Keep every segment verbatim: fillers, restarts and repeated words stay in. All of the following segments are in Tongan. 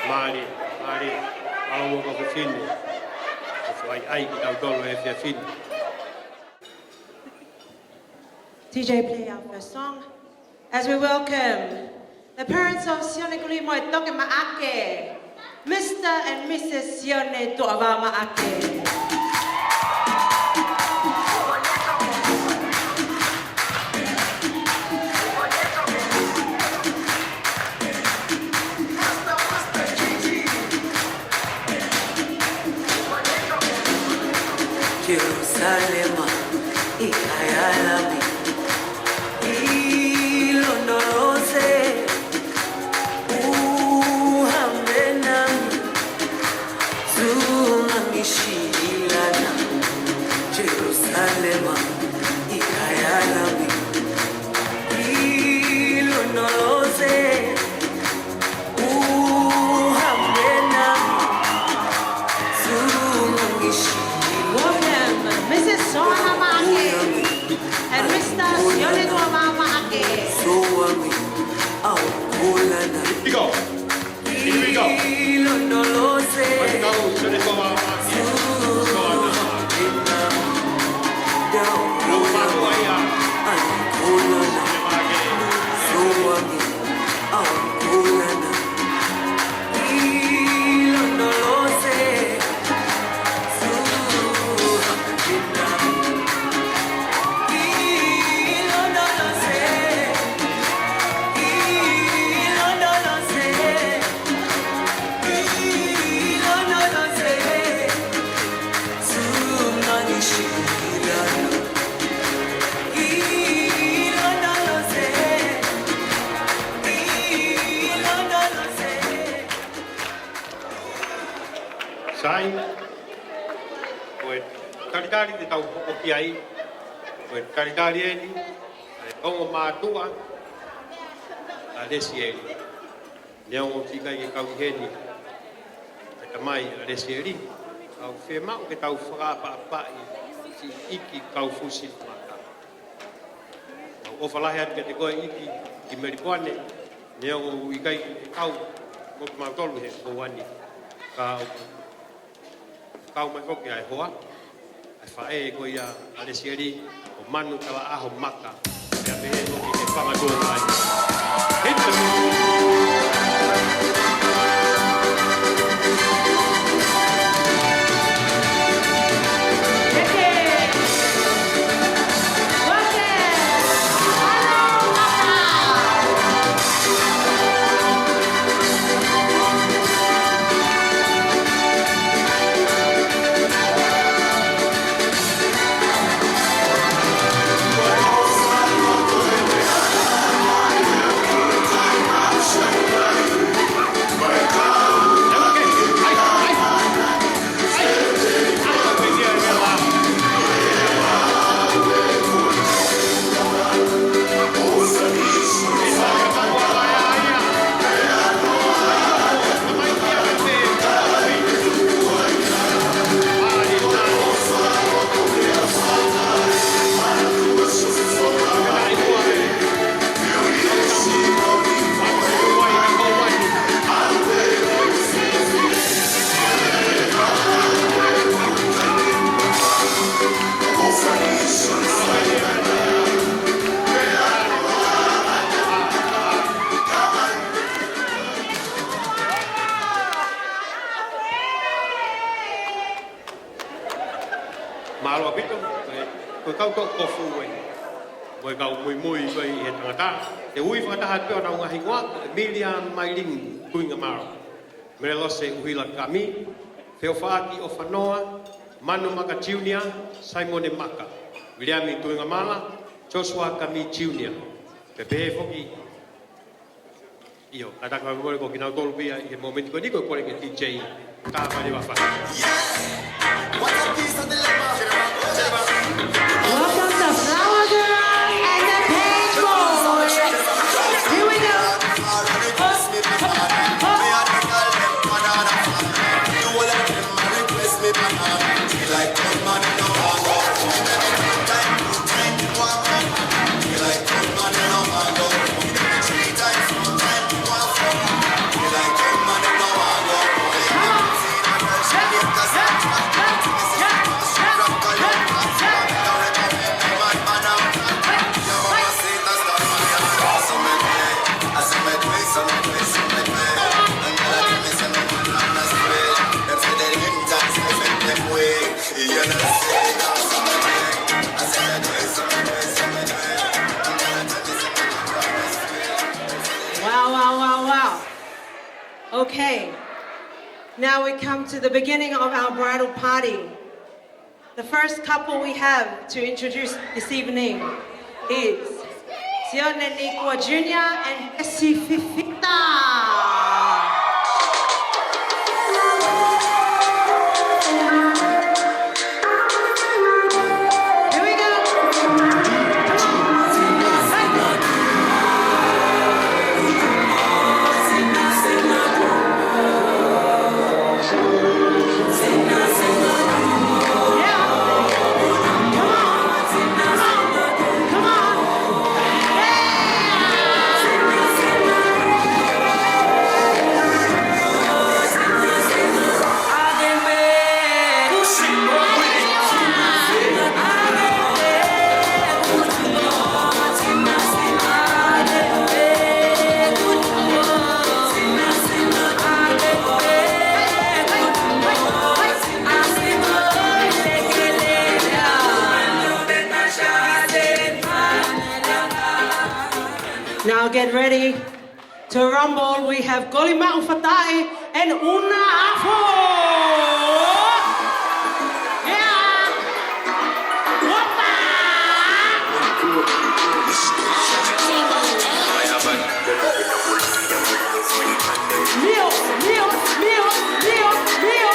Mālie, mālie, mālō mo e fefine. Ko e fai ai kitautolu he efiafi ni. D J, play our first song as we welcome the parents of Sione Kulimoetoke Maʻake, Mister and Missus Sione Tuʻavā Maʻake. Jerusalema, ʻikai ala mi, ʻi lono lose, uhambe nami, zuma mi shilana. Jerusalema, ʻikai ala mi, ʻi lono lose, Welcome, Missus Soana Maʻake and Mister Sione Tuʻavā Maʻake. Here we go. Here we go. Soana Maʻake. Sai, ko e talitali te tau hoko ki ai, ko e talitali eni ʻa e ongo mātuʻa ʻa Lesieli. Neongo ʻoku ʻikai ke kau ʻi heni ʻa e tamai ʻa Lesieli, ka ʻoku fiemaʻu ke tau fakaʻapaʻapaʻi siʻi ʻeiki Kaufusi Maka. Mau ʻofa lahi atu kiate koe ʻEiki ʻi Melipoane, neongo ʻoku ʻikai ke kau mo kimautolu he houa ni, ka ʻoku kau mai foki ʻa e hoa, ʻa e faʻē ko ia ʻa Lesieli, ko Manu Talaʻaho Maka, pea pehē foki ki he fanga tuongaʻane. Hit the music. Mālō ʻaupito, ko e, ko e kau toʻukofu ē. Mo e kau muimui ko ē ʻi he tangata. Te u ui fakataha atu pē ʻenau ngaahi hingoa, ko ʻEmilia Mailing Tuingamala. Melelose ʻUhila Kami, Feofaʻaki ʻOfanoa, Manu Maka Junior, Saimone Maka, Viliami Tuingamala, Joshua Kami Junior. Pea pehē foki, ʻio, kātaki mai pē mole ko kinautolu pē ia ʻi he momeniti ko eni ko e kole ki he D J. Ka mai le mafa. Welcome the Flower Girls and the Paintballs. Here we go. Wow, wow, wow, wow. Okay. Now we come to the beginning of our bridal party. The first couple we have to introduce this evening is Sione Nikua Junior and Tessie Fifita. Here we go. Now get ready to rumble. We have Kolimaʻu Fatai and Una Afo. Yeah. Wapa. Mio, mio, mio, mio, mio.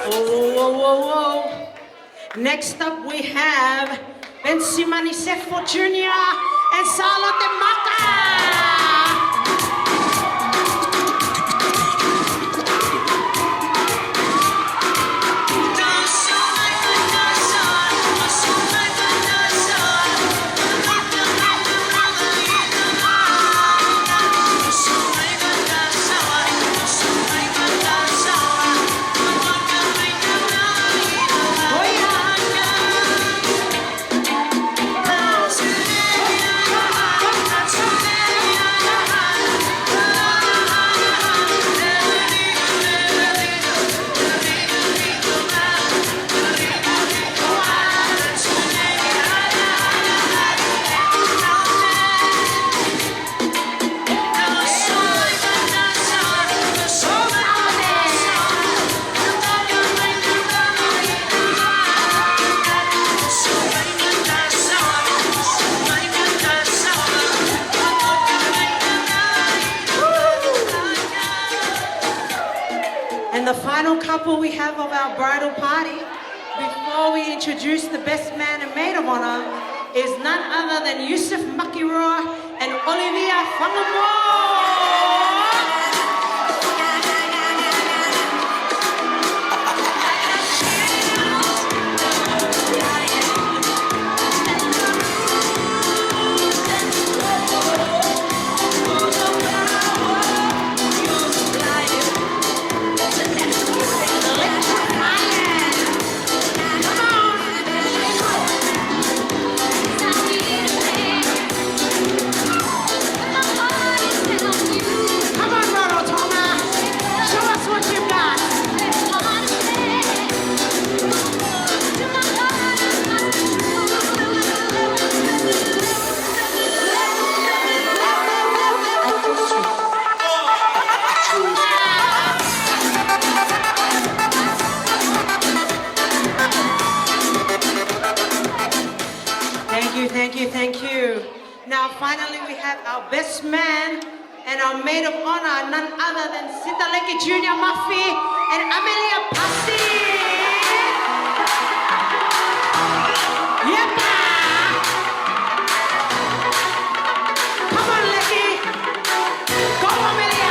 Whoa, whoa, whoa, whoa, whoa. Next up, we have Bensimani Sefo Junior and Salote Maka. And the final couple we have of our bridal party, before we introduce the best man and maid of honor, is none other than Yusuf Makiroa and Olivia Fangamoa. Now, finally, we have our best man and our maid of honor, none other than Sitaleki Junior Murphy and Amelia Pasi. Yepa! Come on, Leki. Go, Amelia!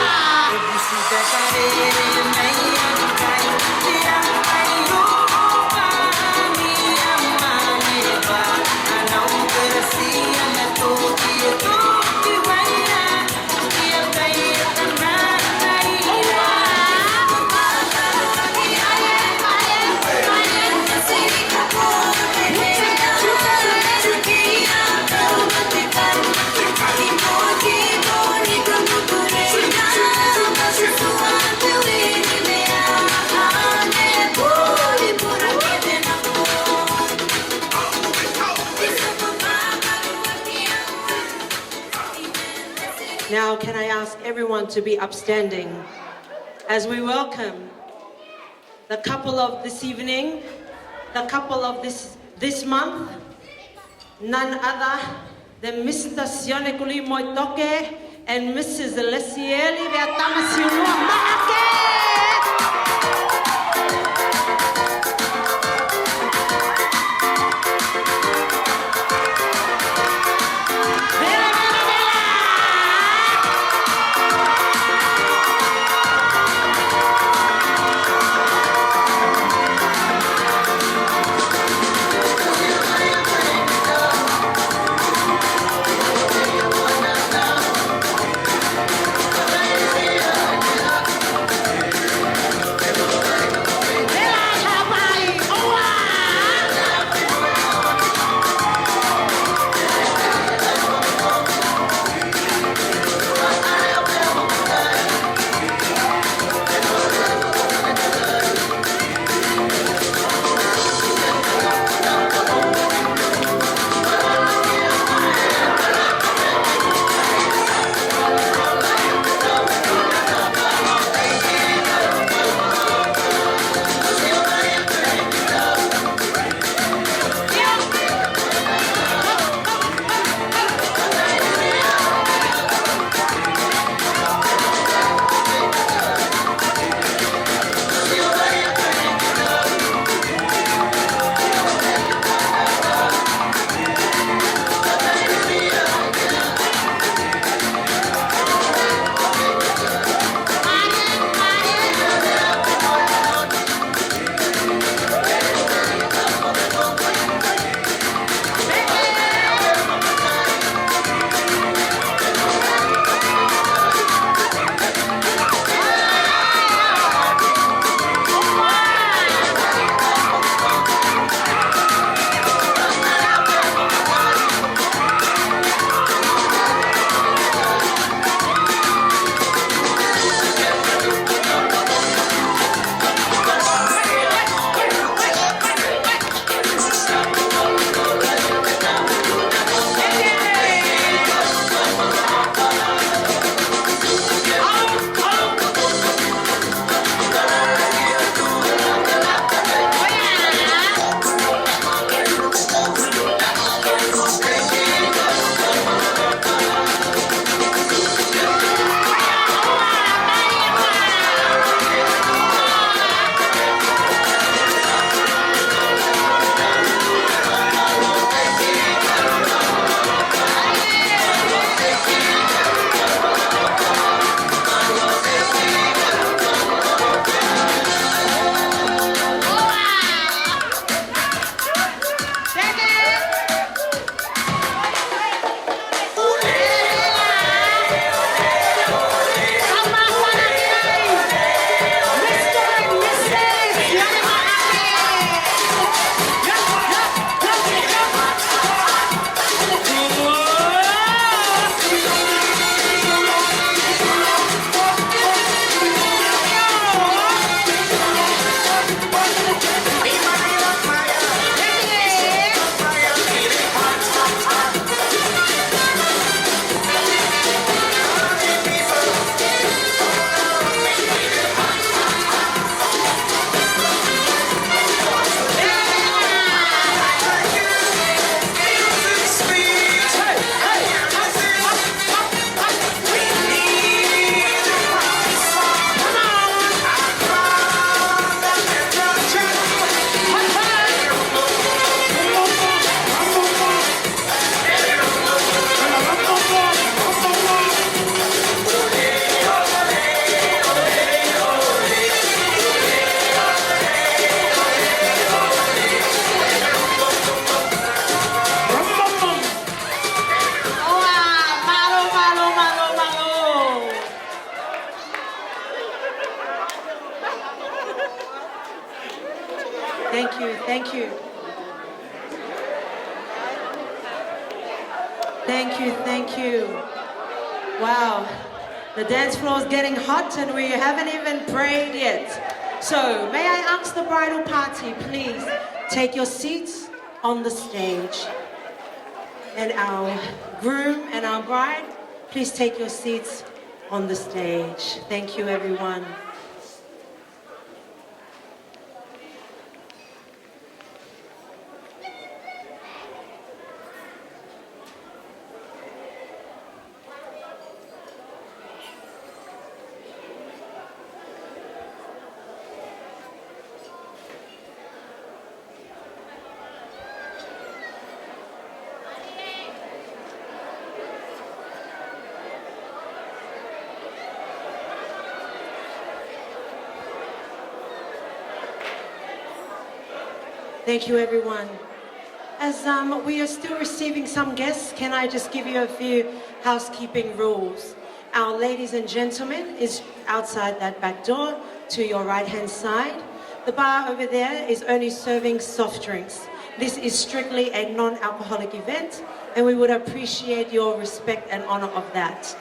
Now, can I ask everyone to be upstanding as we welcome the couple of this evening, the couple of this, this month, none other than Mister Sione Kulimoetoke and Missus Lesieli Veatama Siunua Maake. Thank you, thank you. Thank you, thank you. Wow, the dance floor is getting hot and we haven't even prayed yet. So, may I ask the bridal party, please take your seats on the stage. And our groom and our bride, please take your seats on the stage. Thank you, everyone. Thank you, everyone. As, um, we are still receiving some guests, can I just give you a few housekeeping rules? Our ladies and gentlemen is outside that back door to your right-hand side. The bar over there is only serving soft drinks. This is strictly a non-alcoholic event, and we would appreciate your respect and honor of that.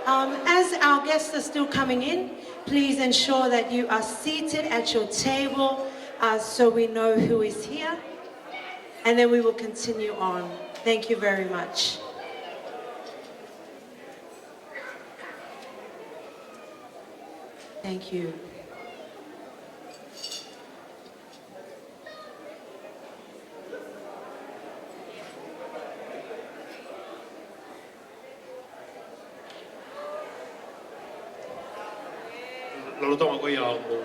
Um, as our guests are still coming in, please ensure that you are seated at your table, uh, so we know who is here. And then we will continue on. Thank you very much. Thank you. Lolotonga ko ia ʻoku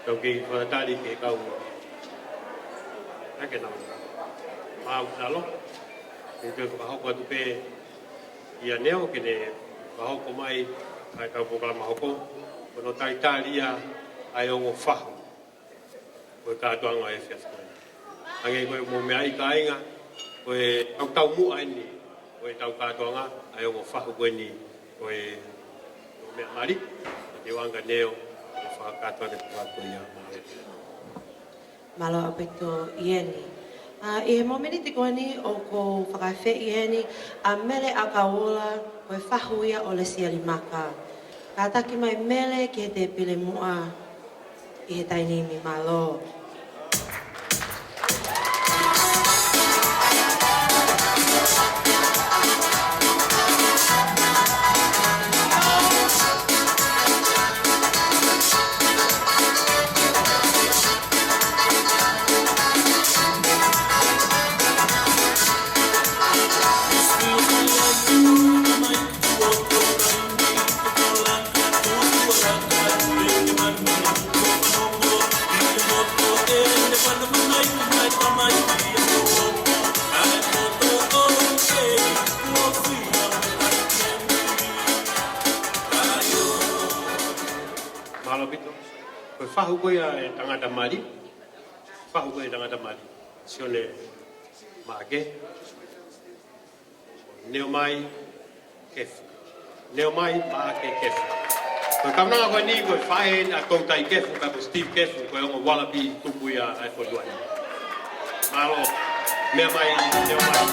tau kei fakatali ke kau ake nau mau nalo. Ke toe fakahoko atu pē ʻia Neo ke ne fakahoko mai ʻa e kau polokalama hoko. Ko hono talitali ia ʻa e ongo fahu ko e kātoanga ʻo e efiafi ko eni. Hangē ko e mou meaʻi kāinga, ko e tautaumuʻa eni ʻo e tau kātoanga, ʻa e ongo fahu ko eni ko e meʻa mali, ko e te wanga Neo, ko e fakakātoa te kua ko ia mālō. Mālō ʻaupito Ieni. ʻA, ʻi he mōmeniti ko eni ʻoku ou fakaafeʻi heni ʻa Mele ʻAkauola, ko e fahu ia ʻo Lesieli Maka. Kātaki mai Mele ki he tēpile muʻa ʻi he taimi ni, mālō. Mālō ʻaupito. Ko e fahu ko ia ʻa e tangata mali. Fahu ko ia ʻa e tangata mali. Sione Maʻake. Neomai Kefu. Neomai Maʻake Kefu. Ko e kaunanga ko eni ko e faʻē ʻa Toutai Kefu, pea ko Steve Kefu, ko e ongo ualapi tupu ia ʻa e fonua ni. Mālō, meʻa mai, Neomai.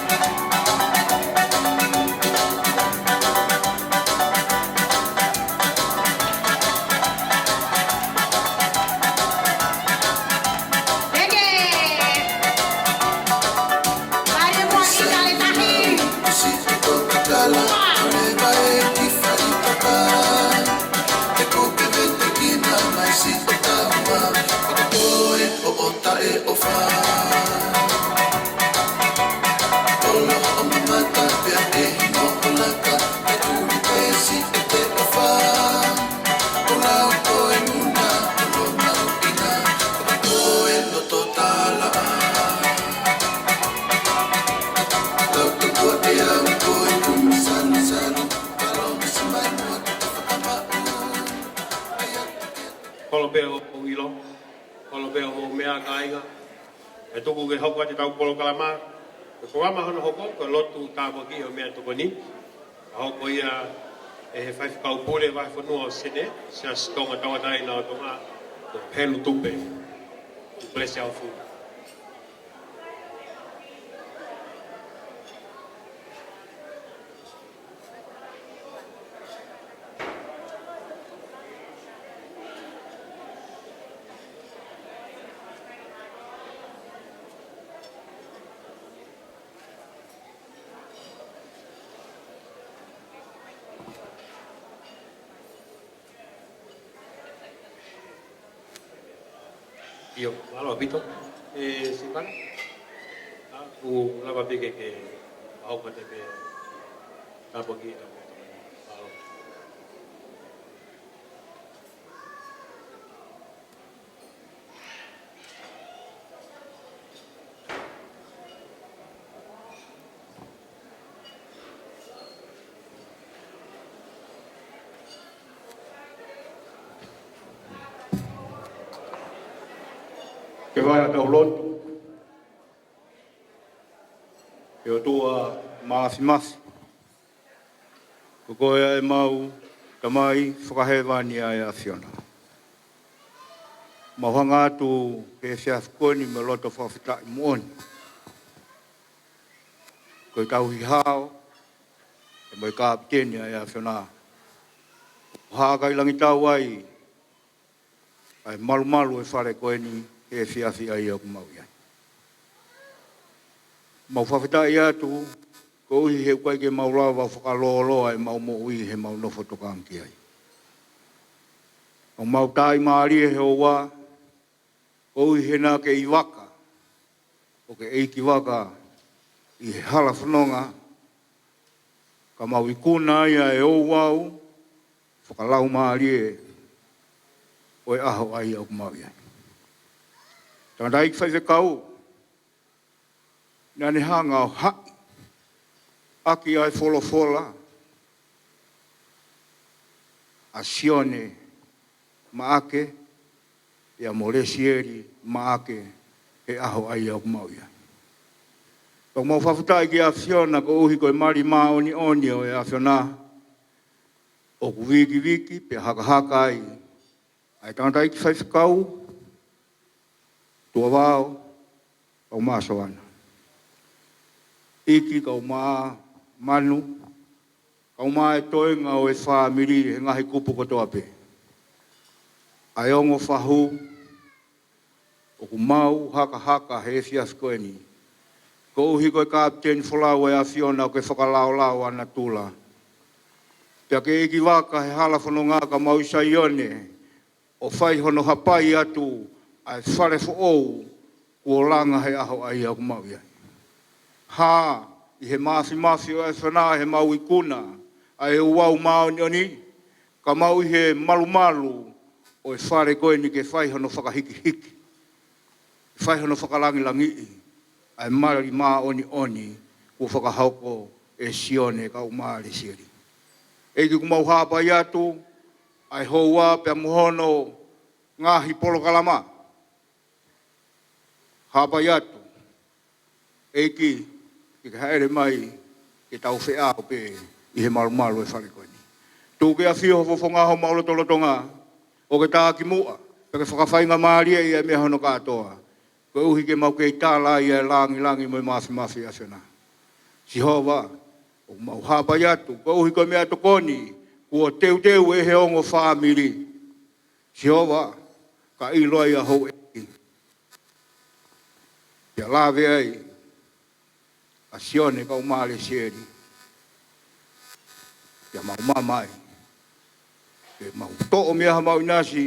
Kolo pē hoʻomou ʻilo, kolo pē hoʻomou meʻa kāinga. ʻE tuku ke hoko atu ʻetau polokalama. Ko e polokalama hono hoko, ko e lotu tāpuaki ʻo e meʻatokoni. ʻA ia ko ia ʻe he faifekau pule vahefonua ʻo Senē, Siasi Tonga Tauʻatāina ʻo Tonga, ko Helu Tupe. Bless our food. ʻIo, mālō ʻaupito. ʻE, Sipana? ʻA, ʻoku lava pē ke, ke ʻaho ko te pē tāpuaki ʻa. Mālō. Ke fai ʻetau lotu. ʻE ʻOtua Māfimafi, ko koe ʻa ʻemau Tamai Fakahēvani ʻa e ʻAfiona. Mau hanga atu he efiafi ko eni mo e loto fakafetaʻi moʻoni. Ko e tauhi hao, mo e kapiteni ʻa e ʻAfiona. Hākailangitau ai ʻa e malumalu ʻo e fale ko eni he efiafi ʻa ia ʻoku mau ʻi ai. Mau fakafetaʻi atu, koeʻuhi he ʻoku ʻikai ke mau lava fakalōloa ʻemau moʻui he mau nofo tokanga ki ai. ʻOku mau tāʻimālie he ʻoua, koeʻuhi he naʻa ke ʻi vaka, ʻo ke ʻeikivaka ʻi he hala fononga, ka mau ikuna ai ʻa e ouau fakalaumālie ʻo e ʻaho ʻa ia ʻoku mau ʻi ai. Tangataʻeiki faifekau, naʻa ne hanga ʻo haʻi ʻaki ʻa e folofola ʻa Sione Maʻake, ʻia mo Lesieli Maʻake, he ʻaho ʻa ia ʻoku mau ʻi ai. Pea mau fakafetaʻi ki he ʻAfiona koeʻuhi ko e mali māʻoniʻoni ʻo e ʻAfiona, ʻoku vikiviki pea hakahaka ai ʻa e tangataʻeiki faifekau, Tuʻavao, kae ʻumaʻā Soana. ʻIki, kae ʻumaʻā Manu, kae ʻumaʻā e toenga ʻo e fāmili he ngaahi kupu kotoa pē. ʻA e ongo fahu, ʻoku mau hakahaka he efiafi ko eni, koeʻuhi ko e kapiteni folau ʻa e ʻAfiona ʻoku ke fakalaolao ʻa natula. Pea ke ʻeikivaka he hala fononga ka mau ʻi Saione, ʻo fai hono hapai atu ʻa e fale foʻou kuo langa he ʻaho ʻa ia ʻoku mau ʻi ai. Hā ʻi he māfimafi ʻo e ʻAfiona he mau ikuna ʻa e ouau māʻoniʻoni, ka mau ʻi he malumalu ʻo e fale ko eni ke fai hono fakahikihiki, fai hono fakalangilangiʻi ʻa e mali māʻoniʻoni kuo fakahoko ʻe Sione kae ʻumaʻā Lesieli. ʻEiki, ʻoku mau hapai atu ʻa e houa pea mo hono ngaahi polokalama. Hapai atu, ʻEiki, ke ke hāʻele mai ke tau feʻao pē ʻi he malumalu ʻo e fale ko eni. Tuku ke ʻafio ho fofonga ʻi homau lotolotonga, ʻo ke tā ki muʻa, pea ke fakafaingamālieʻi ʻa e meʻa hono kātoa, koeʻuhi ke mau kei tala ai ʻa e langilangi mo e māfimafi ʻa e ʻAfiona. Sihova, ʻoku mau hapai atu, koeʻuhi ko e meʻatokoni kuo teuteu ʻe he ongo fāmili. Sihova, ka ʻilo ai ʻa houʻeiki, pea lave ai ʻa Sione kae ʻumaʻā Lesieli, pea mau mamaʻo ai, pea mau toʻo mei ai haʻamau ʻinasi,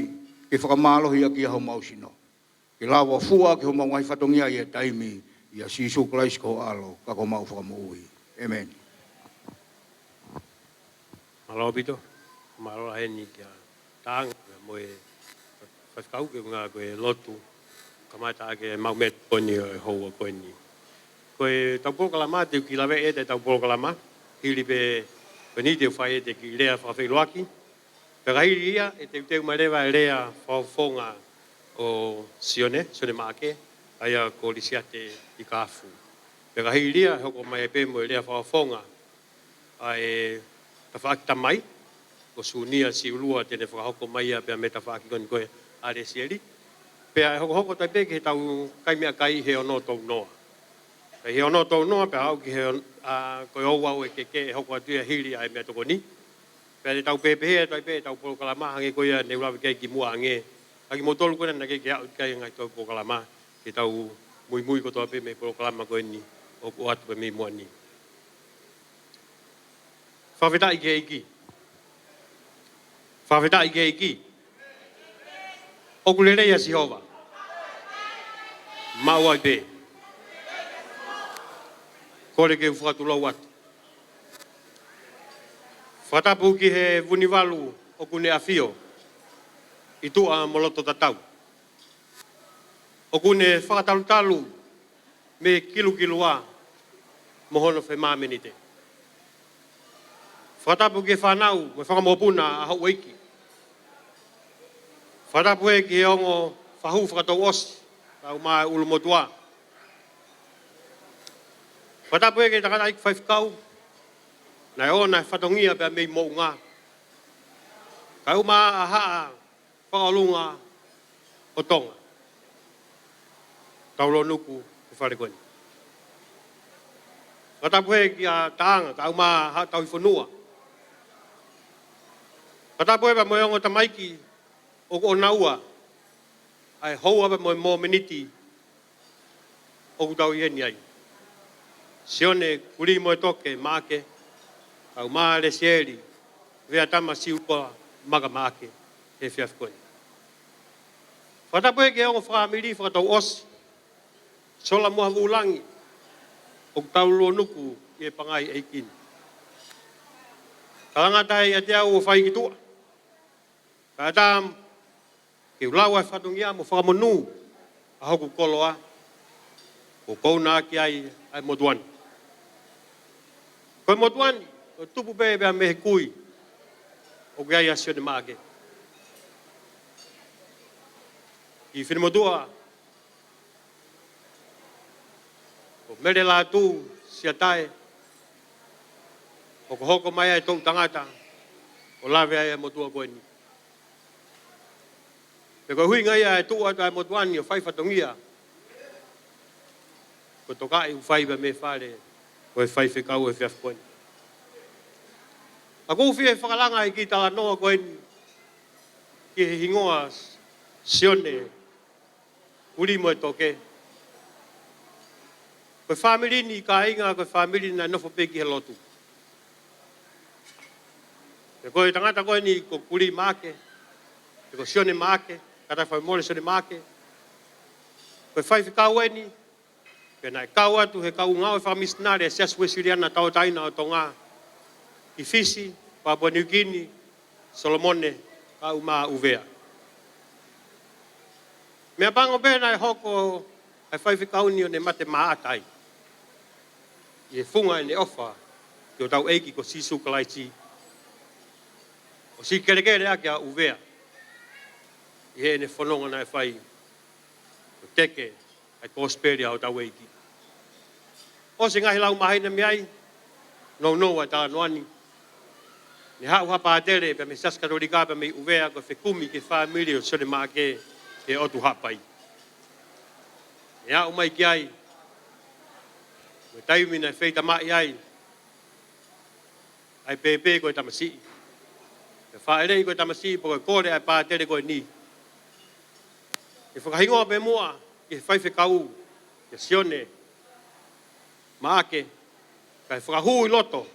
ke fakamālohiʻaki ʻa homau sino, ke lava ʻo fua ki homau ngaahi fatongia ʻi he taimi, ʻia Sīsū Kalaisi ko ho ʻAlo, ka ko homau Fakamoʻui. ʻĒmeni. Mālō ʻaupito, mālō heni kia Taanga mo e faifekau ke ngā ko e lotu, kamata ke mau meʻatokoni ʻo e houa ko eni. Ko ʻetau polokalama, te u kiʻi lave ʻetau polokalama, hili pē ko eni te u fai ʻete kiʻi lea fakafeʻiloaki. Pea ka hili ia, ʻe teuteu mai leva e lea fakafofonga ʻo Sione, Sione Maʻake, ʻa ia ko Lisiate ʻi Kafu. Pea ka hili ia, ʻe hoko mai pē mo e lea fakafofonga ʻa e tafaʻaki tamai, ko Sunia Siulua te ne fakahoko mai ia pea mo e tafaʻaki ko eni ko ē ʻa Lesieli. Pea ʻe hokohoko atu ai pē ki heʻetau kai meʻakai he ono tolu noa. Pea he ono tolu noa, pea aʻu ki he on-, ʻa, ko e ouau ʻe kehekehe ʻe hoko atu ia hili ʻa e meʻatokoni. Pea te tau pehē pē atu ai pē ʻetau polokalama hangē ko ia ne u lave ki ai kimuʻa ange. ʻA kimoutolu ko ena naʻe ʻikai ke aʻu ki ai ngaahi toe polokalama, ke tau muimui kotoa pē mei he polokalama ko eni ʻoku ʻoatu pē mei muʻa ni. Fakafetaʻi ki he ʻEiki. Fakafetaʻi ki he ʻEiki. ʻOku lelei ʻa Sihova. Maʻu ai pē. Kole ke u fakatulou atu. Fakatapu ki he Vunivalu ʻoku ne ʻafio ʻi tuʻa mo loto tatau. ʻOku ne fakatalutalu mei he kilukilua mo hono femāmenite. Fakatapu ki he fānau mo e fanga mokopuna ʻa houʻeiki. Fakatapu ē ki he ongo fahu fakatouʻosi, kae ʻumaʻā e ʻulumotuʻa. Fakatapu ē ki he tangataʻeiki faifekau, naʻe ʻoʻona e fatongia pea mei Moʻunga. Kae ʻumaʻā ʻa Haʻa Fakaʻolunga ʻo Tonga. Taulōnuku he fale ko eni. Fakatapu ē kia Taʻanga, kae ʻumaʻā Haʻa Tauhi Fonua. Fakatapu ē pea mo e ongo tamaiki ʻoku ʻonaua ʻa e houa pea mo e mōmeniti ʻoku tau ʻi heni ai. Sione Kulimoetoke Maʻake, kae ʻumaʻā Lesieli Veatama Siukoa Maka Maʻake he efiafi ko eni. Fakatapu ē ki he ongo fāmili fakatouʻosi, Sola mo Havulangi, ʻoku taulōnuku ʻi he pangai ʻeiki ni. Kalanga tahi ʻiate au ʻo fai ki tuʻa. Kae ʻatā ke u lau ʻa e fatongia mo fakamonū ʻa hoku koloa, ʻoku ou naʻa ki ai ʻa e motuʻa ni. Ko e motuʻa ni, ʻoku tupu pē pea mei he kui ʻoku ʻi ai ʻa Sione Maʻake. ʻI Finemotuʻa, ko Mele Lātū Siatae, hokohoko mai ai e toʻu tangata ʻo lave ai ʻa e motuʻa ko eni. Pea ko e ʻuhinga ia e tuʻu atu ʻa e motuʻa ni ʻo fai fatongia, ko e tokaʻi ʻoku fai pea mei fale ʻo e faifekau he efiafi ko eni. ʻOku ou fie fakalanga ʻi he kiʻi talanoa ko eni ki he hingoa Sione Kulimoetoke. Ko e fāmili ni kāinga, ko e fāmili naʻe nofo pē ki he lotu. Pea ko e tangata ko eni ko Kuli Maʻake, pe ko Sione Maʻake, kātaki fakamolemole Sione Maʻake. Ko e faifekau eni, pea naʻe kau atu he kau ngāue fakamisinale ʻa e Siasi Uēsiliana Tauʻatāina ʻo Tonga, ʻi Fisi, Papua Niu Kini, Solomone, kae ʻumaʻā ʻUvea. Meʻapango pē naʻe hoko ʻa e faifekau ni ʻo ne mate maʻata ai ʻi he funga ʻene ʻofa ki hotau ʻEiki ko Sīsū Kalaisi, ʻo siʻi kelekele ʻaki ʻa ʻUvea ʻi heʻene fononga naʻe fai ʻo teke ʻa e kosipeli ʻa hotau ʻEiki. ʻOsi e ngaahi lau māhina mei ai, nounou ʻa e talanoa ni. Ne haʻu ha pātele pea mei he Siasi Katolika pea mei ʻUvea ko e fekumi ki he fāmili ʻo Sione Maʻake he ʻotu Haʻapai. Ne aʻu mai ki ai, mo e taimi naʻe feitamaʻi ai ʻa e pēpē ko e tamasiʻi. Pea fāʻeleʻi ko e tamasiʻi pea ko e kole ʻa e pātele ko eni ke fakahingoa pē muʻa ki he faifekau, kia Sione Maʻake, kae fakahū ʻi loto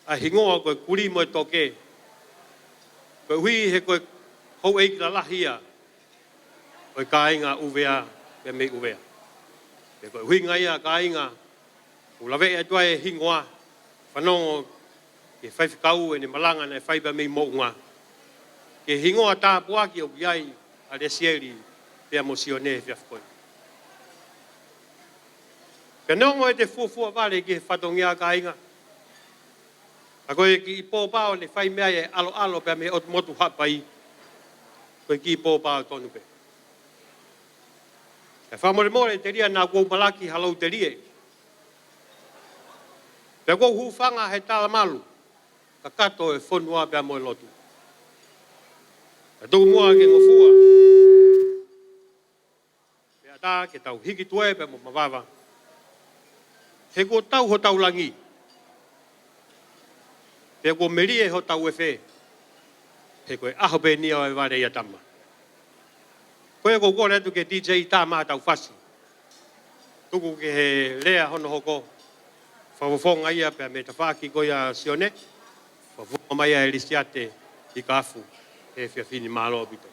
ʻa e hingoa ko e Kulimoetoke, koeʻuhi he ko e houʻeiki lalahi ia ʻo e kāinga ʻUvea pea mei ʻUvea. Pea ko e ʻuhinga ia kāinga ʻoku laveʻi atu ai e hingoa, fanongo ki he faifekau ʻene malanga naʻe fai pea mei Moʻunga, ki he hingoa tāpuaki ʻoku ʻi ai ʻa Lesieli pea mo Sione he efiafi ko eni. Pea neongo ʻete fuofua vale ki he fatongia kāinga, ka ko e kiʻi pōpao ne fai mei ai e ʻaloʻalo pea mei he ʻotu motu Haʻapai, ko e kiʻi pōpao tonu pē. Kae fakamolemole telia naʻa ku ou malaki ha lou telie. Pea ʻoku ou hūfanga he talamalu kakato e fonua pea mo e lotu. Kae tuku muʻa ke ngofua Tā ke tau hiki tuʻa pea mo mavava. He kuo tau hotau langi. Pea kuo melie hotau efe. He ko e ʻaho pē eni ʻo e vale ʻia Tama. Ko ia ʻoku ou kole atu ki he D J tā mai ʻetau fasi. Tuku ki he lea hono hoko. Fakafofonga ia pea mei he tafaʻaki ko ia ʻa Sione. Fakafofonga mai ʻa Lisiate ʻi Kafu he efiafi ni, mālō ʻaupito.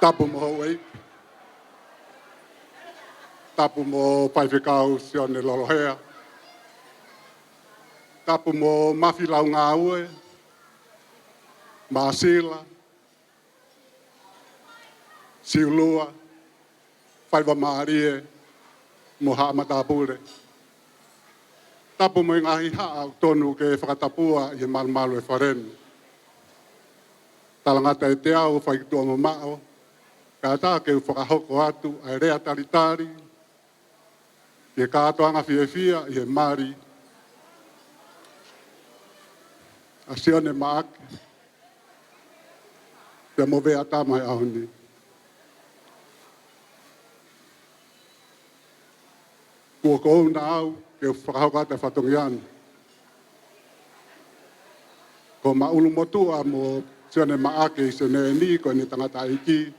Tapu mo houʻeiki. Tapu mo Faifekau Sione Lolohea. Tapu mo Mafi Laungāue, Māsila, Siulua, Faivamālie, mo Haʻa Matāpule. Tapu mo e ngaahi haʻa ʻoku tonu ke fakatapua ʻi he malumalu ʻo e fale ni. Talangata ʻiate au ʻo fai ki tuʻa mamaʻo, kae ʻatā ke u fakahoko atu ʻa e lea talitali ki he kātoanga fiefia ʻi he mali ʻa Sione Maʻake pea mo Veatama he ʻaho ni. Kuo kouna au ke u fakahoko atu e fatongia ni. Ko Maʻulumotuʻa mo Sione Maʻake ʻi Senē ni ko ʻene tangataʻeiki,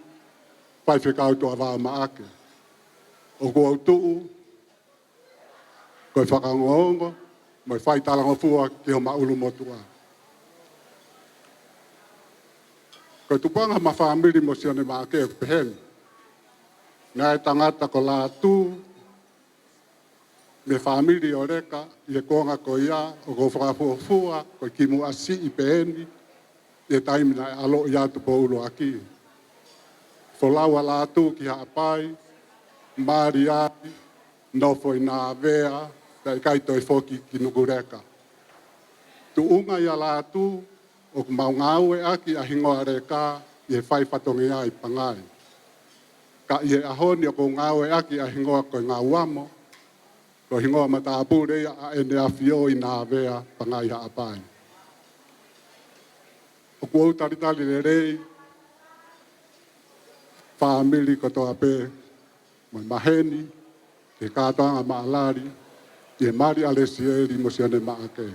Faifekau Tuʻavao Maʻake. ʻOku ou tuʻu ko e fakaongoongo mo e faitalangofua ki ho Maʻulumotuʻa. Ko e tupuʻanga ʻema fāmili mo Sione Maʻake ʻoku pehē ni. Naʻe tangata ko Lātū mei he fāmili ʻo Leka, ʻi he kuonga ko ia ʻoku ou fakafuofua ko e kimuʻa siʻi pē eni ʻi he taimi naʻe ʻaloʻi atu pē ʻuluaki. Folau ʻa Lātū ki Haʻapai, mali ai, nofo ʻi Nāvea, pea ʻikai toe foki ki Nukuleka. Tuʻunga ʻia Lātū, ʻoku mau ngāueʻaki ʻa e hingoa Leka ʻi he fai fatongia ʻi Pangai. Ka ʻi he ʻaho ni ʻoku ou ngāueʻaki ʻa e hingoa ko e Ngauamo, ko e hingoa matāpule ia ʻa ʻEne ʻAfio ʻi Nāvea, Pangai, Haʻapai. ʻOku ou talitali lelei fāmili kotoa pē mo e maheni ki he kātoanga maʻalali ʻi he mali ʻa Lesieli mo Sione Maʻake.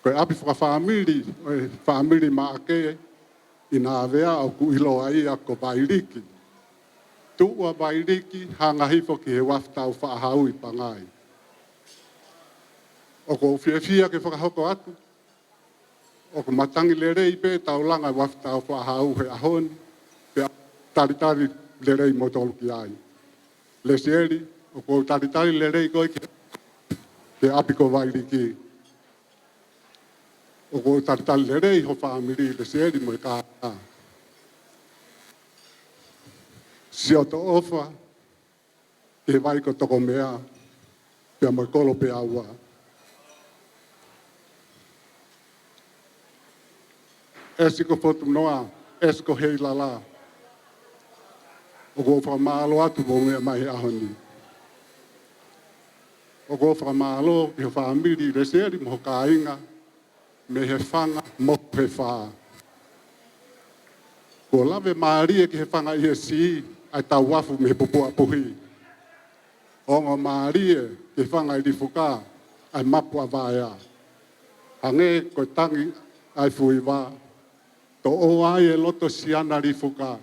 Ko e ʻapi fakafāmili ʻo e fāmili Maʻake ʻi Nāvea ʻoku ʻiloa ia ko Vailiki. Tuʻu ʻa Vailiki hanga hifo ki he Uafu Taufaʻahau ʻi Pangai. ʻOku ou fiefia ke fakahoko atu ʻoku matangi lelei pē taulanga Uafu Taufaʻahau he ʻaho ni, pea talitali lelei kimoutolu ki ai. Lesieli, ʻoku ou talitali lelei koe ki he ʻapi ko Vailiki. ʻOku ou talitali lelei ho fāmili, Lesieli mo e kāinga. Siʻoto ʻofa ki he vai ko Tokomea, pea mo e kolo Peaua. ʻEsi ko Fotunoa, ʻEsi ko Heilala, ʻoku ou fakamālō atu hoʻomou meʻa mai he ʻaho ni. ʻOku ou fakamālō ki ho fāmili, Lesieli mo ho kāinga, mei he fanga mo he fā. Kuo lave mālie ki he fanga ʻi he sī ʻa e tauafu mei he pupuʻa puhi. Ongo mālie ki he fanga ʻi Lifuka ʻa e mapu ʻa Vaea. Hangē ko e tangi ʻa e fuiva, toʻo ai e loto siana Lifuka.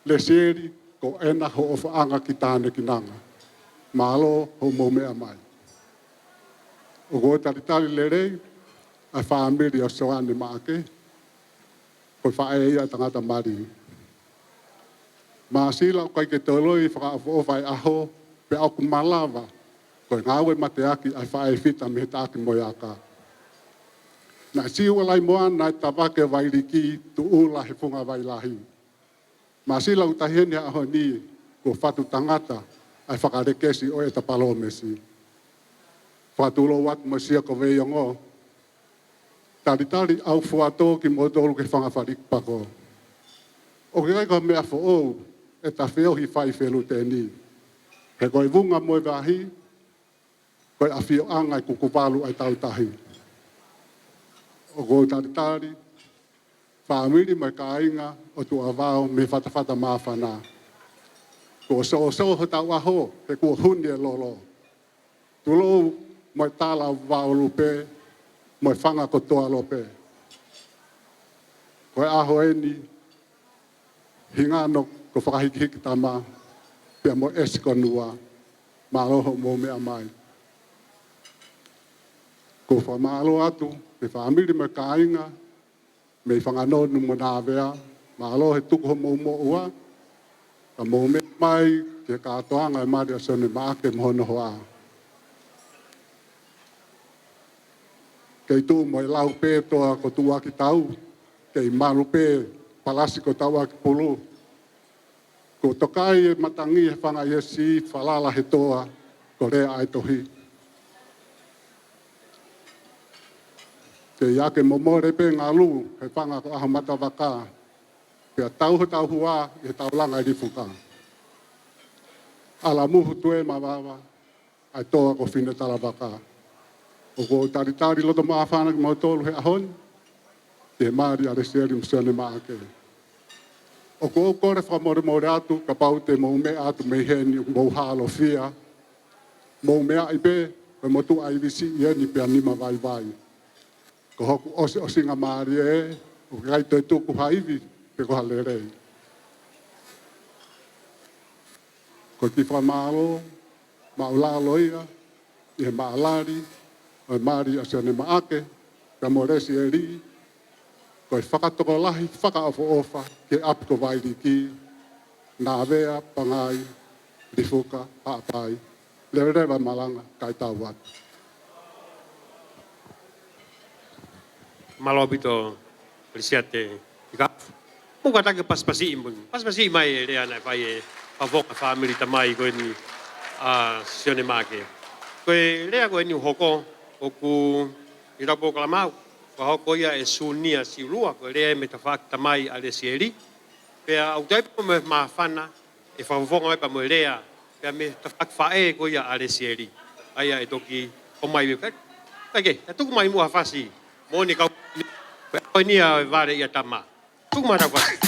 Lesieli, ko ena ho ʻofaʻanga ki Tānekinanga. Mālō hoʻomou meʻa mai. ʻOku ou talitali lelei ʻa e fāmili ʻo Soane Maʻake, ko e faʻē ia ʻa e tangata mali. Māsila ʻoku ʻikai ke toloi fakaʻofoʻofa e ʻaho, pea ʻoku malava ko e ngāue mateaki ʻa e faʻē fita mei he taʻaki mo e aka. Naʻe siu ʻa Laimoana ʻe tavake Vailiki tuʻula he funga vai lahi. Māsila ʻoku tahi heni he ʻaho ni kuo fatu tangata ʻa e fakalekesi ʻo ʻeta palōmesi. Fakatulou atu mo Siakoveiongo, talitali ʻaufuatō kimoutolu ki he fanga falikupako. ʻOku ʻikai ko ha meʻa foʻou ʻeta feohi fai feluteni. He ko e vunga mo e vahi, ko e ʻafioʻanga ʻe kukuvalu ʻa e tautahi. ʻOku ou talitali fāmili mo e kāinga ʻo Tuʻavao mei he fatafata māfana. Kuo soso hotau ʻaho, he kuo huni e lolo. Tulou mo e tala Vaolupe mo e fanga kotoa Lope. Ko e ʻaho eni, hingano ko Fakahikihiki Tama, pea mo ʻEsi ko Nua, mālō hoʻomou meʻa mai. ʻOku ou fakamālō atu ki he fāmili mo e kāinga mei Fanganonu mo Nāvea, mālō he tuku hoʻomou moʻua, ka mou meʻa mai ki he kātoanga e mali ʻa Sione Maʻake mo hono hoa. Kei tuʻu mo e lau pē toa ko Tuʻuakitau, kei malu pē palasi ko Tauʻakipulu. Kuo tokai e matangi he fanga ʻi he sī, falala he toa ko Lea ʻa e Tohi. Kei ake momole pē ngalu he fanga ko ʻAhomatavaka, pea tau hotau hua ʻi he taulanga ʻi Lifuka. ʻAlamuhu Tuemavava, ʻa e toa ko Finetalavaka. ʻOku ou talitali loto māfana kimoutolu he ʻaho ni, ki he mali ʻa Lesieli mo Sione Maʻake. ʻOku ou kole fakamolemole atu kapau te mou meʻa atu mei heni ʻoku mou hālofia. Mou meaʻi pē, ko e motuʻa ivi siʻi eni pea nima vaivai. Ko hoku ʻosiʻosingamālie, ʻoku ʻikai toe tuku ha ivi pe ko ha lelei. Ko e kiʻi fakamālō māʻulalo ia ʻi he maʻalali ʻo e mali ʻa Sione Maʻake pea mo Lesieli, ko e fakatokolahi fakaʻofoʻofa ki he ʻapi ko Vailiki, Navea, Pangai, Lifuka, Haʻapai. Leveleva e malanga kae tau atu. Mālō ʻaupito, Lisiate Ika. Mou kātaki pasipasiʻi, mou pasipasiʻi mai e lea naʻe fai ʻe he fakafofonga fāmili tamai ko eni ʻa Sione Maʻake. Ko e lea ko eni ʻoku hoko ʻoku ʻi he polokalama ʻoku hoko ia ʻe Sunia Siulua, ko e lea mei he tafaʻaki tamai ʻa Lesieli. Pea ʻoku ʻi ai pē mo e māfana ʻe fakafofonga mai pea mo e lea, pea mei he tafaʻaki faʻē ko ia ʻa Lesieli. ʻA ia ʻe toki ʻomai pē. Kae kehe, ʻe tuku mai muʻa ha fasi, moʻoni kau, ko e ʻaho ni ʻa e vale ia tama. Tuku mai ha fasi.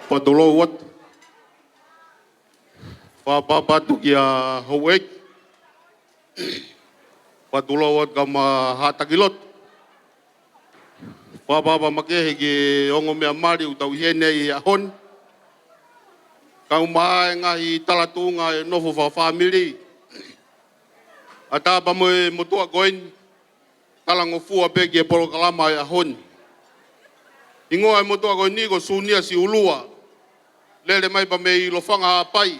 Patulou atu. Fakapapatu kia houʻeiki. Patulou atu kau ma haʻa taki lotu. Fakapapatu makehe ki he ongo meʻa mali ʻoku tau ʻi heni ʻi he ʻaho ni. Kau ma e ngaahi talatuʻunga e nofo fakafāmili. ʻAtā pea mo e motuʻa ko eni. Talangofua pē ki he polokalama ʻo e ʻaho ni. Hingoa e motuʻa ko eni ko Sunia Siulua. Lele mai pea mei Lofanga Haʻapai.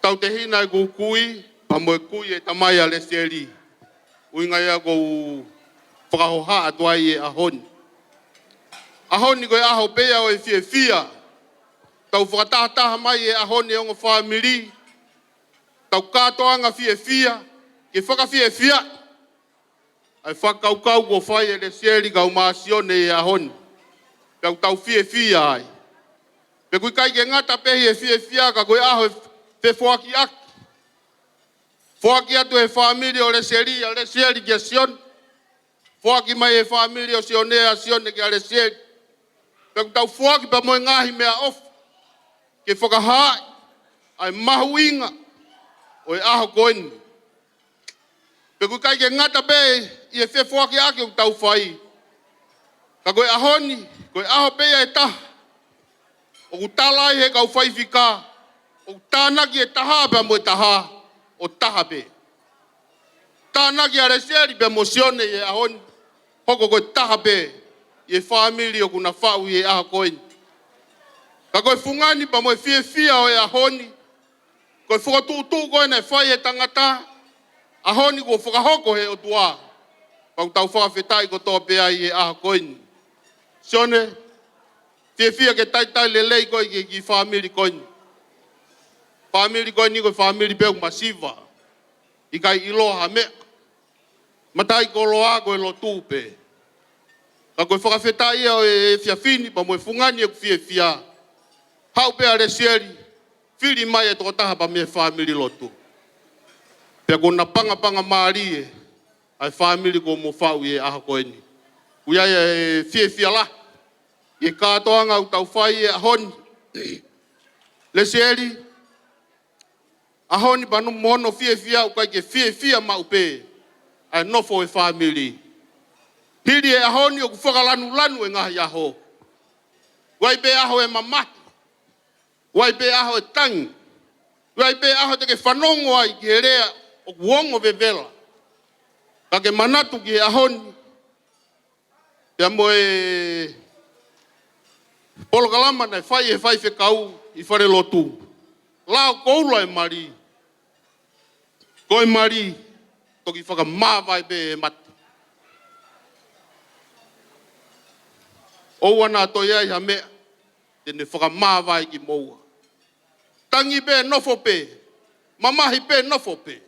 Tautehina ʻeku kui, pea mo e kui e tamai ʻa Lesieli. ʻUhinga ia ʻoku ou fakahohaʻa atu ai e ʻaho ni. ʻAho ni ko e ʻaho pē ia ʻo e fiefia. Tau fakatahataha mai e ʻaho ni e ongo fāmili. Tau kātoanga fiefia, ke fakafiefia ʻa e fakakaukau kuo fai ʻe Lesieli kau ma Sione ʻi he ʻaho ni. Pea ʻoku tau fiefia ai. Pea ʻoku ʻikai ke ngata pē ʻi he fiefia ka ko e ʻaho e fefoakiʻaki. Foaki atu e fāmili ʻo Lesieli, ʻa Lesieli kia Sione. Foaki mai e fāmili ʻo Sione, ʻa Sione kia Lesieli. Pea ʻoku tau foaki pea mo e ngaahi meʻaʻofa. Ke fakahaaʻi ʻa e mahuʻinga ʻo e ʻaho ko eni. Pea ʻoku ʻikai ke ngata pē ʻi he fefoakiʻaki ʻoku tau fai. Ka ko e ʻaho ni, ko e ʻaho pē ia ʻe taha. ʻOku tala ai he kau faifika, ʻoku tānaki e taha pea mo e taha, ʻo taha pē. Tānaki ʻa Lesieli pea mo Sione ʻi he ʻaho ni, hoko ko e taha pē, ʻi he fāmili ʻoku na faʻu ʻi he ʻaho ko eni. Ka ko e fungani pea mo e fiefia ʻo e ʻaho ni, ko e fokotuʻutuʻu ko ē naʻe fai ʻe he tangata, ʻaho ni kuo fakahoko ʻe he ʻOtua. Pea ʻoku tau fakafetaʻi kotoa pē ai he ʻaho ko eni. Sione, fiefia ke talitali lelei koe ki he kiʻi fāmili ko eni. Fāmili ko eni ko e fāmili pē ʻoku masiva. ʻIkai ʻiloa ha meʻa. Mataʻikoloa ko e lotu pē. Ka ko e fakafetaʻi ia ʻo e efiafi ni pea mo e fungani ʻoku fiefia. Haʻu pē ʻa Lesieli, fili mai e tokotaha pea mei he fāmili lotu. Pea ko e napangapangamālie ʻa e fāmili kuo mo faʻu ʻi he ʻaho ko eni. ʻOku ʻi ai e fiefia lahi ʻi he kātoanga ʻoku tau fai he ʻaho ni. Lesieli, ʻaho ni pea mo hono fiefia ʻoku ʻikai ke fiefia maʻu pē ʻa e nofo e fāmili. Hili e ʻaho ni ʻoku fakalanulanu e ngaahi ʻaho. ʻOku ʻi ai pē ʻaho e mamahi. ʻOku ʻi ai pē ʻaho e tangi. ʻOku ʻi ai pē ʻaho te ke fanongo ai ki he lea ʻoku ongo vevela. Ka ke manatu ki he ʻaho ni pea mo e polokalama naʻe fai ʻe he faifekau ʻi fale lotu. Lao koula e mali. Ko e mali, toki fakamāvae pē ʻe he mate. ʻOua naʻa toe ʻi ai ha meʻa te ne fakamāvae kimoua. Tangi pē, nofo pē. Mamahi pē, nofo pē.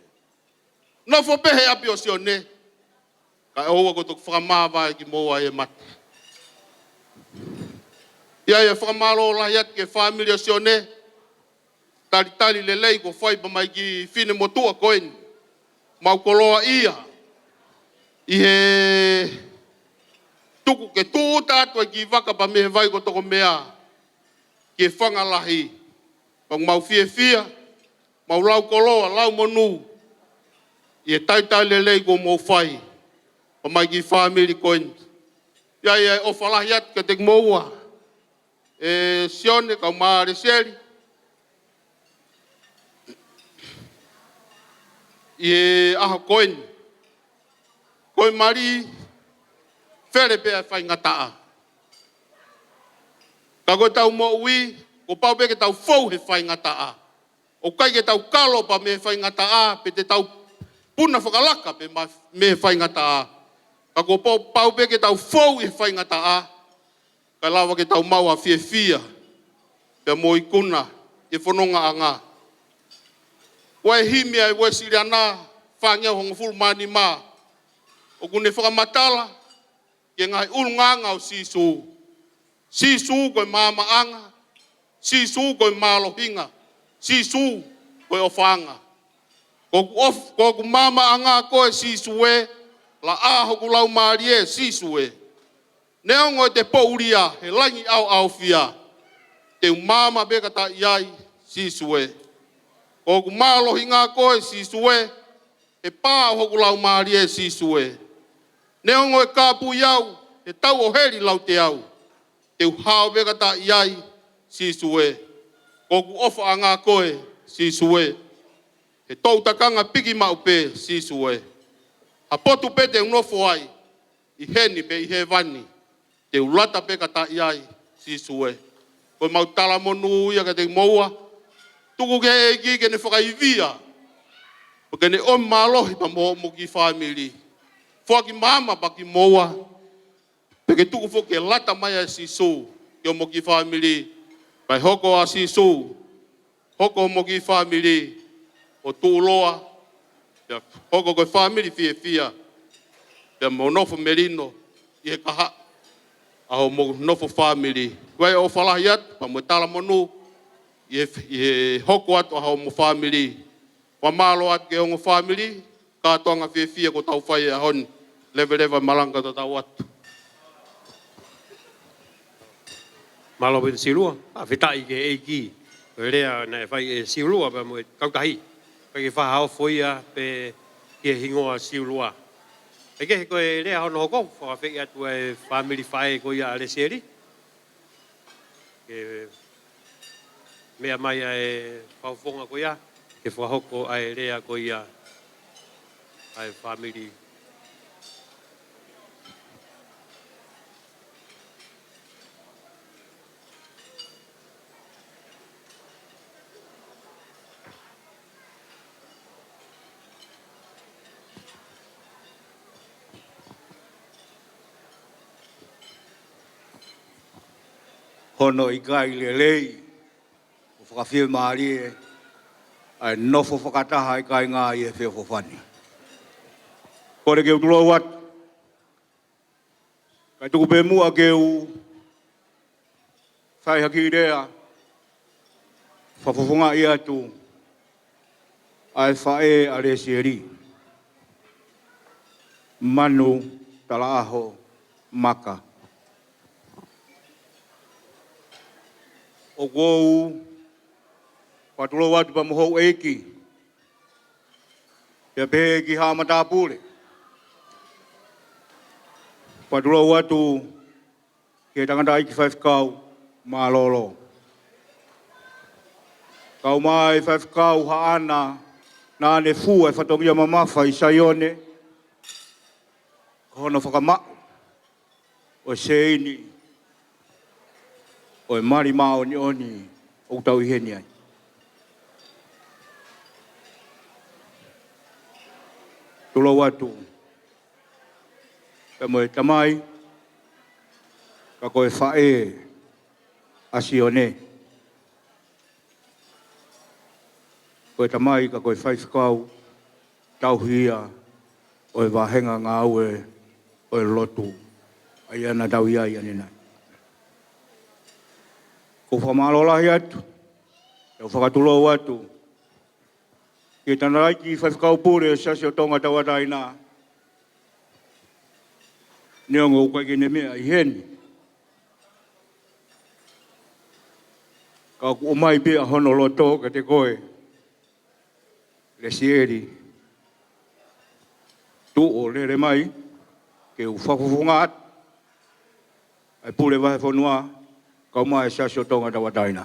Nofo pē he ʻapi ʻo Sione, kae ʻoua kuo toki fakamāvae kimoua ʻe he mate. ʻI ai e fakamālō lahi atu ki he fāmili ʻo Sione, talitali lelei kuo fai pea mei he kiʻi finemotuʻa ko eni. Mau koloaʻia ʻi he tuku ke tūʻuta atu e kiʻi vaka pea mei he vai ko Tokomea ki he fanga lahi. Pea mau fiefia, mau lau koloa, lau monū ʻi he talitali lelei kuo mou fai pea mei he kiʻi fāmili ko eni. ʻI ai e ʻofa lahi atu kiate kimoua, ʻe Sione kae ʻumaʻā Lesieli, ʻi he ʻaho ko eni. Ko e mali, fele pē ʻa e faingataʻa. Ka ko ʻetau moʻui, kuo pau pē ke tau fou he faingataʻa. ʻOku ʻikai ke tau kalo pea mei he faingataʻa, pe te tau puna fakalaka pē ma-, mei he faingataʻa. Ka kuo pau, pau pē ke tau fou he faingataʻa, kae lava ke tau maʻu ʻa e fiefia pea mo e ikuna ʻi he fonongaʻanga. ʻOku ʻi ai e himi ʻa e Uēsiliana fāngeau hongofulu mā nima ʻoku ne fakamatala ki he ngaahi ʻulungaanga ʻo Sīsū. Sīsū ko e maamaʻanga, Sīsū ko e mālohinga, Sīsū ko e ʻofaʻanga. Ko hoku ʻof-, ko hoku maamaʻanga koe Sīsū ē, laʻā hoku laumālie Sīsū ē. Neongo ʻete poʻulia he langi ʻaoʻaofia, te u maama pē kata ʻi ai Sīsū ē. Ko hoku mālohinga koe Sīsū ē, he pā ʻo hoku laumālie Sīsū ē. Neongo ʻe kāpui au he tau ʻo heli lauteau, te u hao pē kata ʻi ai Sīsū ē. Ko hoku ʻofaʻanga koe Sīsū ē, he toʻutakanga piki maʻu pē Sīsū ē. Ha potu pē te u nofo ai, ʻi heni pe ʻi hēvani, te u lata pē kata ʻi ai Sīsū ē. Ko e mau talamonū ia kiate kimoua. Tuku ki he ʻEiki ke ne fakaivia, pea ke ne ʻomi mālohi pea mo hoʻomo kiʻi fāmili. Foaki maama pea kimoua, pea ke tuku foki ke lata mai ʻa Sīsū ki hoʻomo kiʻi fāmili. Kae hoko ʻa Sīsū, hoko hoʻomo kiʻi fāmili ʻo tuʻuloa, pea hoko ko e fāmili fiefia, pea mo nofo melino ʻi he kahaʻu ʻa hoʻomo nofo fāmili. ʻOku ʻi ai e ʻofa lahi atu pea mo e talamonū ʻi he, ʻi he hoko atu ʻa hoʻomo fāmili. Fakamālō atu ki he ongo fāmili, kātoanga fiefia kuo tau fai he ʻaho ni. Leveleva e malanga kae tau atu. Mālō ʻaupito Siulua, fakafetaʻi ki he ʻEiki. Ko e lea naʻe fai ʻe Siulua pea mo e kautahi, ʻikai ke fakaofo ia pē ki he hingoa Siulua. ʻE kehe ko e lea hono hoko, fakaafeʻi atu ʻa e fāmili faʻē ko ia ʻa Lesieli ke meʻa mai ʻa e fakafofonga ko ia, ke fakahoko ʻa e lea ko ia ʻa e fāmili. hono ʻikai lelei ʻo fakafiemālie ʻa e nofo fakataha ʻa e kāinga ʻi he feʻofoʻofani. Kole ke u tulou atu, kae tuku pē muʻa ke u fai ha kiʻi lea fakafofongaʻi atu ʻa e faʻē ʻa Lesieli Manu Talaʻaho Maka. ʻOku ou fakatulou atu pea mo houʻeiki, pea pehē ki he haʻa matāpule. Fakatulou atu ki he tangataʻeiki faifekau mālōlō, kau mai faifekau Haʻana, naʻa ne fua e fatongia mamafa ʻi Saione, ko hono fakamaʻu ʻo e seini ʻo e mali māʻoniʻoni ʻoku tau ʻi heni ai. Tulou atu pea mo e tamai, ka ko e faʻē ʻa Sione. Ko e tamai ka ko e faifekau tauhi ia ʻo e vāhenga ngāue ʻo e lotu ʻa ia naʻa tau ʻi ai ʻanenai. ʻOku ou fakamālō lahi atu, ʻoku ou fakatulou atu ki he tangataʻeiki faifekau pule ʻo e Siasi ʻo Tonga Tauʻatāina, neongo ʻoku ʻikai ke ne meʻa ʻi heni, ka ʻoku ʻomai pē ʻa hono loto kiate koe, Lesieli, tuʻu ʻo lele mai ke u fakafofonga atu ʻa e pule vahefonua kau mai e Siasi ʻo Tonga Tauʻatāina.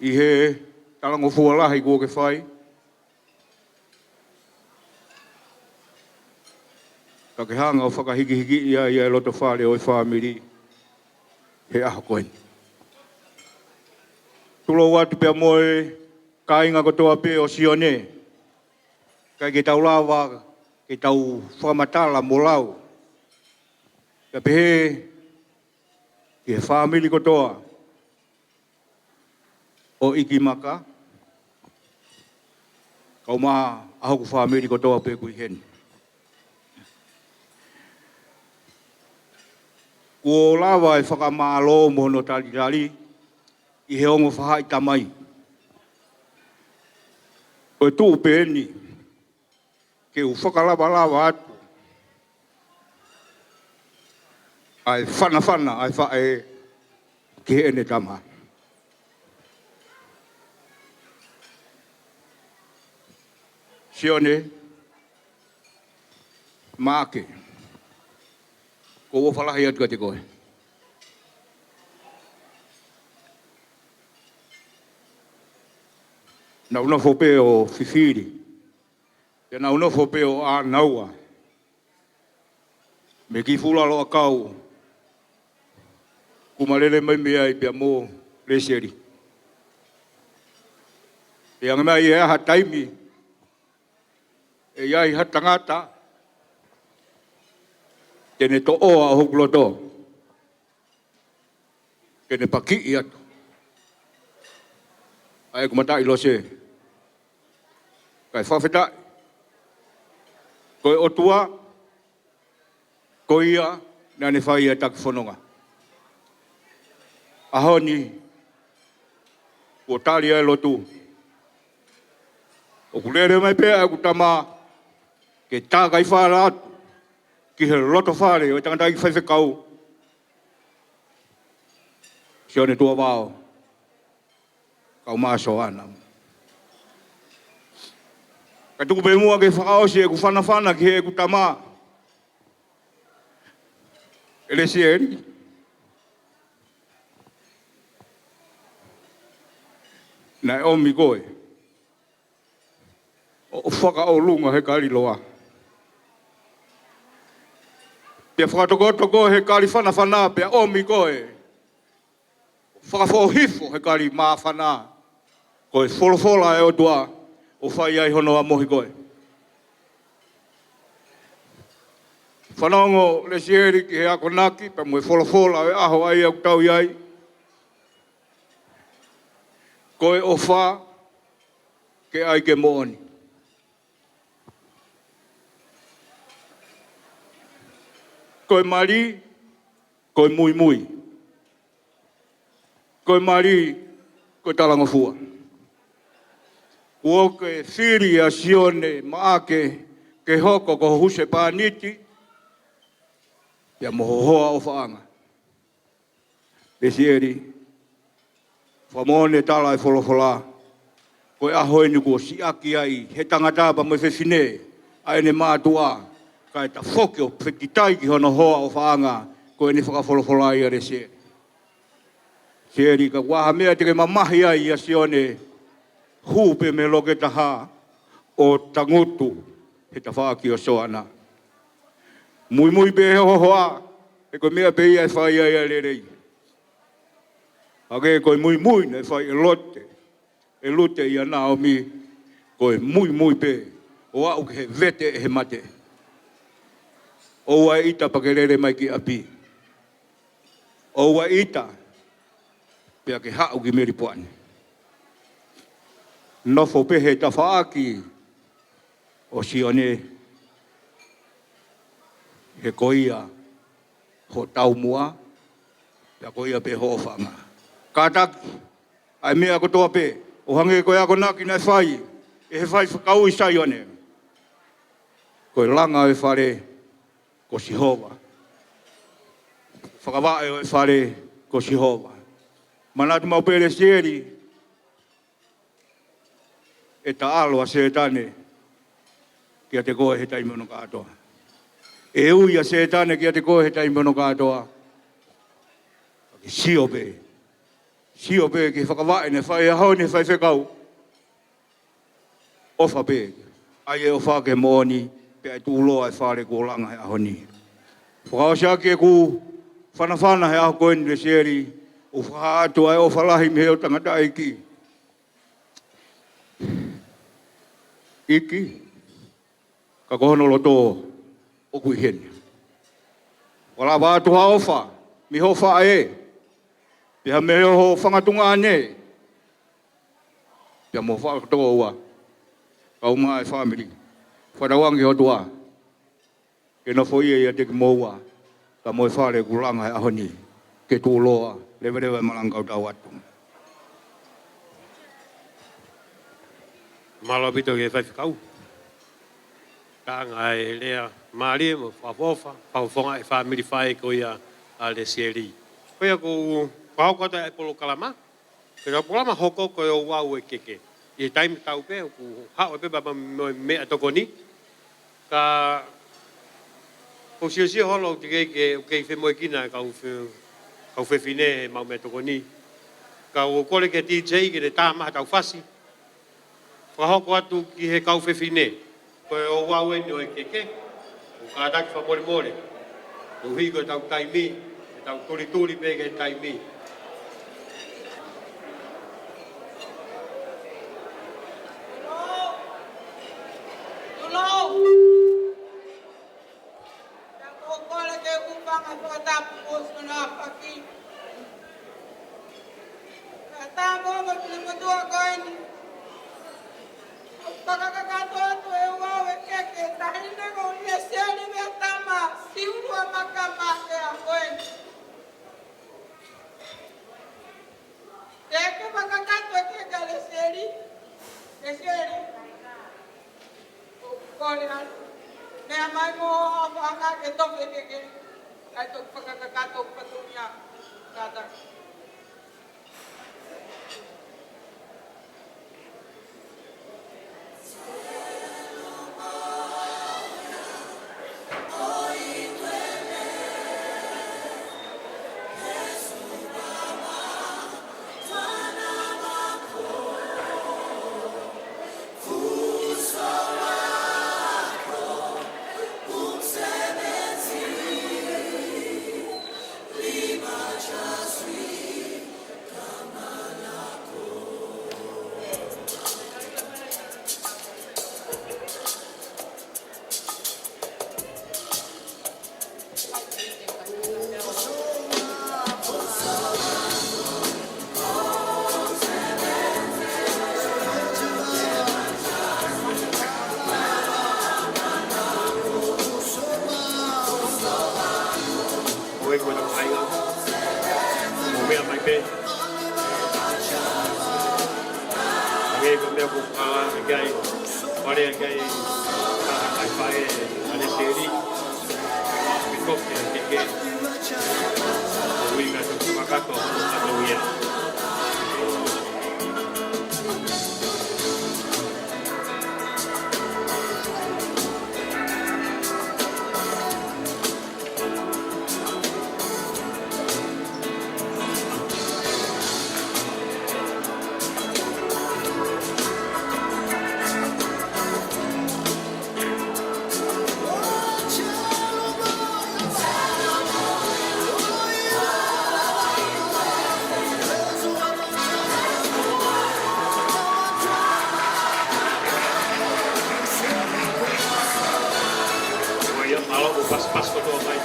ʻI he talangofua lahi kuo ke fai, ka ke hanga ʻo fakahikihikiʻi ai ʻa e loto fale ʻo e fāmili he ʻaho ko eni. Tulou atu pea mo e kāinga kotoa pē ʻo Sione, ʻikai ke tau lava ke tau fakamatala mo lau, pea pehē ki he fāmili kotoa ʻo ʻEiki Maka, kau mai ʻa hoku fāmili kotoa pē ʻoku ʻi heni. Kuo lava e fakamālō mo hono talitali ʻi he ongo faʻahi tamai. Ko e tuʻu pē eni ke u fakalavalava atu ʻa e fanafana ʻa e faʻē ki heʻene tama. Sione Maʻake, ʻoku ou ʻofa lahi atu kiate koe. Naʻa ku nofo pē ʻo fifili, pea naʻa ku nofo pē ʻo ʻānaua mei he kiʻi fuʻu lalo ʻakau kuo ma lele mai mei ai pea mo Lesieli. Pea hanga mai ʻe ʻi ai ha taimi ʻe ʻi ai ha tangata te ne toʻoa ʻo hoku loto, ke ne pakiʻi atu ʻa ʻeku mataʻi lose. Kae fakafetaʻi, ko e ʻOtua, ko ia naʻa ne fai ʻa e taki fononga. ʻAho ni, kuo tali ʻa e lotu. ʻOku lele mai pē ʻa ʻeku tama ke tākaifala atu ki he loto fale ʻo e tangataʻeiki faifekau, Sione Tuʻavao, kau mai ʻa Soana. Kae tuku pē muʻa ke fakaʻosi ʻeku fanafana ki heʻeku tama, ʻe Lesieli, naʻe ʻomi koe ʻo fakaʻolunga he kali loa, pea fakatokoto koe he kali fanafana, pea ʻomi koe ʻo fakafoʻohifo he kali māfana. Ko e folofola ʻa e ʻOtua ʻoku fai ai hono ʻamohi koe. Fanongo Lesieli ki he akonaki pea mo e folofola ʻo e ʻaho ʻa ia ʻoku tau ʻi ai. Ko e ʻofa ke ʻai ke moʻoni. Ko e mali, ko e muimui. Ko e mali, ko e talangofua. Kuo ke fili ʻa Sione Maʻake ke hoko ko ho husepāniti, pea mo ho hoa ʻofaʻanga. Lesieli, fakamoʻoni e tala ʻa e folofola, ko e ʻaho eni kuo siʻaki ai he tangata pea mo e fefine ʻa ʻene mātuʻa, kae tafoki ʻo fekitai ki hono hoa ʻofaʻanga, ko ʻene fakafolofola ia Lesieli. Lesieli, ka ʻoku ʻi ai ha meʻa te ke mamahi ai ʻia Sione, hū pē mei he loki taha ʻo tangutu he tafaʻaki ʻo Soana. Muimui pē he hohoʻa, he ko e meʻa pē ia ʻe fai ai ʻa e lelei. Hangē ko e muimui naʻe fai ʻe Lote, ʻe Lute ʻia Naomi, ko e muimui pē ʻo aʻu ki he vete ʻe he mate. ʻOua ʻe ʻita pea ke lele mai ki ʻapi. ʻOua ʻe ʻita pea ke haʻu ki Melipoane. Nofo pē he tafaʻaki ʻo Sione, he ko ia ho taumuʻa, pea ko ia pē ho ʻofaʻanga. Kātaki ʻa e meʻa kotoa pē, ʻo hangē ko e akonaki naʻe fai ʻe he faifekau ʻi Saione. Ko e langa ʻo e fale ko Sihova. Fakavaʻe ʻo e fale ko Sihova. Manatu maʻu pē Lesieli, ʻe taʻalo ʻa Sētane kiate koe he taimi hono kātoa. ʻE ui ʻa Sētane kiate koe he taimi hono kātoa. Ke sio pē. Sio pē ki he fakavaʻe naʻe fai he ʻaho ni ʻe he faifekau. ʻOfa pē. ʻAi e ʻofa ke moʻoni, pea ʻe tuʻuloa e fale kuo langa he ʻaho ni. Fakaʻosi ʻaki ʻeku fanafana he ʻaho ko eni Lesieli, ʻoku fakahā atu ʻa e ʻofa lahi mei he ʻo tangataʻeiki. ʻEiki, ka ko hono loto ʻoku ʻi heni. ʻOku lava atu ha ʻofa mei hoʻo faʻē, pea mei hoʻo fanga tuongaʻane, pea mo ho faʻē kotoa ua, kae ʻumaʻā e fāmili. Fakatauange ki he ʻOtua ke nofoʻia ʻiate kimoua, pea mo e fale kuo langa he ʻaho ni, ke tuʻuloa, leveleva e malanga kae tau atu. Mālō ʻaupito ki he faifekau. Tanga e lea mālie mo fakaʻofoʻofa, fakaʻofoʻofa e fāmili faʻē ko ia ʻa Lesieli. Ko ia ʻoku fakahoko atu e polokalama, ko e polokalama hoko ko e Ouau ʻo e Keke. ʻI he taimi tatau pē, ʻoku haʻu e pepa mo e meʻatokoni. Ka ʻoku ou siosio holo ʻoku teʻeki ke, ʻoku kei femoʻuekina e kau fe-, kau fefine he maʻu meʻatokoni. Ka ʻoku ou kole ki he D J ke ne tā mai ha tau fasi. Fakahoko atu ki he kau fefine. Ko e Ouau eni ʻo e Keke. ʻOku kātaki fakamolemole. Koeʻuhi ko e tau taimi, ʻe tau tulituli pē ki he taimi. Tulou! Tulou! Ka ʻoku ou kole ke u fanga fakatapu mo Sona Faki. Ka tā mo mo pili mo tua ko eni. Fakakakato atu e Ouau ʻo e Keke, taʻahine ko Lesieli Meatama, Siulua Makama, ʻa e ʻaho ko eni. Te ke fakakakato e Keke ʻa Lesieli. Lesieli. Kole atu. Meʻa mai mo ʻapaʻapa ke tofe Keke. Kae toki fakakakato patunia. Kātaki. Pea mai pē. Hangē ko e meʻa ko ē ʻoku ala ʻikai, fale ʻikai, ʻa e faʻē ʻa Lesieli. Mikoke ʻa e keke. Ui ka toki makato, ka toki ia. Ko ia, mālō, kuo pasipasi kotoa mai.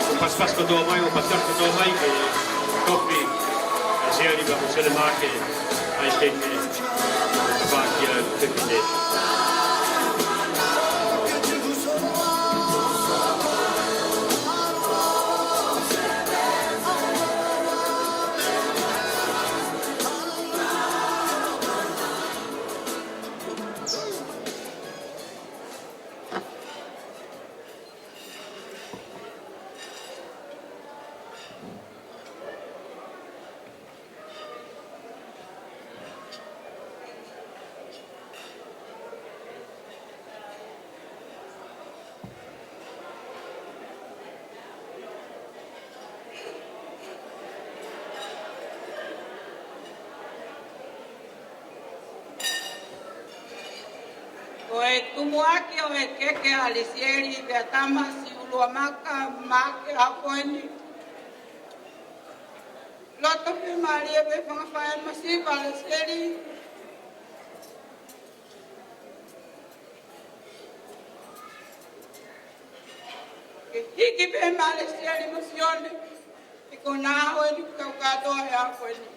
Kuo pasipasi kotoa mai, kuo pasipasi kotoa mai ke kopi ʻa Lesieli pea mo Sele Maake ʻa e keke. Pakia te pine. Ko e tumuʻaki ʻo e keke ʻa Lesieli Veatama Siuluamaka Maake Akoeni. Loto pē mālie pē fanga faʻē masiva ʻa Lesieli. Ke hiki pē maʻa Lesieli mo Sione, ʻi ko ena ʻo eni kau kātoa he ʻaho ko eni.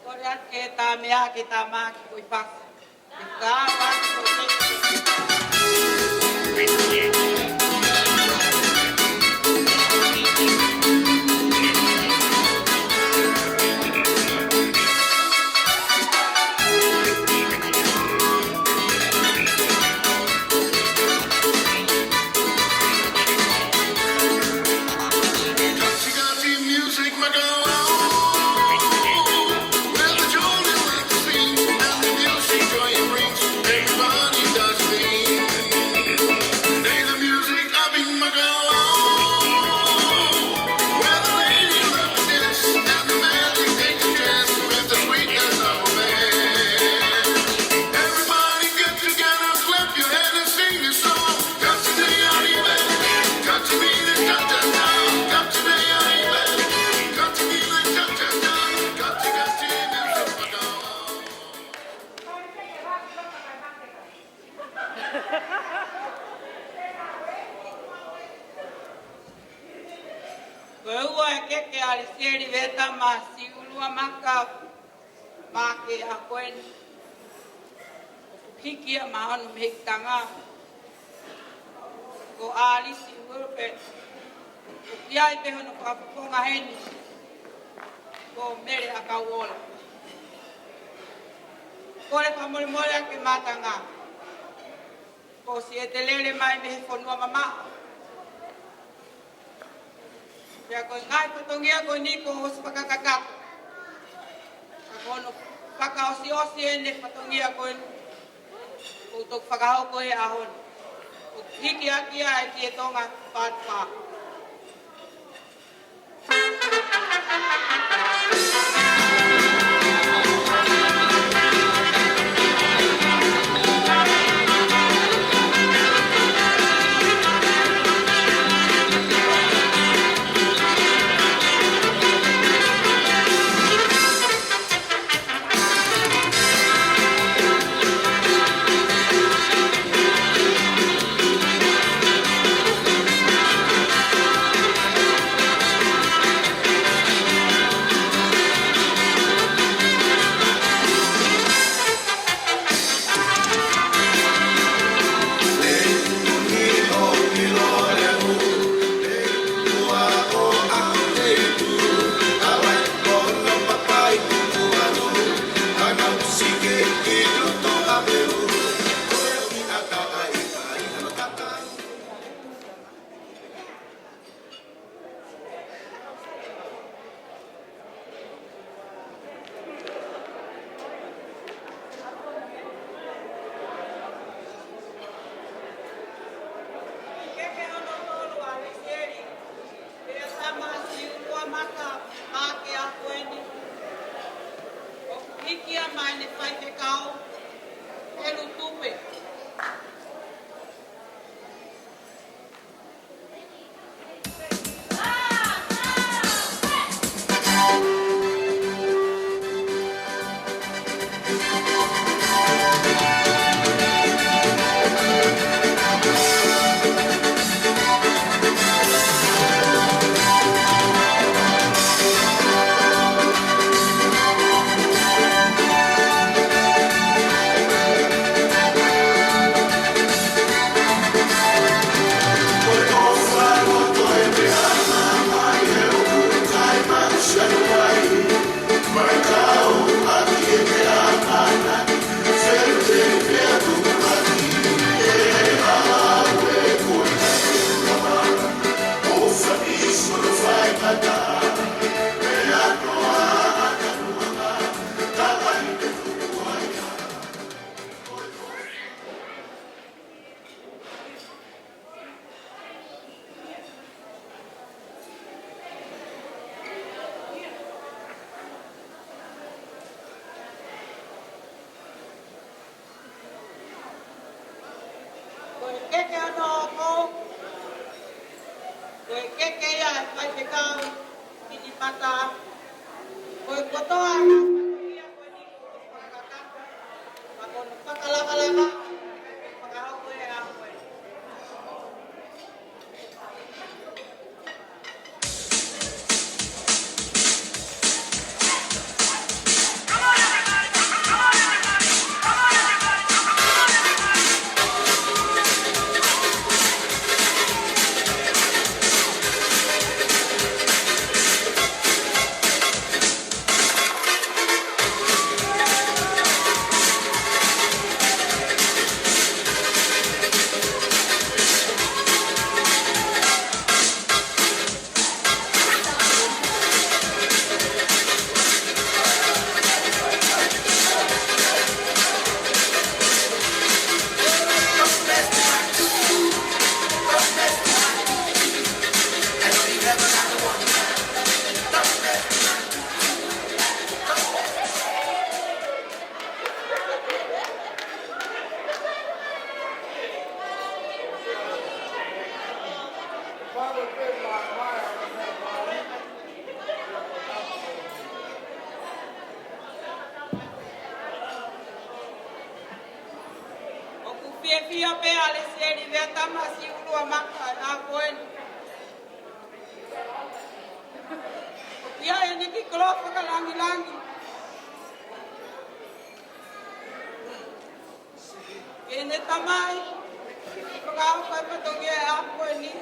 Kole atu ke tā meʻa ke tā mā ki ko i fasi. Ko e ua e keke ʻa Lesieli Veatama Siuluamaka Maake Akoeni. Hiki ia maʻa hono mehikitanga ko ʻAlisi Uelope. ʻOku ʻi ai pē hono fakafofonga heni ko Mele ʻAkauʻola. Kole fakamolemole ʻa e mātanga. Kuo ʻosi ʻete lele mai mei he fonua mamaʻo. Pea ko e ngaahi fatongia ko eni kuo ʻosi fakakakato. Ka ko hono fakaʻosiʻosi ʻene fatongia ko eni, kuo toki fakahoko he ʻaho ni. ʻOku hiki hake ʻa e Tieto Ngāti Pātipā. Keke hono tolu ʻa Lesieli Veatamasiʻi Uluamaka, Maʻake ʻAhokueni. ʻOku hiki ia maʻa ʻene faifekau, Helu Tupe. Ko e keke hono hoko, ko e keke ia ʻa e faifekau Minipata, ko e kotoa ʻa e fatongia ko eni kuo ʻosi fakakakato, ka ko hono fakalakalaka, fakahoko he ʻaho ko eni. ʻOku fiefia pē ʻa Lesieli Veatamasiʻi Uluamaka ʻa ko eni. ʻOku ʻi ai ʻene kiʻi koloa fakalangilangi. Ke ne tamai, fakahoko e fatongia ʻa ko eni.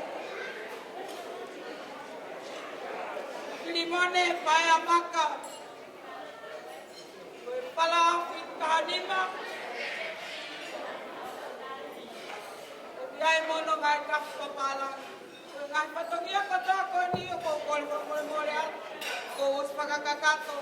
Filimone Paea Maka, ko e palafi tahanima. ʻOku ʻi ai mo hono ngaahi kafu papālangi. Ngaahi fatongia kotoa ko eni ʻoku ou kole fakamolemole atu, kuo ʻosi fakakakato.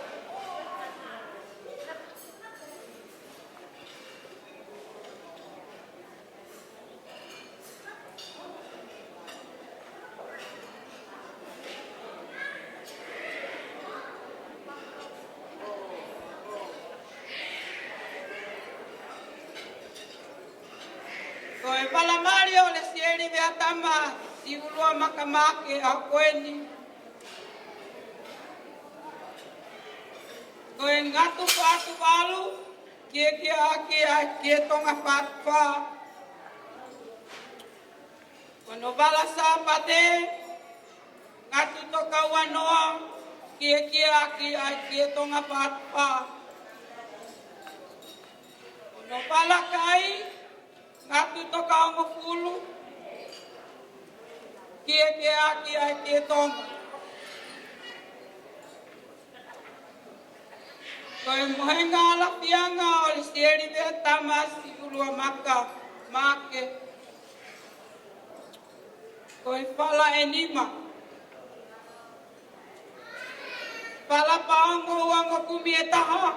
Ko e vala mali ʻo Lesieli Veatama Siulua Maka Maake ʻa ko eni. Ko e Ngatu Faʻatuvalu, kiekie ʻaki ʻa e Kietonga Faʻatufā. Ko hono vala Sāpate, Ngatu Tokaua Noa, kiekie ʻaki ʻa e Kietonga Faʻatufā. Ko hono vala kai, Ngatu Tokahongofulu, kiekie ʻaki ʻa e Kietonga. Ko e mohenga ʻalafianga ʻo Lesieli Veatama Siulua Maka Maake. Ko e vala ʻe nima. Vala Paongo ua ongo kumi ʻe taha.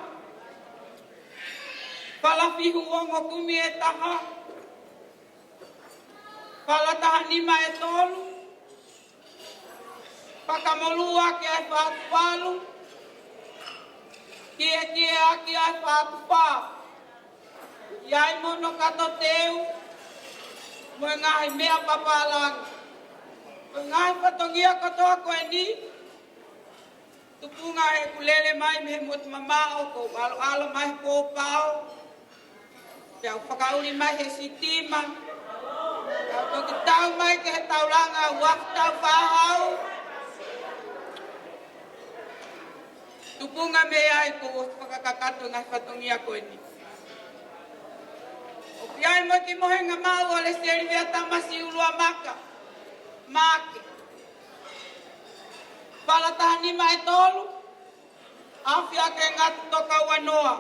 Vala Fihu ua ongo kumi ʻe taha. Vala taha nima ʻe tolu. Fakamolū ʻaki ʻa e Faʻatuvalu. Kiekie ʻaki ʻa e Faʻatufā. ʻI ai mo hono kato teu, mo e ngaahi meʻa papālangi. Ko e ngaahi fatongia kotoa ko eni, tupunga ʻeku lele mai mei he motu mamaʻo, ʻoku ou ʻaloʻalo mai he pōpao. Pea u fakaʻuli mai he sitima. Pea u toki tau mai ki he taulanga ua afe taha fā hau. Tupunga mei ai kuo ʻosi fakakakato e ngaahi fatongia ko eni. ʻOku ʻi ai mo e kiʻi mohenga maʻu ʻo Lesieli Veatama Siulua Maka Maake. Vala taha nima ʻe tolu. ʻAfio ʻaki e Ngatu Tokaua Noa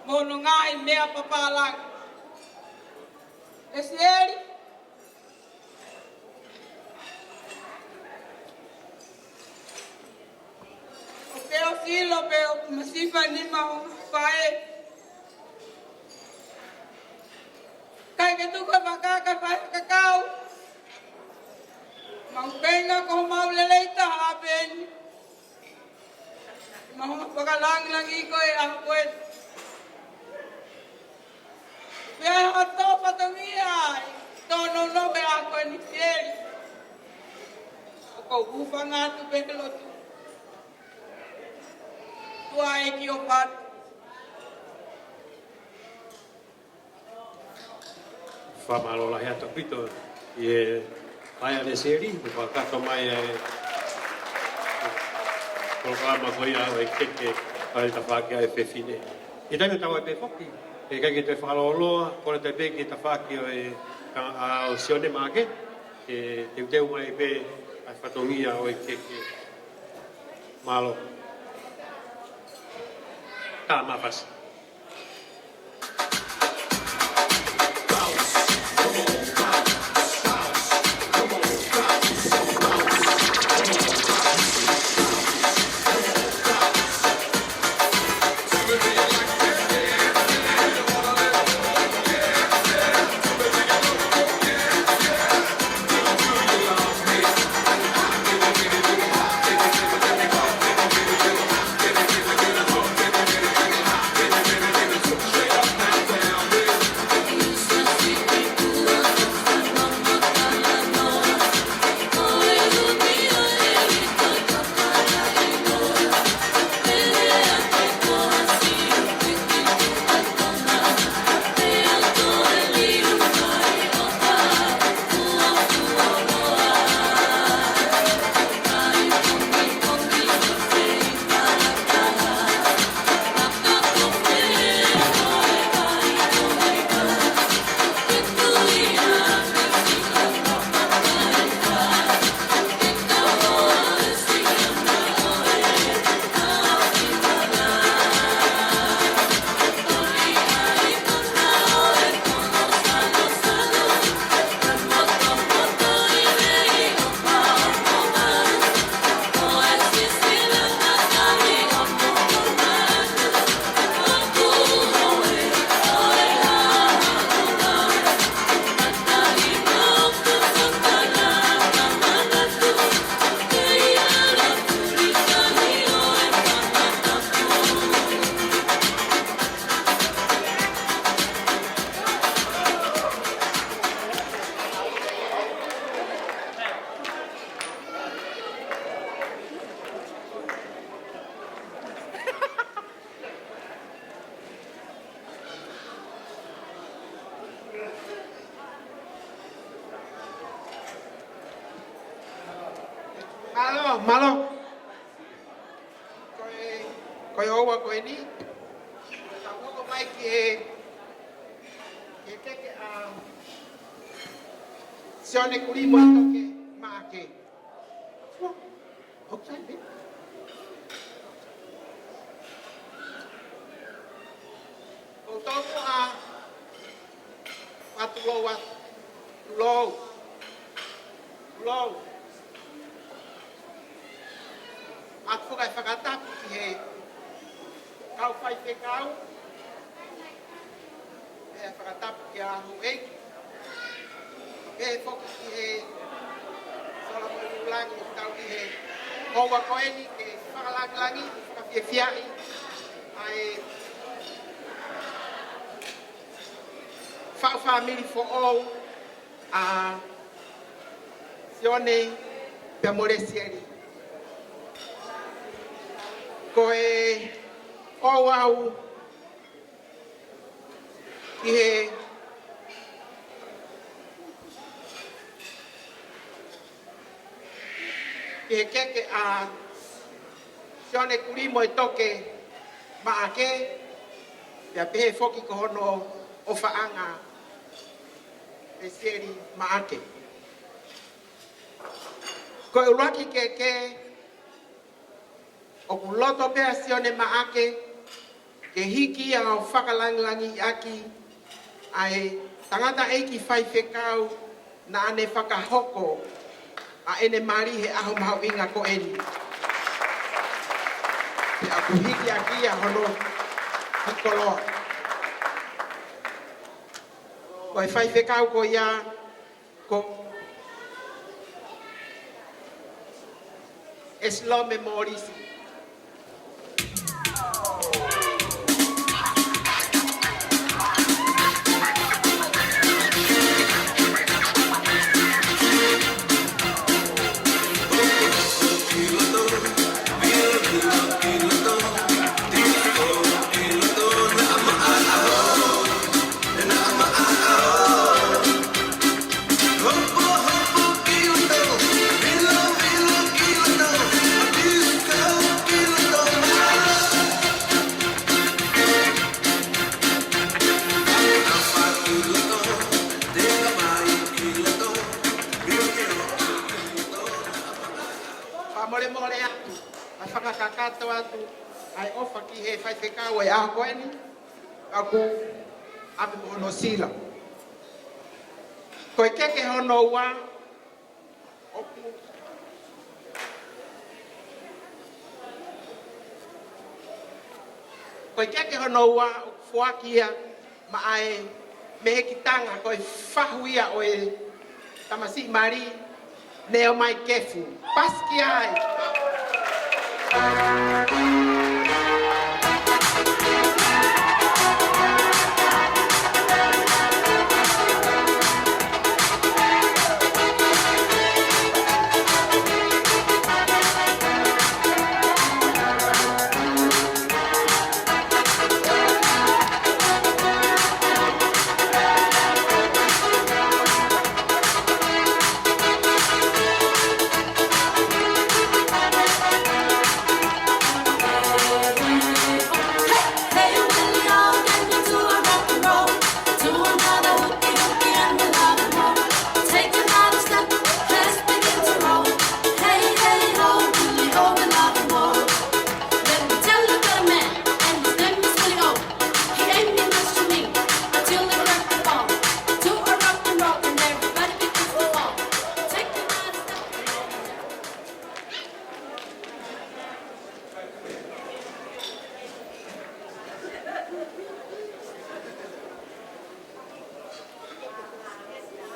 mo hono ngaahi meʻa papālangi. Lesieli, ʻoku ke ʻosi ʻilo pē ʻoku masiva nima ʻo fae. ʻIkai ke tuku e vaka kae fai e kakau. Mau feinga ko homau lelei taha pē eni. Mau fakalāngilangiʻi koe ʻa koe. Pea ʻi hoʻo fatongia ai, tō nounou he ʻaho ko eni Lesieli. ʻOku ou hūfanga atu pē he lotu. ʻOtua ʻEiki ʻofa atu. Fakamālō lahi atu ʻaupito ʻi he ʻai ʻa Lesieli, mo fakakakato mai e polokalama ko ia ʻo e keke ʻa e tafaʻaki ʻa e fefine. ʻI he taimi ʻoku tau ʻi ai pē foki, ʻe ʻikai ke toe fakalōloa, kole atu pē ki he tafaʻaki ʻo e, ʻa, ʻa, ʻo Sione Maake, ke teuteu mai pē ʻa e fatongia ʻo e keke. Mālō. Ka mafasi. Mālō. Ko e, ko e houa ko eni, tau hoko mai ki he, ki he keke ʻa Sione Kulimoetoke Maʻake. ʻOku sai pē. Ko tau ʻa, ʻa tulou atu. Tulou. Tulou. ʻA e faka-, fakatapu ki he kau faifekau. Pea fakatapu kia Houʻeiki. Pea foki ki he Solomoni Langi ʻoku tau ʻi he houa ko eni ke fakalāngilangiʻi, fakafiefiaʻi ʻa e faʻu fāmili foʻou ʻa Sione pea mo Lesieli. Ko e ʻoku ou ʻi he, ʻi he keke ʻa Sione Kulimoetoke Maʻake, pea pehē foki ko hono ʻofaʻanga Lesieli Maʻake. Ko e ʻuluaki keke, ʻoku loto pē ʻa Sione Maʻake ke hiki ia ʻo fakalāngilangiʻi ʻaki ʻa e tangataʻeiki faifekau naʻa ne fakahoko ʻa ʻene mali he ʻaho mahuʻinga ko eni. Pea ʻoku hiki ʻaki ia hono koloa. Ko e faifekau ko ia ko ʻEsilome Molisi. Fakamolemole atu, ʻa e fakakakato atu ʻa e ʻofa ki he faifekau ʻi he ʻaho ko eni, ʻoku ʻave mo hono sila. Ko e keke hono ua, ʻoku, ko e keke hono ua, ʻoku foaki ia maʻa e mehekitanga ko e fahu ia ʻo e tamasiʻi mali, Neomai Kefu. Pasi ki ai.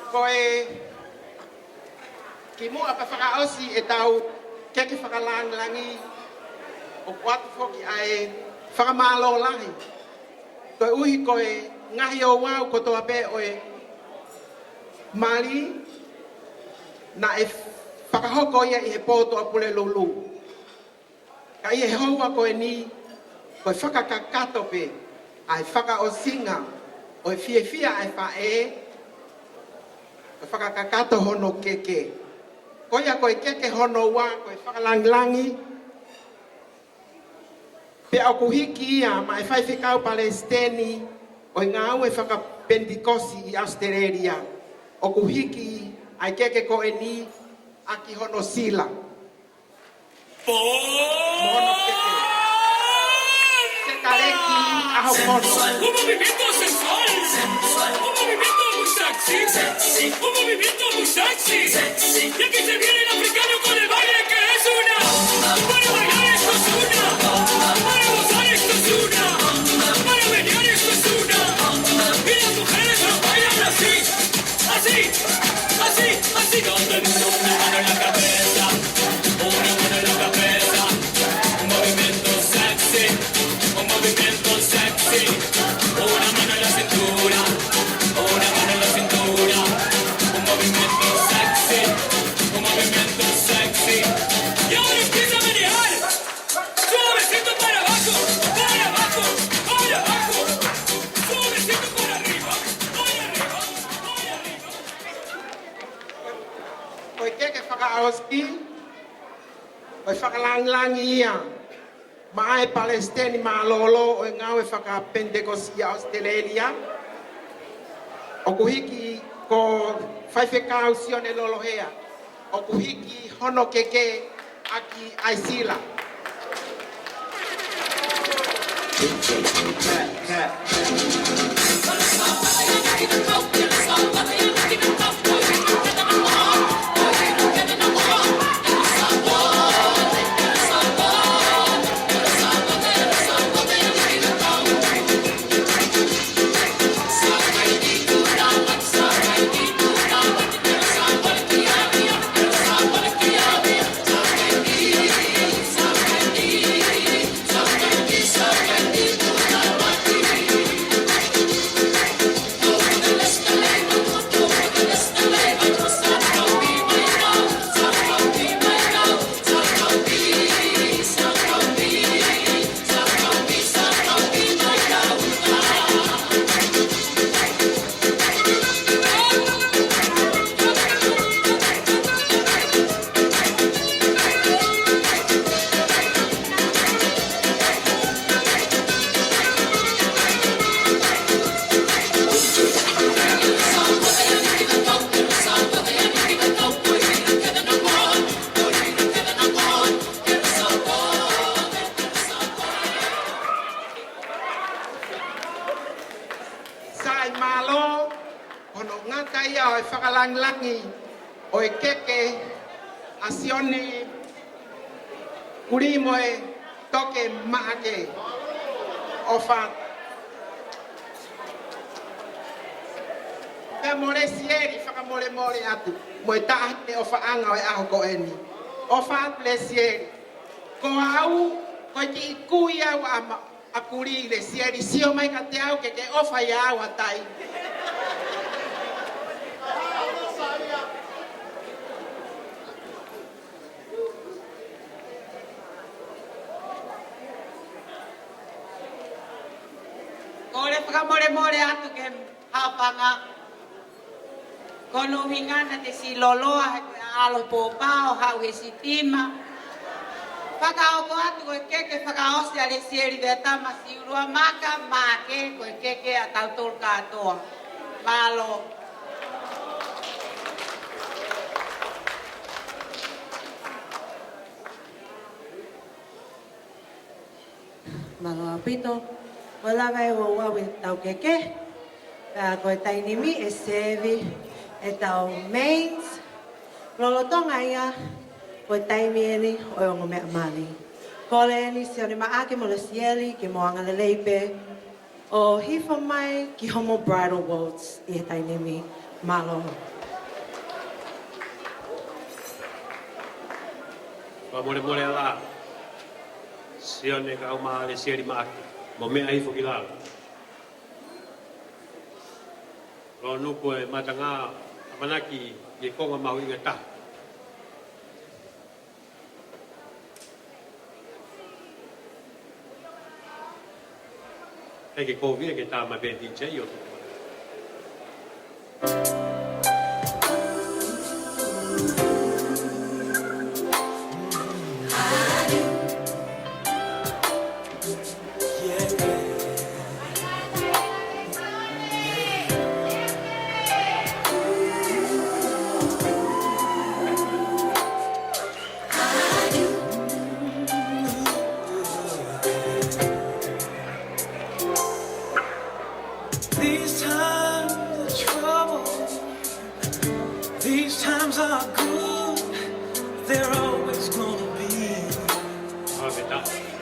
Ko e kimuʻa pea fakaʻosi ʻetau keke fakalāngilangi, ʻoku ʻoatu foki ʻa e fakamālō lahi. Koeʻuhi ko e ngaahi ouau kotoa pē ʻo e mali naʻe fakahoko ia ʻi he pō Toʻapulelulu. Ka ʻi he houa ko eni, ko e fakakakato pē ʻa e fakaʻosinga ʻo e fiefia ʻa e faʻē, ko e fakakakato hono keke. Ko ia ko e keke hono ua, ko e fakalangilangi. Pea ʻoku hiki ia maʻa e faifekau palesiteni ʻo e ngāue fakapenitekosi ʻi ʻAositelēlia. ʻOku hiki ʻa e keke ko eni ʻaki hono sila. Mo hono keke. Sekaleki ʻAhopono. Un movimiento sensual, un movimiento muy sexy, un movimiento muy sexy. Y aquí se viene el africano con el baile que es una. Para bailar esto es una. Para gozar esto es una. Para menear esto es una. Y las mujeres lo bailan así. Así, así, así. Todo el mundo una mano en la cabeza. Una mano en la cabeza. Un movimiento sexy. Un movimiento sexy. Una mano en la cintura. Una mano en la cintura. Un movimiento sexy. Un movimiento sexy. Y ahora empieza a menear. Suavecito para abajo, para abajo, para abajo. Suavecito para arriba, para arriba, para arriba. Ko e keke fakaʻosi, ko e fakalangilangi ia maʻa e palesiteni mālōlō ʻo e ngāue fakapenitekosi ʻi ʻAositelēlia. ʻOku hiki ko Faifekau Sione Lolohea. ʻOku hiki hono keke ʻaki ʻa e sila. Sai mālō, hono ngata ia ʻo e fakalangilangi ʻo e keke ʻa Sione Kulimoe Toke Maʻake. ʻOfa. Pea mo Lesieli, fakamolemole atu. Mo e taʻahine ʻofaʻanga ʻo e ʻaho ko eni. ʻOfa atu Lesieli. Ko au, ko e kiʻi kui au ʻa ma-, ʻa Kuli. Lesieli, sio mai kiate au ke ke ʻofa ʻia au ʻatai. Kole fakamolemole atu ke haʻu panga. Ko hono ʻuhinga naʻa te siʻi loloa he ko e ʻAlo Pōpao, haʻu he sitima. Fakaʻofoʻofa atu ko e keke fakaʻosi ʻa Lesieli Veatama Siulua Maka Maʻake, ko e keke ʻa tautolu kātoa. Mālō. Mālō ʻaupito. Ko e lava ʻe ua ua ʻetau keke. Pea ko e taimi ni ʻe sevi ʻetau mains. Lolotonga ia, ko e taimi eni ʻo e ongo meʻa mali. Kole eni Sione Maʻake mo Lesieli ke mou anga lelei pē ʻo hifo mai ki hoʻomo bridal waltz ʻi he taimi ni. Mālō. Fakamolemole ʻa Sione kae ʻumaʻā Lesieli Maʻake, mou meʻa hifo ki lalo. Lōnuku e matanga, ʻamanaki ʻi he konga mahuʻinga taha. ʻE ke kovi ʻe ke tā mai pē D J ʻo tuku.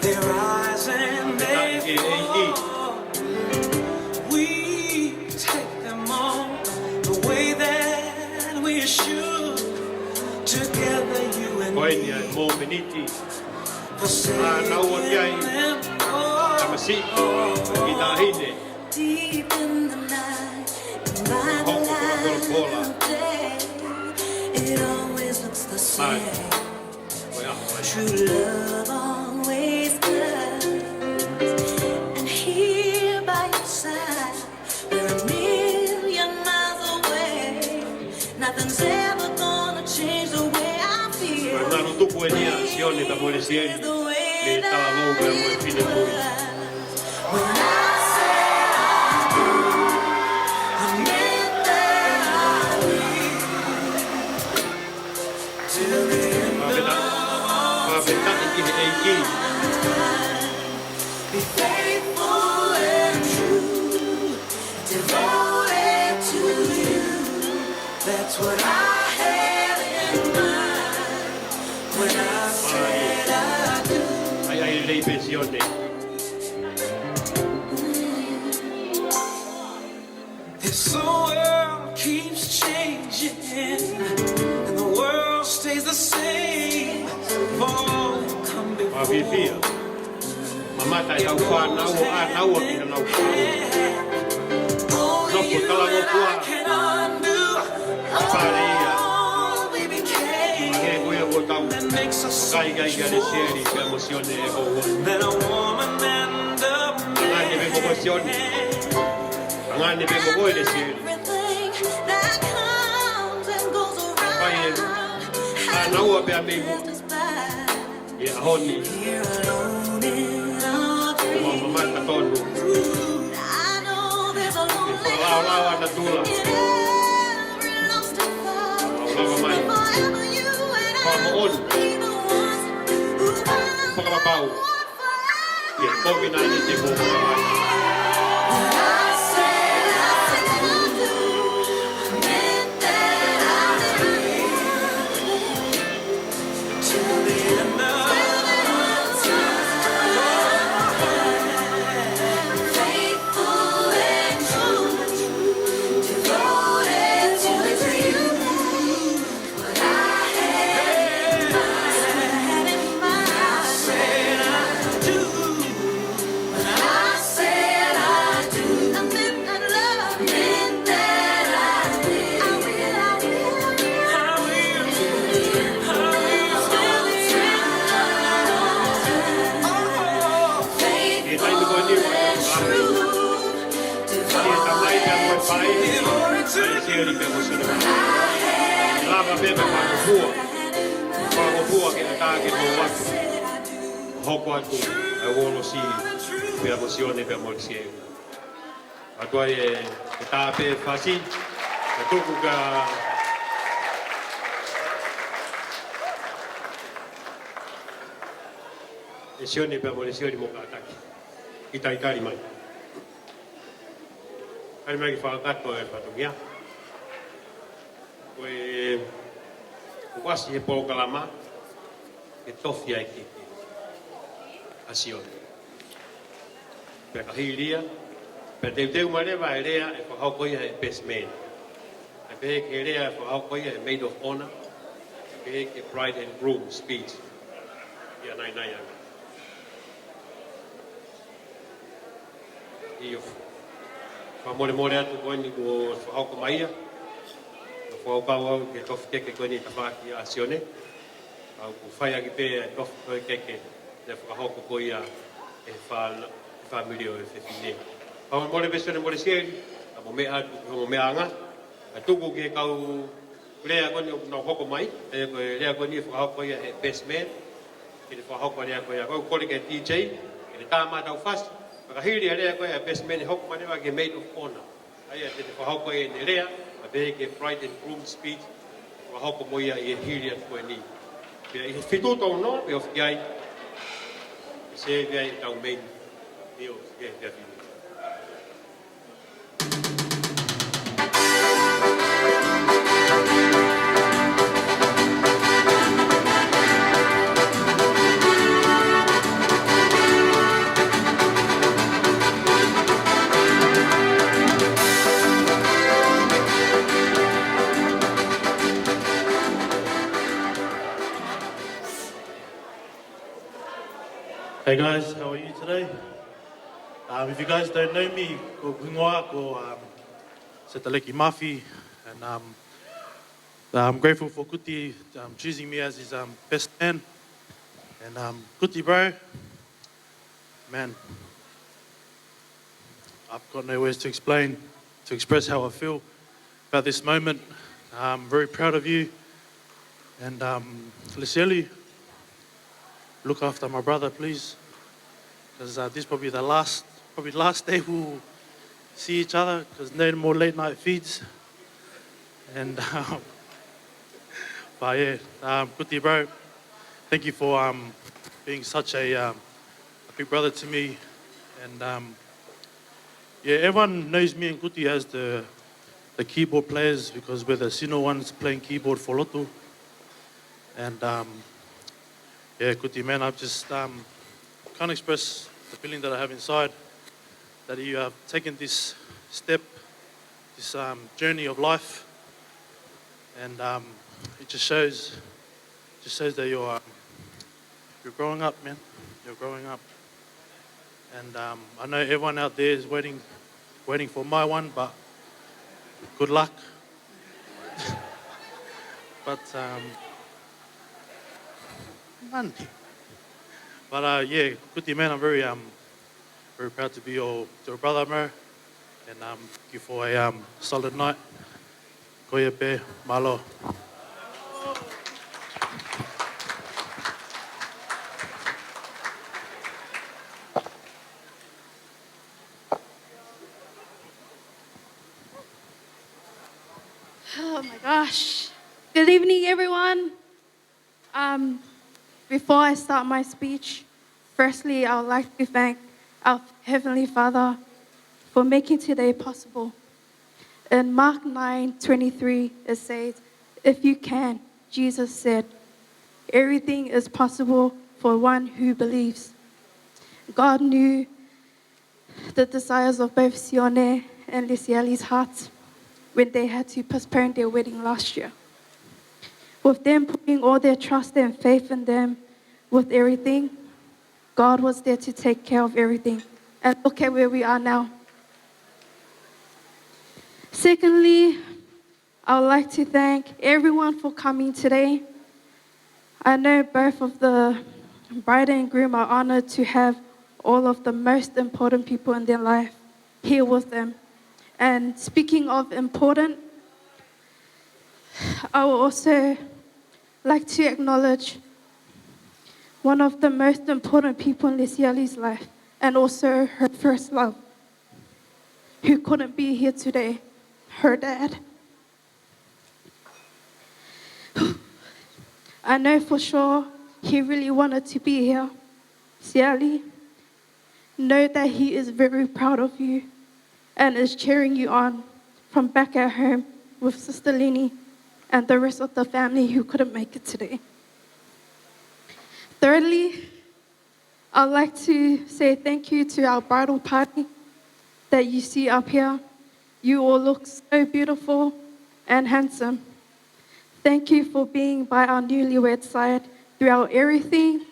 They rise and they fall. We take them on the way that we should. Together, you and me. Ko eni ʻa e mōmeniti ʻa naua ki ai, forsaking them all. Tamasiʻi, ki taʻahine. Deep in the night, by the light of day, it always looks the same. True love always does. And here by your side, we're a million miles away. Nothing's ever gonna change the way I feel. Ko e ngaahi tuku eni ʻa Sione pea mo ʻElesieli, mei he talavou pea mo e finemui. When I say I do, I mean that I do. Till the end of time, fakafetaʻi ki he ʻEiki. Be faithful and true, devoted to you. That's what I had in mind when I said I do. ʻAi, ʻai lelei pē Sione. This world keeps changing, and the world stays the same. Of all come before. Mamata ʻetau fānau ʻo ʻanaua ki heʻenau fānau. Nofo talangofua. Fale ia. Ke ko ia ko tau. Kai kai kia ʻElesieli pea mo Sione ʻe hou. Hangē pē mo ko Sione. Hangē pē mo ko ʻElesieli. Kai e. ʻAnaua pea mei mo. ʻI he ʻaho ni. Ko e mamata tonu. Ke fakalaolao ʻa natula. Fakalaolao mai. Fakamoʻoni. Fakapapau. Ke kovi nai ni te mo. Ke tai mo ko ni mo e tamai pea mo e faʻē, ʻElesieli pea mo Sione. Lava pē pea fakangofua. Fakangofua ke ʻatā ke mou atu. Hoko atu ʻa e uolosi pea mo Sione pea mo ʻElesieli. Atu ai e, e tā pē fasi, e tuku kia ʻElesieli pea mo ʻElesieli mo kātaki. Ke talitali mai. Tali mai ke fakakakato e fatongia. Ko e, ko e ʻasi he polokalama, ke tofi ai ke, ke. ʻA Sione. Pea ka hili ia, pea teuteu mai leva e lea ʻe fakahoko ia he best man. ʻE pehē ki he lea ʻe fakahoko ia he maid of honor, ʻe pehē ki he bride and groom speech. ʻIa naʻinaʻi ange. ʻIo. Fakamolemole atu ko eni kuo fakahoko mai ia. Kuo fakahoko au ke tofi keke ko eni tafaʻaki ʻa Sione. ʻOku fai ʻaki pē ʻa e tofi ko e keke naʻe fakahoko ko ia ʻe he fā-, fāmili ʻo e fefine. Fakamolemole pē Sione mo ʻElesieli, ka mou meʻa atu ki hoʻomou meʻaʻanga. Ka tuku ki he kau lea ko eni ʻoku nau hoko mai, ʻe ko e lea ko eni ʻe fakahoko ia he best man, ke ne fakahoko lea ko ia, ko e kole ki he D J, ke ne tā mai ʻetau fasi, pea ka hili e lea ko ia he best man ʻe hoko mai leva ki he maid of honor. ʻA ia te ne fakahoko ʻene lea, ʻa pehē ki he bride and groom speech, fakahoko mo ia ʻi he hili atu ko eni. Pea ʻi he fitu tau noa, pea ofi ki ai, ʻe sēvia ʻetau main, ʻio, ke, ke fini. Hey guys, how are you today? Um, if you guys don't know me, ko hoku hingoa ko, um, Setaleki Mafi, and, um, I'm grateful for Kuti, um, choosing me as his, um, best man. And, um, Kuti, bro, man, I've got no words to explain, to express how I feel about this moment. I'm very proud of you. And, um, Lesieli, look after my brother, please. 'Cause, uh, this is probably the last, probably last day we'll see each other, 'cause no more late night feeds. And, um, but yeah, um, Kuti, bro, thank you for, um, being such a, um, a big brother to me. And, um, yeah, everyone knows me and Kuti as the, the keyboard players because we're the sino ones playing keyboard for Lotu. And, um, yeah, Kuti, man, I just, um, can't express the feeling that I have inside that you have taken this step, this, um, journey of life. And, um, it just shows, just shows that you're, um, you're growing up, man. You're growing up. And, um, I know everyone out there is waiting, waiting for my one, but good luck. But, um, man. But, uh, yeah, Kuti, man, I'm very, um, very proud to be your, your brother, bro. And, um, thank you for a, um, solid night. Ko ia pē, mālō. Oh my gosh. Good evening, everyone. Um, before I start my speech, firstly, I would like to thank our Heavenly Father for making today possible. In Mark nine twenty-three, it says, "If you can," Jesus said, "everything is possible for one who believes." God knew the desires of both Sione and Lesieli's hearts when they had to postpone their wedding last year. With them putting all their trust and faith in them with everything, God was there to take care of everything. And look at where we are now. Secondly, I would like to thank everyone for coming today. I know both of the bride and groom are honored to have all of the most important people in their life here with them. And speaking of important, I would also like to acknowledge one of the most important people in Lesieli's life and also her first love, who couldn't be here today, her dad. I know for sure he really wanted to be here. Sieli, know that he is very proud of you and is cheering you on from back at home with Sister Lini and the rest of the family who couldn't make it today. Thirdly, I'd like to say thank you to our bridal party that you see up here. You all look so beautiful and handsome. Thank you for being by our newlywed side throughout everything,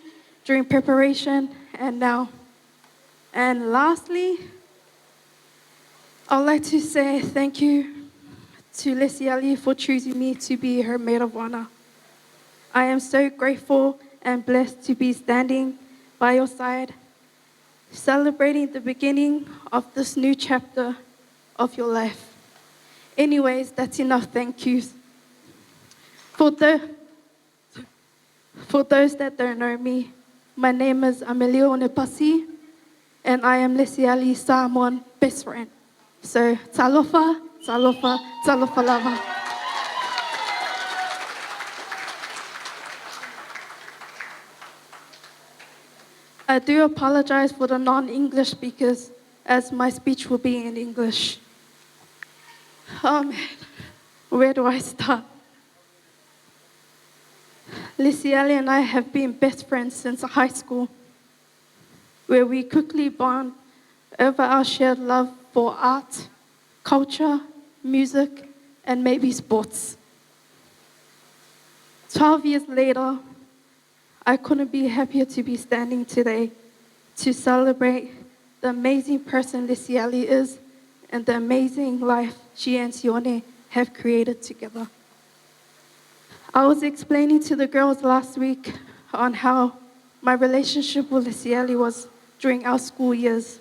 during preparation and now. And lastly, I'd like to say thank you to Lesieli for choosing me to be her maid of honor. I am so grateful and blessed to be standing by your side, celebrating the beginning of this new chapter of your life. Anyways, that's enough thank yous. For the For those that don't know me, my name is Amelia Onepasi, and I am Lesieli's Samoan best friend. So, talofa, talofa, talofa lava. I do apologize for the non-English speakers, as my speech will be in English. Oh man, where do I start? Lesieli and I have been best friends since high school, where we quickly bond over our shared love for art, culture, music, and maybe sports. Twelve years later, I couldn't be happier to be standing today to celebrate the amazing person Lesieli is and the amazing life she and Sione have created together. I was explaining to the girls last week on how my relationship with Lesieli was during our school years.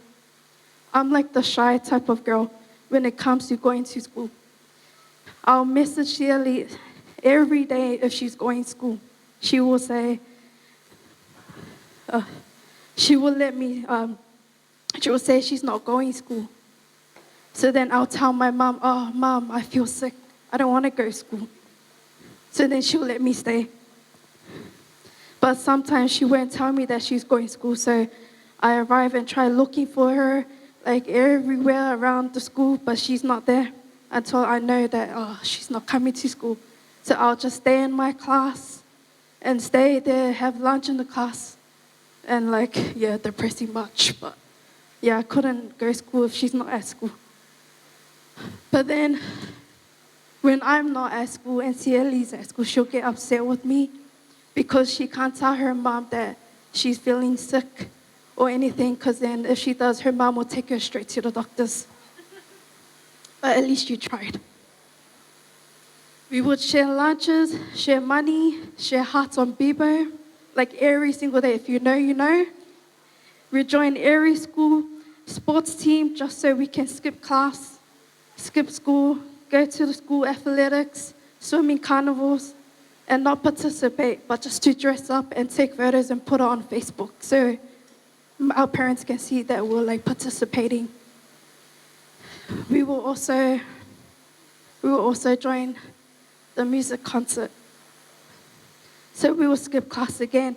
I'm like the shy type of girl when it comes to going to school. I'll message Sieli every day if she's going to school. She will say, uh, she will let me, um, she will say she's not going to school. So then I'll tell my mom, "Oh, mom, I feel sick. I don't want to go to school." So then she'll let me stay. But sometimes she won't tell me that she's going to school, so I arrive and try looking for her, like, everywhere around the school, but she's not there until I know that, oh, she's not coming to school. So I'll just stay in my class and stay there, have lunch in the class. And, like, yeah, depressing much, but yeah, I couldn't go to school if she's not at school. But then when I'm not at school and Sieli's at school, she'll get upset with me because she can't tell her mom that she's feeling sick or anything, 'cause then if she does, her mom will take her straight to the doctors. But at least you tried. We would share lunches, share money, share hearts on Bebo, like, every single day. If you know, you know. We join every school sports team just so we can skip class, skip school, go to the school athletics, swimming carnivals, and not participate, but just to dress up and take photos and put it on Facebook so m-, our parents can see that we're, like, participating. We will also, we will also join the music concert. So we will skip class again.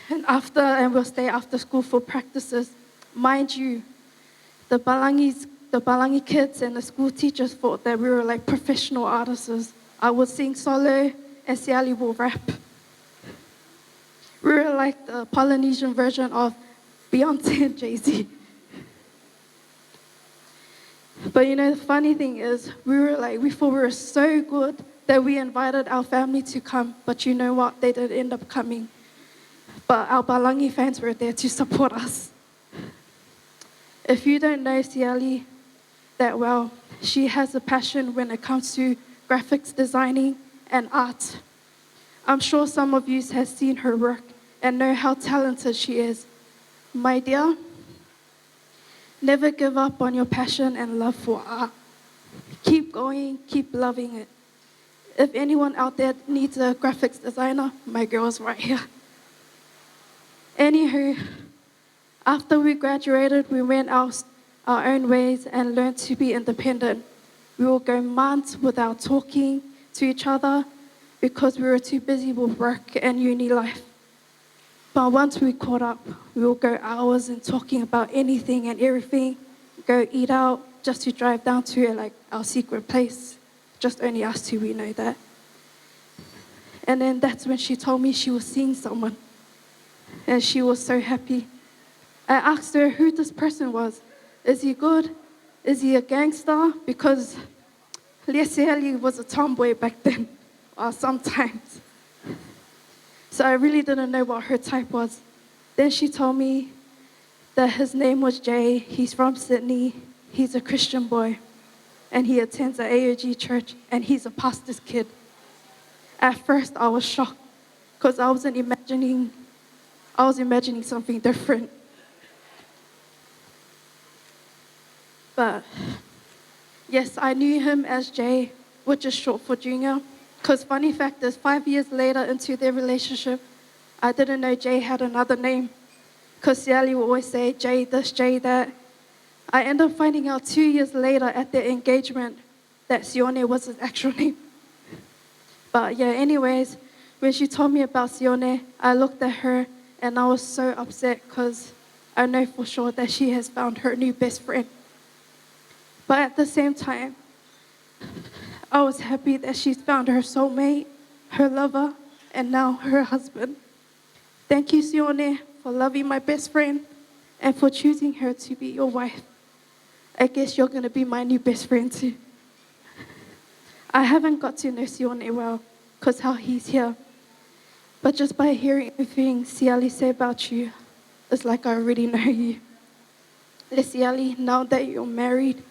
And after, and we'll stay after school for practices. Mind you, the Palangi, the Palangi kids and the school teachers thought that we were, like, professional artists. I would sing solo and Sieli will rap. We were like the Polynesian version of Beyonce and Jay-Z. But, you know, the funny thing is, we were like, we thought we were so good that we invited our family to come. But you know what? They didn't end up coming. But our Palangi fans were there to support us. If you don't know Sieli that well, she has a passion when it comes to graphics designing and art. I'm sure some of you have seen her work and know how talented she is. My dear, never give up on your passion and love for art. Keep going, keep loving it. If anyone out there needs a graphics designer, my girl's right here. Anywho, after we graduated, we went our, our own ways and learned to be independent. We will go months without talking to each other because we were too busy with work and uni life. But once we caught up, we will go hours in talking about anything and everything, go eat out just to drive down to, like, our secret place. Just only us two, we know that. And then that's when she told me she was seeing someone. And she was so happy. I asked her who this person was. Is he good? Is he a gangster? Because Lesieli was a tomboy back then, or sometimes. So I really didn't know what her type was. Then she told me that his name was Jay. He's from Sydney. He's a Christian boy. And he attends a A O G church. And he's a pastor's kid. At first, I was shocked 'cause I wasn't imagining, I was imagining something different. But yes, I knew him as Jay, which is short for Junior. 'Cause funny fact is, five years later into their relationship, I didn't know Jay had another name. 'Cause Sieli would always say, "Jay this, Jay that." I ended up finding out two years later at their engagement that Sione was his actual name. But yeah, anyways, when she told me about Sione, I looked at her and I was so upset 'cause I know for sure that she has found her new best friend. But at the same time, I was happy that she's found her soulmate, her lover, and now her husband. Thank you, Sione, for loving my best friend and for choosing her to be your wife. I guess you're gonna be my new best friend too. I haven't got to know Sione well, 'cause how he's here. But just by hearing everything Sieli said about you, It's like I already know you. Lesieli, now that you're married,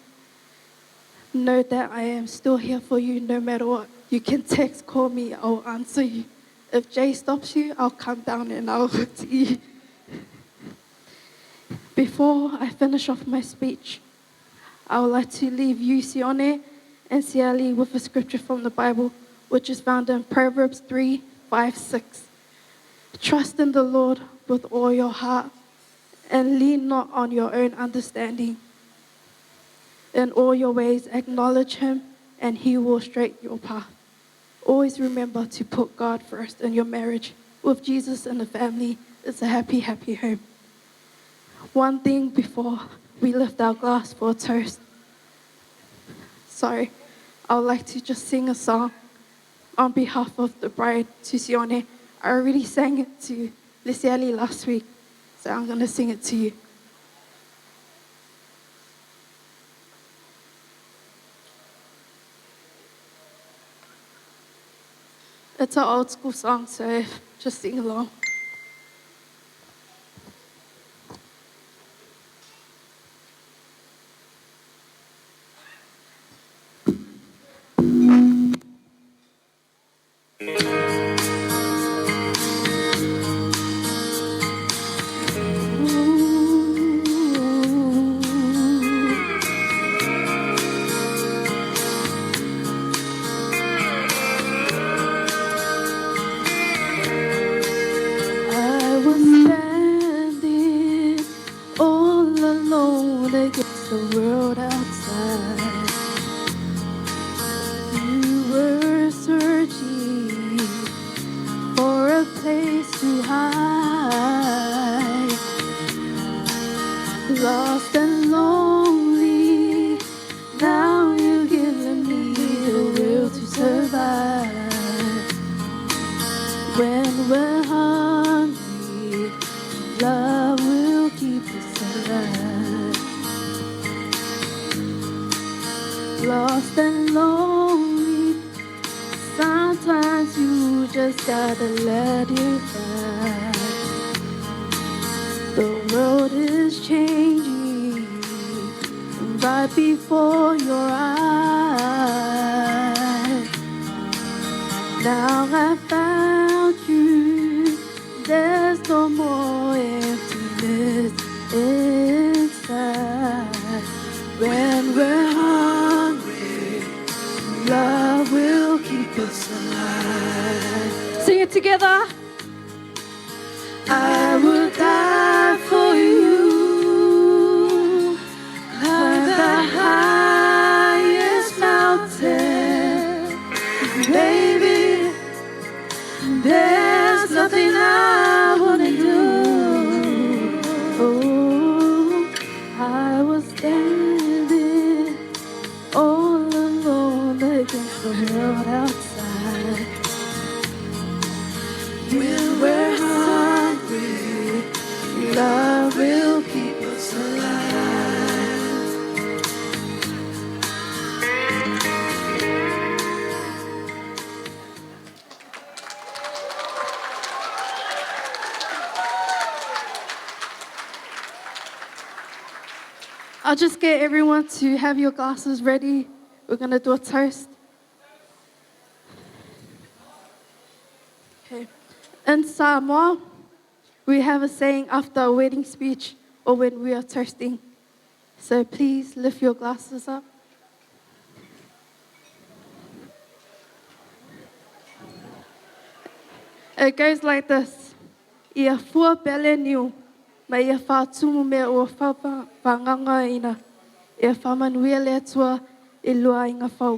know that I am still here for you no matter what. You can text, call me, I'll answer you. If Jay stops you, I'll come down and I'll hook to you. Before I finish off my speech, I would like to leave you, Sione and Sieli, with a scripture from the Bible, which is found in Proverbs three, five, six. "Trust in the Lord with all your heart and lean not on your own understanding. In all your ways, acknowledge him, and he will straighten your path." Always remember to put God first in your marriage. With Jesus in the family, it's a happy, happy home. One thing before we lift our glass for a toast. Sorry, I would like to just sing a song on behalf of the bride to Sione. I already sang it to Lesieli last week, so I'm gonna sing it to you. It's an old school song, so just sing along. I was standing all alone against the world outside. You were searching for a place to hide. Lost and lonely, now you've given me the will to survive. When we're hungry, love will keep us alive. Lost and lonely, sometimes you just gotta let it fly. The world is changing right before your eyes. Now I found you. There's no more emptiness inside. When we're hungry, love will keep us alive. Sing it together. I will die for you. Climb the highest mountain, baby. There's nothing I wouldn't do. Oh, I was standing all alone against the world outside. When we're hungry, love will keep us alive. I'll just get everyone to have your glasses ready. We're gonna do a toast. Okay. In Samoa, we have a saying after a wedding speech or when we are toasting. So please lift your glasses up. It goes like this. ʻIa fua pē ʻa e niu, mo ia fā tumu mei he ʻū fā-, fā-, fāngaungaʻia. ʻIa fakamanuia ʻa e ʻOtua ʻi he ʻū ʻāinga fou.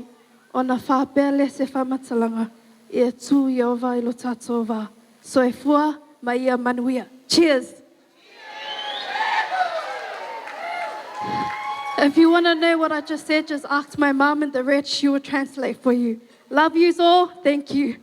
ʻOua naʻa fāpea lesi e fakamatalaʻanga, ʻia tui ʻa Sihova ʻi loto ʻa e vā. Soifua mo ia manuia. Cheers. If you wanna know what I just said, just ask my mum in the red, she will translate for you. Love yous all. Thank you.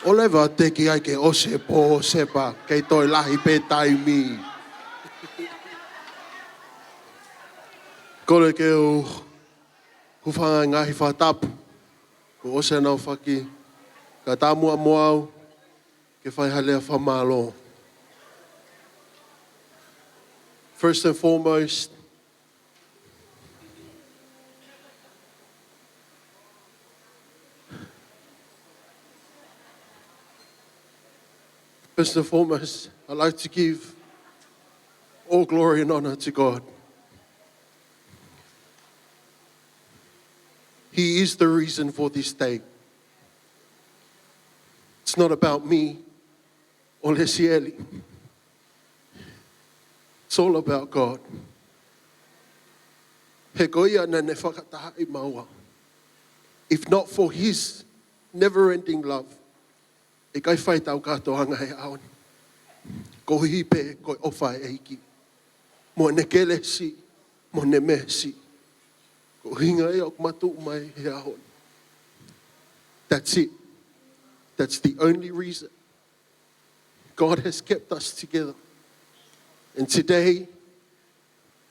ʻOleva, teʻeki ai ke ʻosi e pō, Sepa, kei toe lahi pē taimi. Kole ke u hūfanga he ngaahi fakatapu kuo ʻosi ʻenau fai, kae ʻatā muʻa mo au ke fai ha lea fakamālō. First and foremost, first and foremost, I'd like to give all glory and honor to God. He is the reason for this day. It's not about me or Lesieli. It's all about God. He ko ia naʻa ne fakatahaʻi maua. If not for his never-ending love, ʻikai fai ʻetau kātoanga he ʻaho ni. Koeʻuhi pē ko e ʻofa ʻa e ʻEiki mo ʻene kelesi mo ʻene meesi. Ko e ʻuhinga ia ʻoku ma tuʻu mai he ʻaho ni. That's it. That's the only reason God has kept us together. And today,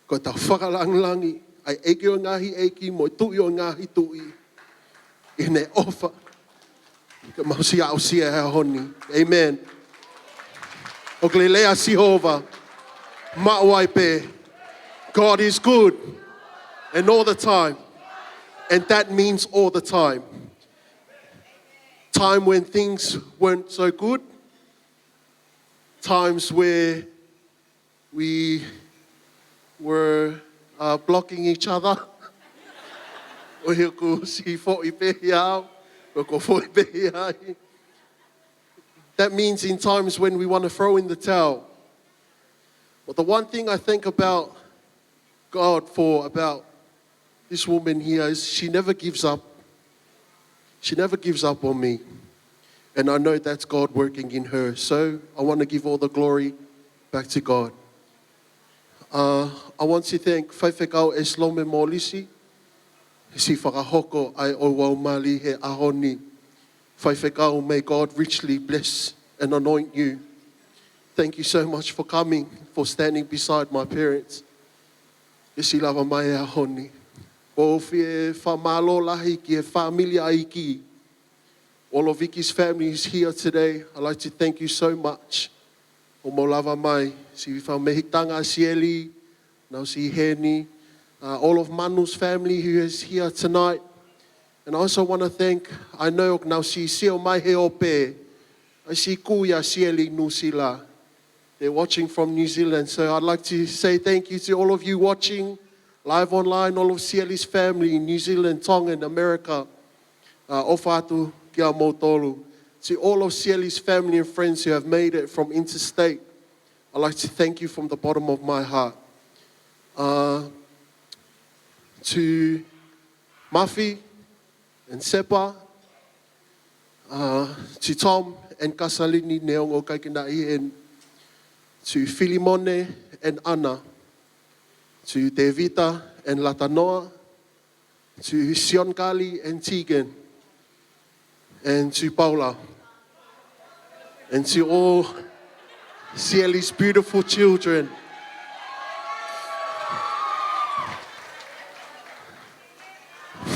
ko ʻetau fakalāngilangi ʻa e ʻEiki ʻo e ngaahi ʻeiki mo e Tuʻi ʻo e ngaahi tuʻi ʻi heʻene ʻofa ke mau siʻi aʻusia he ʻaho ni. Amen. ʻOku lelei ʻa Sihova, maʻu ai pē. God is good and all the time. And that means all the time. Time when things weren't so good, times where we were, uh, blocking each other. ʻOku siʻi foʻi pē ia au, ʻoku foʻi pē ia ai. That means in times when we want to throw in the towel. But the one thing I thank about God for, about this woman here is she never gives up. She never gives up on me. And I know that's God working in her. So I want to give all the glory back to God. Uh, I want to thank Faifekau ʻEsilome Molisi, siʻi fakahoko ʻa e ʻoua mali he ʻaho ni. Faifekau, may God richly bless and anoint you. Thank you so much for coming, for standing beside my parents. Siʻi lava mai he ʻaho ni. ʻOku ou fie fakamālō lahi ki he fāmili ʻa e ʻEiki. All of Vicky's family is here today. I'd like to thank you so much. ʻOku mou lava mai, siʻi fakamehikitanga ʻa Sieli, naʻa nau siʻi heni. Uh, all of Manu's family who is here tonight. And I also want to thank, I know naʻa nau siʻi sio mai he ope, ʻa e siʻi kui ʻa Sieli ʻi Nuʻusila. They're watching from New Zealand. So I'd like to say thank you to all of you watching live online, all of Sieli's family in New Zealand, Tonga, and America. Uh, ʻofa atu kiate kimoutolu. To all of Sieli's family and friends who have made it from interstate, I'd like to thank you from the bottom of my heart. Uh, to Mafi and Sepa, uh, to Tom and Kasalini, neongo ʻikai ke nau ʻi heni, to Filimone and Ana, to Tevita and Latanoa, to Sionkali and Tegan, and to Paula, and to all Sieli's beautiful children.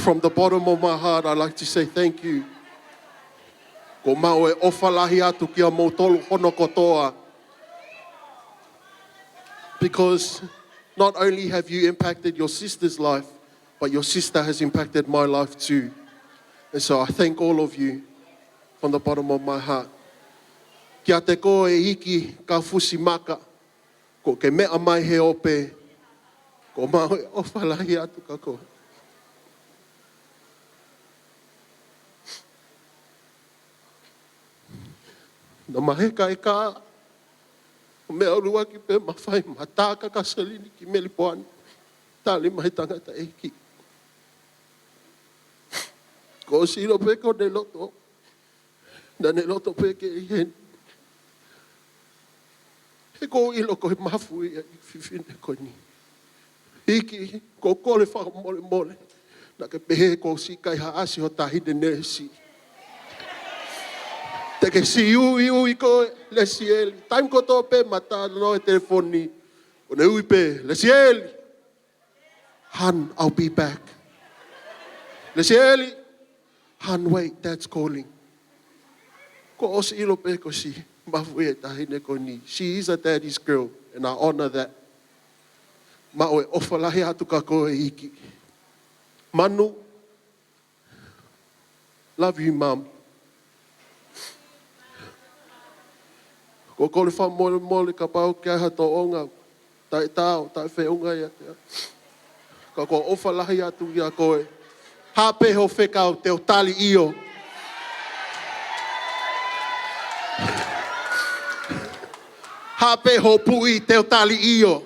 From the bottom of my heart, I'd like to say thank you. ʻOku mau ʻofa lahi atu kiate kimoutolu hono kotoa. Because not only have you impacted your sister's life, but your sister has impacted my life too. And so I thank all of you from the bottom of my heart. Kiate koe ʻEiki Kaufusi Maka, ʻoku ke meʻa mai he ope, ʻoku mau ʻofa lahi atu kiate koe. Naʻa ma heka ʻe ka, meʻa ʻuluaki pē ma fai, ma tā kia Kasalini ki Melipoane, tali mai tangataʻeiki. ʻOku ou sio pē ki hono loto, naʻa ne loto pē ke ʻi heni. He ʻoku ou ʻilo ko e mafu ia ʻi he fefine ko eni. ʻEiki, ʻoku ou kole fakamolemole. Naʻa ke pehē ʻoku ou siʻi kaihaʻasi ho taʻahine neesi. Te ke siʻi ui ui koe, Lesieli. Taimi kotoa pē ma talanoa he telefoni, ʻo ne ui pē, Lesieli. Hun, I'll be back. Lesieli. Hun, wait, Dad's calling. Kuo ʻosi ʻilo pē kuo ʻosi mafuʻi e taʻahine ko eni. She is a daddy's girl, and I honor that. Maʻu e ʻofa lahi atu kia koe ʻEiki. Manu, love you, Mum. Ko e kole fakamolemole kapau ʻoku ʻi ai ha tōʻonga taʻetaau, taʻefeʻunga ia. Ka ko e ʻofa lahi atu kia koe. Haʻu pē hoʻo fekau, te u tali ʻio. Haʻu pē hoʻo puʻi, te u tali ʻio.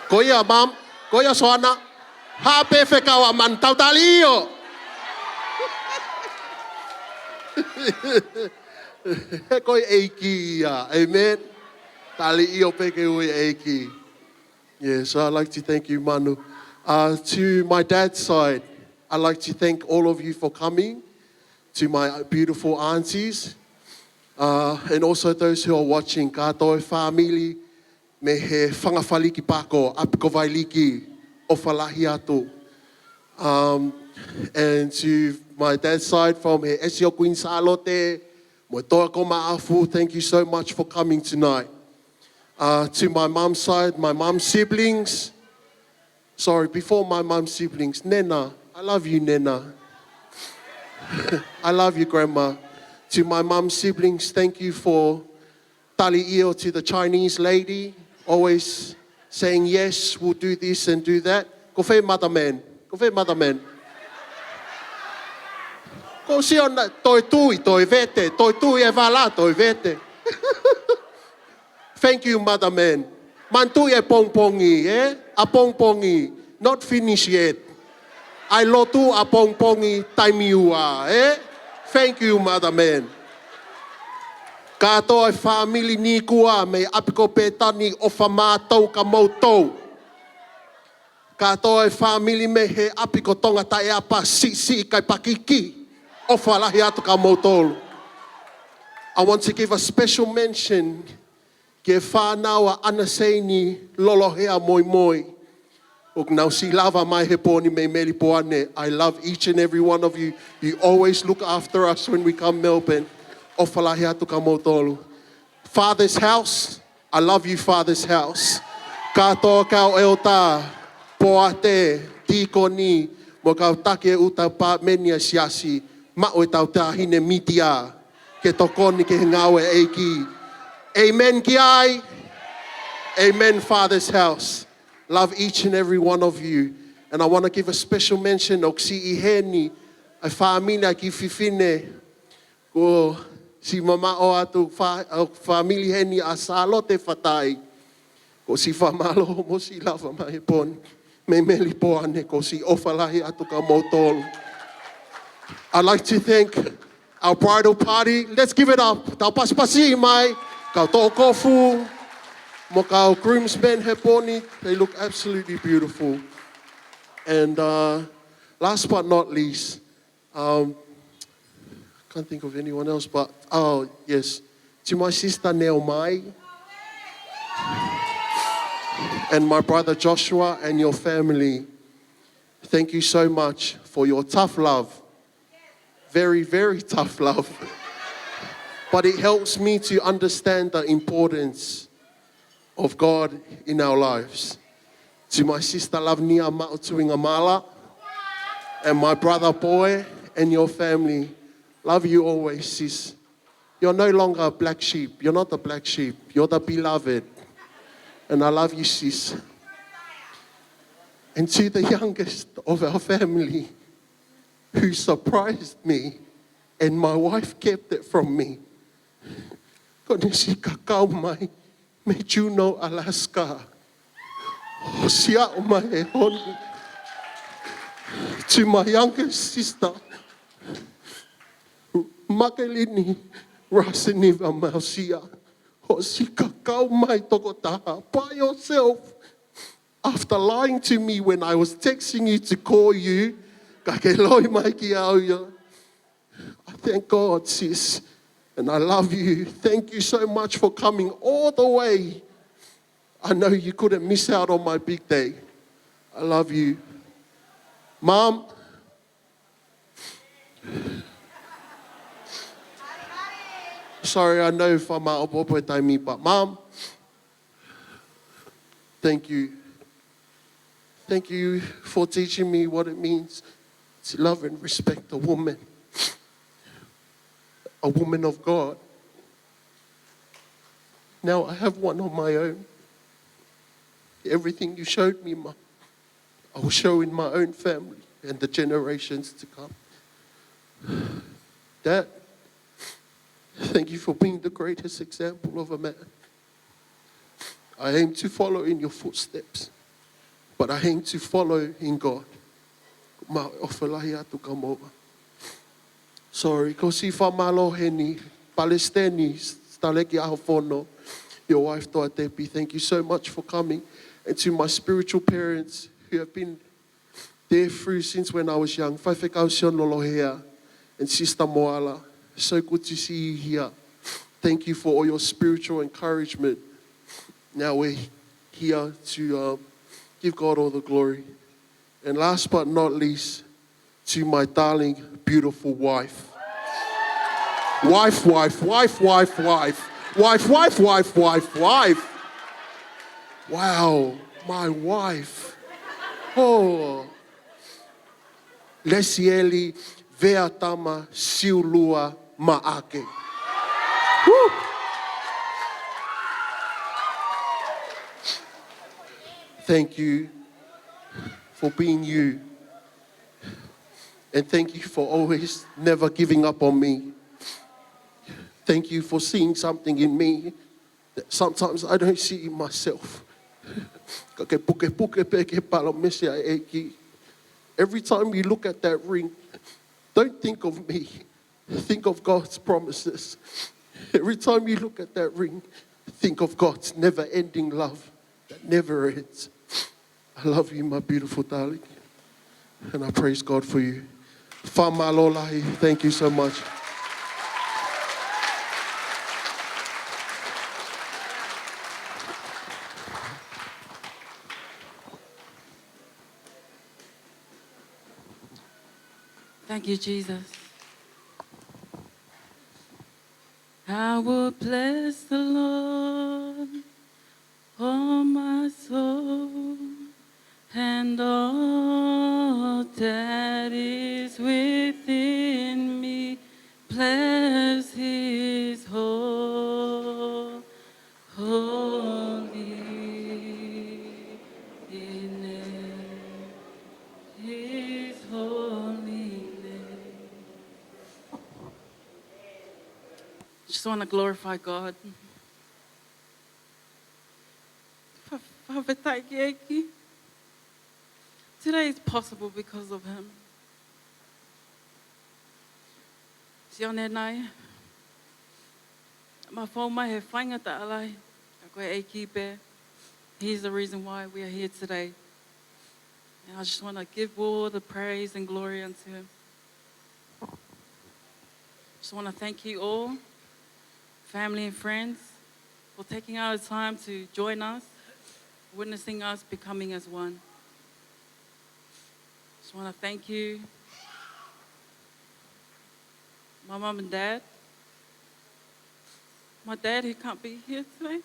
Ko ia, Mum. Ko ia, Soana. Haʻu pē fekau ʻa Manu, te u tali ʻio. He ko e ʻEiki ia. Amen. Tali ʻio pē ke ui ʻEiki. Yes, I'd like to thank you, Manu. Uh, to my dad's side, I'd like to thank all of you for coming. To my beautiful aunties, uh, and also those who are watching, kātoa e fāmili mei he Fanga Faliki Pako, ʻApikovai Liki, ʻofa lahi atu. Um, and to my dad's side, from he ʻEsi ʻo Kuini Sālote, mo e Toa ko Maʻafu, thank you so much for coming tonight. Uh, to my mum's side, my mum's siblings. Sorry, before my mum's siblings. Nena, I love you, Nena. I love you, Grandma. To my mum's siblings, thank you for tali ʻio to the Chinese lady, always saying, "Yes, we'll do this and do that." Ko fē Mother Man? Ko fē Mother Man? Ko sio na, toe tui, toe vete, toe tui e vala, toe vete. Thank you, Mother Man. Manatuʻi e pongipongi, eh? ʻApongipongi, not finished yet. ʻAi lotu ʻapongipongi taimi ua, eh? Thank you, Mother Man. Kātoa e fāmili Nikua mei ʻApikopētani, ʻofa mātou kia moutolu. Kātoa e fāmili mei he ʻapi ko Tongataʻeapa, siʻisiʻi kai pakiki, ʻofa lahi atu kia moutolu. I want to give a special mention ki he fānau ʻa ʻAna Seini, Lolohea, Moimoi, ʻoku nau siʻi lava mai he pō ni mei Melipoane. I love each and every one of you. You always look after us when we come Melbourne. ʻOfa lahi atu kia moutolu. Father's house, I love you, Father's house. Kātoa kau ʻeleta, poate, tīkoni, mo e kau taki e ʻū department ʻa e siasi, maʻu e tau taʻahine mītia ke tokoni ki he ngāue ʻa e ʻEiki. Amen ki ai. Amen, Father's house. Love each and every one of you. And I want to give a special mention ʻoku siʻi heni, ʻa e fāmili ʻa e kiʻi fefine kuo siʻi mamaʻo atu, fa-, ʻa e fāmili heni ʻa Sālote Fatai. Kuo siʻi fakamālō mo siʻi lava mai he pō ni mei Melipoane, kuo siʻi ʻofa lahi atu kia moutolu. I'd like to thank our bridal party. Let's give it up. Tau pasipasi mai, kau toʻokofu, mo e kau groomsmen he pō ni. They look absolutely beautiful. And, uh, last but not least, um, can't think of anyone else, but, oh, yes. To my sister Naomai and my brother Joshua and your family, thank you so much for your tough love. Very, very tough love. But it helps me to understand the importance of God in our lives. To my sister Lavenia Maʻutuingamala and my brother Boy and your family, love you always, sis. You're no longer a black sheep. You're not the black sheep. You're the beloved. And I love you, sis. And to the youngest of our family, who surprised me, and my wife kept it from me. Ko ʻene siʻi kakau mai mei Juneau, Alaska, ʻo siʻi aʻu mai he honu. To my youngest sister, Makelini Rasiniva Mausia, hoʻo siʻi kakau mai tokotaha, by yourself. After lying to me when I was texting you to call you, ka ke loi mai kiate au ia. I thank God, sis, and I love you. Thank you so much for coming all the way. I know you couldn't miss out on my big day. I love you. Mom, sorry, I know fakamāʻopoʻopo e taimi, but Mom, thank you. Thank you for teaching me what it means to love and respect a woman, a woman of God. Now I have one on my own. Everything you showed me, Mom, I will show in my own family and the generations to come. Dad, thank you for being the greatest example of a man. I aim to follow in your footsteps, but I aim to follow in God. Mau ʻofa lahi atu kia moua. Sorry, ko siʻi fakamālō heni, Palesiteni, Taleki ʻAhofono, your wife, Toa Tepi, thank you so much for coming. And to my spiritual parents who have been there through since when I was young, Faifekau Sione Lolohea and Sister Moala, so good to see you here. Thank you for all your spiritual encouragement. Now we're here to, um, give God all the glory. And last but not least, to my darling, beautiful wife. Wife, wife, wife, wife, wife. Wife, wife, wife, wife, wife. Wow, my wife. Oh. Lesieli Veatama Siulua Maʻake. Woo! Thank you for being you. And thank you for always never giving up on me. Thank you for seeing something in me that sometimes I don't see in myself. Ka ke pukepuke pē ki he palōmesi ʻa e ʻEiki. Every time you look at that ring, don't think of me. Think of God's promises. Every time you look at that ring, think of God's never-ending love that never ends. I love you, my beautiful darling. And I praise God for you. Fakamālō lahi, thank you so much. Thank you, Jesus. I will bless the Lord, oh my soul, and all that is within me, bless his ho-, holy name, his holy name. Just wanna glorify God. Fa-, fakafetaʻi ki he ʻEiki. Today is possible because of him. Sione nai. Ma fou mai he faingataʻa lahi. Ka ko e ʻEiki pē. He's the reason why we are here today. And I just wanna give all the praise and glory unto him. Just wanna thank you all, family and friends, for taking out the time to join us, witnessing us becoming as one. Just wanna thank you, my mum and dad. My dad, he can't be here today.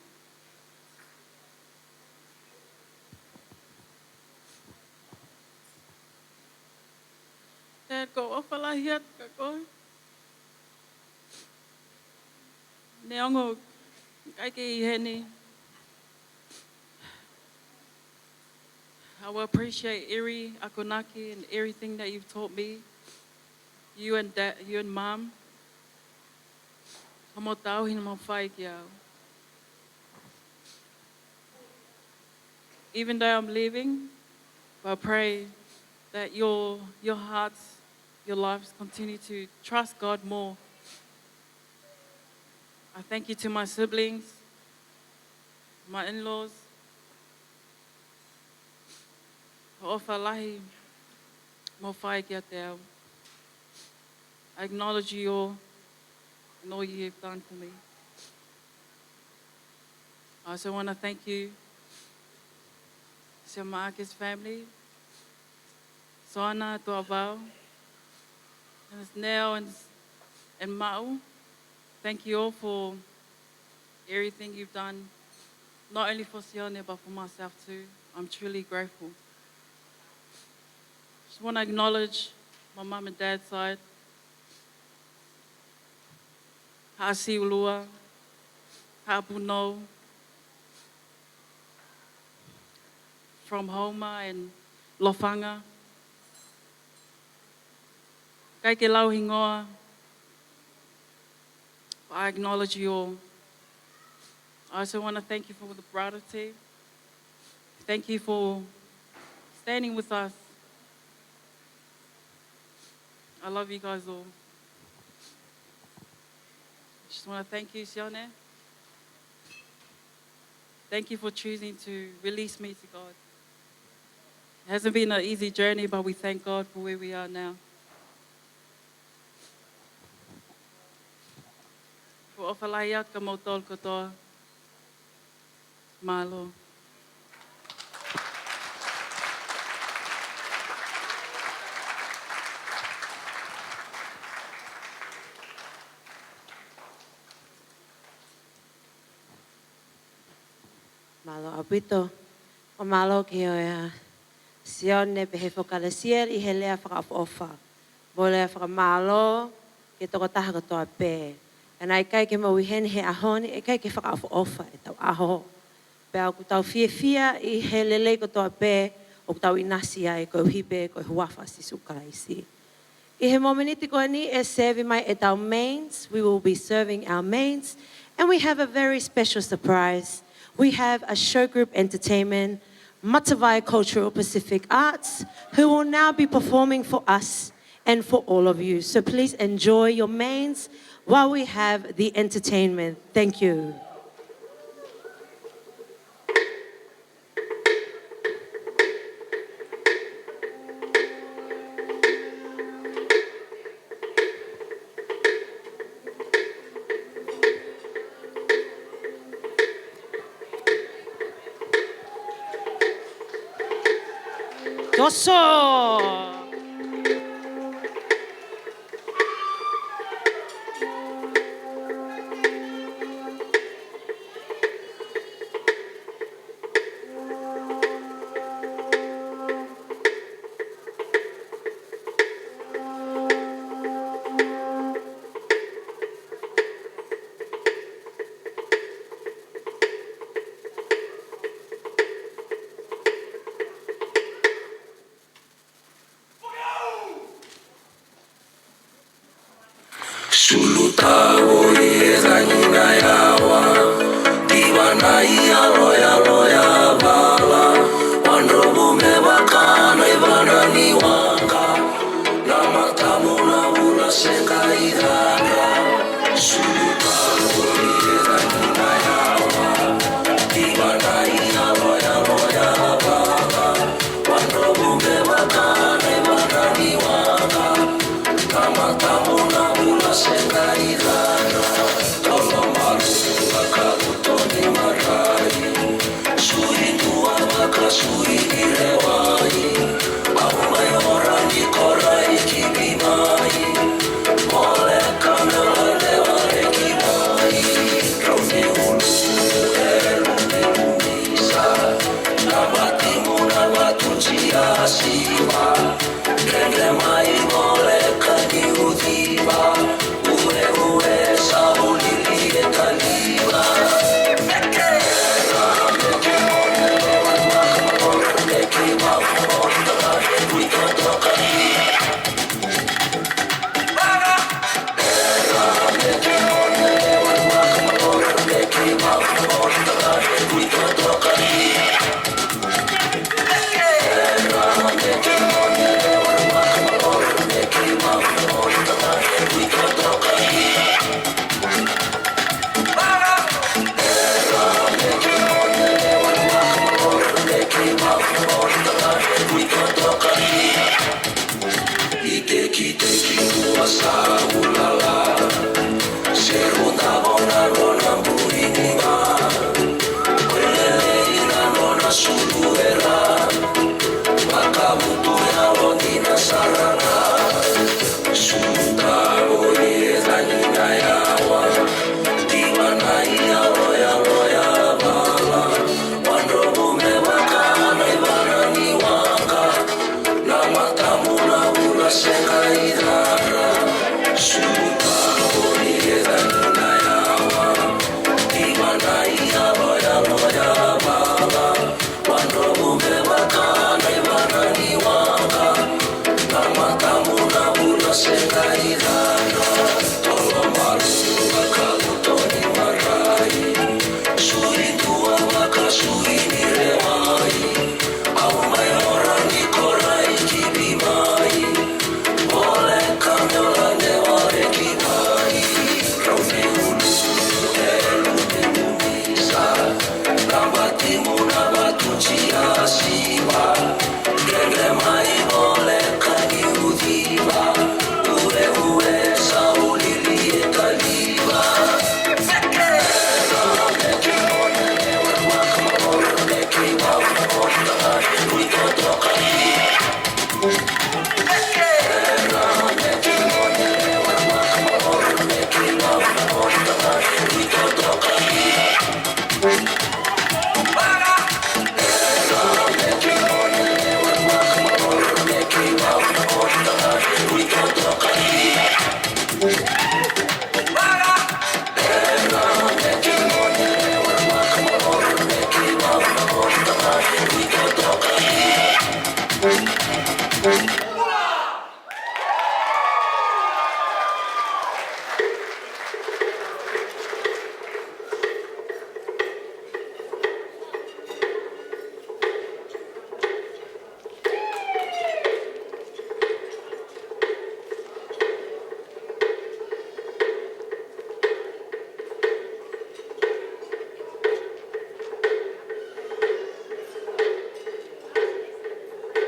Dad, ʻoku ou ʻofa lahi atu kia koe. Neongo ʻikai ke ʻi heni. I will appreciate every akonaki and everything that you've taught me. You and Dad, you and Mom. Hoʻomou tauhi mo hoʻomou fai kiate au. Even though I'm leaving, but I pray that your, your hearts, your lives continue to trust God more. I thank you to my siblings, my in-laws, ʻOfa lahi mo fai kiate au. I acknowledge you all and all you have done for me. I also want to thank you, Sir Marcus family, Soana, Tuavau, and it's now and, and Ma'u. Thank you all for everything you've done, not only for Sione, but for myself too. I'm truly grateful. Just want to acknowledge my mum and dad's side. Haʻa Siulua, Haʻa Punou, from Houma and Lofanga. ʻIkai ke lau hingoa, but I acknowledge you all. I also want to thank you for the brotherhood. Thank you for standing with us. I love you guys all. Just want to thank you, Sione. Thank you for choosing to release me to God. It hasn't been an easy journey, but we thank God for where we are now. Ko e ʻofa lahi atu kia moutolu kotoa. Mālō. Mālō ʻaupito. ʻO mālō ki he ʻOtua, Sione pehē foki ʻa Lesieli ʻi he lea fakaʻofoʻofa. Mo e lea fakamālō ki he tokotaha kotoa pē. ʻA ia naʻe ʻikai ke mou ʻi heni he ʻaho ni, ʻikai ke fakaʻofoʻofa ʻetau ʻaho. Pea ʻoku tau fiefia ʻi he lelei kotoa pē ʻoku tau ʻinasi ai koeʻuhi pē ko e huafa ʻo Sīsū Kalaisi. ʻI he mōmeniti ko eni ʻe sevi mai ʻetau mains, we will be serving our mains, and we have a very special surprise. We have a show group entertainment, Matavai Cultural Pacific Arts, who will now be performing for us and for all of you. So please enjoy your mains while we have the entertainment. Thank you. Toso. Sulu tau i e tainga ia wa, tiva nai alo ia, alo ia vala, wandrobu me wakana i vana ni wanga, na matamu na ula se kai dana. Sulu tau i e tainga ia wa, tiva nai alo ia, alo ia vala, wandrobu me wakana i vana ni wanga, na matamu na ula se kai dana. Tolo malu vaka uto ni marai, sui tua vaka sui i lewai, au mai ora ni korai ki pi mai, mole kana lele wale ki mai, rau ni ulu e lu ni lumisa, na matimu na matuti a siva. Keke mai mole ka ni utiva, ue ue sa ulili e kaliva. Keke, keke mole, mole, mole, mole, keke mau, mole, mole, kui totoka.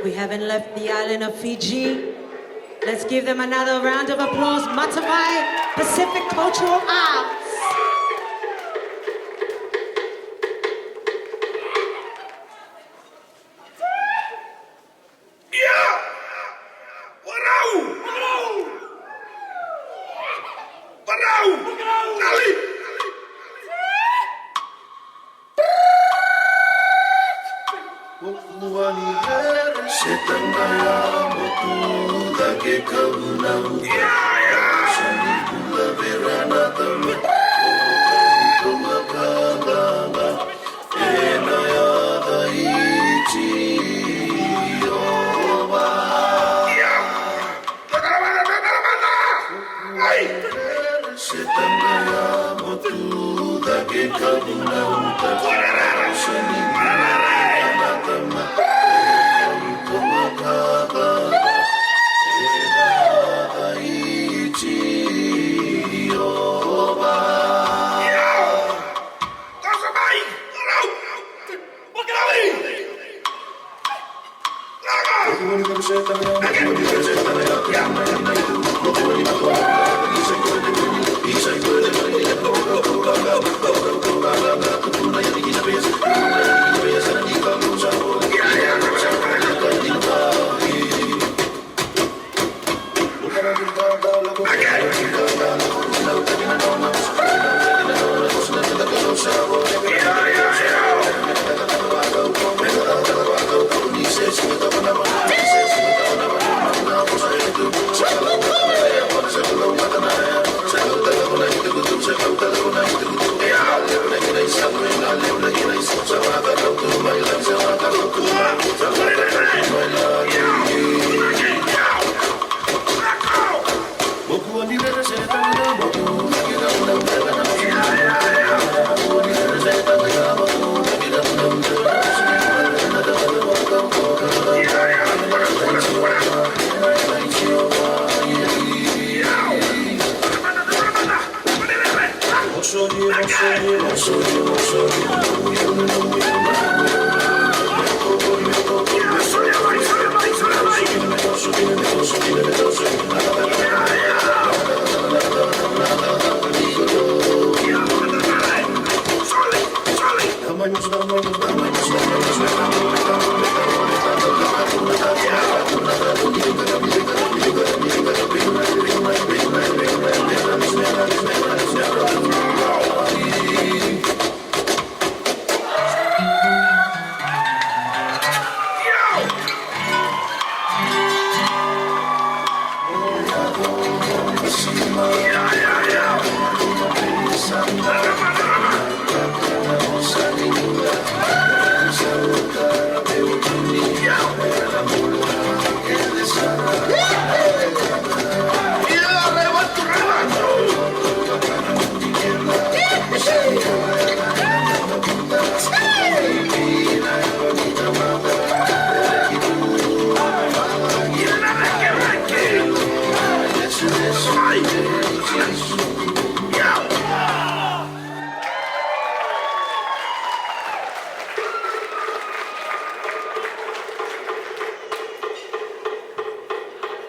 We haven't left the island of Fiji. Let's give them another round of applause. Matavai Pacific Cultural Arts. ʻIa! Parau! Parau! Tali!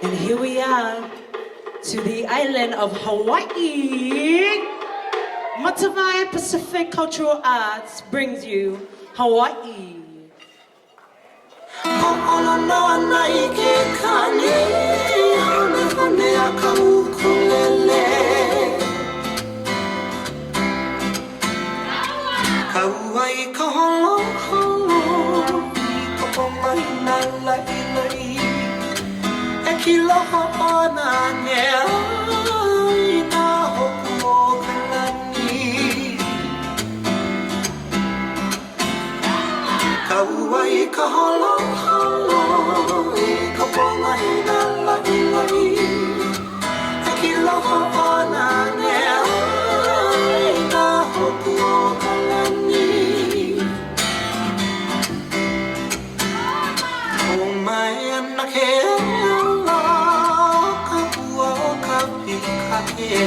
And here we are to the island of Hawaii. Matavai Pacific Cultural Arts brings you Hawaii. Hoʻolono ana i ke kani, honehone ʻa ka ʻukulele. Kau ai ka holoholo, i ka pongaina laʻilaʻi. ʻEki loho ʻona ange ai na hoku ʻo ka lani. Kau ai ka holoholo i ka pongaina laʻilaʻi. ʻEki loho ʻona ange ai na hoku ʻo ka lani. ʻO mai ana ke ala o ka pua ʻo ka pikake.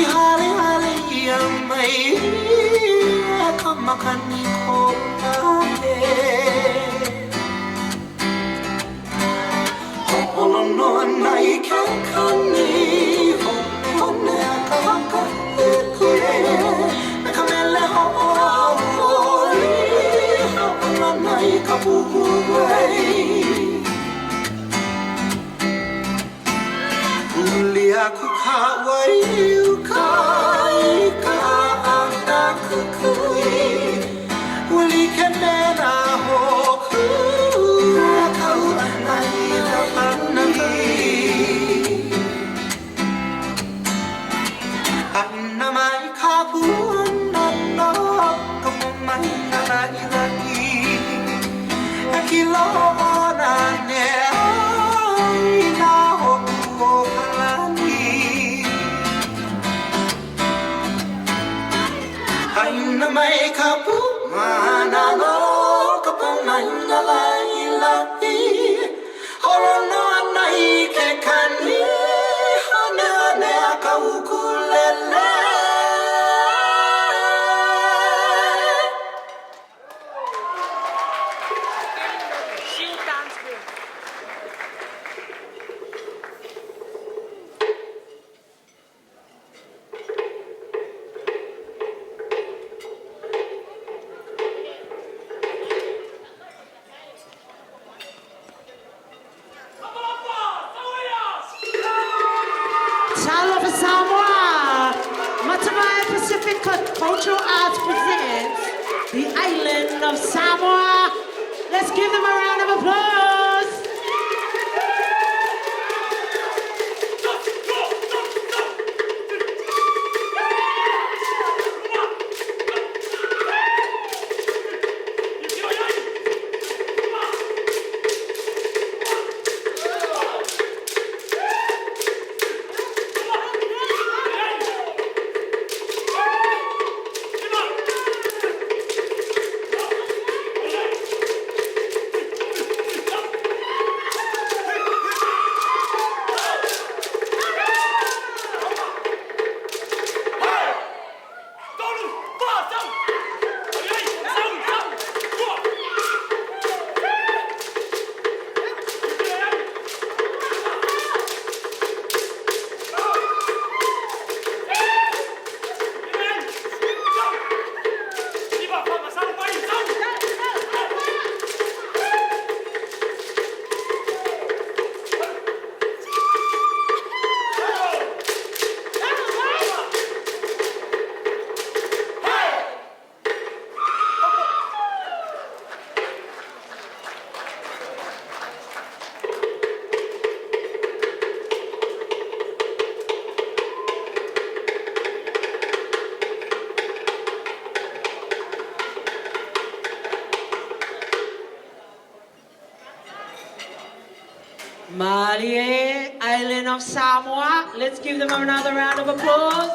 I halehale ia mai e ka makani ko Pale. Huli aku ka wai uka i ka ʻata kukui. Huli ke mena hoku a kau ʻana i ka panaki. ʻAna mai ka puana no ka mamahi na laʻilaʻi. ʻE kilo ona ne ai na hoku o kalani. ʻAna mai ka puana no ka mamahi na laʻilaʻi. Holo noa mai ke kani, hone hone a ka ukulele. Talofa Samoa! Matavai Pacific Cult-, Cultural Arts presents the island of Samoa. Let's give them a round of applause. Mālie, island of Samoa. Let's give them another round of applause.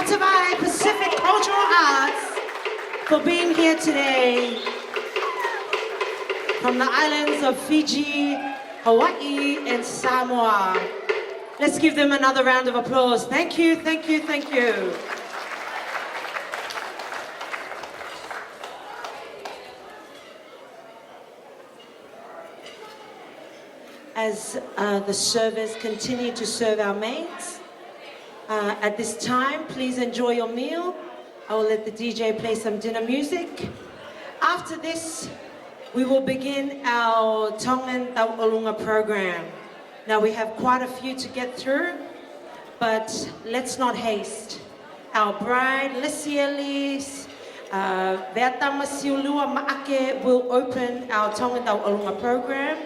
Savaiʻi Pacific Cultural Arts for being here today from the islands of Fiji, Hawaii, and Samoa. Let's give them another round of applause. Thank you, thank you, thank you. As, uh, the servers continue to serve our mains, uh, at this time, please enjoy your meal. I will let the D J play some dinner music. After this, we will begin our Tongan Tauʻolunga program. Now, we have quite a few to get through, but let's not haste. Our bride, Lesieli, uh, Veatama Siulua Maʻake, will open our Tongan Tauʻolunga program,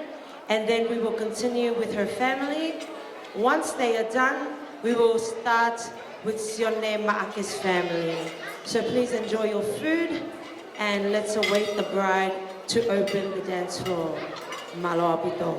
and then we will continue with her family. Once they are done, we will start with Sione Maʻake's family. So please enjoy your food, and let's await the bride to open the dance floor. Mālō ʻaupito.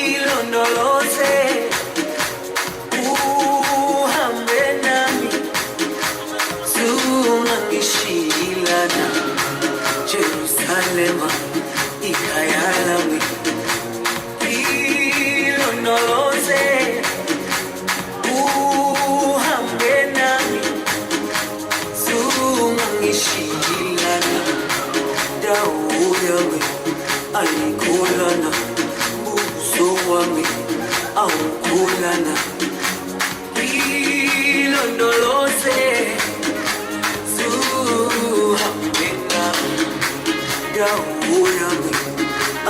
Ilondoloze, uhambe nami, zungangishilana, Jerusalema, ikayalami. Ilondoloze, uhambe nami, zungangishilana, Dauyami, alikolana, Buzowami, aukolana. Ilondoloze, zuhambe nami, Dauyami,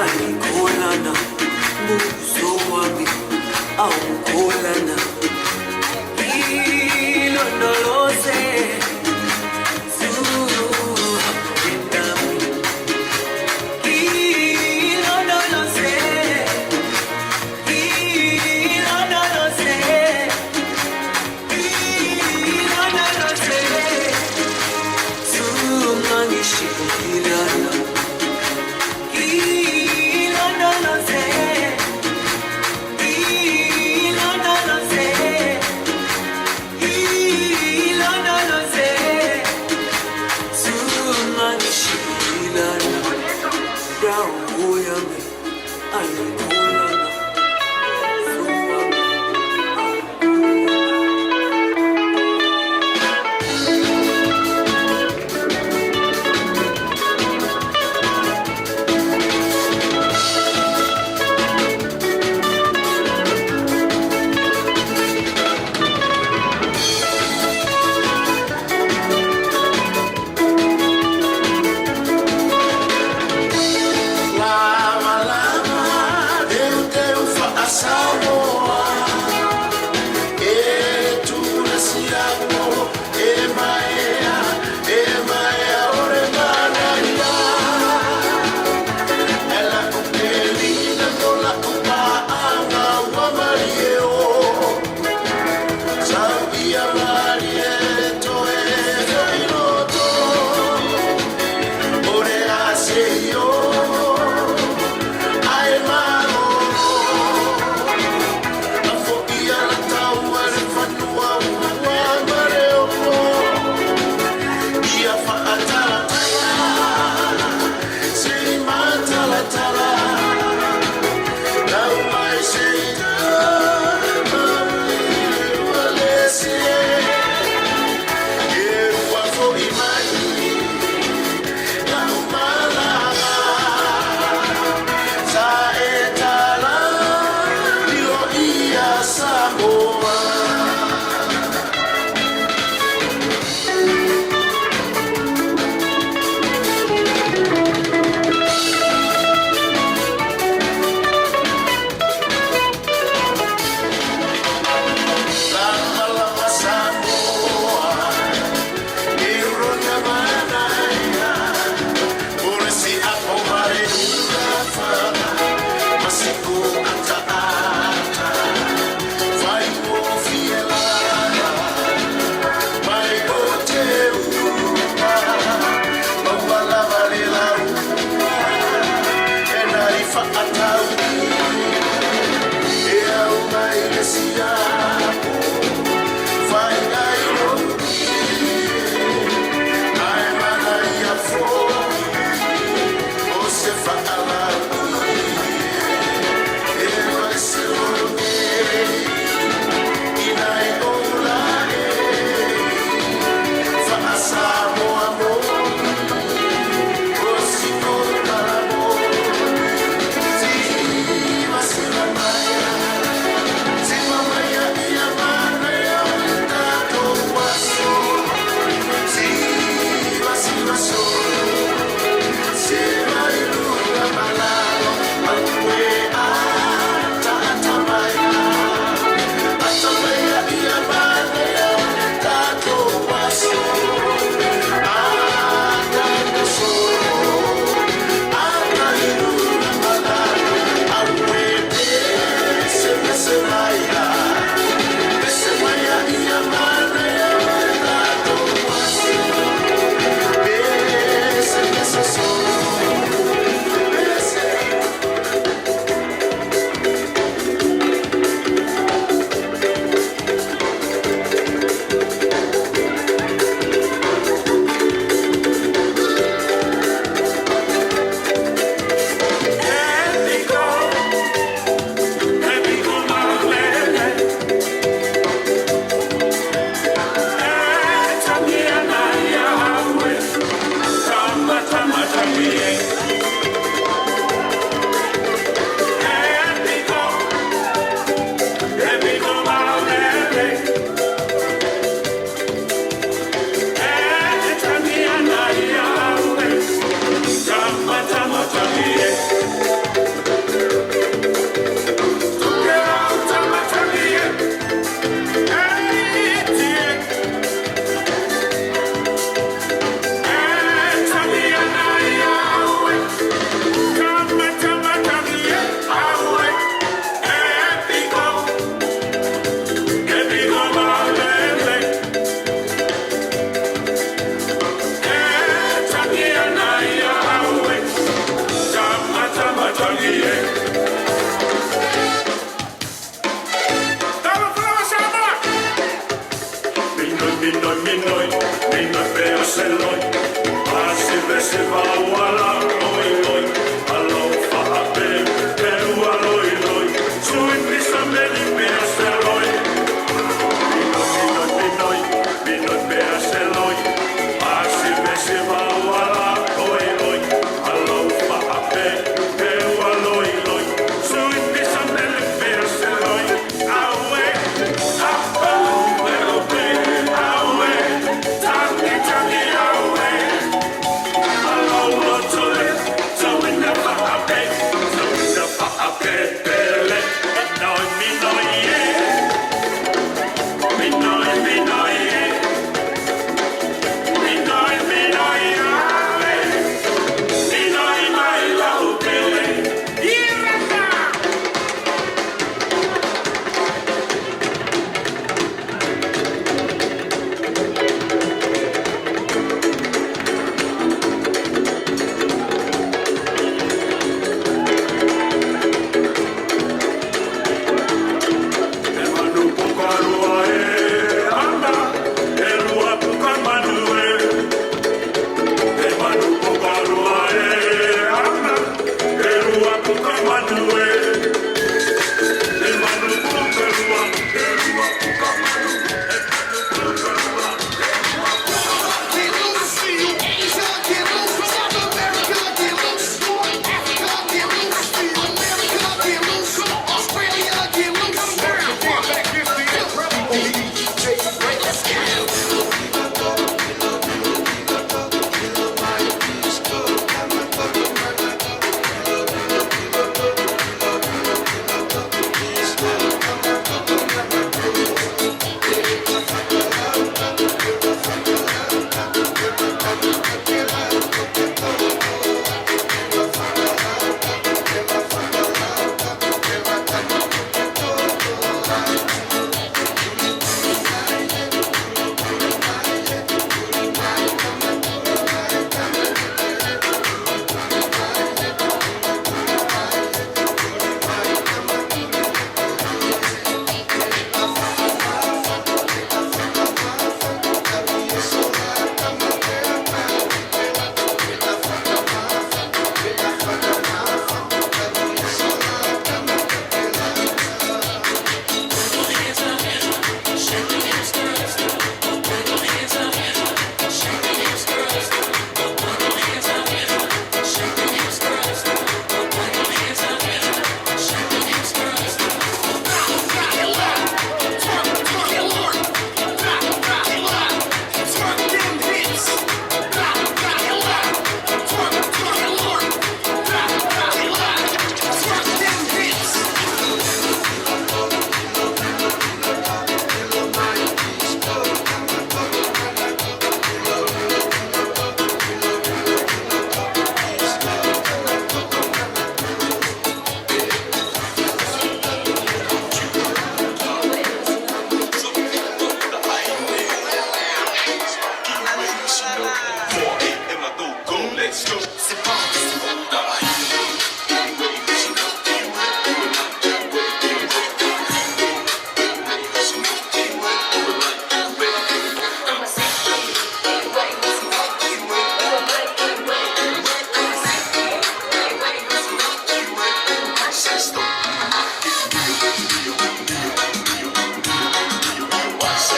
alikolana, Buzowami, aukolana. Ilondoloze, zuhambe nami, ilondoloze, ilondoloze, ilondoloze, zungangishilana.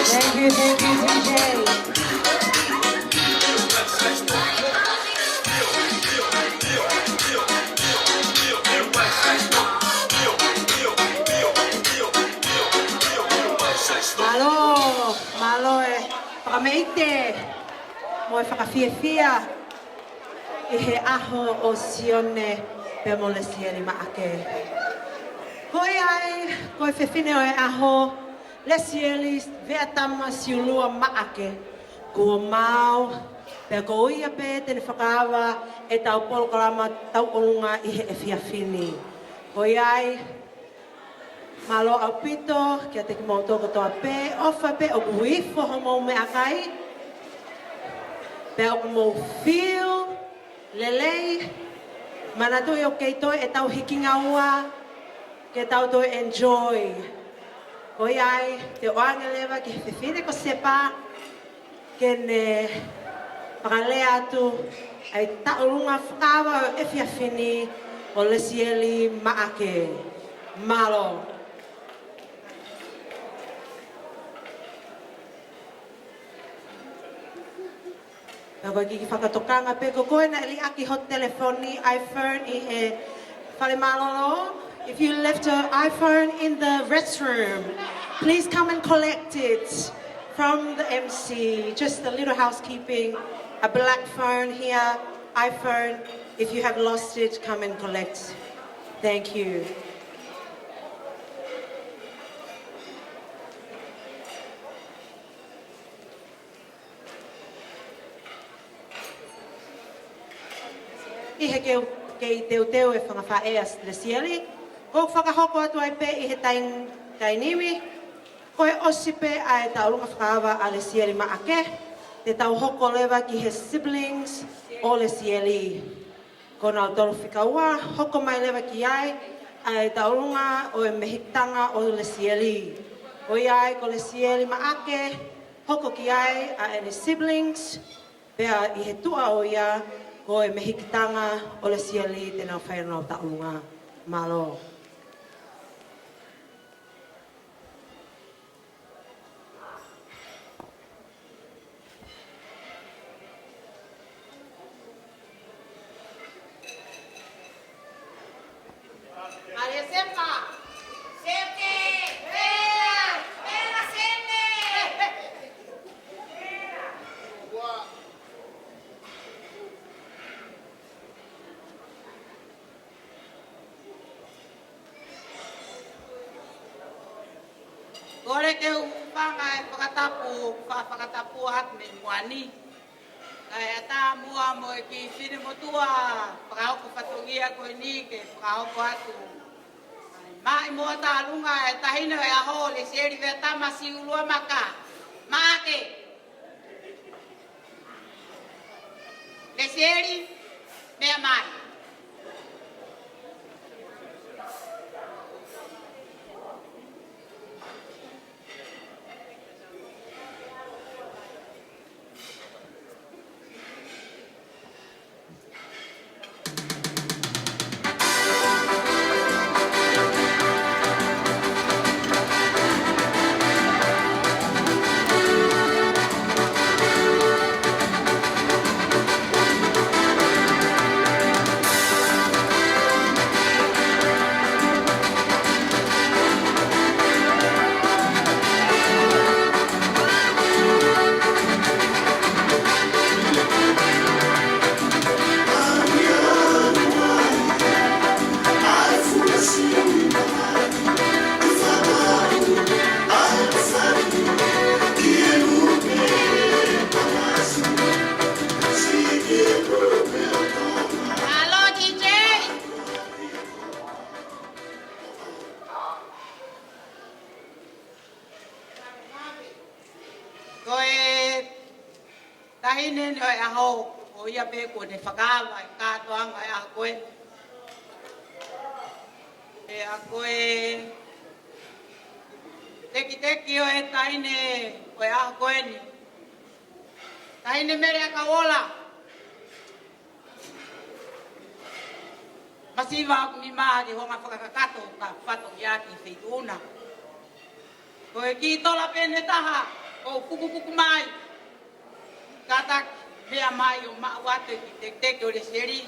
Thank you, thank you, D J. Mālō, mālō e fakameite mo e fakafiefia ʻi he ʻaho ʻo Sione pea mo Lesieli Maʻake. Ko ia ai, ko e fefine ʻo e ʻaho, Lesieli Veatama Siulua Maʻake, kuo maau, pea ko ia pē te ne fakaava ʻetau polokalama tauʻolunga ʻi he efiafi ni. Ko ia ai, mālō ʻaupito kiate kimoutolu kotoa pē, ʻofa pē ʻoku ifo homou meʻakai, pea ʻoku mou feel lelei, manatuʻi ʻoku kei toe ʻetau hikingaua, ke tau toe enjoy. Ko ia ai, te u ʻoange leva ki he fefine ko Sepa, ke ne Fakalea atu ʻa e tauʻolunga fakaava ʻo e efiafi ni ʻo Lesieli Maʻake. Mālō. Pea ko e kiʻi fakatokanga pē, ko koe naʻe liʻaki ho telefoni, iPhone, ʻi he fale mālōlō. If you left your iPhone in the restroom, please come and collect it from the M C. Just a little housekeeping. A black phone here, iPhone. If you have lost it, come and collect. Thank you. ʻI he keu-, kei teuteu e fanga faʻē ʻa Lesieli, ʻoku fakahoko atu ai pē ʻi he tain-, taimi ni, ko e ʻosi pē ʻa e tauʻolunga fakaava ʻa Lesieli Maʻake, te tau hoko leva ki he siblings ʻo Lesieli. Ko nautolu fika ua, hoko mai leva ki ai ʻa e tauʻolunga ʻo e mehikitanga ʻo Lesieli. Ko ia ai ko Lesieli Maʻake, hoko ki ai ʻa ʻene siblings, pea ʻi he tuʻa ʻo ia ko e mehikitanga ʻo Lesieli te nau fai honau tauʻolunga. Mālō. Kole ke u hūfanga he fakatapu, fa-, fakatapu atu mei muʻa ni. Kae ʻatā muʻa mo e kiʻi finemotuʻa fakahoko fatongia ko eni ke fakahoko atu. Maʻimoa tauʻolunga e taʻahine ʻo e ʻaho, Lesieli Veatama Siulua Maka Maʻake. Lesieli, meʻa mai. Hello, D J. Ko e taʻahine ʻo e ʻaho, ko ia pē kuo ne fakaava e kātoanga ʻo e ʻaho ko ē. Pea ko e tekiteki ʻo e taʻahine ʻo e ʻaho ko eni, Taʻahine Mele ʻAkauola. Masiva ʻoku nima ke honga fakakakato ka fatongia ki he feituʻu na. Ko e kiʻi tola pē ʻe taha ʻoku pukupuku mai. Kātaki meʻa mai ʻo maʻu atu e kiʻi tekiteki ʻo Lesieli.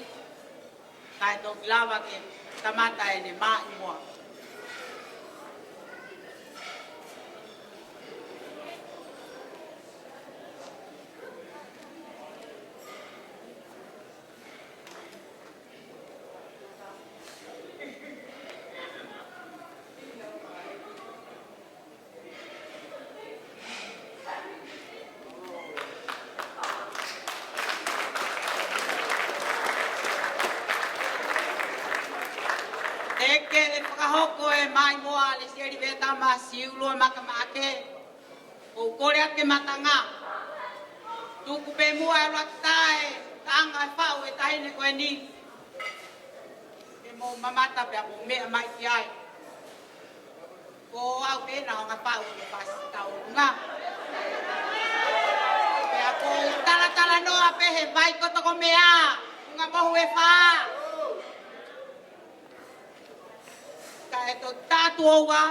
Kae toki lava ke kamata ʻene maʻimoa. Teʻeki ke fakahoko e maʻimoa ʻa Lesieli Veatama Siulua Maka Maʻake. ʻOku ou kole atu ke matangi. Tuku pē muʻa e ʻuluaki taʻanga ʻe faʻu ʻe he taʻahine ko eni. Ke mou mamata pea mou meʻa mai ki ai. Ko au pē naʻa ku faʻu ʻi he fasi tauʻolunga. Ka ko u talatalanoa pē he vai ko toko meʻa, unga mohu e fā. Ka e to tatu oua,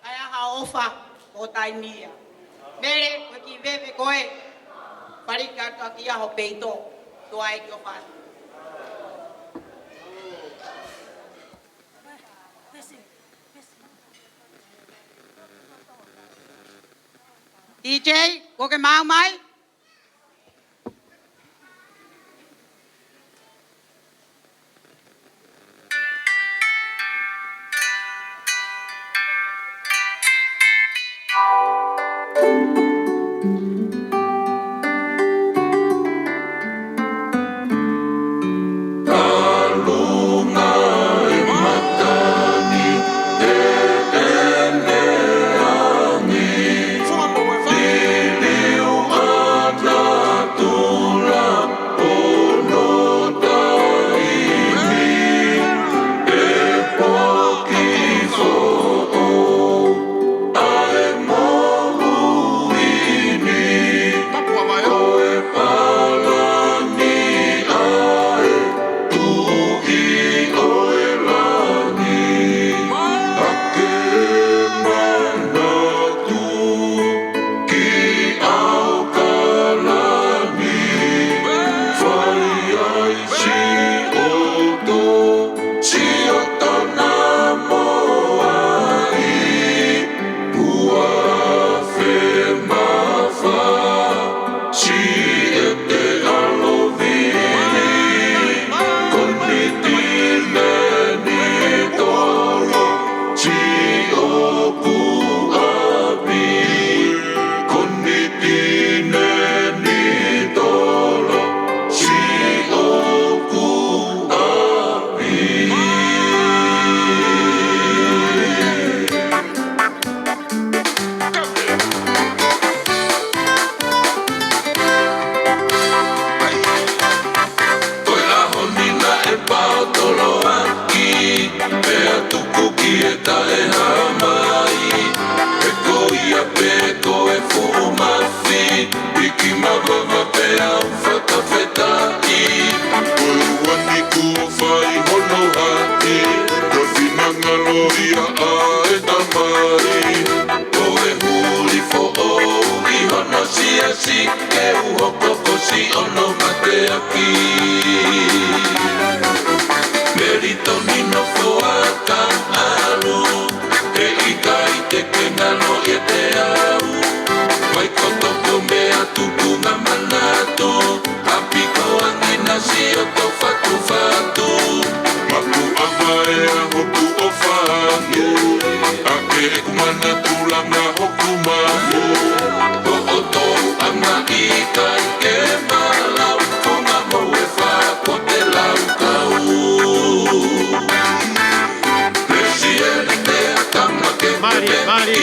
ʻa e ʻaho ʻofa ko taimi ia. Mele, ko e kiʻi veve ko ē, fali ka toa ki ʻaho peito, toa e ki ʻofa. D J, ko ke mau mai? Ko e ʻaho ni naʻe paotoloaki, pea tuku ki he taʻehāmai. He ko ia pē ko e fuʻu mafi, ʻEiki mavava pea u fakafetaʻi. Ko e ua ni kuo fai hono haʻi, ka finangalo ia ʻa e Tamai. Ko e huli foʻou ʻi hono siasi, ke u hoko ko Siʻono mateaki. Melitoni nofo ā ka ʻalu, he ʻikai te ke ngalo ʻiate au. Vai ko toko meʻa tuku nga manatu, ʻapi ko angi na sio to fatufatu. Mapu ʻa mai ʻa hoku ʻofa ange, ʻa ke ʻeku manatu langa hoku manu. Ko ʻotou anga ʻikai ke malau, ko nga mo e fa ko te lau kau. Mali, mali.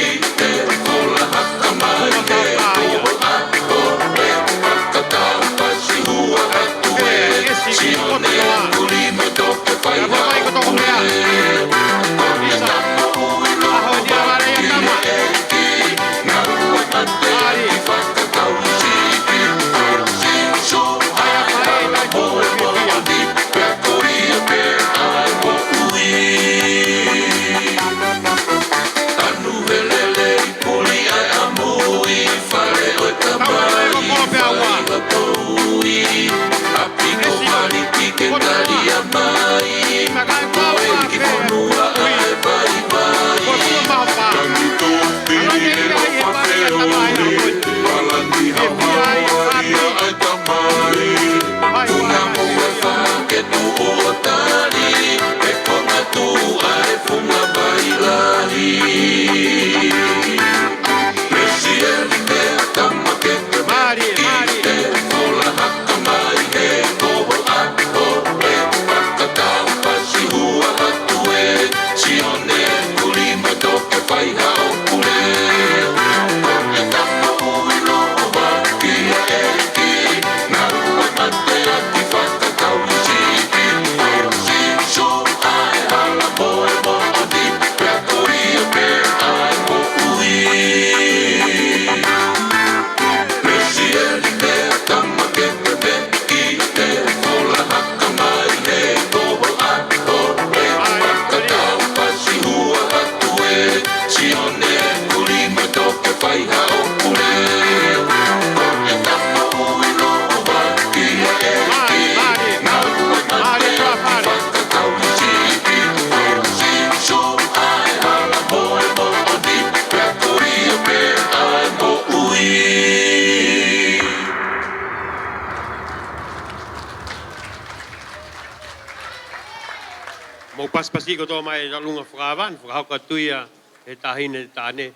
pasipasi kotoa mai e tauʻolunga fakaava, fakahoko atu ia ʻe he taʻahine taʻane,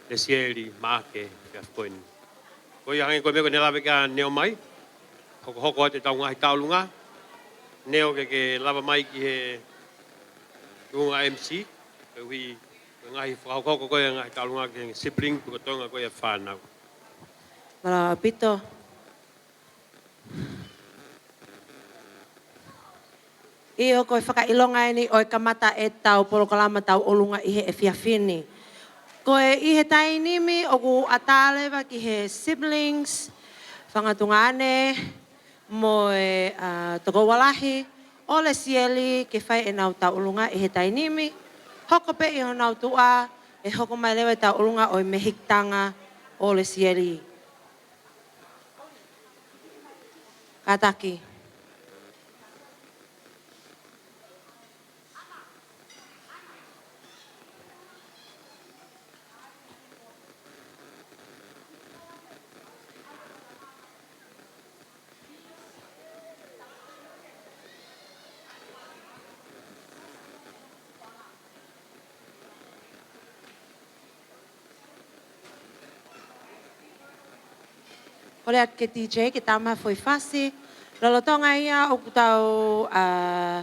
Lesieli Maʻake, he efiafi ko eni. Ko ia hangē ko e meʻa ko ē ne lave ki ai ʻa Neo mai, hokohoko atu ʻetau ngaahi tauʻolunga. Neo, ke ke lava mai ki he tuʻunga M C, koeʻuhi ko e ngaahi fakahokohoko ko ē ngaahi tauʻolunga ki he sibling, pe ko Tonga ko ē ʻa e fānau. Mālō ʻaupito. ʻIo, ko e fakaʻilonga eni ʻo e kamata ʻetau polokalama tauʻolunga ʻi he efiafi ni. Ko e ʻi he taimi ni ʻoku ʻatā leva ki he siblings, fanga tuongaʻane, mo e, ʻa, tokoua lahi ʻo Lesieli ke fai ʻenau tauʻolunga ʻi he taimi ni. Hoko pē ʻi honau tuʻa, ʻe hoko mai leva e tauʻolunga ʻo e mehikitanga ʻo Lesieli. Kātaki. Kole atu ki he D J ke tau maʻu ha foʻi fasi. Lolotonga ia ʻoku tau, ʻa,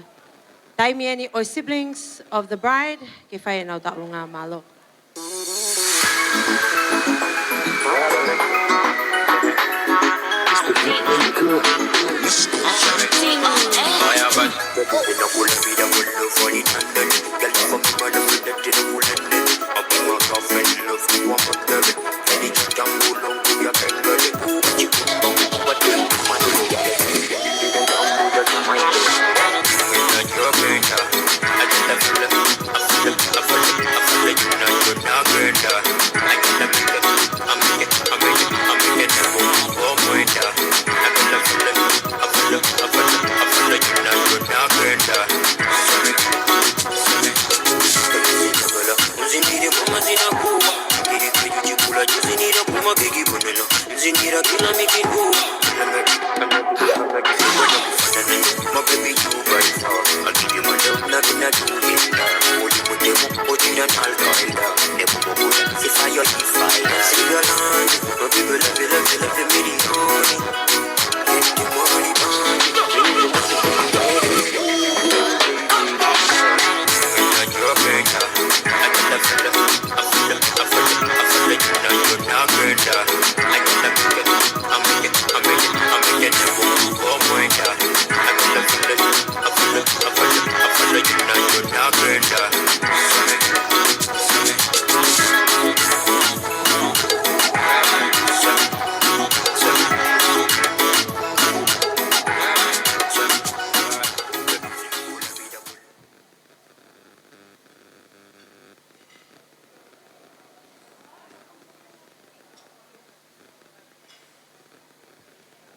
taimi eni ʻo e siblings of the bride ke fai ʻenau tauʻolunga. Mālō. My baby, you by far. I'll give you my love, nothing I do is love. Only with them, O G and Al Qaeda. Never go good. If I, if I, see your line. My people love you, love you, love you, million. Get the money, money.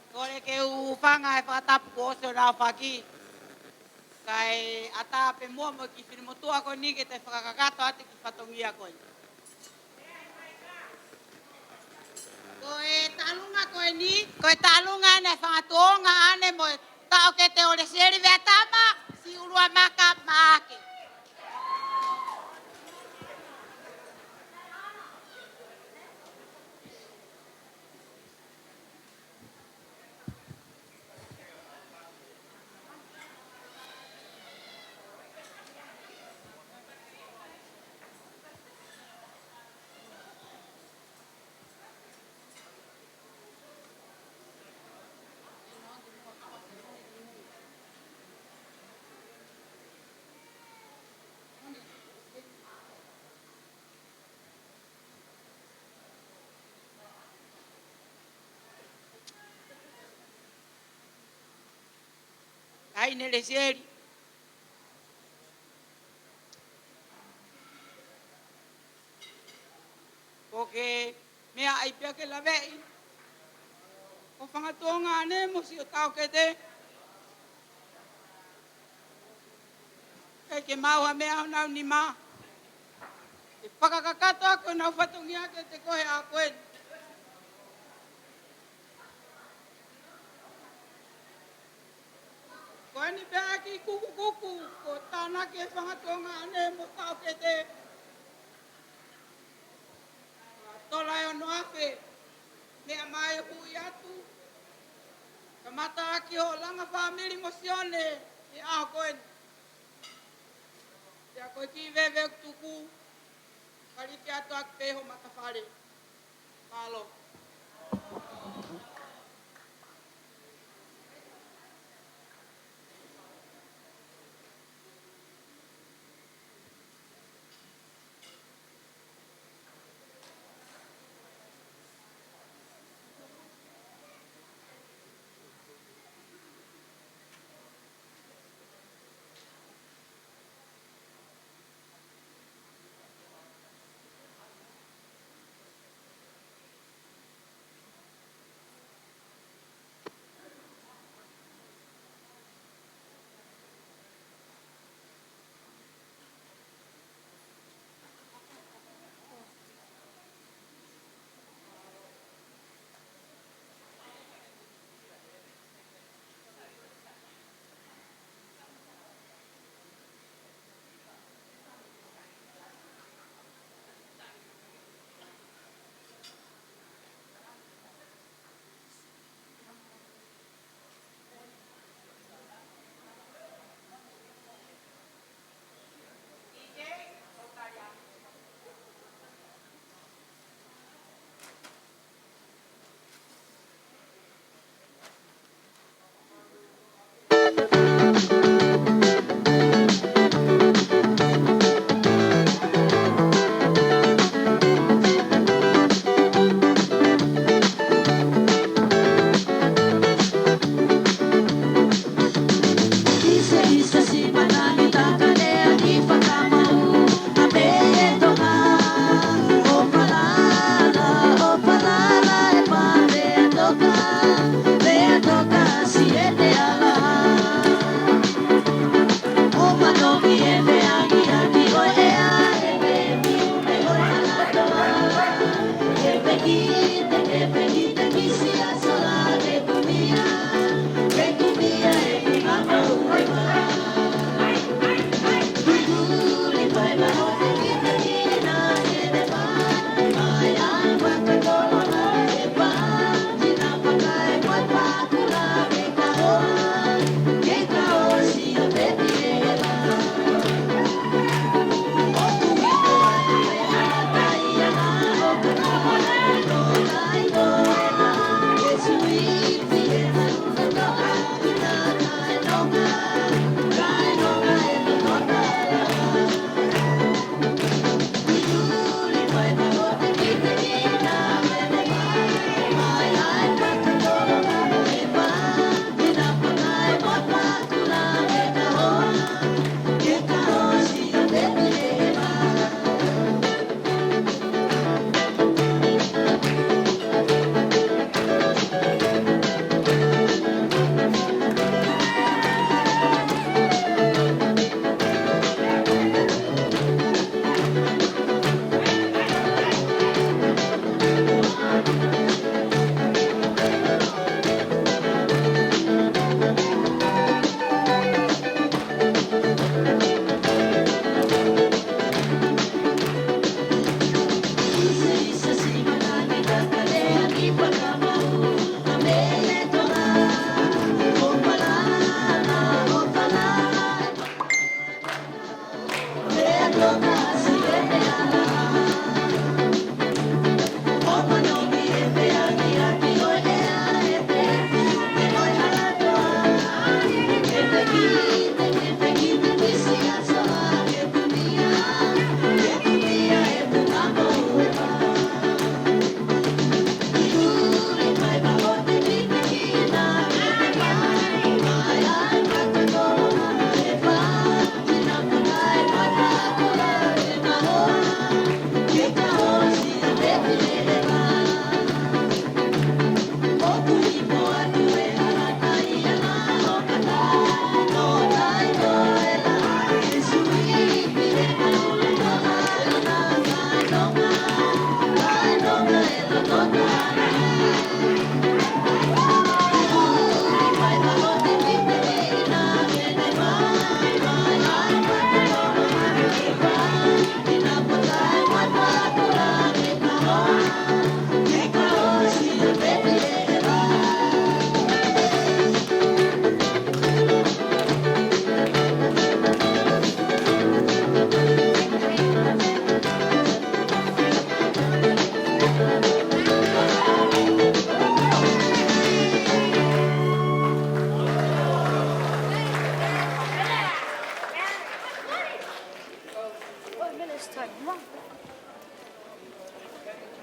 Kole ke u hūfanga he fakatapu kuo ʻosi ʻo nau faki. Kae ʻatā pē muʻa mo e kiʻi finemotuʻa ko eni ke toe fakakakato atu e kiʻi fatongia ko eni. Ko e tauʻolunga ko eni, ko e tauʻolunga ʻeni ʻa e fanga tuongaʻane mo e taʻokete ʻo Lesieli Veatama, Siʻulua Maka Maʻake. Taʻahine Lesieli. Ko e kiʻi meʻa ai pē ke laveʻi. Ko e fanga tuongaʻane mo siʻo taʻokete. ʻIkai ke maʻu ha meʻa ʻi honau nima ke fakakakato ʻaki honau fatongia kiate koe ʻa koe. Ko Ko eni pē ʻa e kiʻi kukukuku, ko e tānaki e fanga tuongaʻane mo taʻokete. Tola e ono afe, meʻa mai hui atu. Kamata ʻaki hoʻo langa fāmili mo Sione, ʻi he ʻaho ko eni. Pea ko e kiʻi veve ʻoku tuku, kaliki atu ʻaki pē ho matafale. Mālō.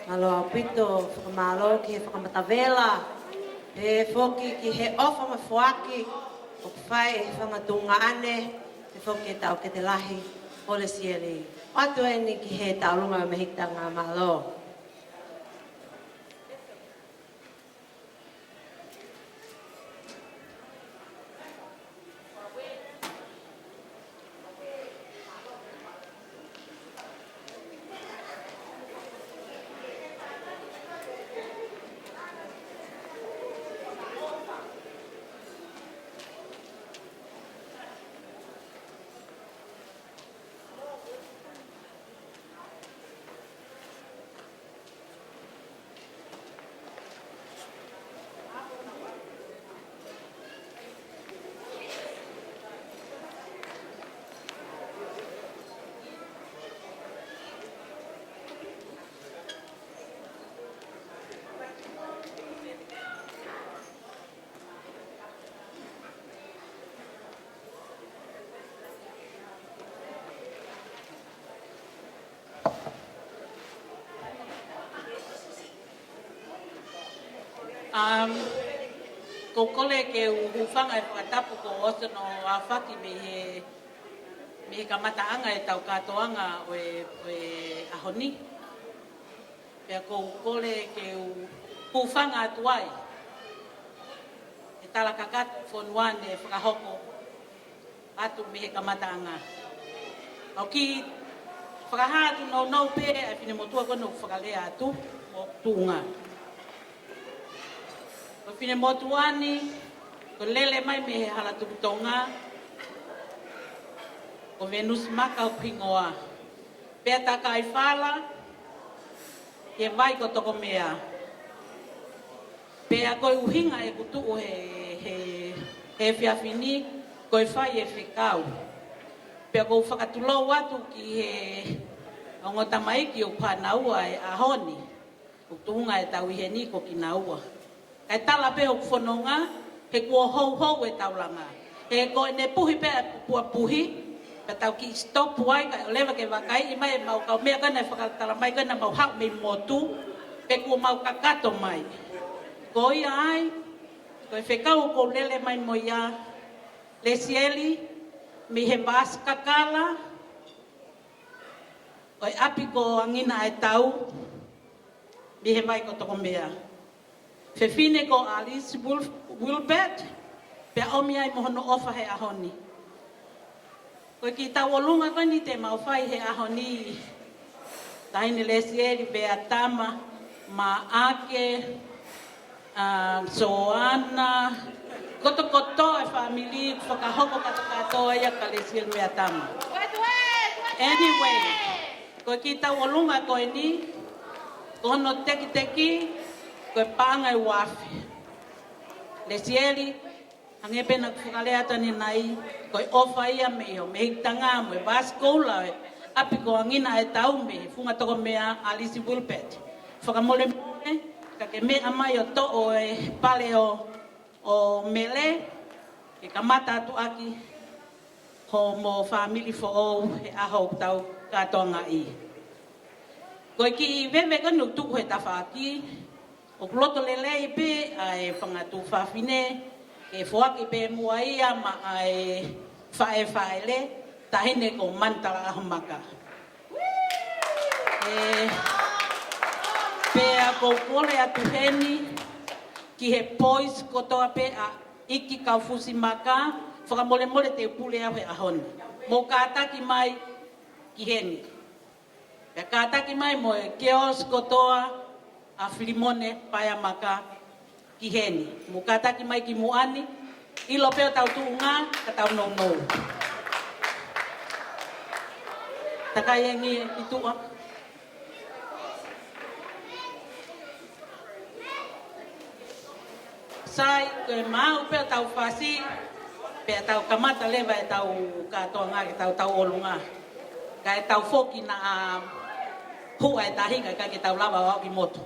Mālō ʻaupito, fakamālō ki he fakamatavela, pehē foki ki he ʻofa mafoaki ʻoku fai ʻe he fanga tuongaʻane, pehē foki ki he taʻokete lahi ʻo Lesieli. ʻOatu eni ki he tauʻolunga mei Hikutanga, mālō. Um, ʻoku ou kole ke u hūfanga he fakatapu kuo ʻosi hono aofaki mei he, mei he kamataʻanga ʻetau kātoanga ʻo e, ʻo e ʻaho ni. Pea ʻoku ou kole ke u hūfanga atu ai he tala kakato fonua ne fakahoko atu mei he kamataʻanga. ʻOku ou fakahā atu nounou pē ʻa e finemotuʻa ko eni ʻoku fakalea atu mo tuʻunga. Ko e finemotuʻa ni, ko e lele mai mei he Hala Tuʻi Tonga, ko Venusi Maka hoku hingoa. Pea takai fala he vai ko Tokomea. Pea ko e ʻuhinga ʻeku tuʻu he, he, he efiafi ni, ko e fai e fekau. Pea ʻoku ou fakatulou atu ki he ongo tamaiki ʻoku fānaua he ʻaho ni, ʻoku tuʻunga ʻetau ʻi heni ko kinaua. Kae tala pē hoku fononga, he kuo houhou ʻetau langa. He ko ʻene puhi pē ʻa e pupua puhi, pea tau kiʻi sitopu ai, kae ʻoleva ke vakaiʻi mai ʻemau kau meʻa ko ena ʻe fakatala mai ko ena mau haʻu mei motu, pe kuo mau kakato mai. Ko ia ai, ko e fekau ʻoku ou lele mai mo ia, Lesieli, mei he Vaasi Kakala, ʻo e ʻapi ko Angina ʻa e Tau, mei he vai ko Tokomea. Fefine ko Alice Wil-, Wilbert, pea ʻomi ai mo hono ʻofa he ʻaho ni. Ko e kiʻi tauʻolunga ko eni te mau fai he ʻaho ni, Taʻahine Lesieli Veatama, Maʻake, um, Soana, kotokotoa e fāmili, fakahoko kātoa kātoa ia kia Lesieli Veatama. Anyway, ko e kiʻi tauʻolunga ko eni, ko hono tekiteki, ko e paʻanga ʻe uaafe. Lesieli, hangē pē naʻa ku fakalea atu ʻanenai, ko e ʻofa ia mei ho, mei Hikutanga mo e Vaasi Koula ʻo e ʻapi ko Angina ʻa e Tau mei he Funga Tokomea Alice Wilbert. Fakamolemole, ka ke meʻa mai ʻo toʻo e pale ʻo, ʻo Mele, ke kamata atu ʻaki homo fāmili foʻou he ʻaho ʻoku tau kātoangaʻi. Ko e kiʻi veve ko eni ʻoku tuku he tafaʻaki, ʻoku loto lelei pē ʻa e fanga tuofāfine, ke foaki pē muʻa ia maʻa e faʻē fāʻele, Taʻahine ko Manutala ʻAho Maka. ʻE, pea ʻoku ou kole atu heni, ki he boys kotoa pē ʻa ʻEiki Kaufusi Maka, fakamolemole te u pule au he ʻaho ni. Mou kātaki mai ki heni. Pea kātaki mai mo e girls kotoa ʻa Filimone Paea Maka ki heni. Mou kātaki mai ki muʻa ni, ʻilo pē ʻo tau tuʻunga, ka tau nounou. Takai angi ki tuʻa. Sai, ko e maʻu pē ʻo tau fasi, pea tau kamata leva ʻetau kātoanga, ʻetau tauʻolunga. Kae tau foki naʻa huʻa e tahi, kae ʻikai ke tau lava ʻo aʻu ki motu.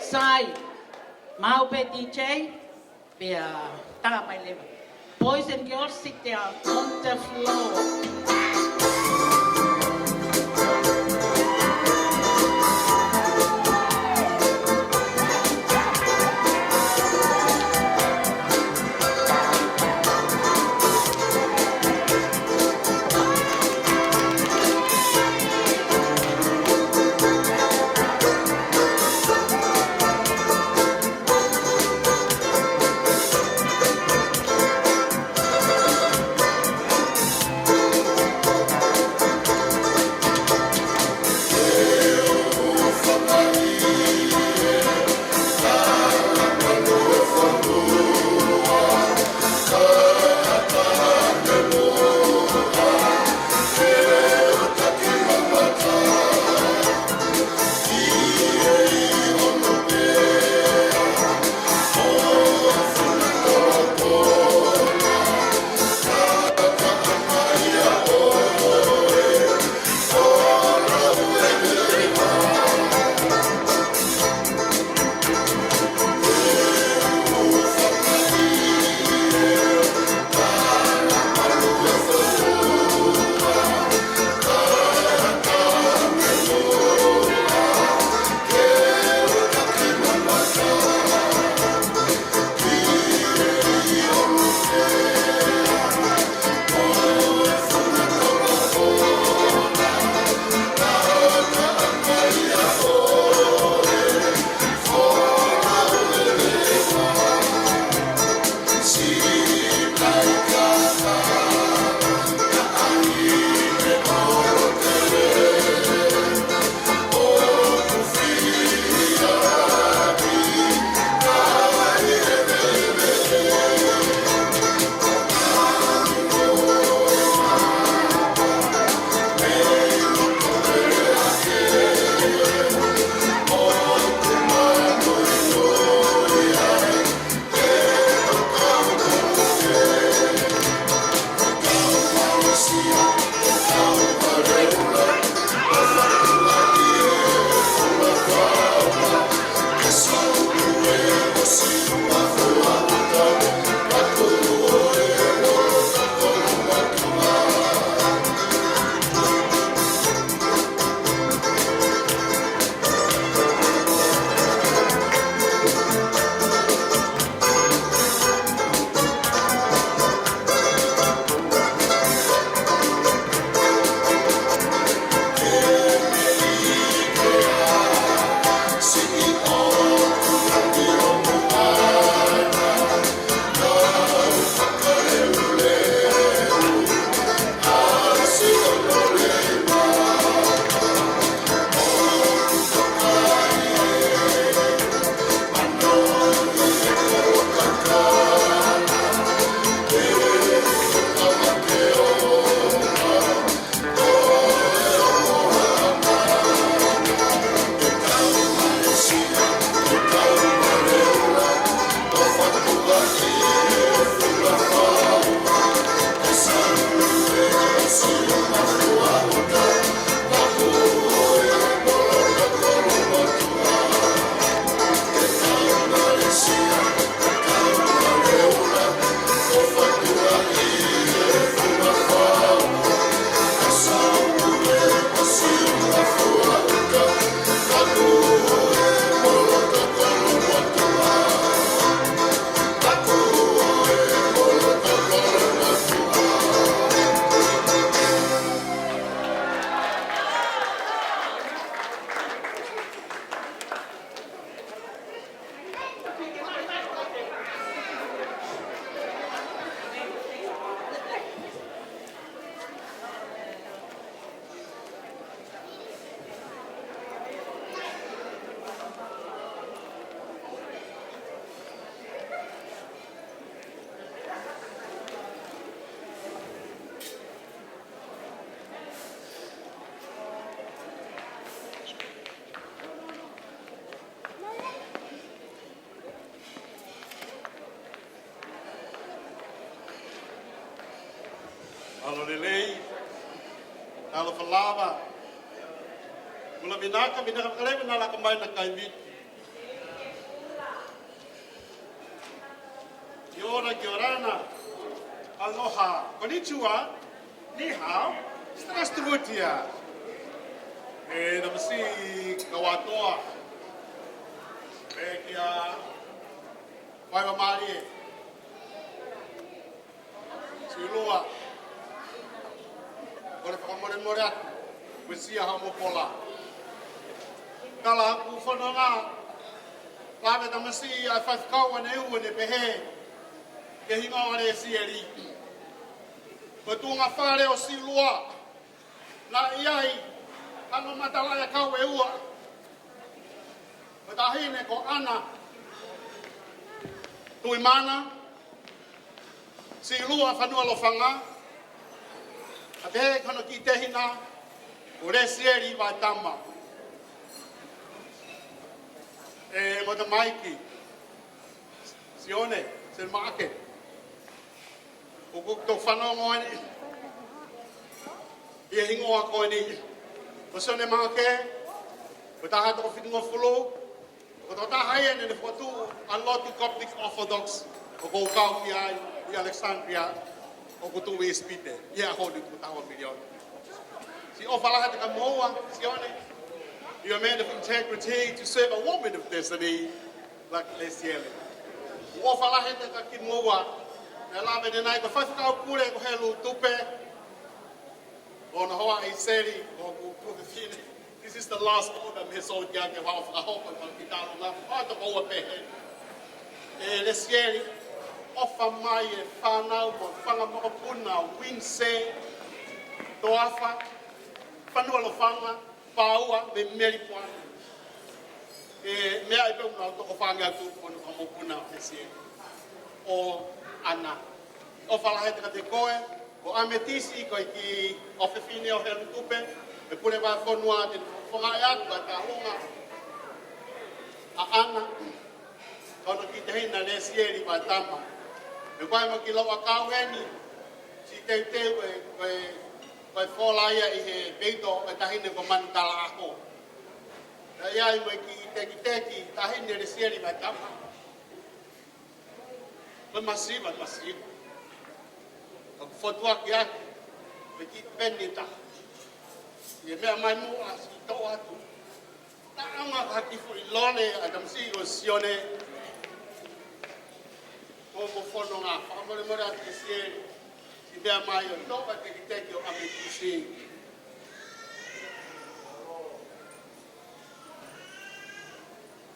Sai, maʻu pē D J, pea tā mai leva. Boys and girls, sit down on the floor. Mālō e lelei, ʻaloʻofa lava. Mula vinaka, vinaka fakalelei, na laka mai na kai miti. Kia ora, kia orana. Aloha, konnichiwa, ni hao, stress to good ya. E, tamasiʻi kau ʻAtoa. E, kia, fai wa mālie. Siʻi ʻUlua, kole fakamolemole atu, uesia haʻamou pola. Tala ʻeku fononga, lave tamasiʻi ʻa e faifekau ʻaneuhu ʻo ne pehē, ke hingoa ʻa Lesieli. Ko e tuʻunga fale ʻo Siʻi ʻUlua, naʻe ʻi ai hano matalaʻi ʻakau ʻe ua. Ko e taʻahine ko ʻAna Tuʻimana, Siʻi ʻUlua Fanualofanga, ʻa pehē ki hono kiʻi tehina ko Lesieli Vaetama. E, mo e tamaiki, Sione, Sione Maʻake. ʻOku ou fanongo eni ʻi he hingoa ko eni. Ko Sione Maʻake, ko e taha toko fitungofulu, ko e tokotaha ia naʻa ne fokotuʻu ʻa e lotu Coptic Orthodox, ʻoku ou kau ki ai ʻi Alexandria, ʻoku tuʻu ʻi ʻIsipite, ʻi he ʻaho ni ʻoku taha ua miliona. Siʻi ʻofa lahi atu kia moua, Sione, you're a man of integrity to serve a woman of destiny. Lesieli. ʻOfa lahi atu kia kimoua. Naʻe lave ʻanenai ko e faifekau pule ko Helu Tupe. ʻO na hoa ʻi Seli, ko ʻeku, ko ʻeku fefine. This is the last order, me so kia ke wa ʻofa hoko, ko ki talo na, ʻa toko ua pehē. E Lesieli, ʻofa mai e fānau mo e fanga mokopuna, Winse, Toafa, Fanualofanga, Paua, mo Melipoane. E, meʻa ia pē ʻoku nau tokofanga atu ko hono fanga mokopuna ʻa Lesieli. ʻO ʻAna. ʻOfa lahi atu kiate koe, ko Ametisi, ko e kiʻi ʻofefine ʻo Helu Tupe, ʻe pule vaefonua te ne fofongaʻi atu ʻa e tālunga ʻa ʻAna. Ko hono kiʻi tehina Lesieli Vaetama. Pea ko e mo e kiʻi lau ʻakau eni, siʻi teuteu ko e, ko e, ko e fola ia ʻi he peito ʻo e taʻahine ko Manu Talaʻaho. Naʻe ʻi ai mo e kiʻi tekiteki, taʻahine Lesieli Vaetama. Ko e masiva, masiva. ʻOku fotu ʻaki ʻaki, mo e kiʻi peni ʻe taha. ʻI he meʻa mai muʻa siʻi toʻo atu. Naʻa ʻaonga ha kiʻi foʻi lole ʻa e tamasiʻi ko Sione. Ko mo fononga, fakamolemole atu kia Sieli. Siʻi meʻa mai ʻo toʻo ʻa e tekiteki ʻo Ametisi.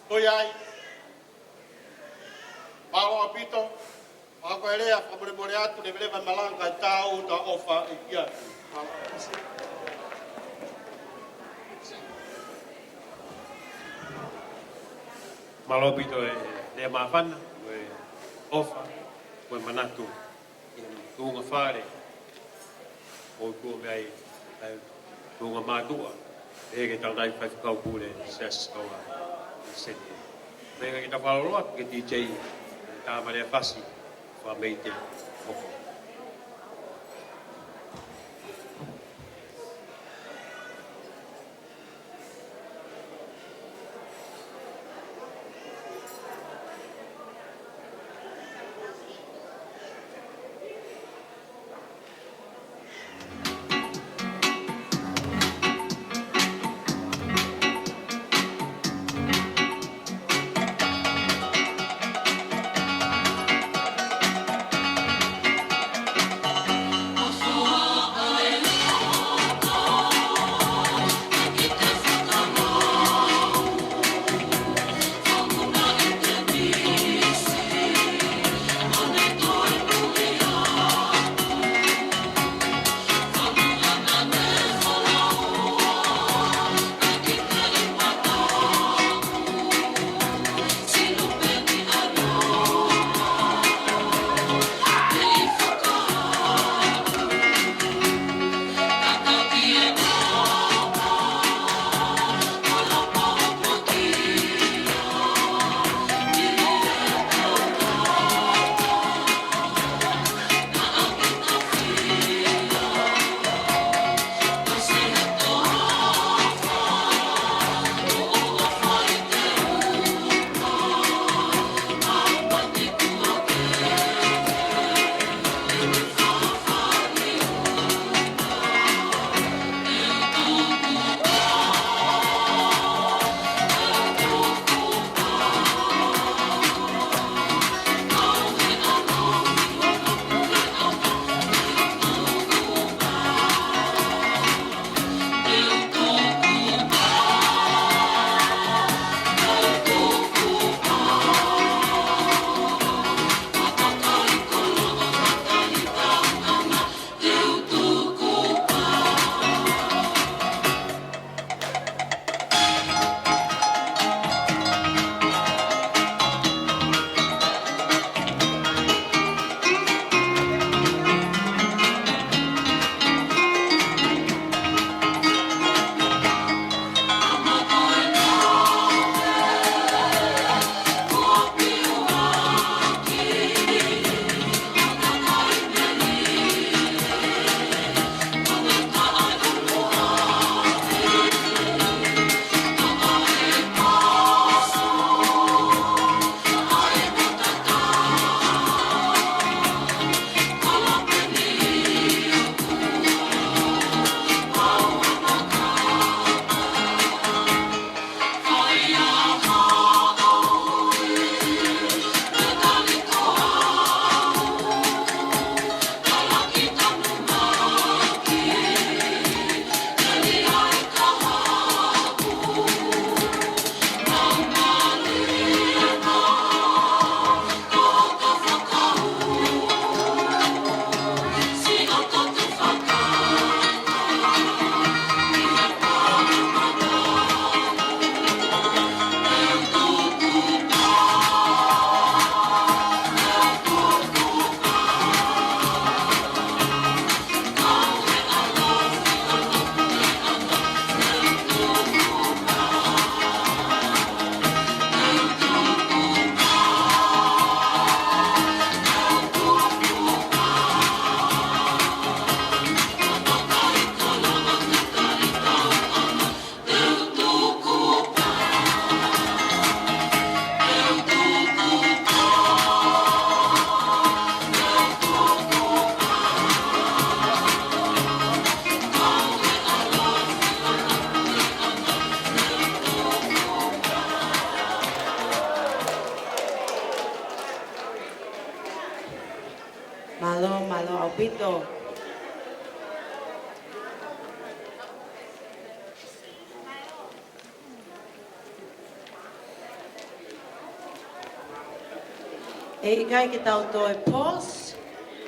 Ko ia ai. Mālō ʻaupito. Pea ko e lea, fakamolemole atu, leveleva malanga e tau, ta ʻofa ʻi kia. Mālō ʻaupito e lea māfana, mo e ʻofa, mo e manatu, ʻi he tuʻunga fale, ʻo tuʻu mei ai, ʻa e tuʻunga mātuʻa, ʻe ke tau nai faifekau pule, Siasi Kaua, ʻi Seni. Pea ke tau fakaloloa, ke D J, tā male fasi, Fakameite hoko. Pito. ʻE ʻikai ke tau toe pause.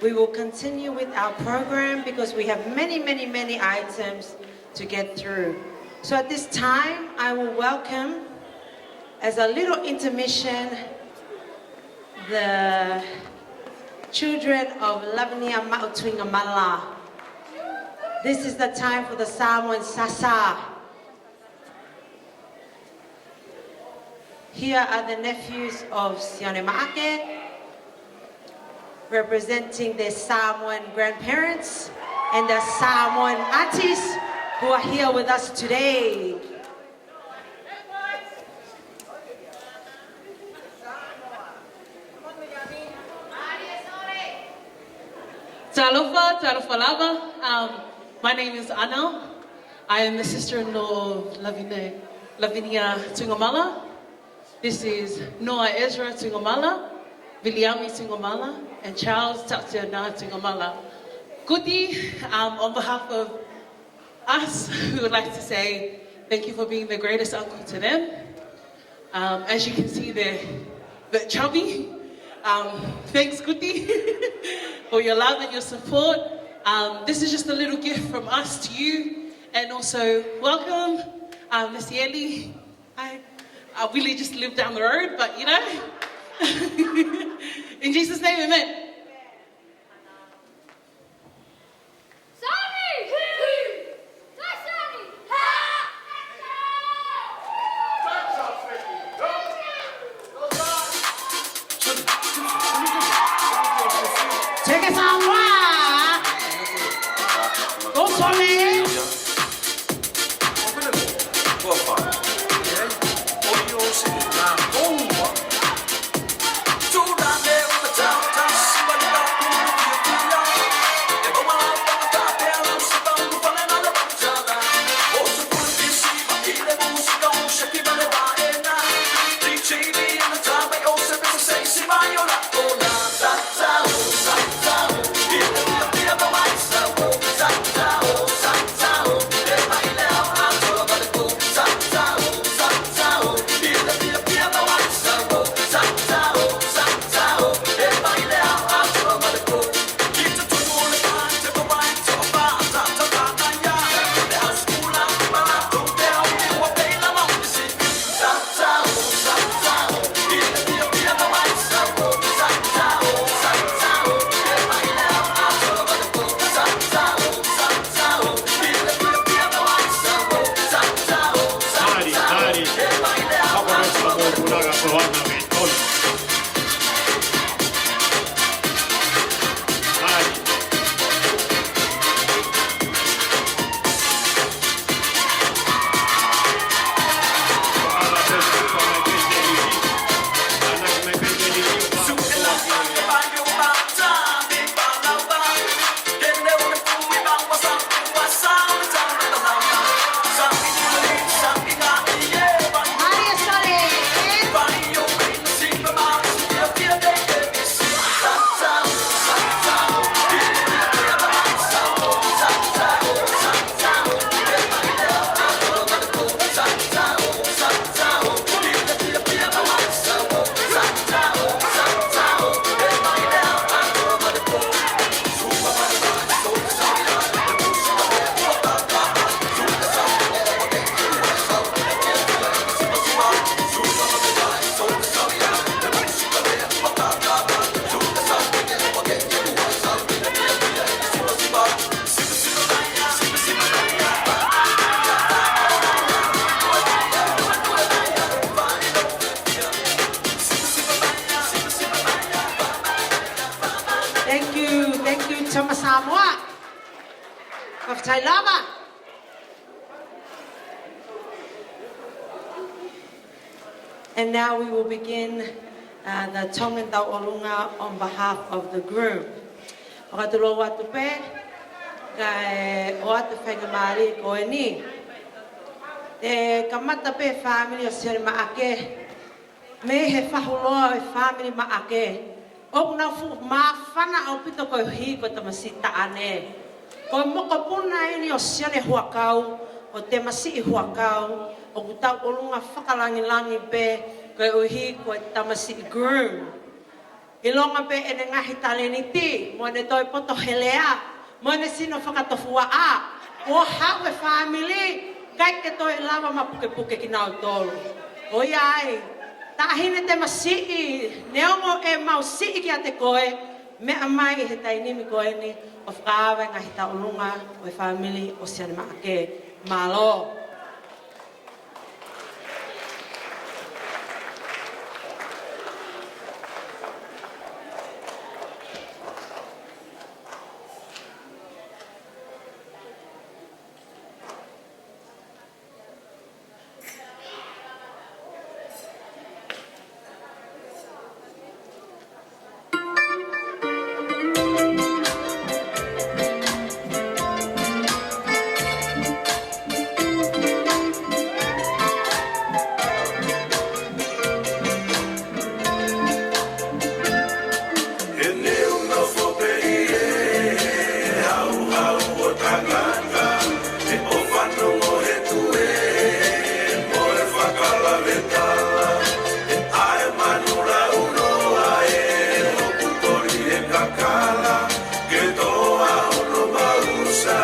We will continue with our program because we have many, many, many items to get through. So at this time, I will welcome, as a little intermission, the children of Lavinia Maʻu Tuingamala. This is the time for the Samoan Sasa. Here are the nephews of Sione Maʻake, representing their Samoan grandparents and their Samoan aunties who are here with us today. Talofa, talofa lava. Um, my name is Anna. I am the sister-in-law of Lavine-, Lavinia Tuingamala. This is Noah Ezra Tuingamala, Viliami Tuingamala, and Charles Tatsiana Tuingamala. Kuti, um, on behalf of us, we would like to say thank you for being the greatest uncle to them. Um, as you can see, they're a bit chubby. Um, thanks, Kuti, for your love and your support. Um, this is just a little gift from us to you. And also, welcome, um, Miss Yeli. Hi. Uh, we li-, just live down the road, but, you know. In Jesus' name, amen. Take us on wide. Go, Tony. Thank you, thank you, Tama Samoa. Fakafetaʻi lava. And now we will begin, uh, the Tongan Tauʻolunga on behalf of the groom. Fakatulou atu pē, kae ʻoatu e faingamālie ko eni. ʻE kamata pē fāmili ʻo Sione Maʻake, mei he fahu loa ʻo e fāmili Maʻake. ʻOku nau fuʻu māfana ʻaupito koeʻuhi ko e tamasiʻi taʻane. Ko e mokopuna eni ʻo Sione Huakau, ʻo Temasiʻi Huakau, ʻoku tauʻolunga fakalangilangi pē koeʻuhi ko e tamasiʻi groom. ʻIlonga pē ʻene ngaahi taleniti, mo ʻene toe poto helea, mo ʻene sino fakatofuaʻa, ʻo haʻu e fāmili, ʻikai ke toe lava mapukepuke kinautolu. ʻOiauē, Taʻahine Temasiʻi, neongo ʻemau siʻi kiate koe, meʻa mai he taimi ko eni ʻo fakaava e ngaahi tauʻolunga ʻo e fāmili ʻo Sione Maʻake. Mālō. He neongo fope ʻi he hauhau ʻo tangata, he ʻofa noa he tuʻe, mo e fakalave tala, he ʻai manu launoa ʻa e hoku toli he kakala, ke toa hono mausa,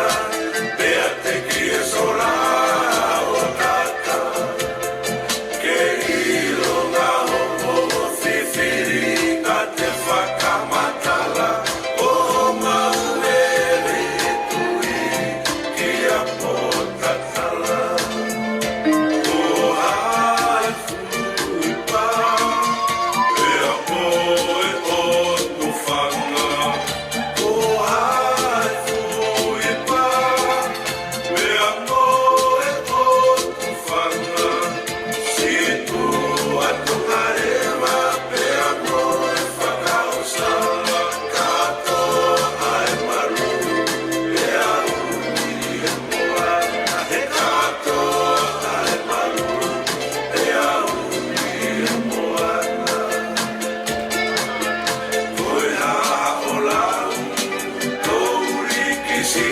pea teki e sola ʻo kaka. Ke ʻilonga hoʻo fifili ka te fakamatala, ʻo homau lele e tui kia Potatala. Ko hai fuʻu ipa, pea ko e ʻotu fanga. Ko hai fuʻu ipa, pea ko e ʻotu fanga, situ atu ka leva, pea mo e fakaʻosa, kātoa ʻa e malu, pea uli e moana, he kātoa ʻa e malu, pea uli e moana. Ko e hā ʻo lau, ko uli ki si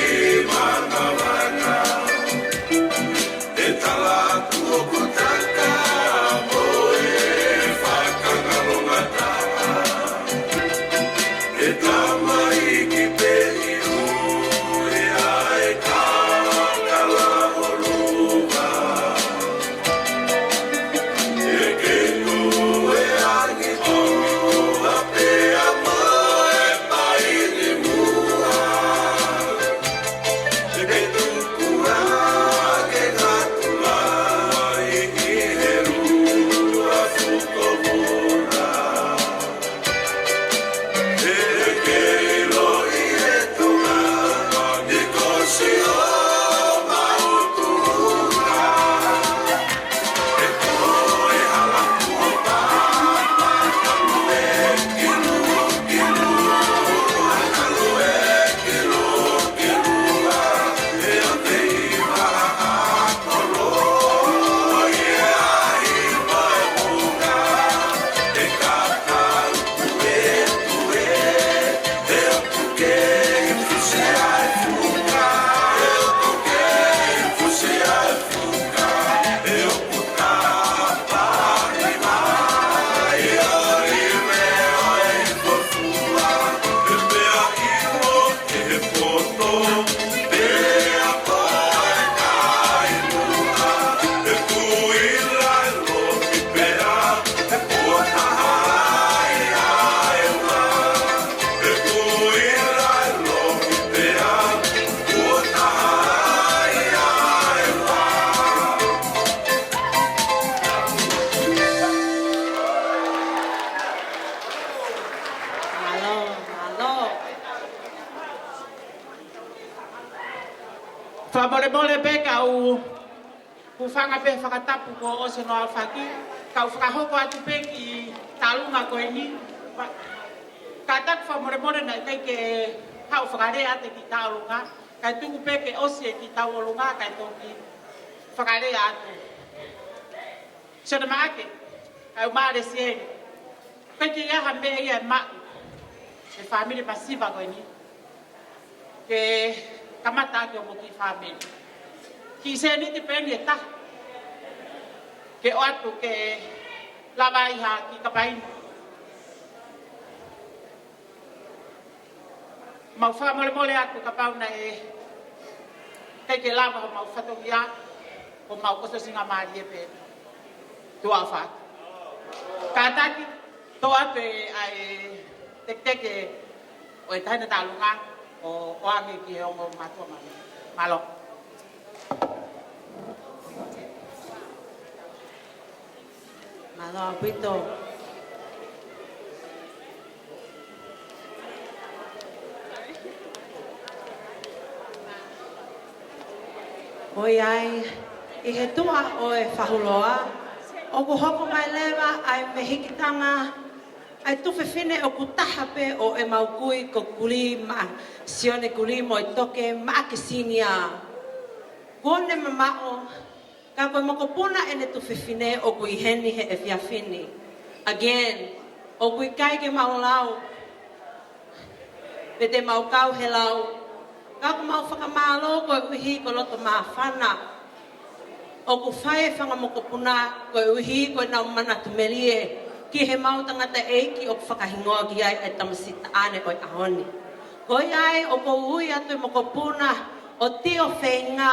manavana. E tala atu ʻoku taka mo e fakangalongataʻa. E tamaiki pē ʻi ʻUe ʻa e kakala ʻo Luva. E ke tuʻu e angi ʻo Luva pea mo e paini mua. Ke tuku ā ke ngatu mai ʻi he lua fuko muna. He ke ʻiloʻi e Tonga ni ko Siʻo Mautuʻuna. Mālō, mālō. Fakamolemole pē kau hūfanga pē fakatapu kuo ʻosi hono aofaki, kau fakahoko atu pē ki tauʻolunga ko eni. Kātaki fakamolemole naʻe ʻikai ke haʻu fakalea atu ki tauʻolunga, kae tuku pē ke ʻosi e ki tauʻolunga, kae toki fakalea atu. Sione Maʻake, kae ʻumaʻā Lesieli. ʻIkai ke ʻi ai ha meʻa ia ʻe maʻu. e fāmili masiva ko eni, ke kamata ʻaki hoʻomo kiʻi fāmili. Kiʻi sēniti pē ʻe taha ke ʻoatu ke lava ai ha kiʻi kapaini. Mau fakamolemole atu kapau naʻe ʻikai ke lava homau fatongia, ko homau ʻosi singa mālie pē. Tuʻa ʻofa atu. Kātaki, toʻo atu ʻa e teketeke ʻo e taʻahine taʻalunga ʻo ʻoange ki he ongo mātuʻa mālie. Mālō. Mālō ʻaupito. ʻOiauē, ʻi he tuʻa ʻo e fahuloa, ʻoku hoko mai leva ʻa e mehikitanga ʻa e tuofefine ʻoku taha pē ʻo ʻemau kui ko Kuli maʻa, Sione Kuli Moetoke Maʻake Senior. Kuo ne mamaʻo, ka ko e mokopuna ʻene tuofefine ʻoku ʻi heni he efiafi ni. Again, ʻoku ʻikai ke mau lau, pe te mau kau he lau. Ka ʻoku mau fakamālō koeʻuhi ko e loto māfana ʻoku fai ʻe he fanga mokopuna, koeʻuhi ko ʻenau manatu melie ki heʻemau tangataʻeiki ʻoku fakahingoa ki ai ʻa e tamasiʻi taʻane ʻo e ʻaho ni. Ko ia ai ʻoku ou ui atu e mokopuna ʻo Tio Feinga,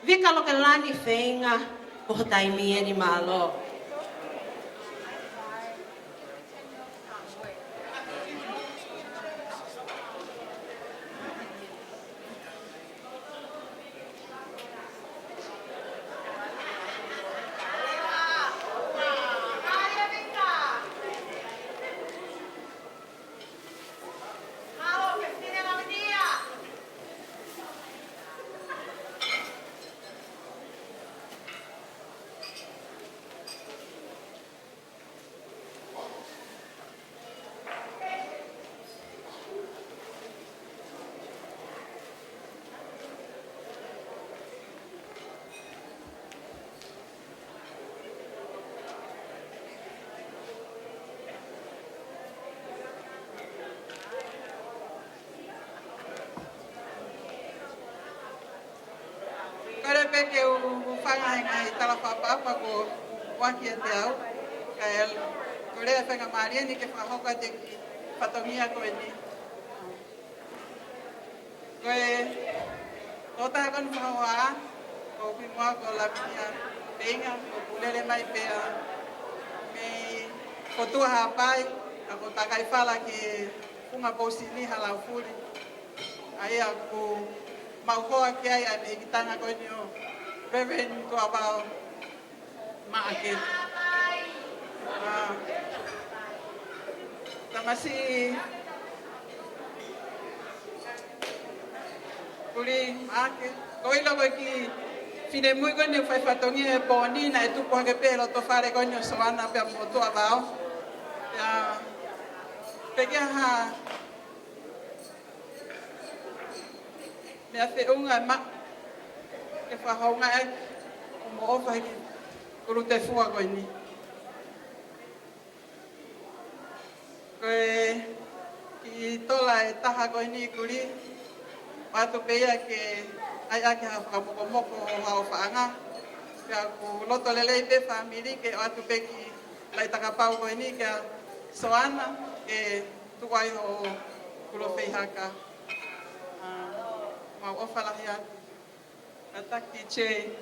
Vika Lokelani Feinga, ko ho taimi eni, mālō. Kole pē ke u, u hūfanga he ngaahi tala fakaʻapaʻapa kuo ʻohake kiate au. Kae kole ʻa e faingamālie ni ke fakahoko atu e kiʻi fatongia ko eni. Ko e tokotaha ko eni fakahoa, ko hoku hingoa ko Lavinia Feinga, ʻoku ou lele mai pē mei Kotua Haʻapai, ka ʻoku ou takai fala ki he Funga Pousili, Halaufuli. ʻA ia ʻoku mau hoa ki ai ʻa e mehikitanga ko eni ʻo Reverend Tuʻavao Maʻake. ʻA, tamasiʻi Kuli Maʻake. Ko e ʻilo ko e kiʻi finemui ko eni ʻoku fai fatongia he pō ni naʻe tupu hake pē he loto fale ko eni ʻo Soana pea mo Tuʻavao. ʻIo, pea ko e hā meʻa feʻunga ʻe maʻu ke fakahoungaʻi ʻaki hoʻomo ʻofa he kiʻi kulutefua ko eni. Ko e kiʻi tola ʻe taha ko eni Kuli, ʻoatu pē ia ke ʻai ʻaki ha fakamokomoko ʻo ha ʻofaʻanga. Pea ʻoku loto lelei pē fāmili ke ʻoatu pē kiʻi laʻi takapau ko eni kia Soana ke tuku ai hoʻo kulo feihaka. ʻA, mau ʻofa lahi atu. Kātaki Jay.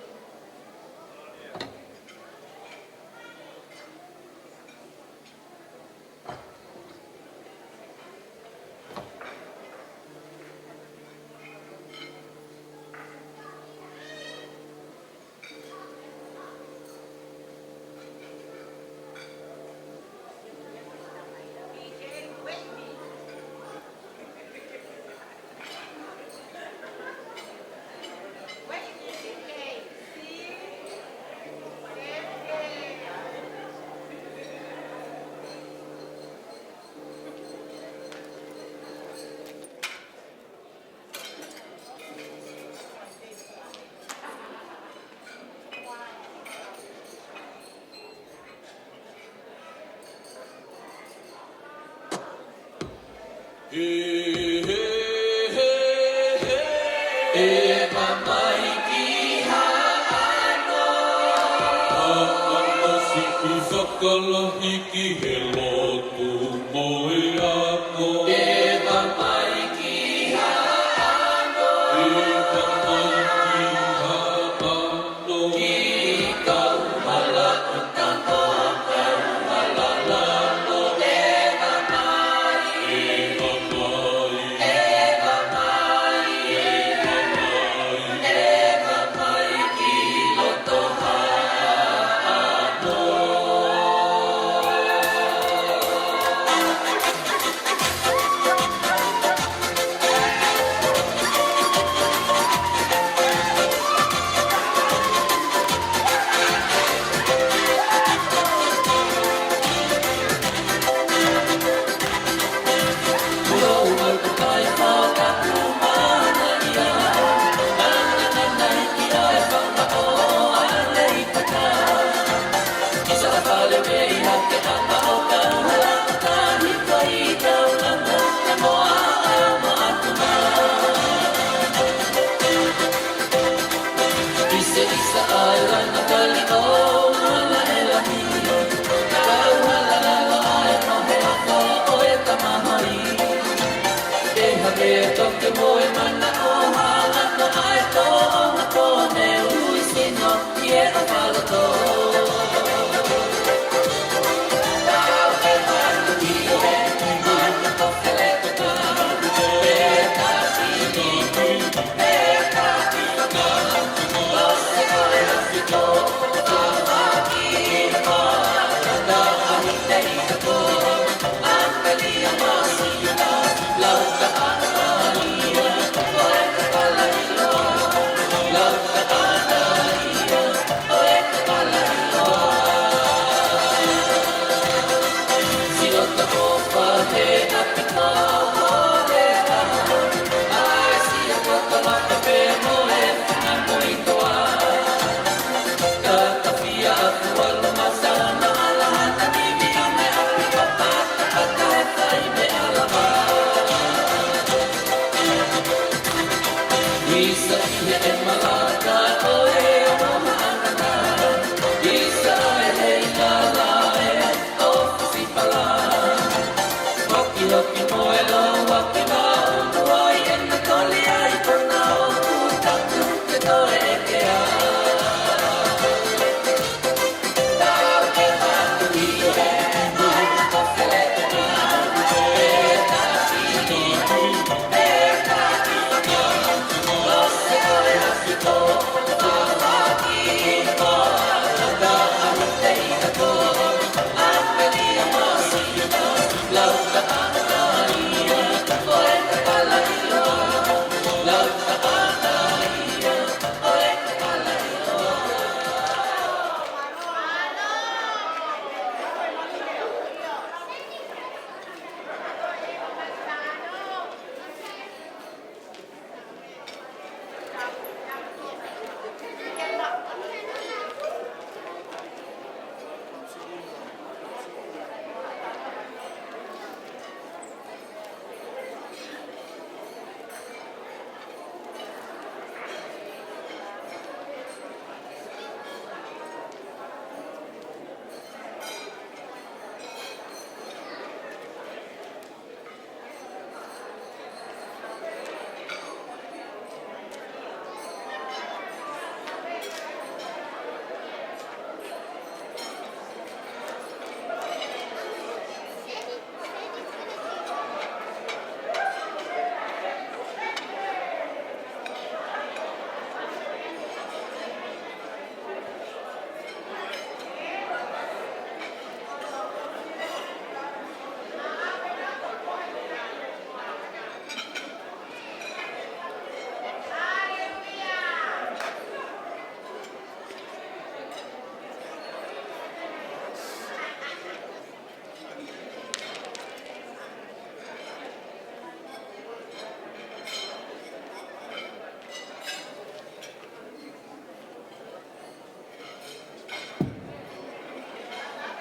ʻE mamaiki haʻano. Haʻano sipi fakalahi ki he lotu mo e ako. ʻE mamaiki haʻano. ʻE mamaiki haʻano. Ki kauhala ʻo tano, kauhala lalo, ʻe mamaiki.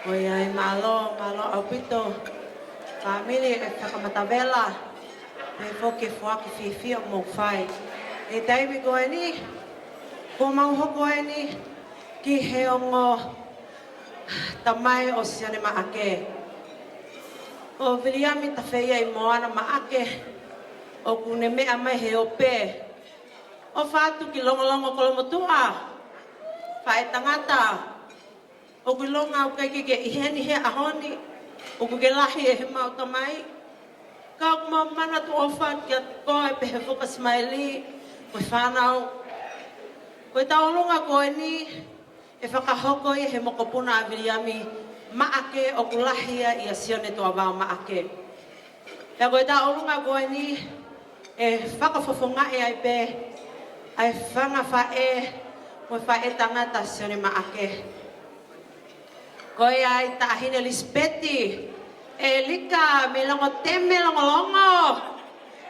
ʻOiauē, mālō, mālō ʻaupito. Fāmili ʻo e fakamatavela. Pea foki e foaki fiefia ʻoku mou fai. ʻI he taimi ko eni, kuo mau hoko eni ki he ongo tamai ʻo Sione Maʻake. Ko Viliami Tafeia ʻi Moana Maʻake, ʻoku ne meʻa mai he ope ʻo fatu ki Longolongo Kolomotuʻa, faʻētangata. ʻOku ʻilonga ʻoku ʻikai ke ke ʻi heni he ʻaho ni, ʻoku ke lahi ʻe he mau tamai. Ka ʻoku mau manatu ʻofa kiate koe pea mo Foka Simaili, mo e fānau. Ko e tauʻolunga ko eni, ʻe fakahoko ia he mokopuna ʻa Viliami Maʻake, ʻoku lahi ia ʻia Sione Tuʻavao Maʻake. Pea ko e tauʻolunga ko eni ʻe fakafofongaʻi ai pē ʻa e fanga faʻē mo e faʻētangata Sione Maʻake. Ko ia ai Taʻahine Lisipeti ʻElika mei Longoteme, Longolongo.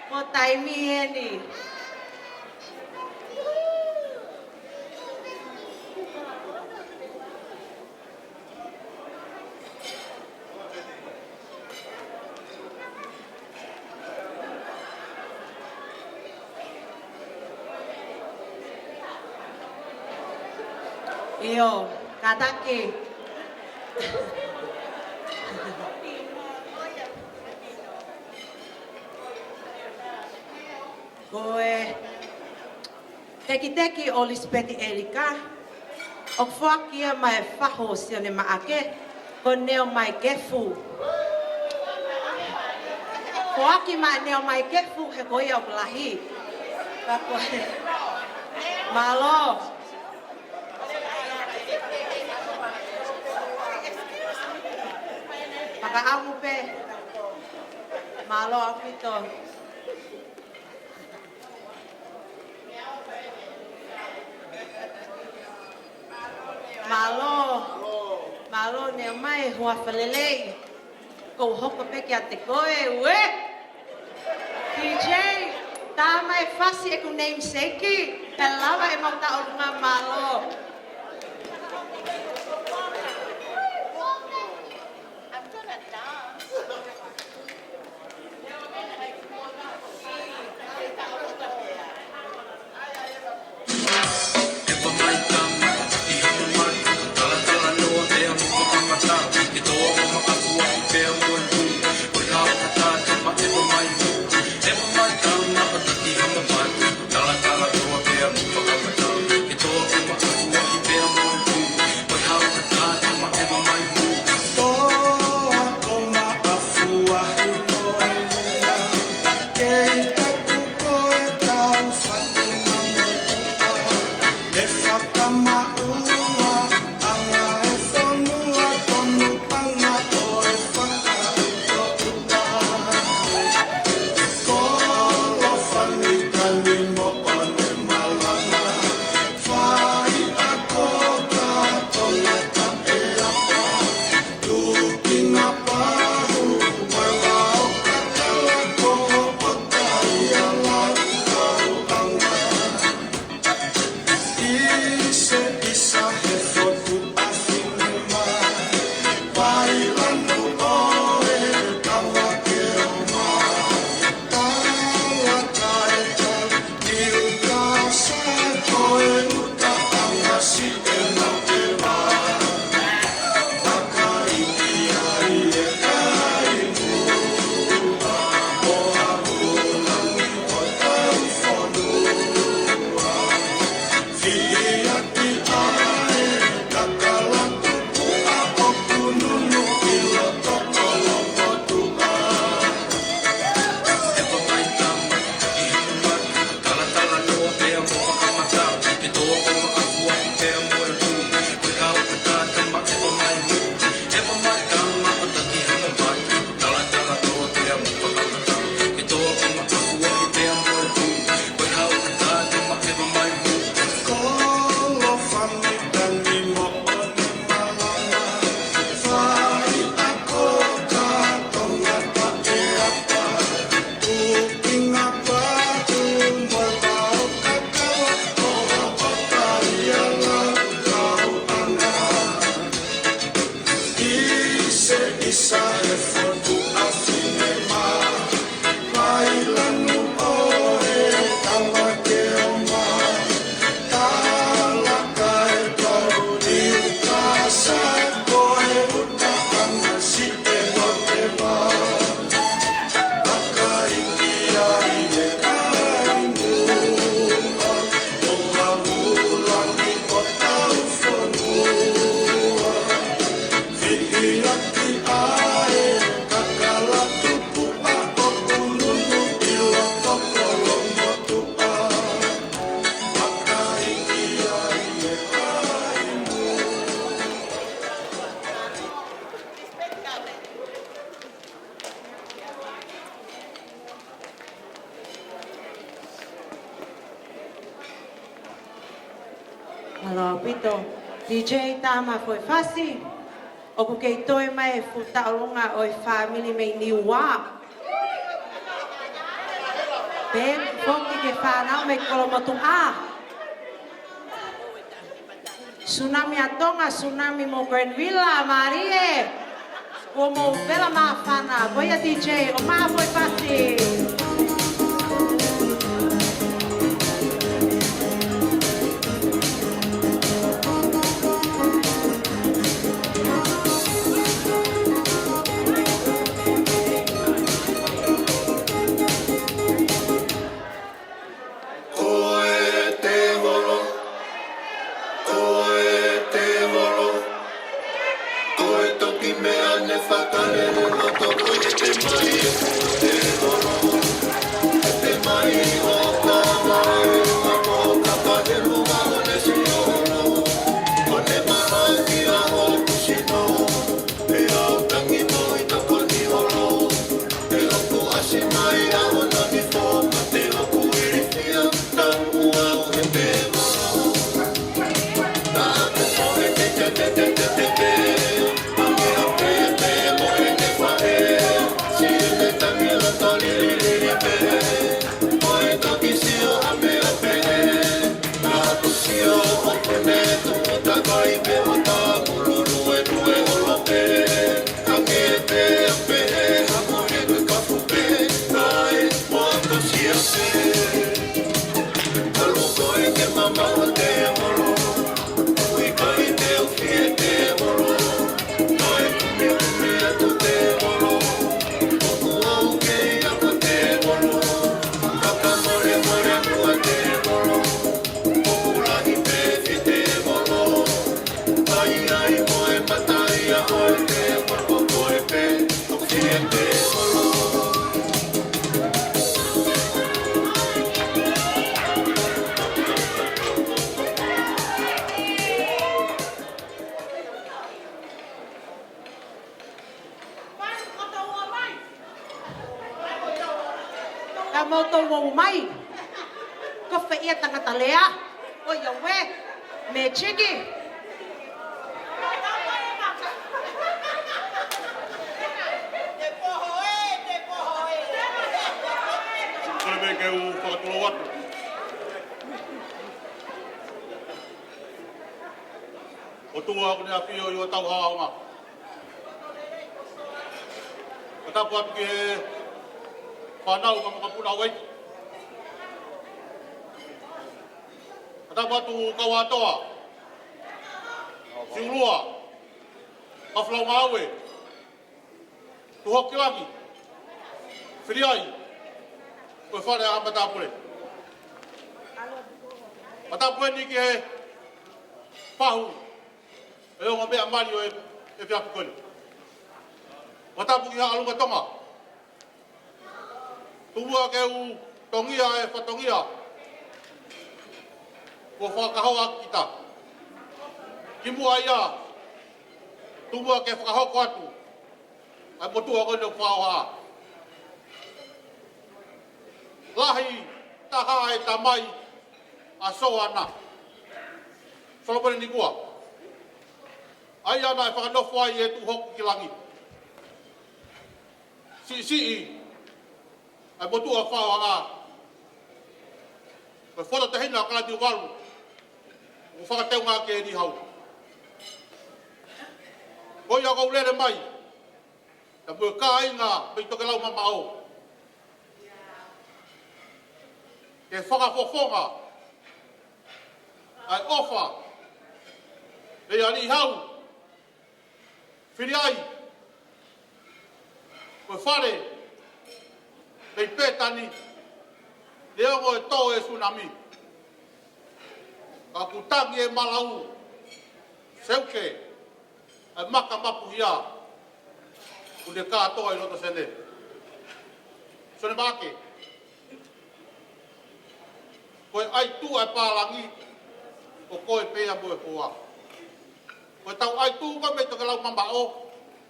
Ko e taimi eni. ʻIo, kātaki. Ko e tekiteki ʻo Lisipeti ʻElika, ʻoku foaki ia maʻa e fahu ʻo Sione Maʻake, ko Neomai Kefu. Foaki maʻa Neomai Kefu, he ko ia ʻoku lahi. Ka ko e, mālō. Fakaʻamu pē. Mālō ʻaupito. Mālō. Mālō Neomai, huafa lelei. Kou hoko pē kiate koe, ue. P J, tā mai fasi ʻeku namesake, pea lava ʻemau tauʻolunga, mālō. Tō, D J Tama Foʻi Fasi, ʻoku kei toe mai e fuʻu tauʻolunga ʻo e fāmili mei Niua. Pea foki ki he fānau mei Kolomotuʻa. Tsunami ʻa Tonga, Tsunami mo Granville, mālie. Kuo mou vela māfana, ko ia D J, ʻomai Foʻi Fasi. Ko e tēvolo, ko e tēvolo, ko e toki meʻa ne fakalele loto ko e te mai e tēvolo. Te mai o ka mai, ma ko ka ka he luma o ne si olo, o ne malaki a o kusino, e au tangi mo i toko ni olo. Te hoku ʻasi mai a o nani fō, ma te hoku ilifia, tamu au he tēvolo. Taku ko e te te te te te te te, a me a pe te mo e ne faʻe, si e te tangi la tali li li li pe, mo e toki sio a me a pe, taku sio o pene tu takai pe o tamu lulu e tu e olo pe. Ka mau tau mau mai. Ko fē ia tangata lea? ʻOiauē. Mechiki. Kole me ke u fakatulou atu. ʻOtua ʻoku ne ʻafio ʻi hotau haʻonga. Fakatapu atu ki he fānau mo e makapuna ʻo e ʻEiki. Fakatapu atu kau ʻa Toa, Siulua, Mafalau Ngāue, Tuʻuhokilangi, Filiai, ko e fale ʻa Matapule. Matapule ni ki he fahu e ongo meʻa mali ʻo e, e fiafi koni. Fakatapu ki Haʻalunga Tonga. Tuku muʻa ke u tongia e fatongia kuo fakakahoa kita. Kimuʻa ia, tuku muʻa ke fakahoko atu ʻa e motuʻa ko eni ʻoku fakahoha. Lahi taha e tamai ʻa Soana, Solomone Nikua. ʻA ia naʻe fakanofo ai e Tuʻuhokilangi. Siʻisiʻi ʻa e motuʻa fakahoha. Ko e foto tehina ʻa Kalati Uvalu ʻoku fakateunga ki he Nihau. Ko ia ʻoku ou lele mai, pea mo e kāinga mei Tokelau mamaʻo, ke fakafofonga ʻa e ʻofa mei a Nihau, Filiai, ko e fale mei Pētani, neongo e tō e tsunami, ka kuo tangi e malau, seuke, ʻa e maka mapuhia ʻoku ne kātoa ʻi loto Senē. Sone Maake, ko e ʻai tuʻa e pālangi, ko koe pea mo e hoa. Ko e tau ʻai tuʻa ko ē mei Tokelau mamaʻo,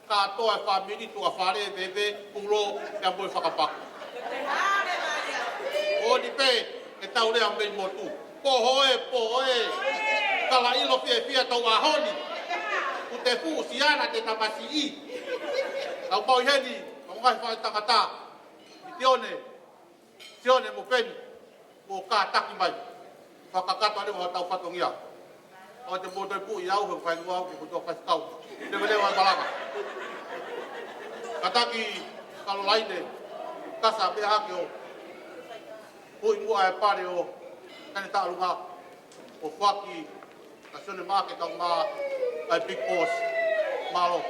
kātoa e fāmili, tuʻa fale, veve, kulo, pea mo e fakapaku. ʻOni pē, ke tau lea mei motu. Poho ē, poho ē. Kalaʻilo fiefia tau ʻaho ni. Kuo te fuʻu siana te tamasiʻi. Tau pau ʻi heni, mo e ngaahi faʻahi tangata. Misione, Sione mo Peni, mo kātaki mai. Fakakakato ʻa e ʻo tau fatongia. ʻOua te mou toe puʻi au he faingua au ke kotoa faifekau. Leveleva e malanga. Kātaki Kalolaine, kasa pē hake ʻo puʻi muʻa e pale ʻo Kane Taʻalunga. ʻO foaki ʻa Sione Maʻake kae ʻumaʻā e Big Boss. Mālō.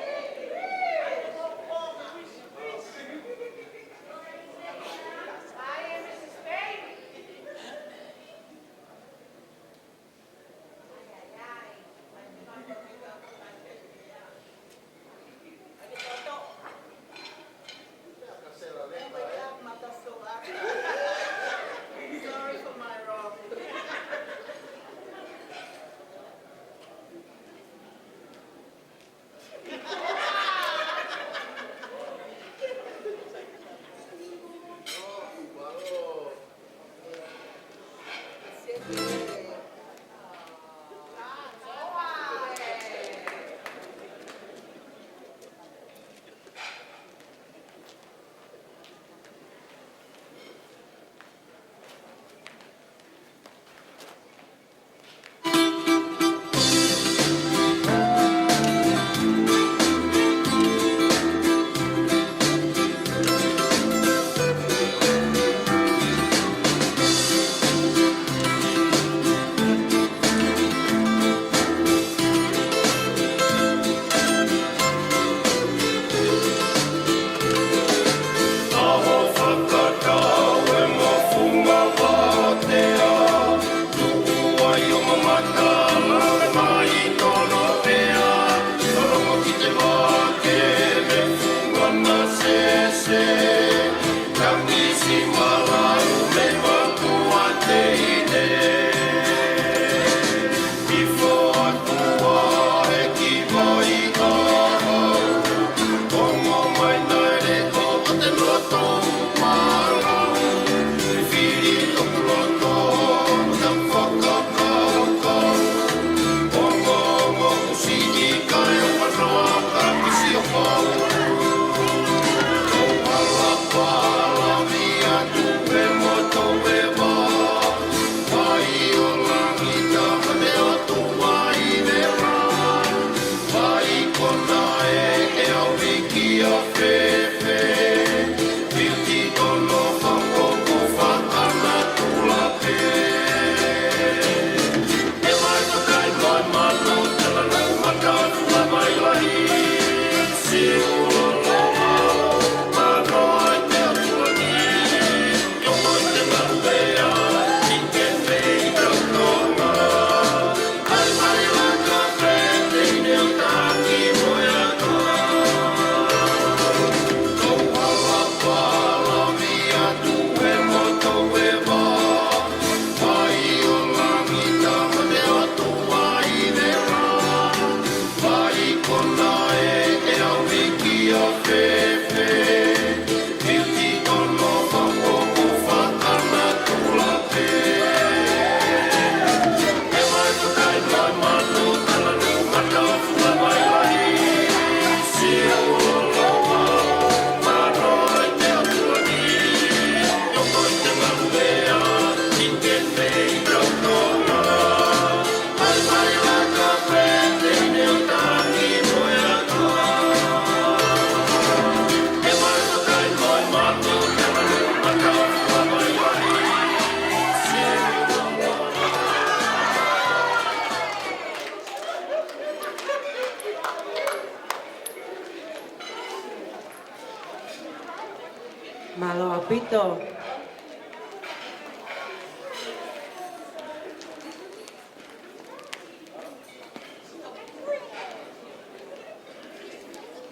Mālō ʻaupito.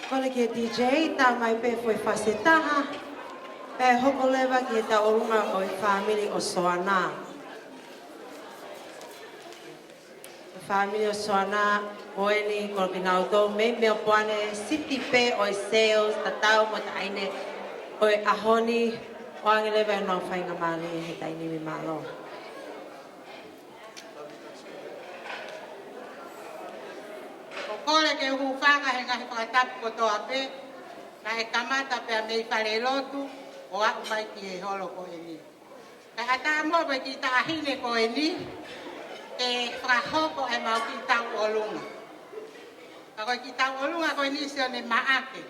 Kole ki he D J, tā mai pē foʻi fasi ʻe taha, pea hoko leva ki he tauʻolunga ʻo e fāmili ʻo Soana. Fāmili ʻo Soana, ko eni ko kinautolu mei Meopoane, siti pē ʻo e sales, tatau mo e taʻahine ʻo e ʻaho ni, ʻoange leva ʻenau faingamālie he taimi ni, mālō. Kole ke u hūfanga he ngaahi fakatapu kotoa pē, naʻe kamata pea mei falelotu ʻo aʻu mai ki he holo ko eni. Kae ʻatā muʻa ko e kiʻi taʻahine ko eni ke fakahoko ʻemau kiʻi tauʻolunga. Ka ko e kiʻi tauʻolunga ko eni Sione Maʻake,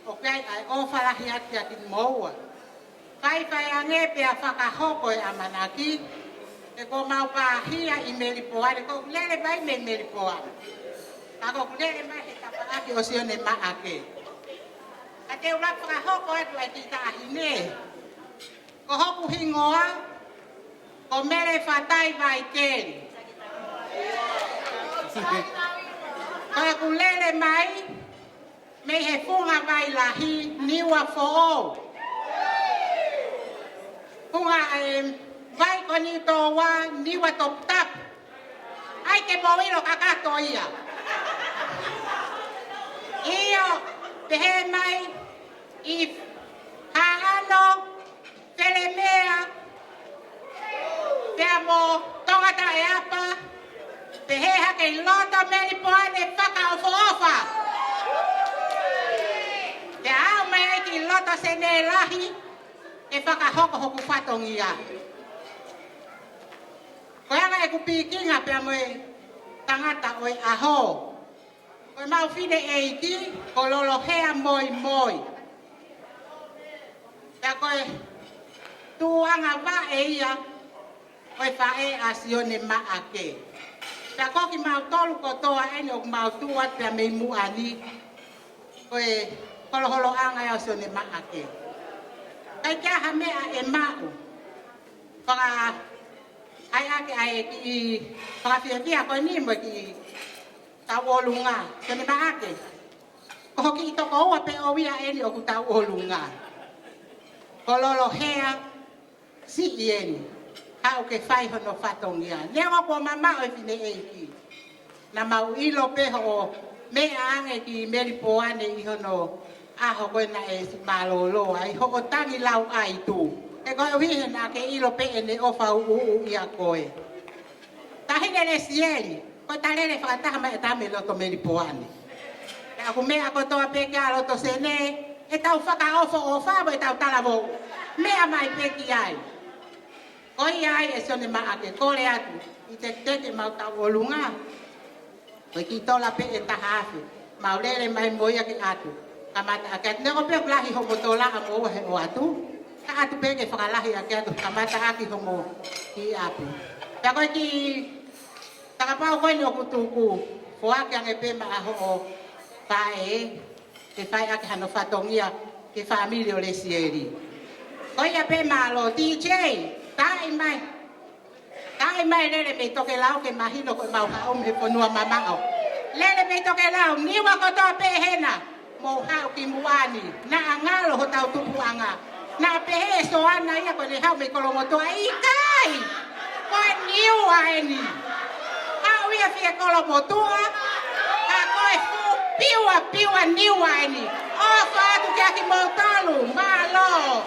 ʻoku ʻi ai ʻa e ʻofa lahi atu kiate kimoua. Faifai ange pea fakahoko e ʻamanaki, he kuo mau pāhia ʻi Melipoane, ʻoku ou lele mai mei Melipoane. Ka ʻoku ou lele mai he tapaʻaki ʻo Sione Maʻake. Ka te u lava fakahoko atu ʻa e kiʻi taʻahine. Ko hoku hingoa, ko Mele Fatai Vaikeli. Ka ʻoku ou lele mai mei he Funga Vai Lahi, Niua Foʻou. Funga, em, Vai ko Niutōua, Niua Toputapu. ʻAi ke mou ʻilo kakato ia. ʻIo, pehē mai ʻi Haʻano, Felemea, pea mo Tongataʻeapa, pehē hake ʻi loto Melipoane fakaʻofoʻofa. Pea aʻu mai ai ki loto Senē Lahi, ʻe fakahoko hoku fatongia. Ko e anga ʻeku pikinga pea mo e tangata ʻo e ʻaho. Ko ʻemau fineʻeiki, ko Lolohea Moimoi. Pea ko e tuʻuʻanga vaʻe ia ʻo e faʻē ʻa Sione Maʻake. Pea ko kimautolu kotoa eni ʻoku mau tuʻu atu pea mei muʻa ni, ko e holoholoʻanga ia ʻo Sione Maʻake. ʻIkai ke ʻi ai ha meʻa ʻe maʻu. Faka-, ʻai ake ʻa e kiʻi fakafiefia ko eni mo e kiʻi tauʻolunga, Sione Maʻake. Ko hoʻo kiʻi tokoua pē ʻoʻou ia eni ʻoku tauʻolunga. Ko Lolohea siʻi eni, haʻu ke fai hono fatongia. Neongo kuo mamaʻo e fineʻeiki, naʻa mau ʻilo pē hoʻo meʻa ange ki Melipoane ʻi hono ʻaho ko ē naʻe siʻi mālōlō ai, hoʻo tangi lauʻaitu. He koeʻuhi he naʻa ke ʻilo pē ʻene ʻofa ʻuʻuʻu ʻia koe. Taʻahine Lesieli, ko e ta lele fakataha mai ʻa e ta mei loto Melipoane. Pea ʻoku meʻa kotoa pē ki ai loto Senē, ʻetau fakaʻofoʻofa mo ʻetau talavou. Meʻa mai pē ki ai. Ko ia ai ʻe Sione Maʻake, kole atu, ʻi he teketeke ʻemau tauʻolunga. Ko e kiʻi tola pē ʻe taha afe. Mau lele mai mo ia ke ʻatu. Kamata ʻaki atu. Neongo pē ʻoku lahi homo tola ʻamoua he ʻoatu. Ka ʻatu pē ke fakalahi ʻaki atu. Kamata ʻaki homo kiʻi ʻapi. Pea ko e kiʻi fakapapau ko eni ʻoku tuku. Foaki ange pē maʻa hoʻo faʻē. Ke fai ʻaki hano fatongia ki he fāmili ʻo Lesieli. Ko ia pē mālō, D J, taaʻi mai. Taaʻi mai lele mei tokelau ke mahino ko ʻemau haʻu mei he fonua mamaʻo. Lele mei tokelau, Niua kotoa pē hena, mou haʻu ki muʻa ni, naʻa ngalo hotau tupuʻanga. Naʻa pehē ʻe Soana ia ko ʻene haʻu mei Kolomotuʻa, ʻikai! Ko e Niua eni. Haʻu ia fie Kolomotuʻa, ka ko e fuʻu piuapiua Niua eni. ʻOfa atu kiate kimoutolu, mālō.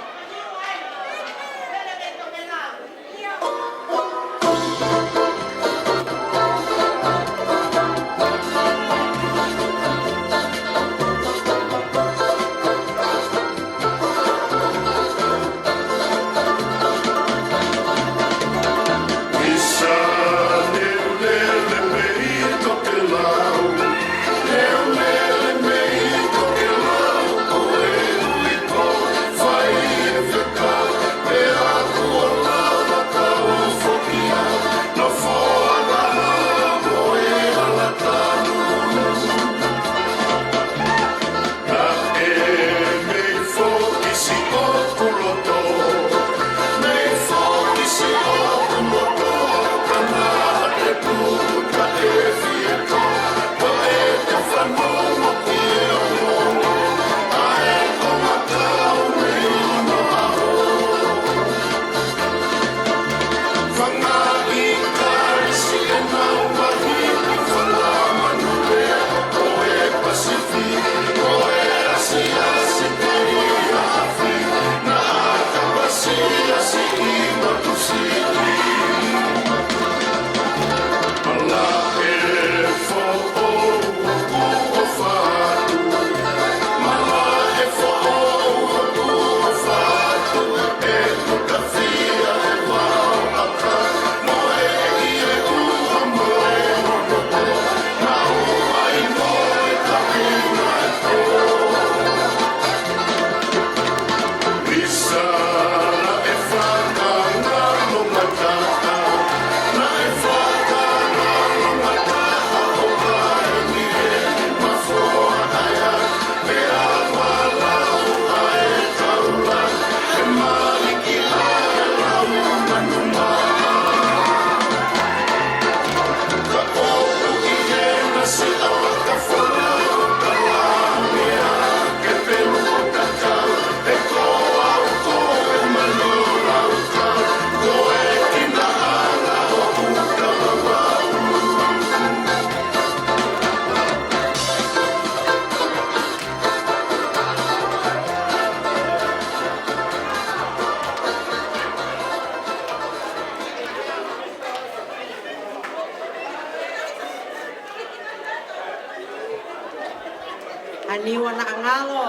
ʻA Niua naʻa ngalo.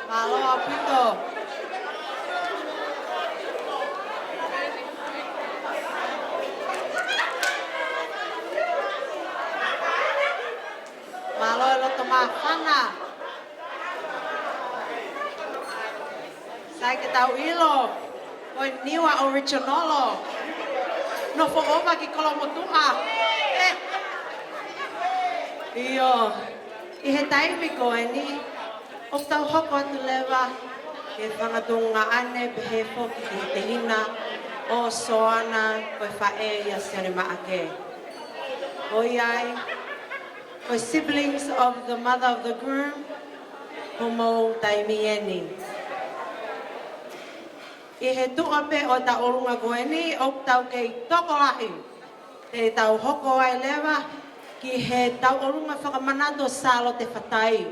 Mālō ʻaupito. Mālō e loto māfana. Sai ke tau ʻilo, ko e Niua original. Nofo ʻova ki Kolomotuʻa. Eh. ʻIo, ʻi he taimi ko eni, ʻoku tau hoko atu leva ki he fanga tuongaʻane pehē foki ki he tehina ʻo Soana ko e faʻē ia Sione Maʻake. ʻOiauē, ko e siblings of the mother of the groom, homou taimi eni. ʻI he tuʻa pē ʻo e tauʻolunga ko eni, ʻoku tau kei tokolahi. Te tau hoko ai leva ki he tauʻolunga fakamanatu ʻo Sālote Fatai.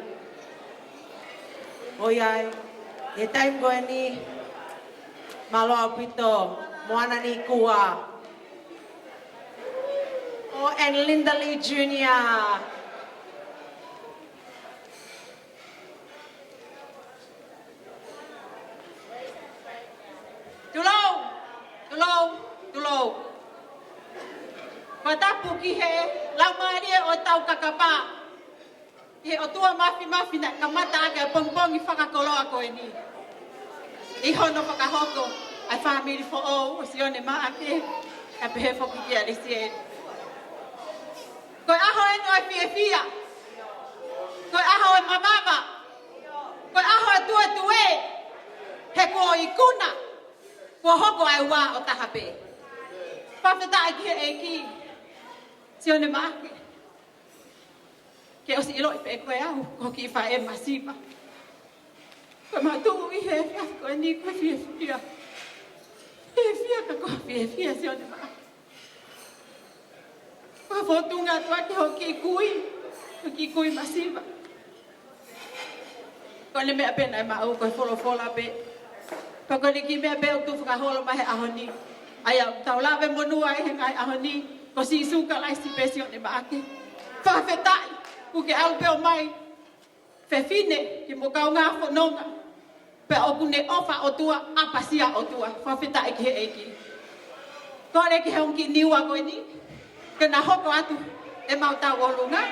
ʻOiauē, ʻi he taimi ko eni, mālō ʻaupito, Moana Nikua. Oh, and Linda Lee Junior. Tulou, tulou, tulou. Fakatapu ki he laumālie ʻo e tau kakapa. Ki he ʻOtua Māfimafi naʻe kamata ʻaki ʻa e pongipongi fakakoloa ko eni. ʻI hono fakahoko ʻa e fāmili foʻou ʻo Sione Maʻake, kae pehē foki kia Lesieli. Ko e ʻaho eni ʻo e fiefia. Ko e ʻaho ʻo e mavava. Ko e ʻaho ʻo e tuētuē. He kuo ikuna. Kuo hoko ʻa e ua ʻo taha pē. Fakafetaʻi ki he ʻEiki. Sione Maʻake. Ke ʻosi ʻiloʻi pē ko e au, ko e kiʻi faʻē masiva. Ko e mātuʻa ʻi he efiafi ko eni ko e fiefia. Fiefia ka ko e fiefia Sione Maʻake. Ko e fōtunga atu ʻa e kiʻi kui, ko e kiʻi kui masiva. Ko ʻene meʻa pē naʻe maʻu ko e folofola pē. Ko ʻene kiʻi meʻa pē ʻoku tuʻu fakaholo mai he ʻaho ni. ʻA ia ʻoku tau lave monū ai he ngaahi ʻaho ni, ko Sīsū Kalaisi pē Sione Maʻake. Fakafetaʻi, kuo ke ʻalu pē ʻo ʻomai fefine ki mo kaungā fononga. Pea ʻoku ne ʻofa ʻOtua, ʻapasia ʻOtua, fakafetaʻi ki he ʻEiki. Kole ki he ongo kiʻi Niua ko eni, ke na hoko atu ʻemau tauʻolunga.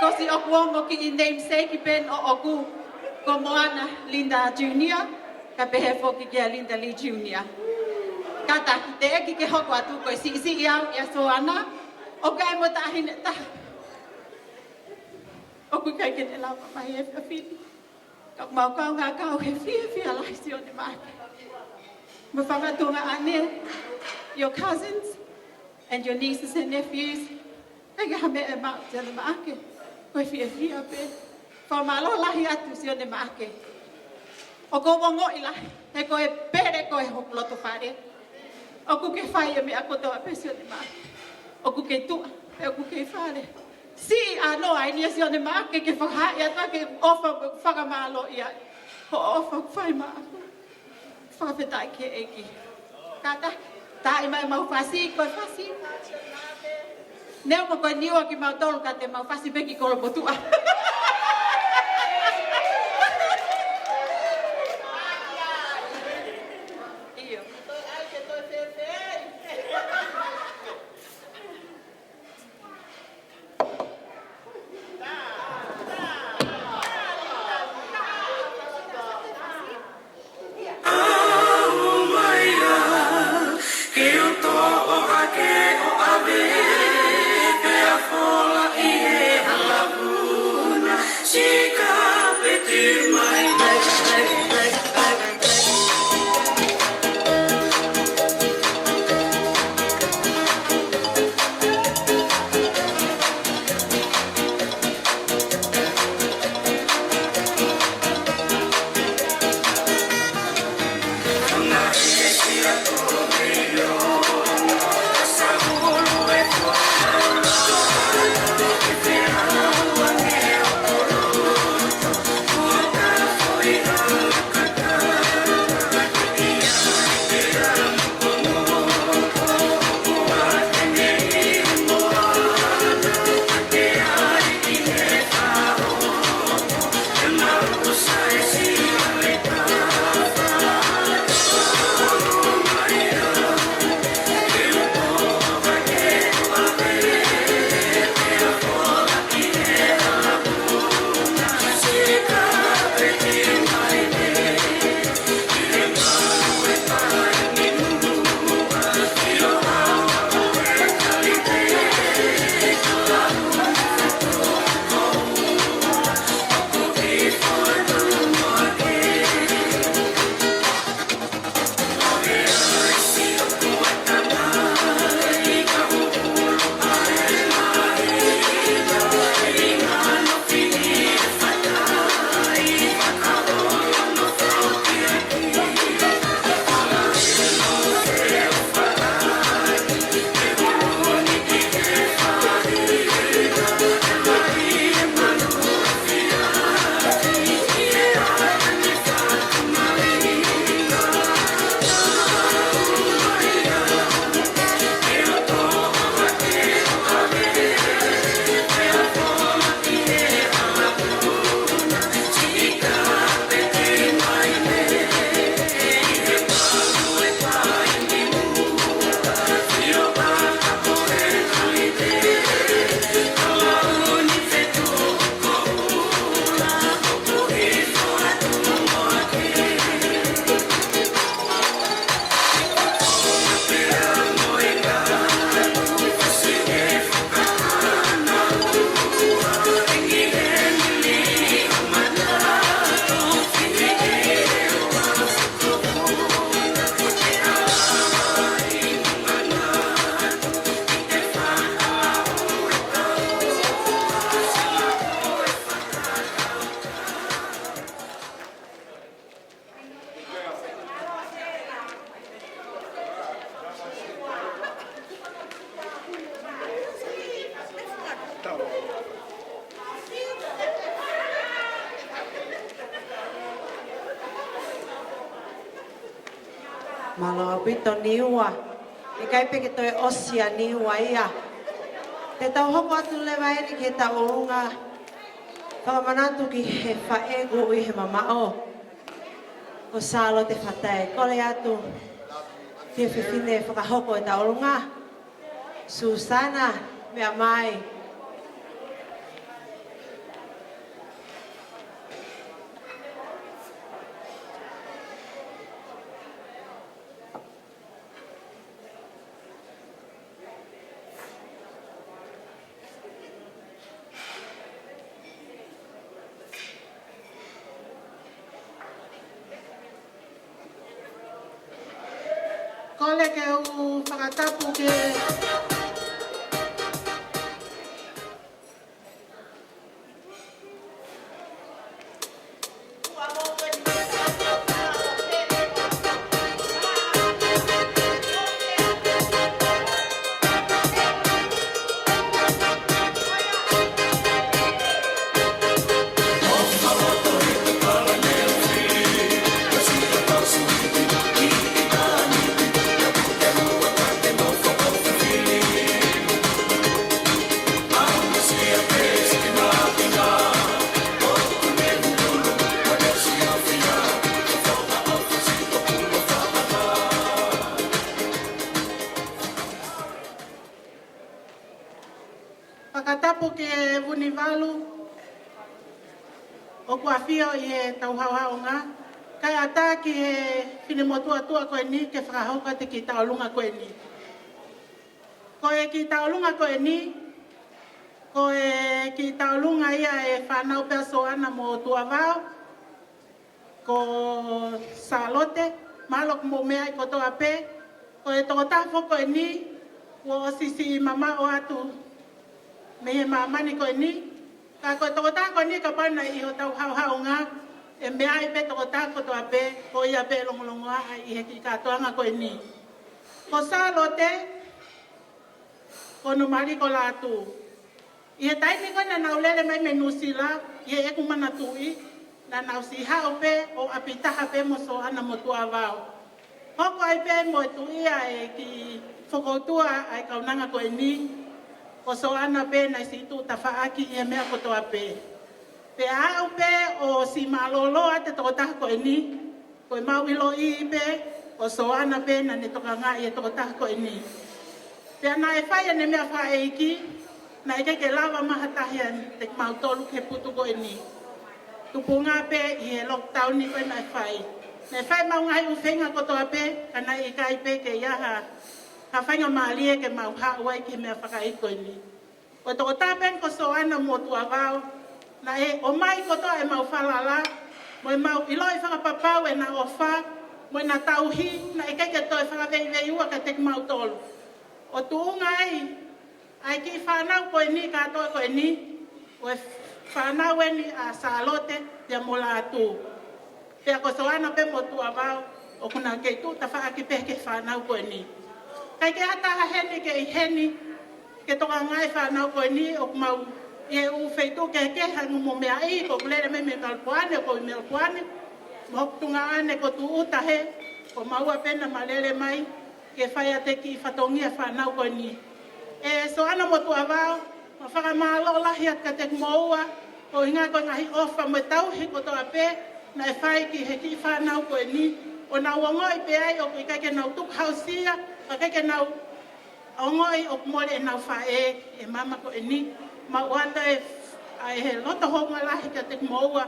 Ko siʻoku ongo kiʻi namesake pē ʻoʻoku, ko Moana Linda Junior, kae pehē foki kia Linda Lee Junior. Kātaki, teʻeki ke hoko atu ko e siʻisiʻi au ʻia Soana, ʻoku ʻi ai mo e taʻahine ʻe taha. ʻOku ʻikai ke ne lava mai he efiafi ni. Ka mau kaungā kau he fiefia lahi Sione Maʻake. Mo e fanga tuongaʻane, your cousins and your nieces and nephews. ʻIkai ke ha meʻa ʻe maʻu Sione Maʻake. Ko e fiefia pē. Fakamālō lahi atu Sione Maʻake. ʻOku ou ongoʻi lahi, he ko e pele koe hoku loto fale. ʻOku ke fai e meʻa kotoa pē Sione Maʻake. ʻOku ke tuʻa, pea ʻoku ke fale. Siʻi ʻānoa eni ia Sione Maʻake ke fakahā atu ke ʻofa mo fakamālō ia. Ko e ʻofa ʻoku fai maʻaku. Fakafetaʻi ki he ʻEiki. Kātaki, taaʻi mai ʻemau fasi, ko e fasi. Neongo ko e Niua kimautolu ka te mau fasi pē ki Kolomotuʻa. ʻIo. Mālō ʻaupito Niua. ʻIkai pē ke toe ʻosi ʻa Niua ia. Te tau hoko atu leva eni ki he tauʻolunga. Fakamanatu ki he faʻē kuo ui he mamaʻo, ko Sālote Fatae. Kole atu ki he fefine fakahoko e tauʻolunga, Susana, meʻa mai. Kole ke u fakatapu ki he Fakatapu ki he Vunivalu ʻoku ʻafio ʻi he tau haohaonga, kae ʻatā ki he finemotuʻa tuʻa ko eni ke fakahoko atu e kiʻi tauʻolunga ko eni. Ko e kiʻi tauʻolunga ko eni, ko e kiʻi tauʻolunga ia e fānau pea Soana mo Tuʻavao, ko Sālote, mahalo ʻoku mou meaʻi kotoa pē, ko e tokotaha foki ko eni, kuo ʻosi siʻi mamaʻo atu mei he māmani ko eni, ka ko e tokotaha ko eni kapau naʻe ʻi hotau haohaonga, ʻe meaʻi pē tokotaha kotoa pē, ko ia pē longolongoaʻa ʻi he kiʻi kātoanga ko eni. Ko Sālote, ko hono mali ko Lātū. ʻI he taimi ko ē naʻa nau lele mai mei Nuʻusila, ʻi heʻeku manatuʻi, naʻa nau siʻi haʻu pē ʻo ʻapi taha pē mo Soana mo Tuʻavao. Hoko ai pē mo e tuʻi ʻa e kiʻi fokoutua ʻa e kaunanga ko eni, ko Soana pē naʻe siʻi tuʻu tafaʻaki ʻi he meʻa kotoa pē. Pea aʻu pē ʻo siʻi mālōlō atu e tokotaha ko eni, ko ʻemau ʻiloʻi pē, ko Soana pē naʻa ne tokangaʻi e tokotaha ko eni. Pea naʻe fai ʻene meʻa fakaʻeiki, naʻe ʻikai ke lava mai ha taha ʻiate kimautolu ki he putu ko eni. Tupunga pē ʻi he lockdown ko ē naʻe fai. Naʻe fai ʻemau ngaahi ʻū feinga kotoa pē, ka naʻe ʻikai pē ke ʻi ai ha, ha faingamālie ke mau haʻu ai ki he meʻa fakaʻeiki ko eni. Ko e tokotaha pē eni ko Soana mo Tuʻavao, naʻe ʻomai kotoa ʻemau falala, mo ʻemau ʻiloʻi fakapapau ʻena ʻofa, mo ʻena tauhi, naʻe ʻikai ke toe fakaveiveiua kiate kimautolu. ʻO tuʻunga ai, ʻa e kiʻi fānau ko eni, kātoa ko eni, ko e fānau eni ʻa Sālote, pea mo Lātū. Pea ko Soana pē mo Tuʻavao, ʻoku na kei tuʻu tafaʻaki pē ki he fānau ko eni. ʻIkai ke ʻi ai ha taha heni ke ʻi heni, ke tokangaʻi e fānau ko eni, ʻoku mau ʻi he ʻū feituʻu kehekehe, hangē ko hoʻomou meaʻi, ko ʻeku lele mai mei Melopoane, ko e Melopoane, mo hoku tuongaʻane ko Tuʻuta hē, ko maua pē naʻa ma lele mai, ke fai atu e kiʻi fatongia e fānau ko eni. ʻE Soana mo Tuʻavao, mau fakamālō lahi atu kiate kimoua, koeʻuhinga ko e ngaahi ʻofa mo e tauhi kotoa pē naʻe fai ki he kiʻi fānau ko eni, ʻo nau ongoʻi pē ai ʻoku ʻikai ke nau tukuhausia, ka ʻikai ke nau ongoʻi ʻoku mole ʻenau faʻē he māmani ko eni. Mau ʻoatu e, ʻa e loto hounga lahi kiate kimoua.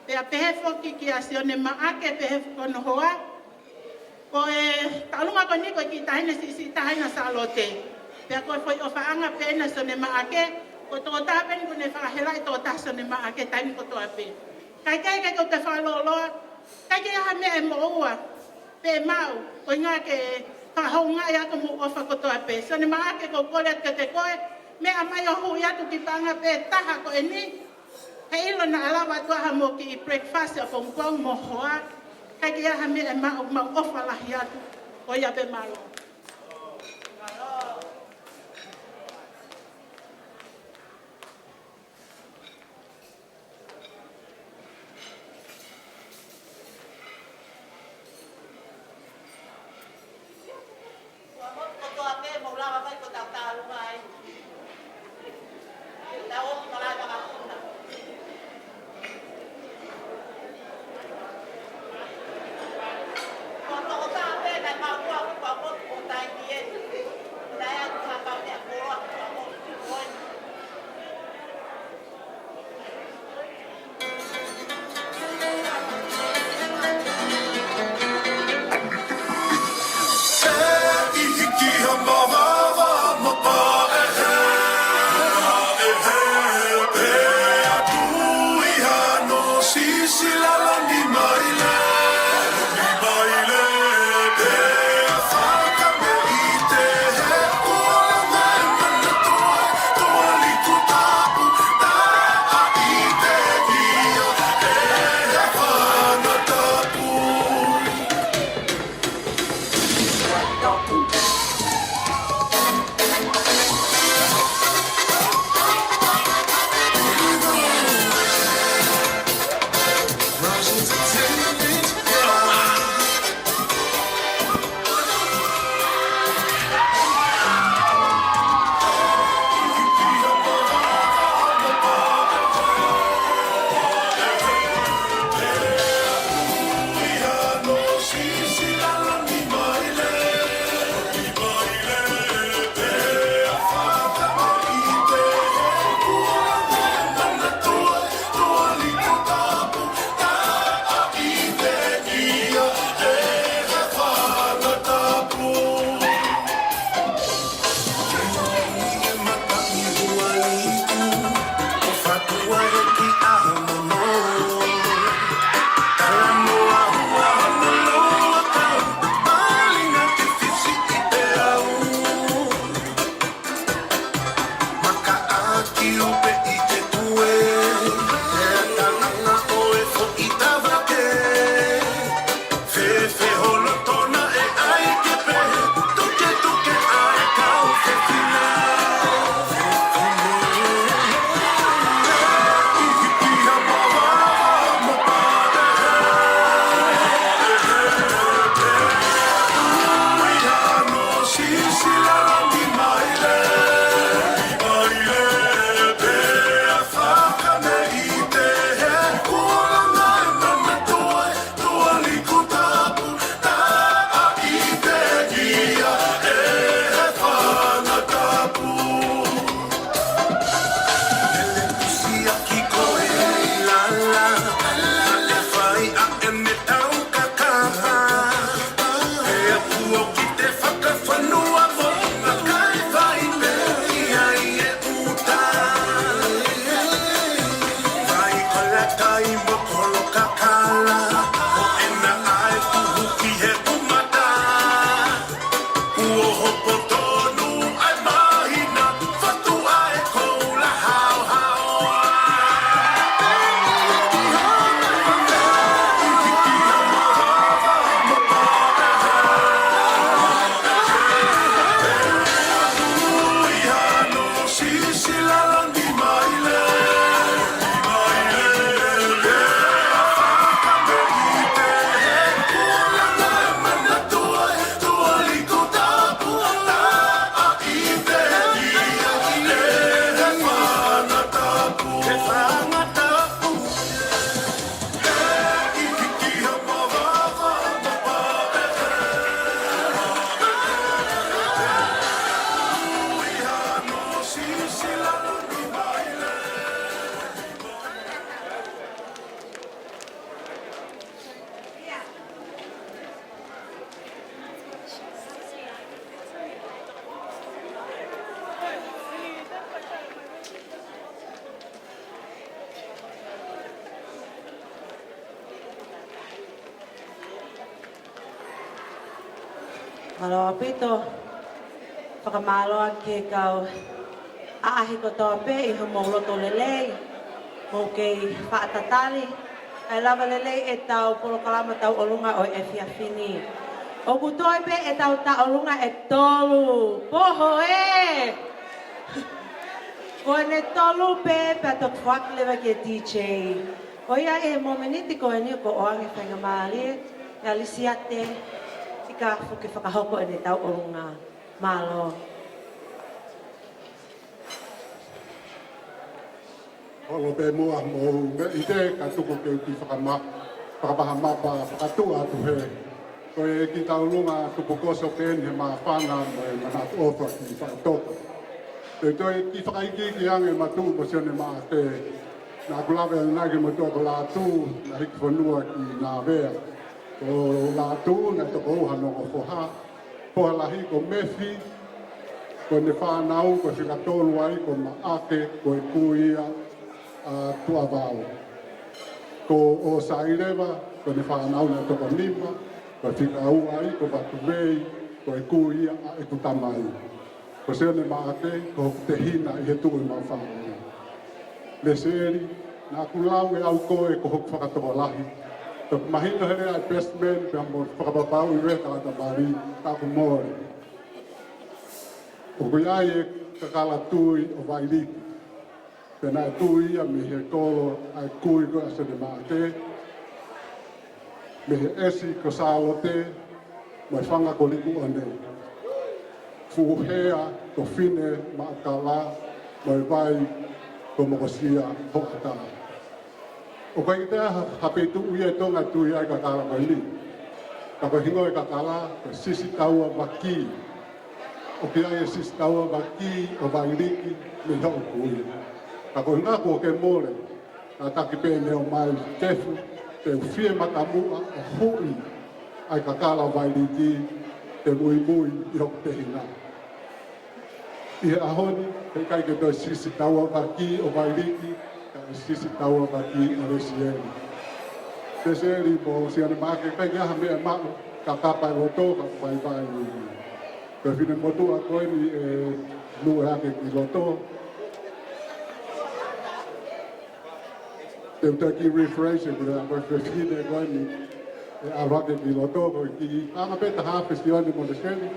Pea pehē foki kia Sione Maʻake, pehē foki hono hoa. Ko e tauʻolunga ko eni ko e kiʻi taʻahine siʻisiʻi taha ʻena Sālote. Pea ko e foʻi ʻofaʻanga pē ʻena Sione Maʻake, ko e tokotaha pē eni kuo ne fakahelaʻi e tokotaha Sione Maʻake taimi kotoa pē. Kae kehe, ʻikai ke u toe fakalōloa, ʻikai ke ʻi ai ha meʻa ʻe moʻua pe maʻu, koeʻuhinga ke fakahoungaʻi ʻaki hoʻomou ʻofa kotoa pē. Sione Maʻake, ʻoku ou kole atu kiate koe, meʻa mai ʻo huʻi atu ki he paʻanga pē taha ko eni, he ʻilo naʻa lava atu ʻa hoʻomou kiʻi breakfast ʻapongipongi mo e hoa, ʻikai ke ʻi ai ha meʻa ʻe maʻu, mau ʻofa lahi atu, ko ia pē, mālō. Kai mo kolo kakala, ko ena ai tuhu ki he kumata. Kuo hopo tonu ai mahina, fatu ai koula haohaoa. Mālō ʻaupito. Fakamālō ki he kau ʻaʻahi kotoa pē ʻi hoʻomou loto lelei, mou kei faʻa tatali, kae lava lelei ʻetau polokalama tauʻolunga ʻo e efiafi ni. ʻOku toe pē ʻetau tauʻolunga ʻe tolu. Poho ē! Ko ʻene tolu pē, pea toki foaki leva ki he D J. Ko ia ʻi he mōmeniti ko eni ʻoku ʻoange faingamālie ʻe ʻAlisiate ʻIkafu ke fakahoko ʻene tauʻolunga. Mālō. Holo pē muʻa mou meʻite, kae tuku ke u kiʻi fakama-, fakamaha mapa fakatuʻa atu hē. Ko e kiʻi tauʻolunga tupukoso pē eni he māfana mo e manatu ʻofa ki Faʻatoka. Te u toe kiʻi fakaikiiki ange matu mo Sione Maʻake. Naʻa ku lave ʻanenai ki he motuʻa ko Lātū, naʻe hiki fonua ki Nāvea. Ko Lātū naʻe toko ua hono ongo foha. Foha lahi ko Mefi, ko ʻene fānau, ko e fika tolu ai, ko Maʻake, ko e kui ia ʻa Tuʻavao. Ko ʻOsai leva, ko ʻene fānau naʻe toko nima, ko e fika ua ai, ko Vatuvei, ko e kui ia ʻa ʻeku tamai. Ko Sione Maʻake, ko hoku tehina ʻi he tuʻu ʻemau fānau. Lesieli, naʻa ku lau ʻe au koe ko hoku fakatokolahi. Toki mahino he lea ʻa e best man, pea mo fakapapauʻi ʻe he tangata mali, ka ʻoku mole. ʻOku ʻi ai e kakala tui ʻo Vailiki. Pea naʻe tui ia mei he kolo ʻa e kui ko ē ʻa Sione Maʻake, mei he ʻesi ko Sālote, mo e fanga ko Likuʻone. Fuʻu hea ko Fine Maʻakala, mo e vai ko Mokosia Hoʻata. ʻOku ʻikai ke toe ʻi ai ha, ha feituʻu ia ʻi Tonga ʻe tui ai e kakala ko eni. Ka ko e hingoa ʻo e kakala, ko Sisitaua Vaki. ʻOku ʻi ai e Sisitaua Vaki ʻo Vailiki mei hoku kui. Ka ko e ʻuhinga kuo ke mole, kātaki pē ʻene ō mai Tefu, te u fie matamuʻa ʻo huʻi ʻa e kakala ʻo Vailiki, te u muimui ʻi hoku tehina. ʻI he ʻaho ni, heʻikai ke toe Sisitaua Vaki ʻo Vailiki, kae Sisitaua Vaki ʻo Lesieli. Lesieli mo Sione Maʻake, ʻikai ke ʻi ai ha meʻa ʻe maʻu, ka kapa e loto, ka vaivai. Ko e finemotuʻa ko eni ʻe lue hake ki loto. Te u toe kiʻi refresh ʻeku lea, ko e fefine ko eni ʻe ʻalu hake ki loto, ko e kiʻi anga pē taha fesione mo Lesieli.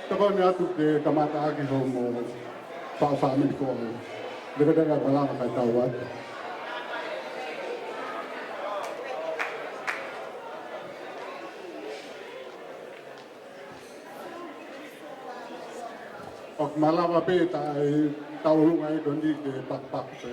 Tokoni atu ke kamata ʻaki hoʻomo faʻu fāmili foʻou. Lekeleka e malanga kae tau atu. ʻOku malava pē ʻa e tauʻolunga ʻi he ko eni ke pakupaku pē.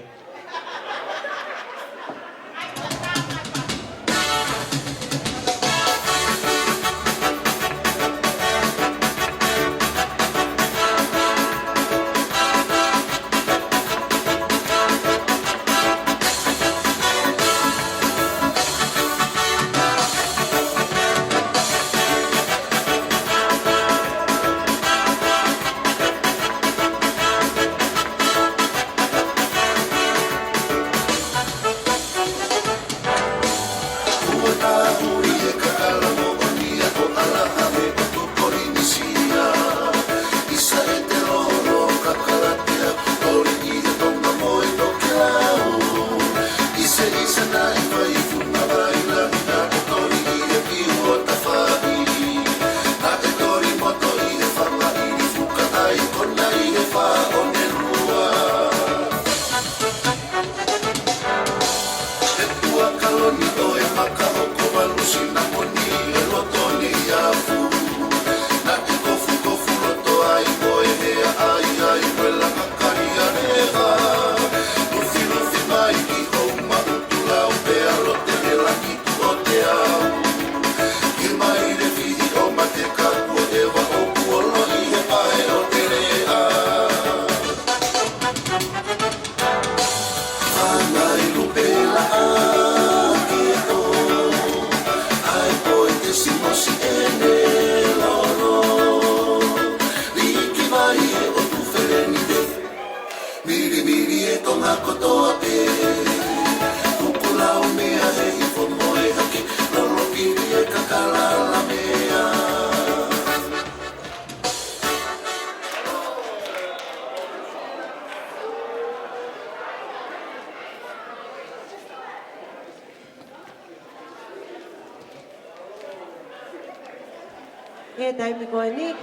ʻI he taimi ko eni,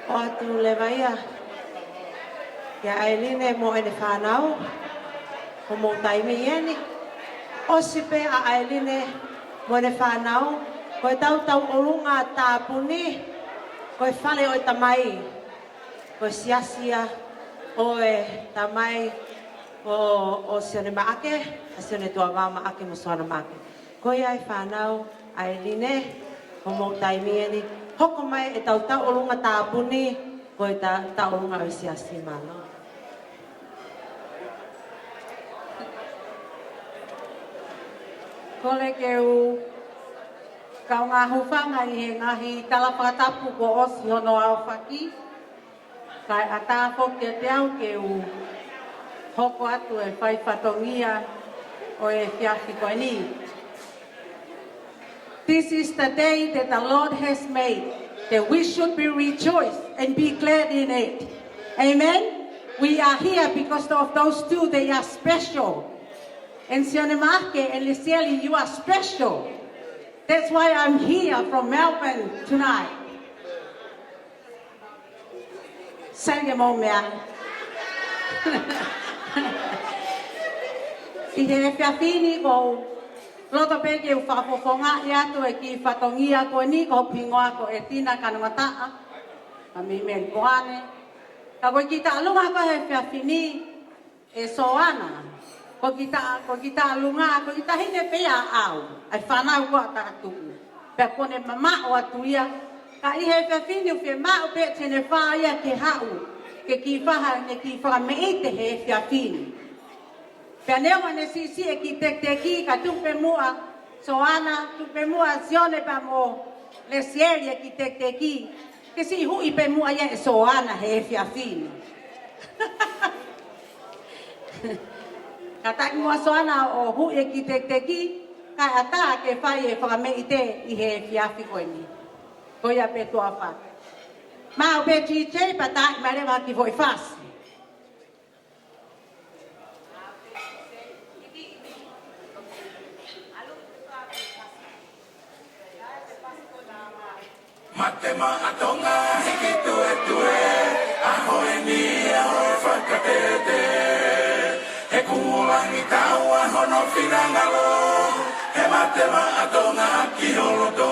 ʻoatu leva ia kia ʻAeline mo ʻene fānau, ko hoʻomou taimi eni. ʻOsi pē ʻa ʻAeline mo ʻene fānau, ko ʻetau tauʻolunga tāpuni, ko e fale ʻo e tamai, ko e siasi ia ʻo e tamai ʻo, ʻo Sione Maʻake, ʻa Sione Tuʻavā Maʻake mo Soana Maʻake. Ko ia e fānau, ʻAeline, ko hoʻomou taimi eni, hoko mai ʻetau tauʻolunga tāpuni, ko e ta-, tauʻolunga ʻo e siasi, mālō. Kole ke u kaungā hūfanga ʻi he ngaahi tala fakatapu kuo ʻosi hono aofaki, kae ʻatā foki kiate au ke u hoko atu e fai fatongia ʻo e efiafi ko eni. This is the day that the Lord has made, that we should be rejoiced and be glad in it. Amen? We are here because of those two, they are special. And Sione Maʻake and Lesieli, you are special. That's why I'm here from Melbourne tonight. Sai ke mau meʻa. ʻI he efiafi ni ʻoku ou loto pē ke u fakafofongaʻi atu e kiʻi fatongia ko eni, ko hoku hingoa ko Etina Kanongataʻa, ka mei Melipoane. Ka ko e kiʻi taʻalunga ko ē he efiafi ni, ʻe Soana, ko e kiʻi taʻa, ko e kiʻi taʻalunga, ko e kiʻi taʻahine pē ia ʻaʻau, ʻa e fānau ko ē ʻa Takatuʻu. Pea kuo ne mamaʻo atu ia, ka ʻi he efiafi ni ʻoku fiemaʻu pē Jennifer ia ke haʻu, ke kiʻi fai haʻane kiʻi fakameʻite he efiafi ni. Pea neongo ʻene siʻisiʻi e kiʻi tekiteki, ka tuku pē muʻa Soana, tuku pē muʻa Sione pea mo Lesieli e kiʻi tekiteki, ke siʻi huʻi pē muʻa ia ʻe Soana he efiafi ni. Kātaki muʻa Soana ʻo huʻi e kiʻi tekiteki, kae ʻatā ke fai e fakameʻite ʻi he efiafi ko eni. Ko ia pē Tuʻa Fā. Maʻu pē G J pea taaʻi mai leva ha kiʻi foʻi fasi. Mate Maʻa Tonga hiki tuetue, ʻaho eni ʻaho e fakatete. He kumu langi taua hono finangalo, he Mate Maʻa Tonga ki ho loto.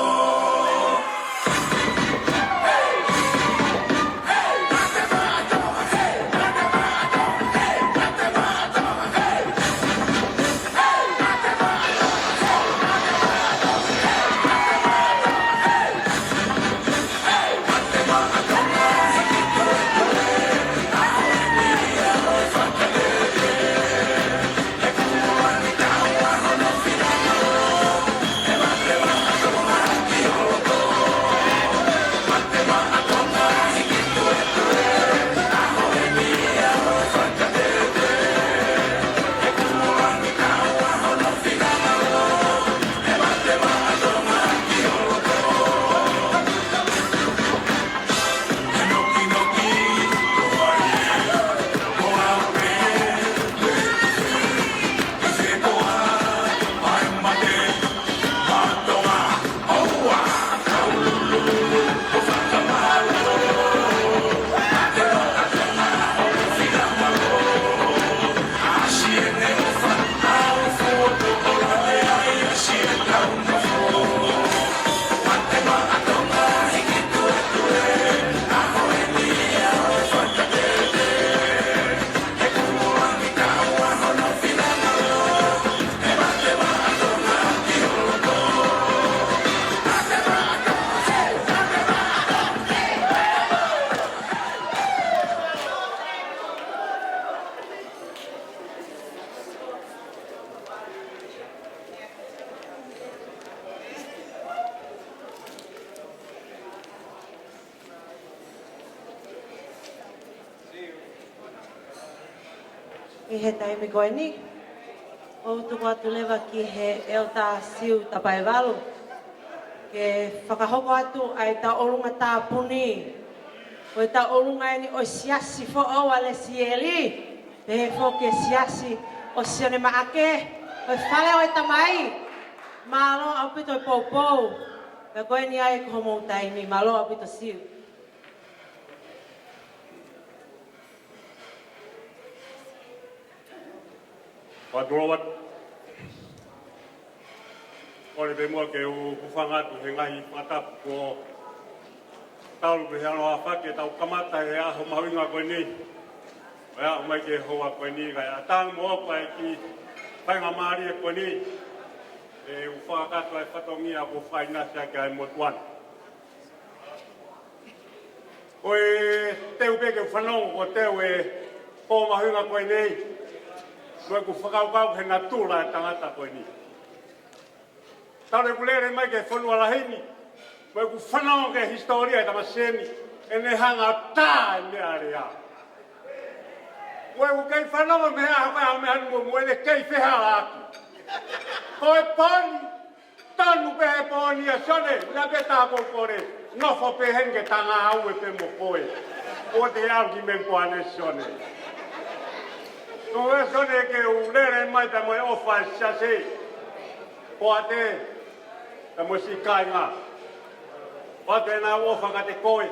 ʻI he taimi ko eni, ʻoku ou tuku atu leva ki he ʻEletā Siu Tapaevalu ke fakahoko atu ʻa e tauʻolunga tāpuni. Ko e tauʻolunga eni ʻo e siasi foʻou ʻa Lesieli, pehē foki e siasi ʻo Sione Maʻake, ko e fale ʻo e tamai. Mālō ʻaupito e poupou. Pea ko eni ai ko homou taimi, mālō ʻaupito Siu. Fatulova. Kole pē muʻa ke u hūfanga atu he ngaahi fakatapu kuo talu pē he ʻaho ni ke tau kamata he ʻaho mahuʻinga ko eni. ʻOku aʻu mai ki he houa ko eni, kae ʻatā mo ʻoku ʻi ai e kiʻi faingamālie ko eni ke u fakakakato e fatongia kuo fakaʻinasi ʻaki ʻa e motuʻa ni. Ko e teu pē ke u fanongo, ko e teu e pō mahuʻinga ko eni. Ko ʻeku fakakaukau ki he natula e tangata ko eni. Talu ʻeku lele mai ki he fonua lahi ni, ko ʻeku fanongo ki he hisitōlia e tamasiʻi ni, ʻene hanga ʻo tā e meʻalea. Ko ʻeku kei fanongo mei he ʻaho ko ē ʻo aʻu mai ki he ʻaho ni mo ʻene kei fehālaaki. Ko e pō ni, tonu pē he pō ni ʻa Sione, naʻa pē tā ko e kole, nofo pē heni ke tangāue pē mo koe. ʻOua te ke ʻalu ki Mempuane Sione. Ko e Sione ke u lele mai pea mo e ʻofa e siasi. Poate, pea mo e siʻi kāinga. Poate naʻa ku ʻofa kiate koe.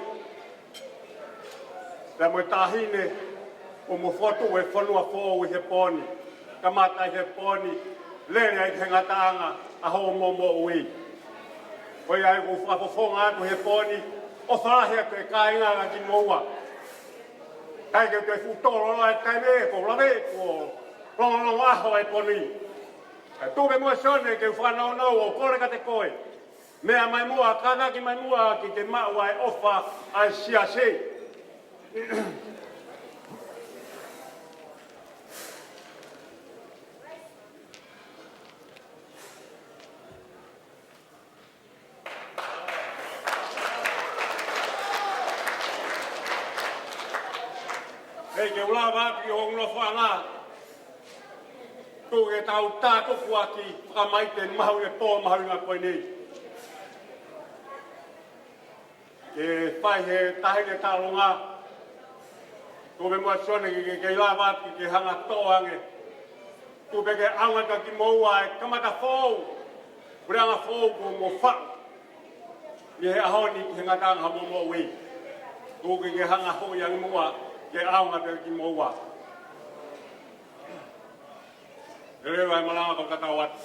Pea mo e taʻahine, ʻoku mo fokotuʻu e fonua foʻou ʻi he pō ni. Kamata ʻi he pō ni, lele ai ki he ngataʻanga ʻa hoʻomo moʻui. Ko ia ai ʻoku ou fakafofonga atu he pō ni, ʻofa lahi atu e kāinga ʻa kimoua. ʻIkai ke u toe fuʻu tōlolo ʻa e taimi ko e lave, ko e longolongo ʻaho e pō ni. Kae tuku pē muʻa Sione ke u fakanounou ʻo kole kiate koe. Meʻa mai muʻa, kātaki mai muʻa ke ke maʻu ʻa e ʻofa ʻa e siasi. Hei, ke u lava atu ki hoʻo nofoʻanga. Tuku ke tau tātuku ʻaki fakamaʻite mahuʻinga e pō mahuʻinga ko eni. Ke fai he taʻahine taʻalonga. Tuku pē muʻa Sione ke, ke, ke lava atu ke hanga ʻo toʻo ange. Tuku pē ke ʻaonga kia kimoua e kamata foʻou. Puleʻanga foʻou kuo mo faʻu mei he ʻaho ni ki he ngataʻanga hoʻomo moʻui. Tuku ke, ke hanga ʻo hoʻi ange muʻa ke ʻaonga pē kia kimoua. Leleva e malanga kau tatau atu.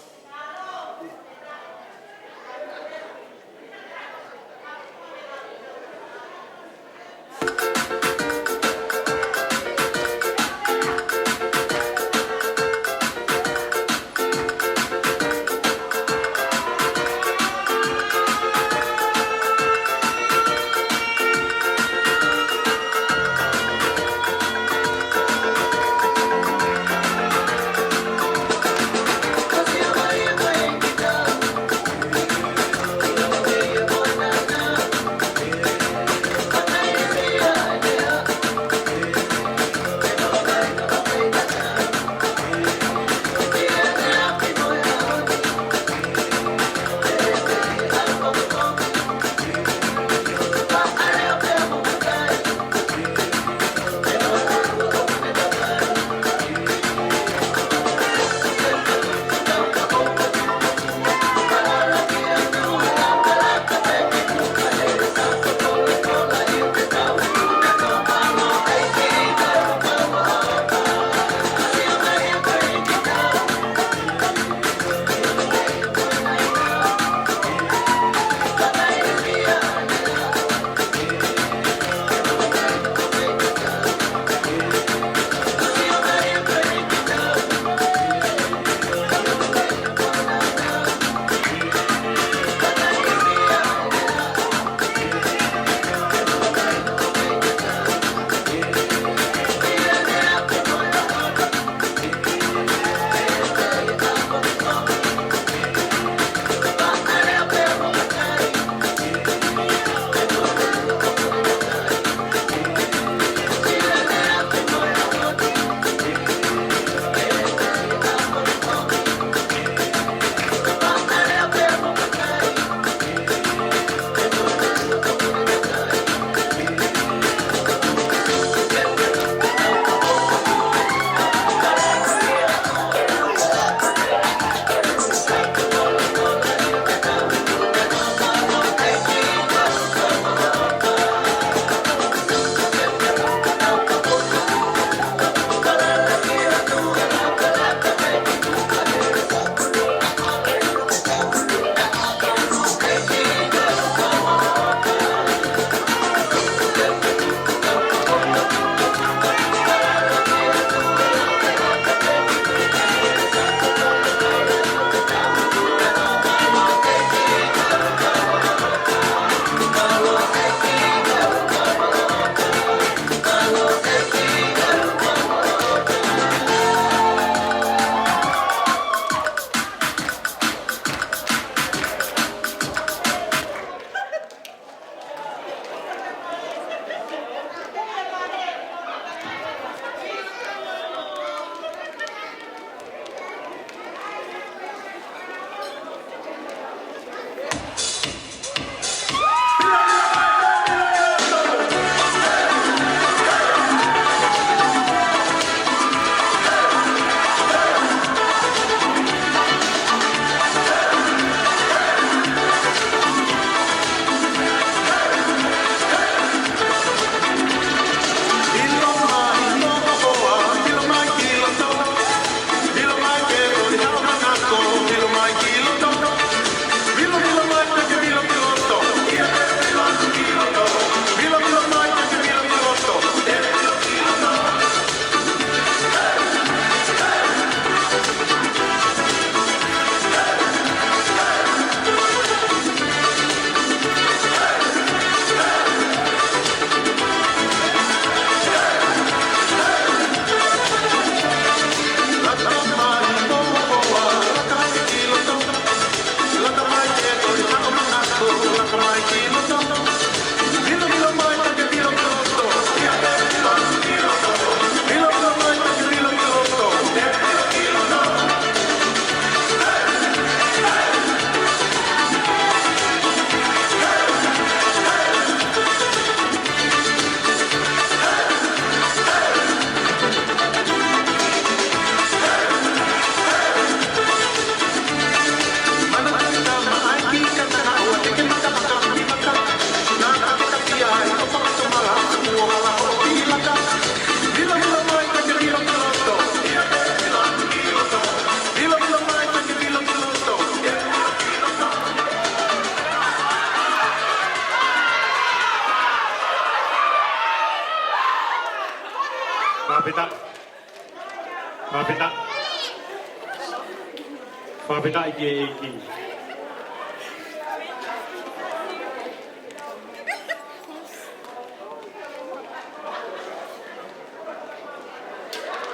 Fakafetaʻi ki he ʻEiki.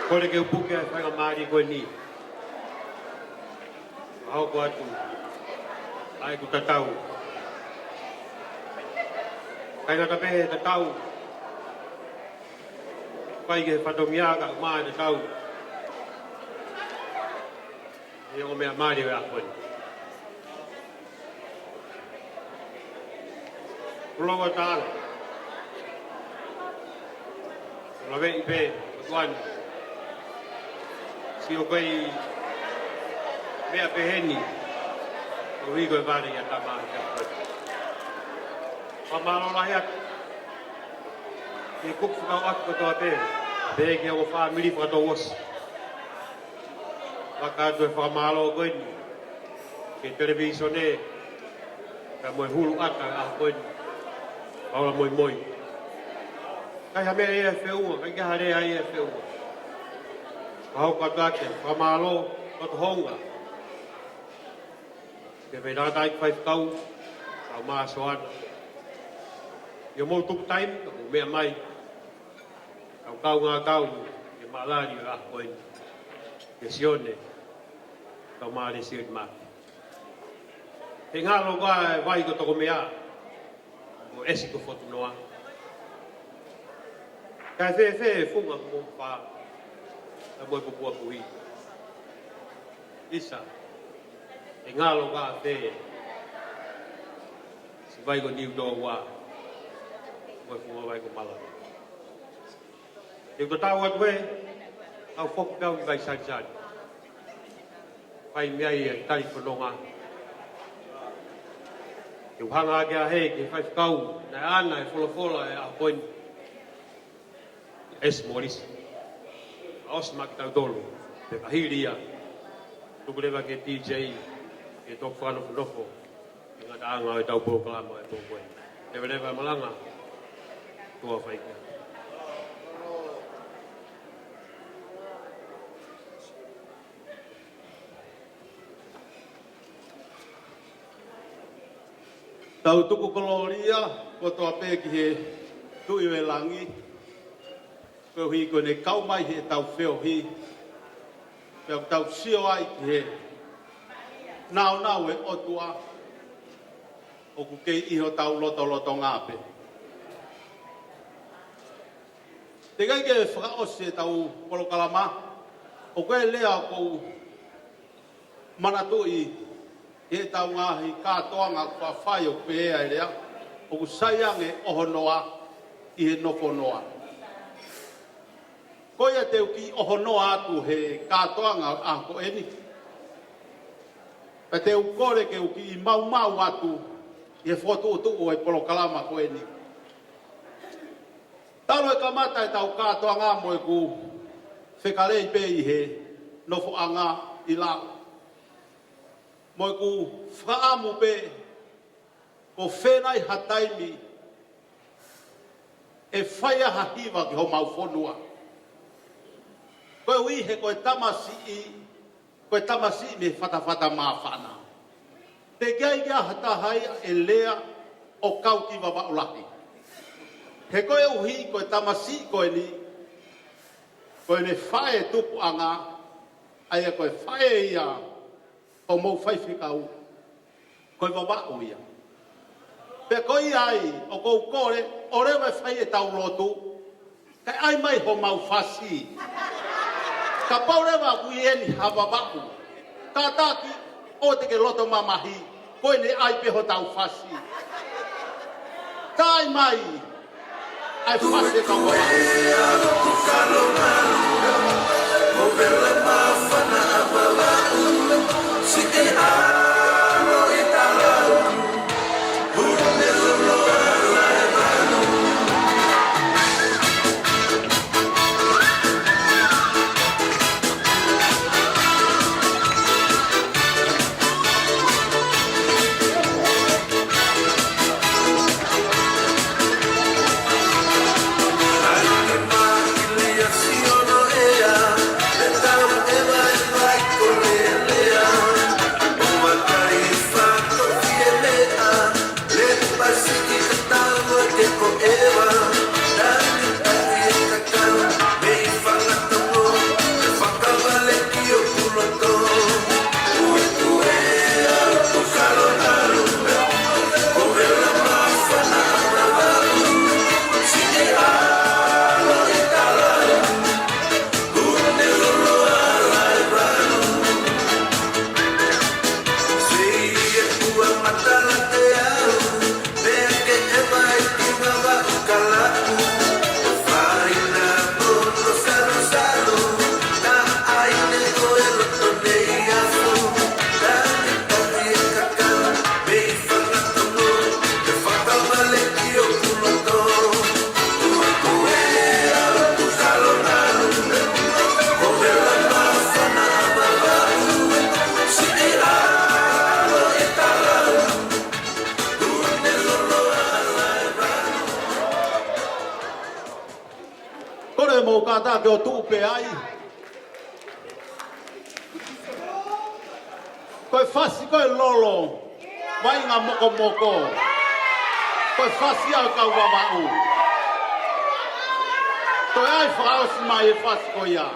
Kole ke u puke ʻa e faingamālie ko eni. Ka hoko atu ʻa ʻeku tatau. ʻIkai ngata pē he tatau. Fai ki he fatongia ka ʻumaʻā e tatau. ʻI he ongo meʻa mālie ʻo e ʻaho ko eni. Kulo ua tāla. Laveʻi pē, ʻOtua ni. Sio ko e meʻa pehē ni. Ko e ui ko e vale ia tama ia. Fakamālō lahi atu. Ke kuku fakau atu kotoa pē. Pehē ki he ongo fāmili fakatouʻosi. Fakakātoa e fakamālō ko eni. Ki he televīsone, ka mo e hulu ʻata ʻa ko eni. Paula Moimoi. ʻIkai ha meʻa ia ʻe feʻunga, ʻikai ke ha lea ia ʻe feʻunga. Ka hoko atu ake, fakamālō, loto hounga. Ke me nātai ki faifekau, ka ma soana. ʻIo mou tuku taimi, ka mou meʻa mai. Kau kau ngā kau, ke malali ʻa ko eni. Ke Sione, kau mālie Sione Mate. He ngalo ka e vai ko Tokomea, mo ʻEsi ko Fotunoa. Ka e fēfē e funga mo fā, ka mo e pupua puhi. ʻIsa, he ngalo ka fē, si vai ko Niutoa, mo e funga vai ko Mala. Te u tatau atu ē, au foki pē au ki Vaisalisali. Fai mei ai e tali fononga. Te u hanga ake ʻa hē ki he faifekau, naʻe ʻana e folofola e ʻaho ko eni. ʻEsi Molisi. ʻOsi maʻa kitautolu, pea ka hili ia. Tuku leva ki he D J, ke toki fakanofonofo. Ngataʻanga ʻo e tau polokalama e pō ko ē. Leveleva e malanga. Tua fai kia. Tau tuku kolōlia kotoa pē ki he Tuʻi ʻo e langi. Koeʻuhi ko ʻene kau mai heʻetau feohi. Pea ʻoku tau sio ai ki he nāunau e ʻOtua. ʻOku kei ʻi hotau lotolotonga pē. Teʻeki ai ke fakaʻosi ʻetau polokalama. ʻOku ʻi ai e lea ʻoku ou manatuʻi ʻi heʻetau ngaahi kātoanga ʻoku fai ʻo pehē ai e lea, ʻoku sai ange ʻohonoa ʻi he nofonoa. Ko ia te u kiʻi ʻohonoa atu he kātoanga ʻo e ʻaho ko eni. Pea te u kole ke u kiʻi maumau atu ʻi he fokotuʻutuʻu ʻo e polokalama ko eni. Talu e kamata ʻetau kātoanga mo ʻeku fekalei pē ʻi he nofoʻanga ʻi Lau. Mo ʻeku fakaʻamu pē, ko fē nai ha taimi ʻe fai ai ha hiva ki homau fonua. Koeʻuhi he ko e tamasiʻi, ko e tamasiʻi mei he fatafata māfana. Teʻeki ai ke ʻi ai ha taha ia ʻe lea ʻo kau ki Vavaʻu lahi. He koeʻuhi ko e tamasiʻi ko eni, ko ʻene faʻē tupuʻanga, ʻa ia ko e faʻē ia ʻo homou faifekau, ko e Vavaʻu ia. Pea ko ia ai, ʻoku ou kole, ʻoua leva ʻe fai ʻetau lotu, kae ʻai mai homau fasi. Kapau leva ʻoku ʻi heni ha Vavaʻu, kātaki, ʻoua te ke loto mamahi, ko ʻene ʻai pē hotau fasi. Kae ʻai mai, ʻa e fasi ʻa e kau Vavaʻu. Tata ke o tuʻu pē ai. Ko e fasi ko e lolo, vaʻinga mokomoko. Ko e fasi ʻa e kau Vavaʻu. Toe ʻai fakaʻosi mai e fasi ko ia.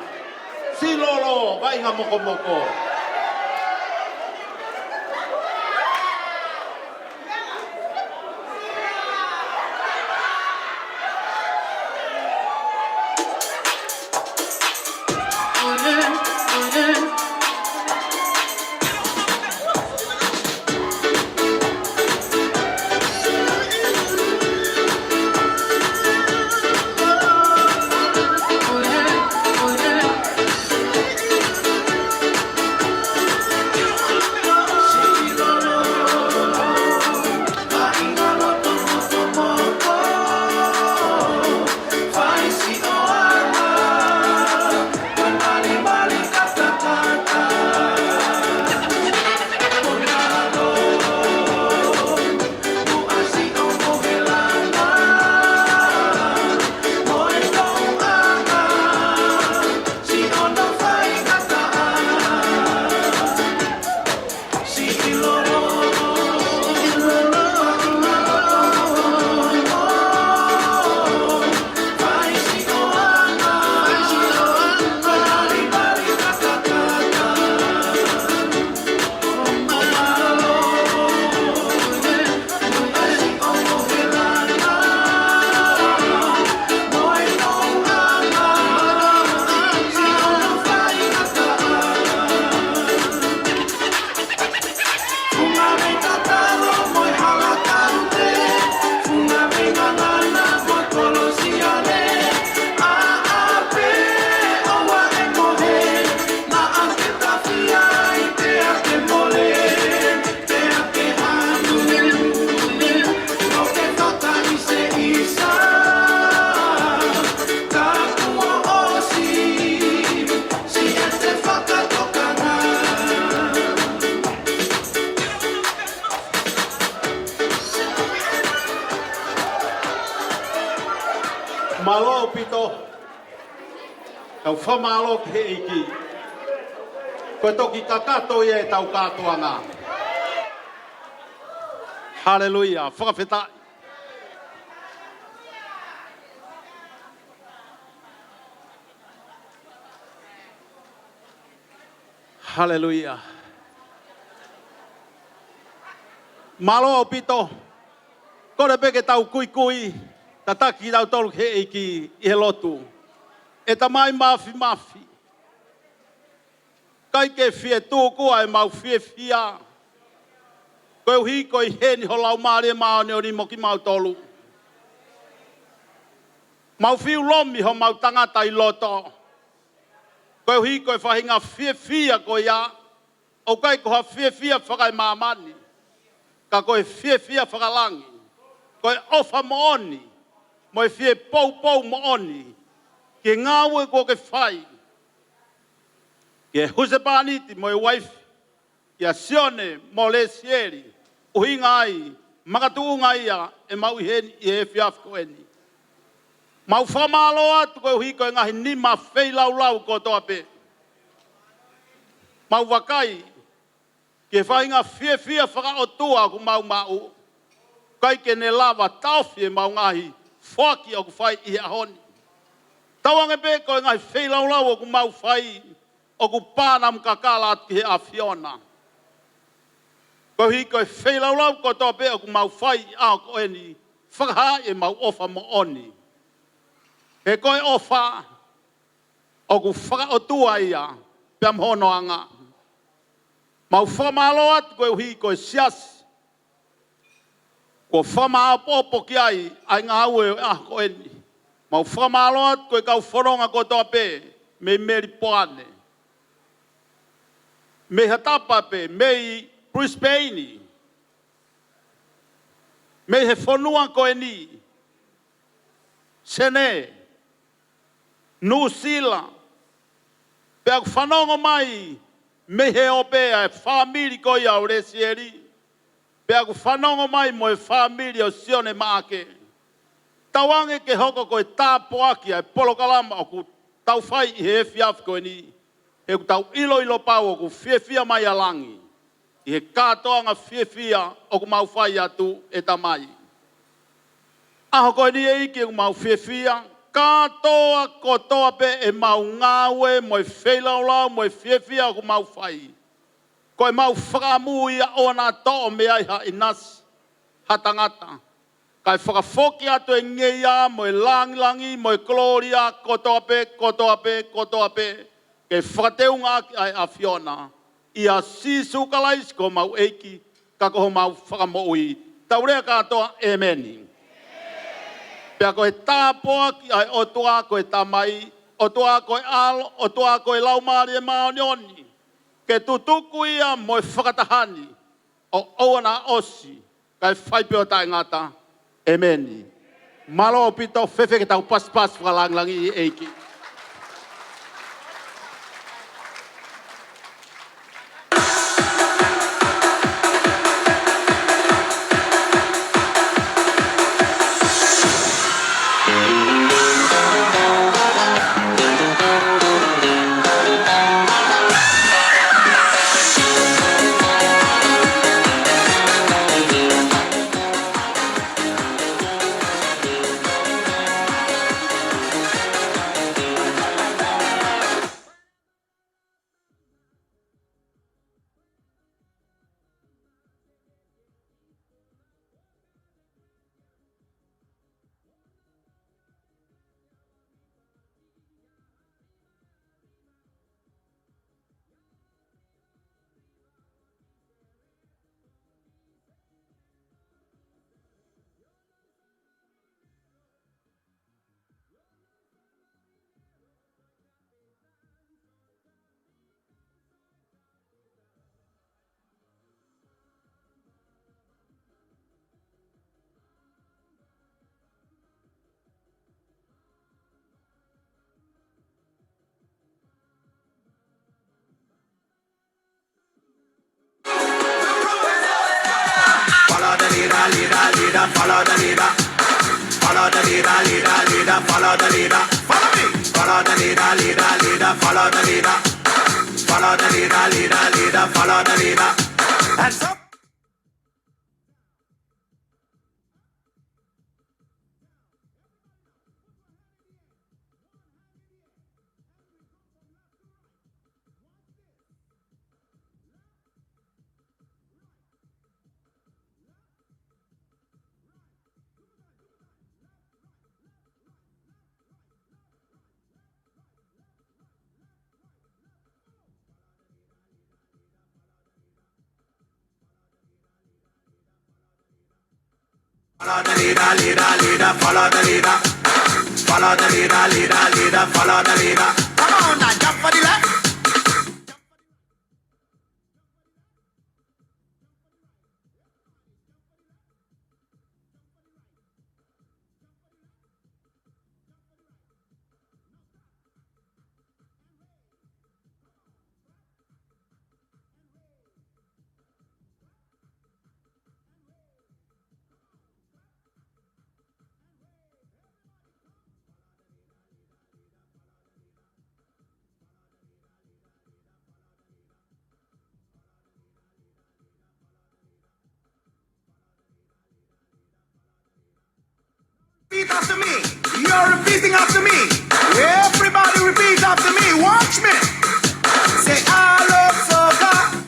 Siʻi lolo, vaʻinga mokomoko. Mālō ʻaupito. Tau fakamālō ki he ʻEiki. Ko e toki kakato ia ʻetau kātoanga. Haleluia. Fakafetaʻi. Haleluia. Mālō ʻaupito. Kole pē ke tau kuikui, tataki kitautolu ki he ʻEiki ʻi he lotu. ʻE Tamai Māfimafi, ʻikai ke fie tuku ʻa ʻemau fiefia, koeʻuhi ko e ʻi heni ho Laumālie Māʻoniʻoni mo kimautolu. Mau fiu lomi homau tangata ʻi loto, koeʻuhi ko e faʻahinga fiefia ko ia, ʻoku ʻikai ko ha fiefia fakaemāmani, ka ko e fiefia fakalangi, ko e ʻofa moʻoni, mo e fie poupou moʻoni ki he ngāue kuo ke fai ki he husepāniti mo e uaifi, kia Sione mo Lesieli, ʻuhinga ai, makatuʻunga ia ʻemau ʻi heni ʻi he efiafi ko eni. Mau fakamālō atu koeʻuhi ko e ngaahi nima feilaulau kotoa pē. Mau vakai ki he faʻahinga fiefia fakaʻotua ʻoku mau maʻu, ʻikai ke ne lava taʻofi ʻemau ngaahi foaki ʻoku fai ʻi he ʻaho ni. Tauange pē ko e ngaahi feilaulau ʻoku mau fai, ʻoku pānamu kakala atu ki he ʻAfiona. Koeʻuhi ko e feilaulau kotoa pē ʻoku mau fai ʻi he ʻaho ko eni, fakahā ʻemau ʻofa moʻoni. He ko e ʻofa ʻoku fakaʻotua ia pea mo hono anga. Mau fakamālō atu koeʻuhi ko e siasi kuo fakamāʻopoʻopo ki ai ʻa e ngāue ʻo e ʻaho ko eni. Mau fakamālō atu ko e kau fononga kotoa pē mei Melipoane, mei ha tapa pē, mei Brisbane, mei he fonua ko eni, Senē, Nuʻusila, pea ʻoku fanongo mai mei he ope ʻa e fāmili ko ia ʻo Lesieli, pea ʻoku fanongo mai mo e fāmili ʻo Sione Maʻake. Tauange ke hoko ko e tāpuaki ʻa e polokalama ʻoku tau fai ʻi he efiafi ko eni, he ʻoku tau ʻiloʻilo pau ʻoku fiefia mai ʻa langi ʻi he kātoanga fiefia ʻoku mau fai atu, ʻe Tamai. ʻAho ko eni, ʻEiki, ʻoku mau fiefia, kātoa kotoa pē ʻemau ngāue mo e feilaulau mo e fiefia ʻoku mau fai, ko ʻemau fakaʻamu ia ʻoua naʻa toʻo mei ai ha ʻinasi, ha tangata, kae fakafoki atu e ngeia mo e langilangi mo e kolōlia kotoa pē, kotoa pē, kotoa pē, ke fakateungaʻaki ʻa e ʻAfiona, ʻia Sīsū Kalaisi ko homau ʻEiki, ka ko homau Fakamoʻui. Tau lea kātoa, ʻēmeni. Pea ko e tāpuaki ʻa e ʻOtua ko e Tamai, ʻOtua ko e ʻAlo, ʻOtua ko e Laumālie Māʻoniʻoni, ke tutuku ia mo e fakataha ni, ʻo ʻoua naʻa ʻosi, kae fai pē ʻo taʻengata. ʻĒmeni. Mālō ʻaupito, fēfē ke tau pasipasi fakalangilangiʻi e ʻEiki. Follow the leader, leader, leader, follow the leader. Follow the leader, leader, leader, follow the leader. Follow me. Follow the leader, leader, leader, follow the leader. Follow the leader, leader, leader, follow the leader. And so Follow the leader, leader, leader, follow the leader. Follow the leader, leader, leader, follow the leader. Come on now, jump for the left. Repeat after me. You're repeating after me. Everybody repeat after me. Watch me. Say, "I love soccer."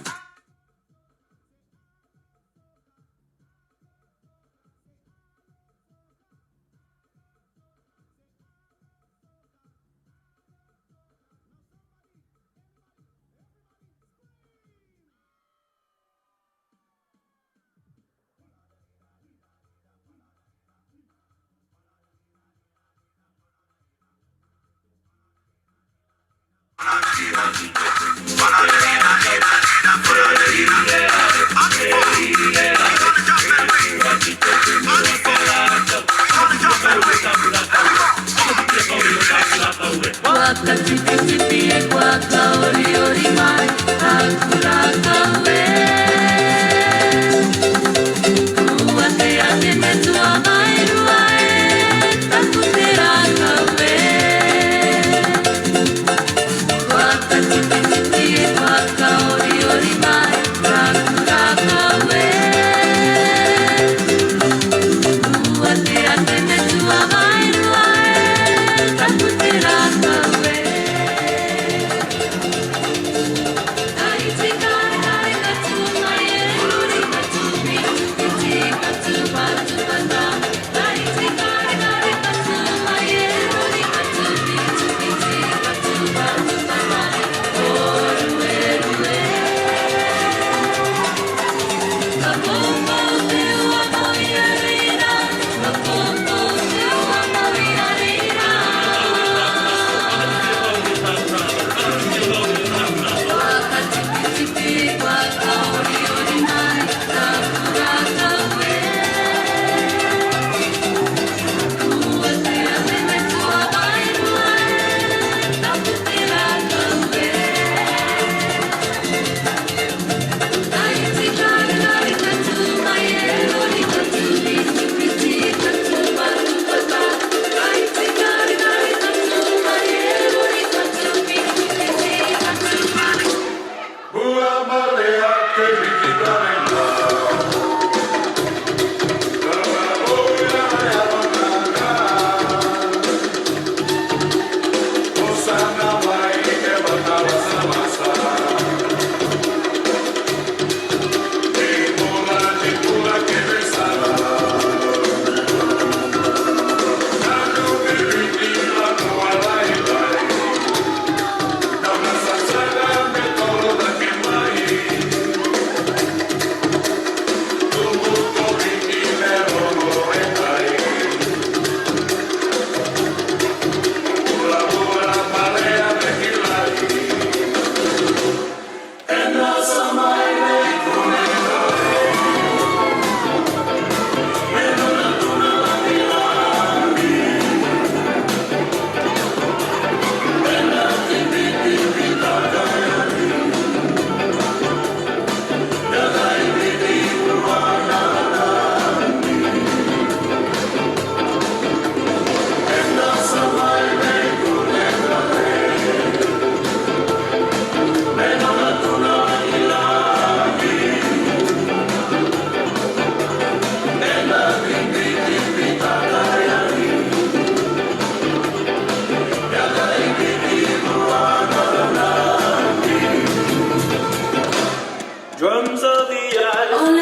Drums of the island.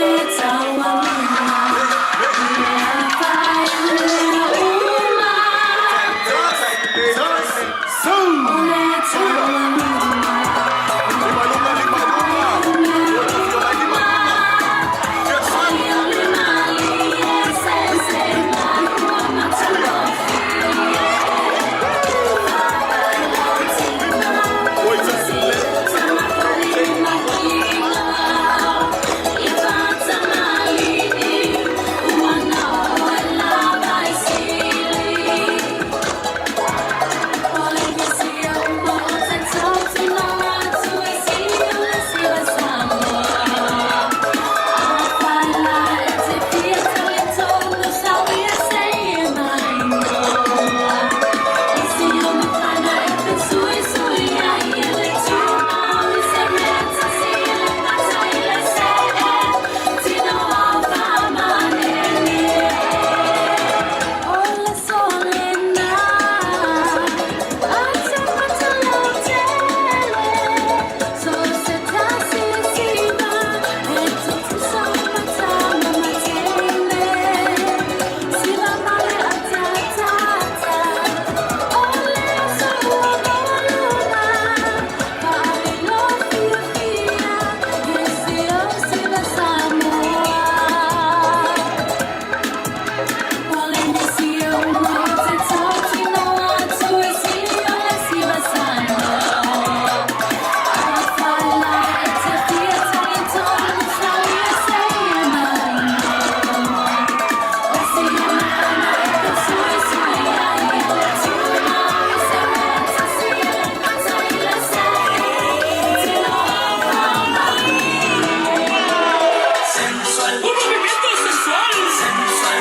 Un movimiento sensual,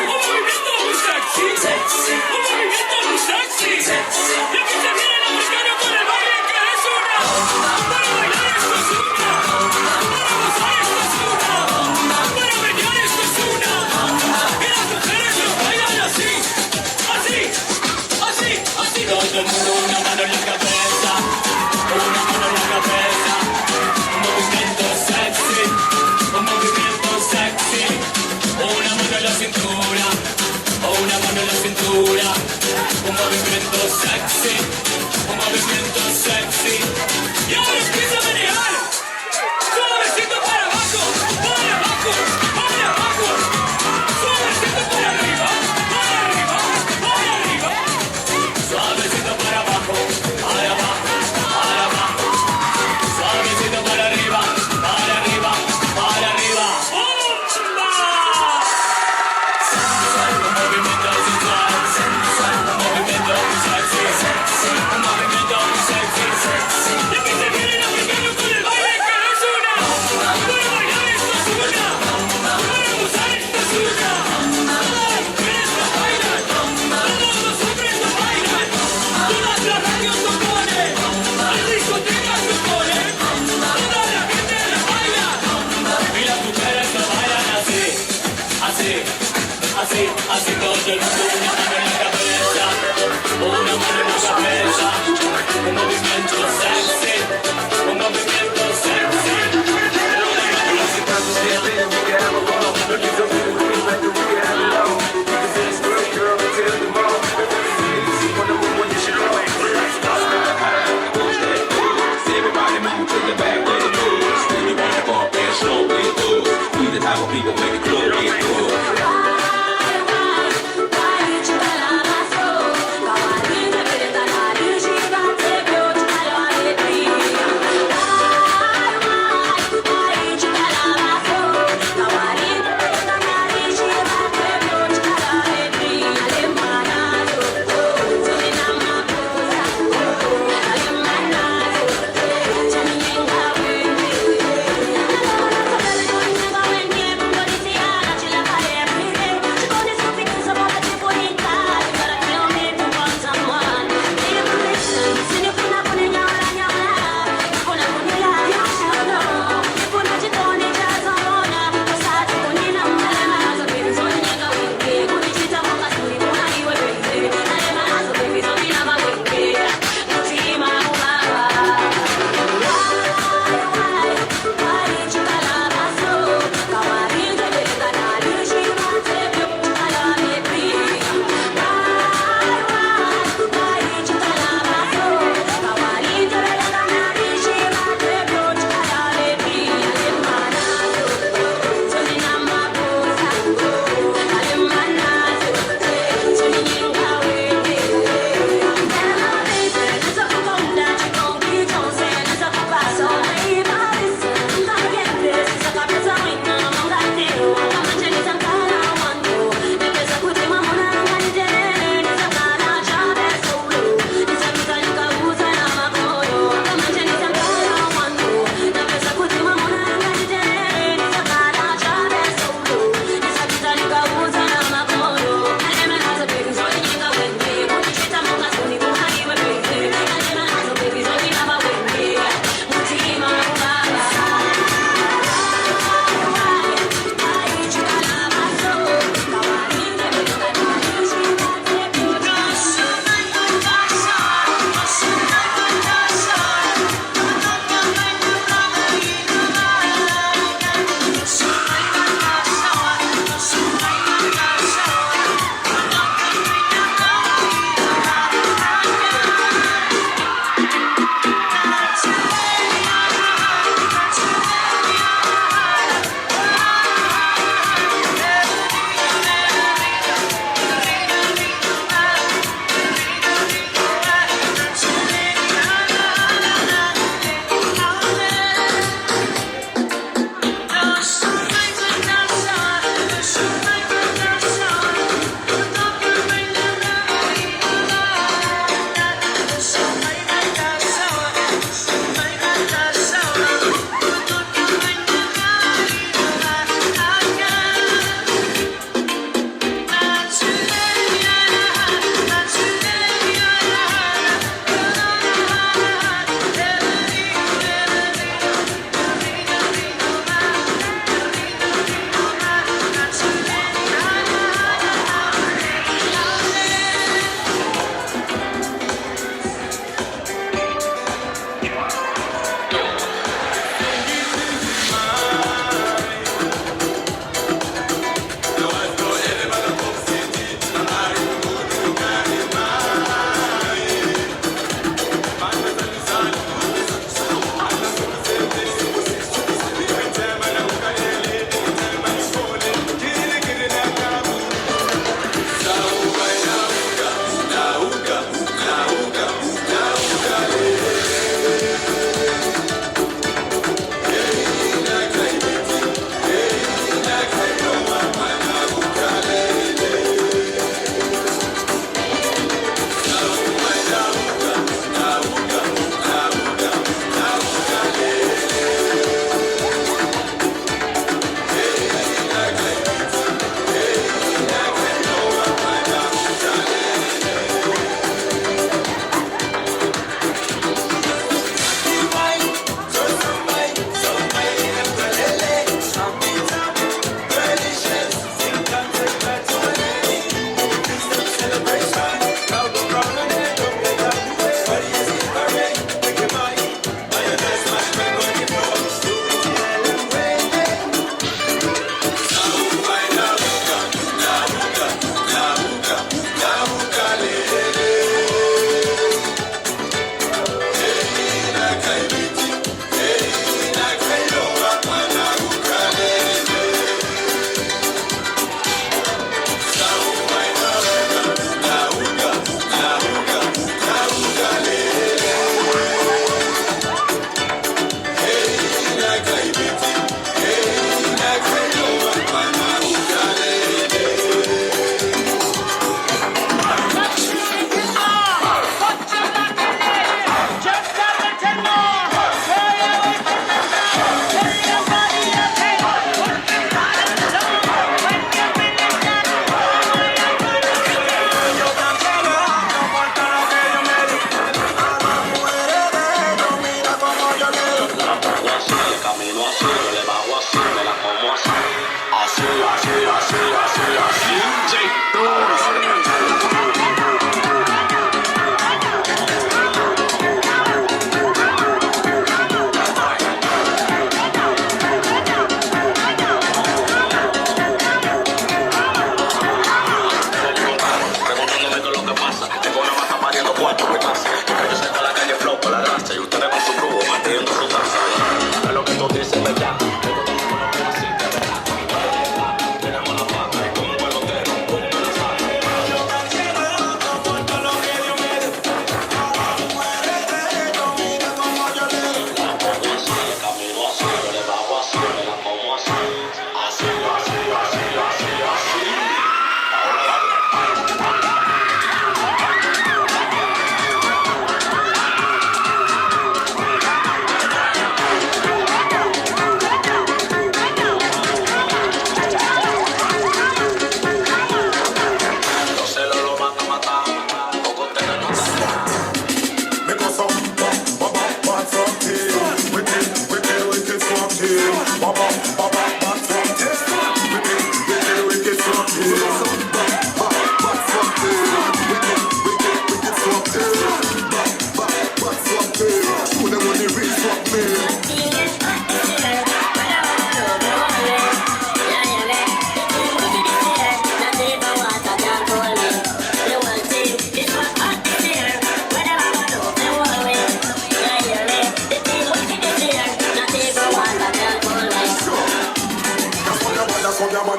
un movimiento muy sexy, un movimiento muy sexy. Y aquí se viene el africano con el baile que es una. Para bailar esto es una. Para gozar esto es una. Para menear esto es una. Y las mujeres lo bailan así, así, así, así. Todo el mundo una mano en la cabeza, una mano en la cabeza. Un movimiento sexy, un movimiento sexy. Una mano en la cintura, una mano en la cintura. Un movimiento sexy, un movimiento sexy. Y ahora empieza a menear. Suavecito para abajo, para abajo, para abajo. Suavecito para arriba, para arriba, para arriba. Suavecito para abajo, para abajo, para abajo. Suavecito para arriba, para arriba, para arriba. ¡Bomba! Sensual, un movimiento sensual, sensual, un movimiento sexy, sexy.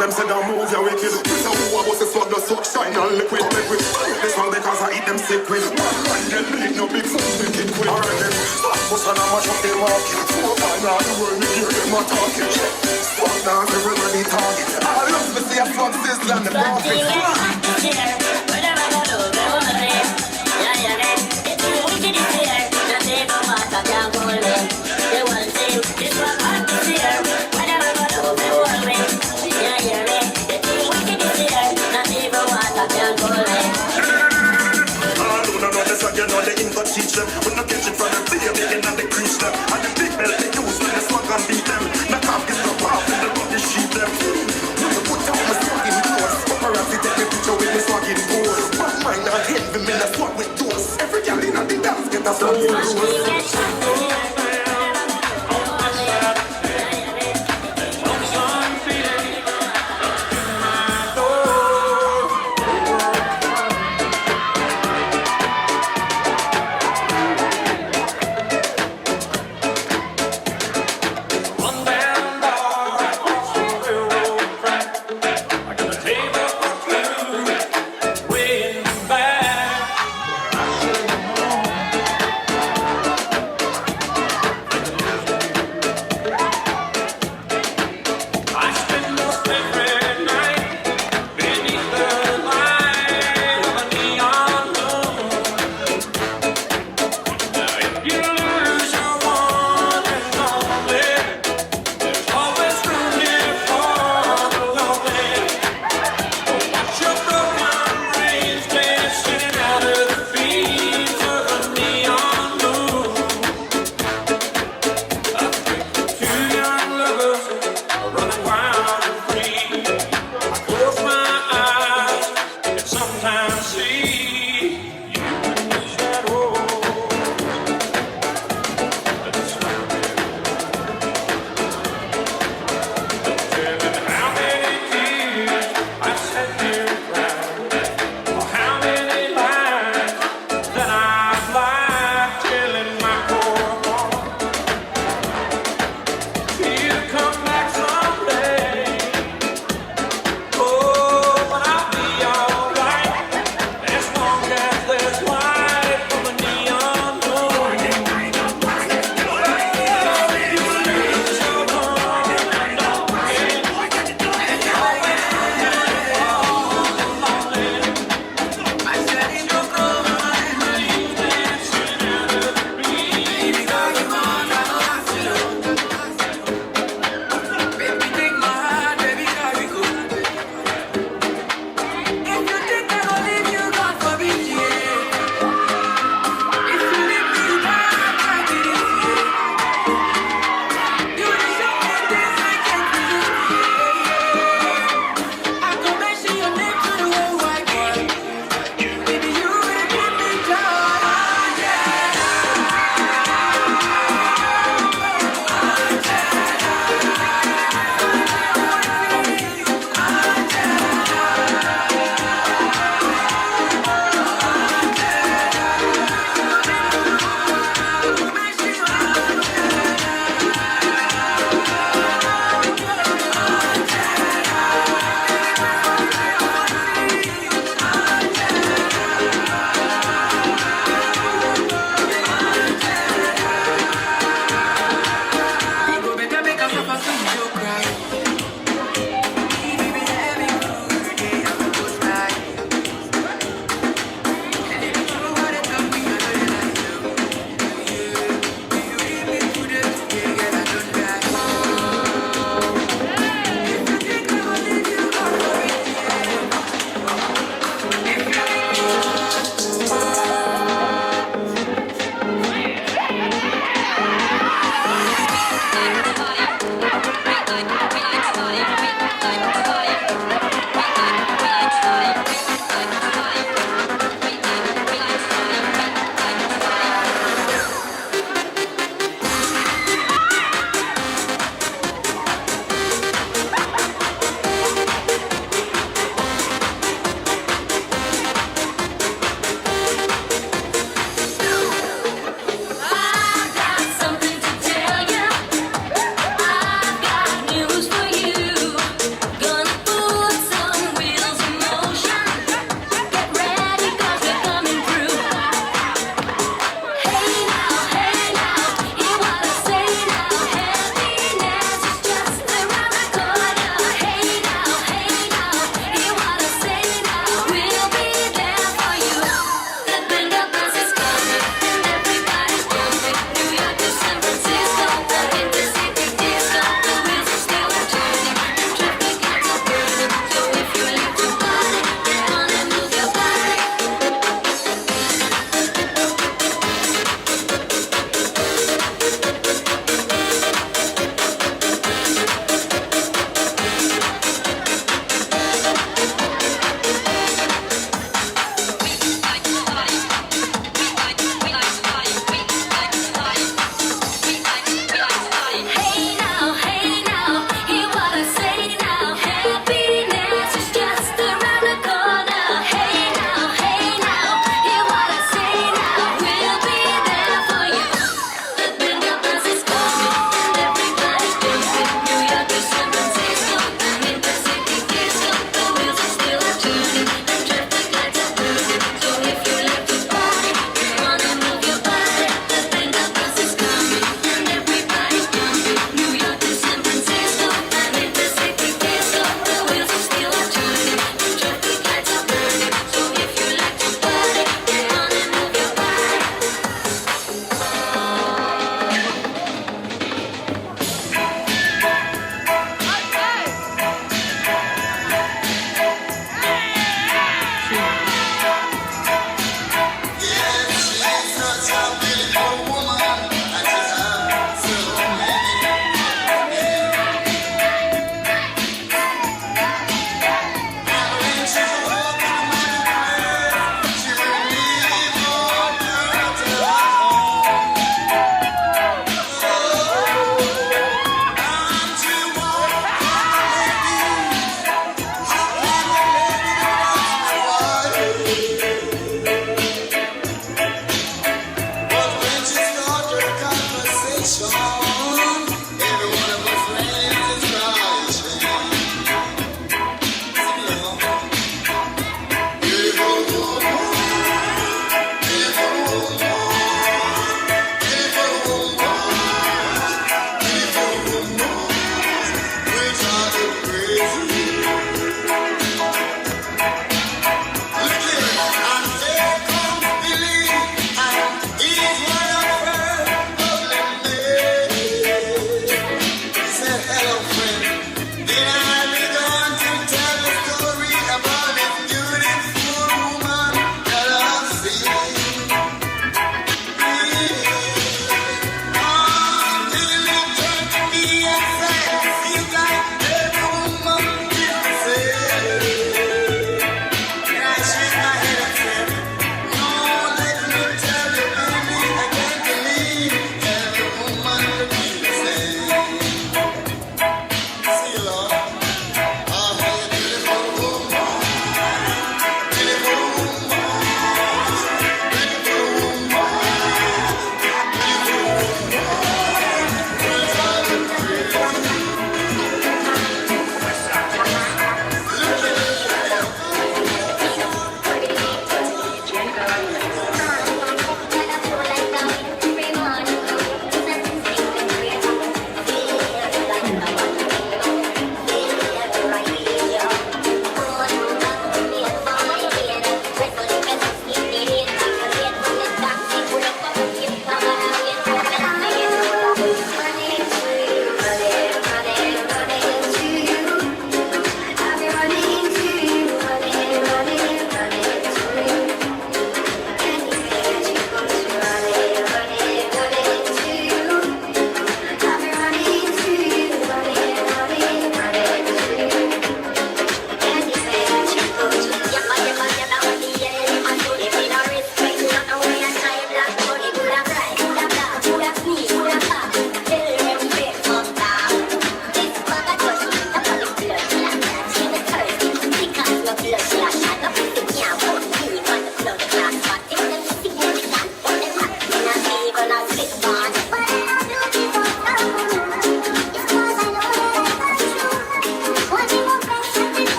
Them say don't move your wicked. This a who I was a swag, the swag shine and liquid, liquid. This one because I eat them sick with. One man get big, no big food, big kid quick. Alright then, stop push and I'ma shut them up. Four man now the world, we hear them a talking. Swag dance, everybody talking. I love to see a swag sizzle and the profit. All who don't know this again, know the English teach them. We no catch it from the baby and the crease them. And the big belt they use when the swag and beat them. The cock is the pop and the body sheet them. When you put on my swagging clothes, paparazzi take a picture with my swagging pose. But mine not hit me, me not swag with those. Every girl in the dance get a swagging clothes.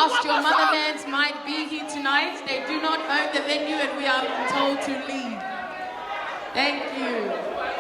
Whilst your mother bands might be here tonight, they do not own the venue and we are told to leave. Thank you.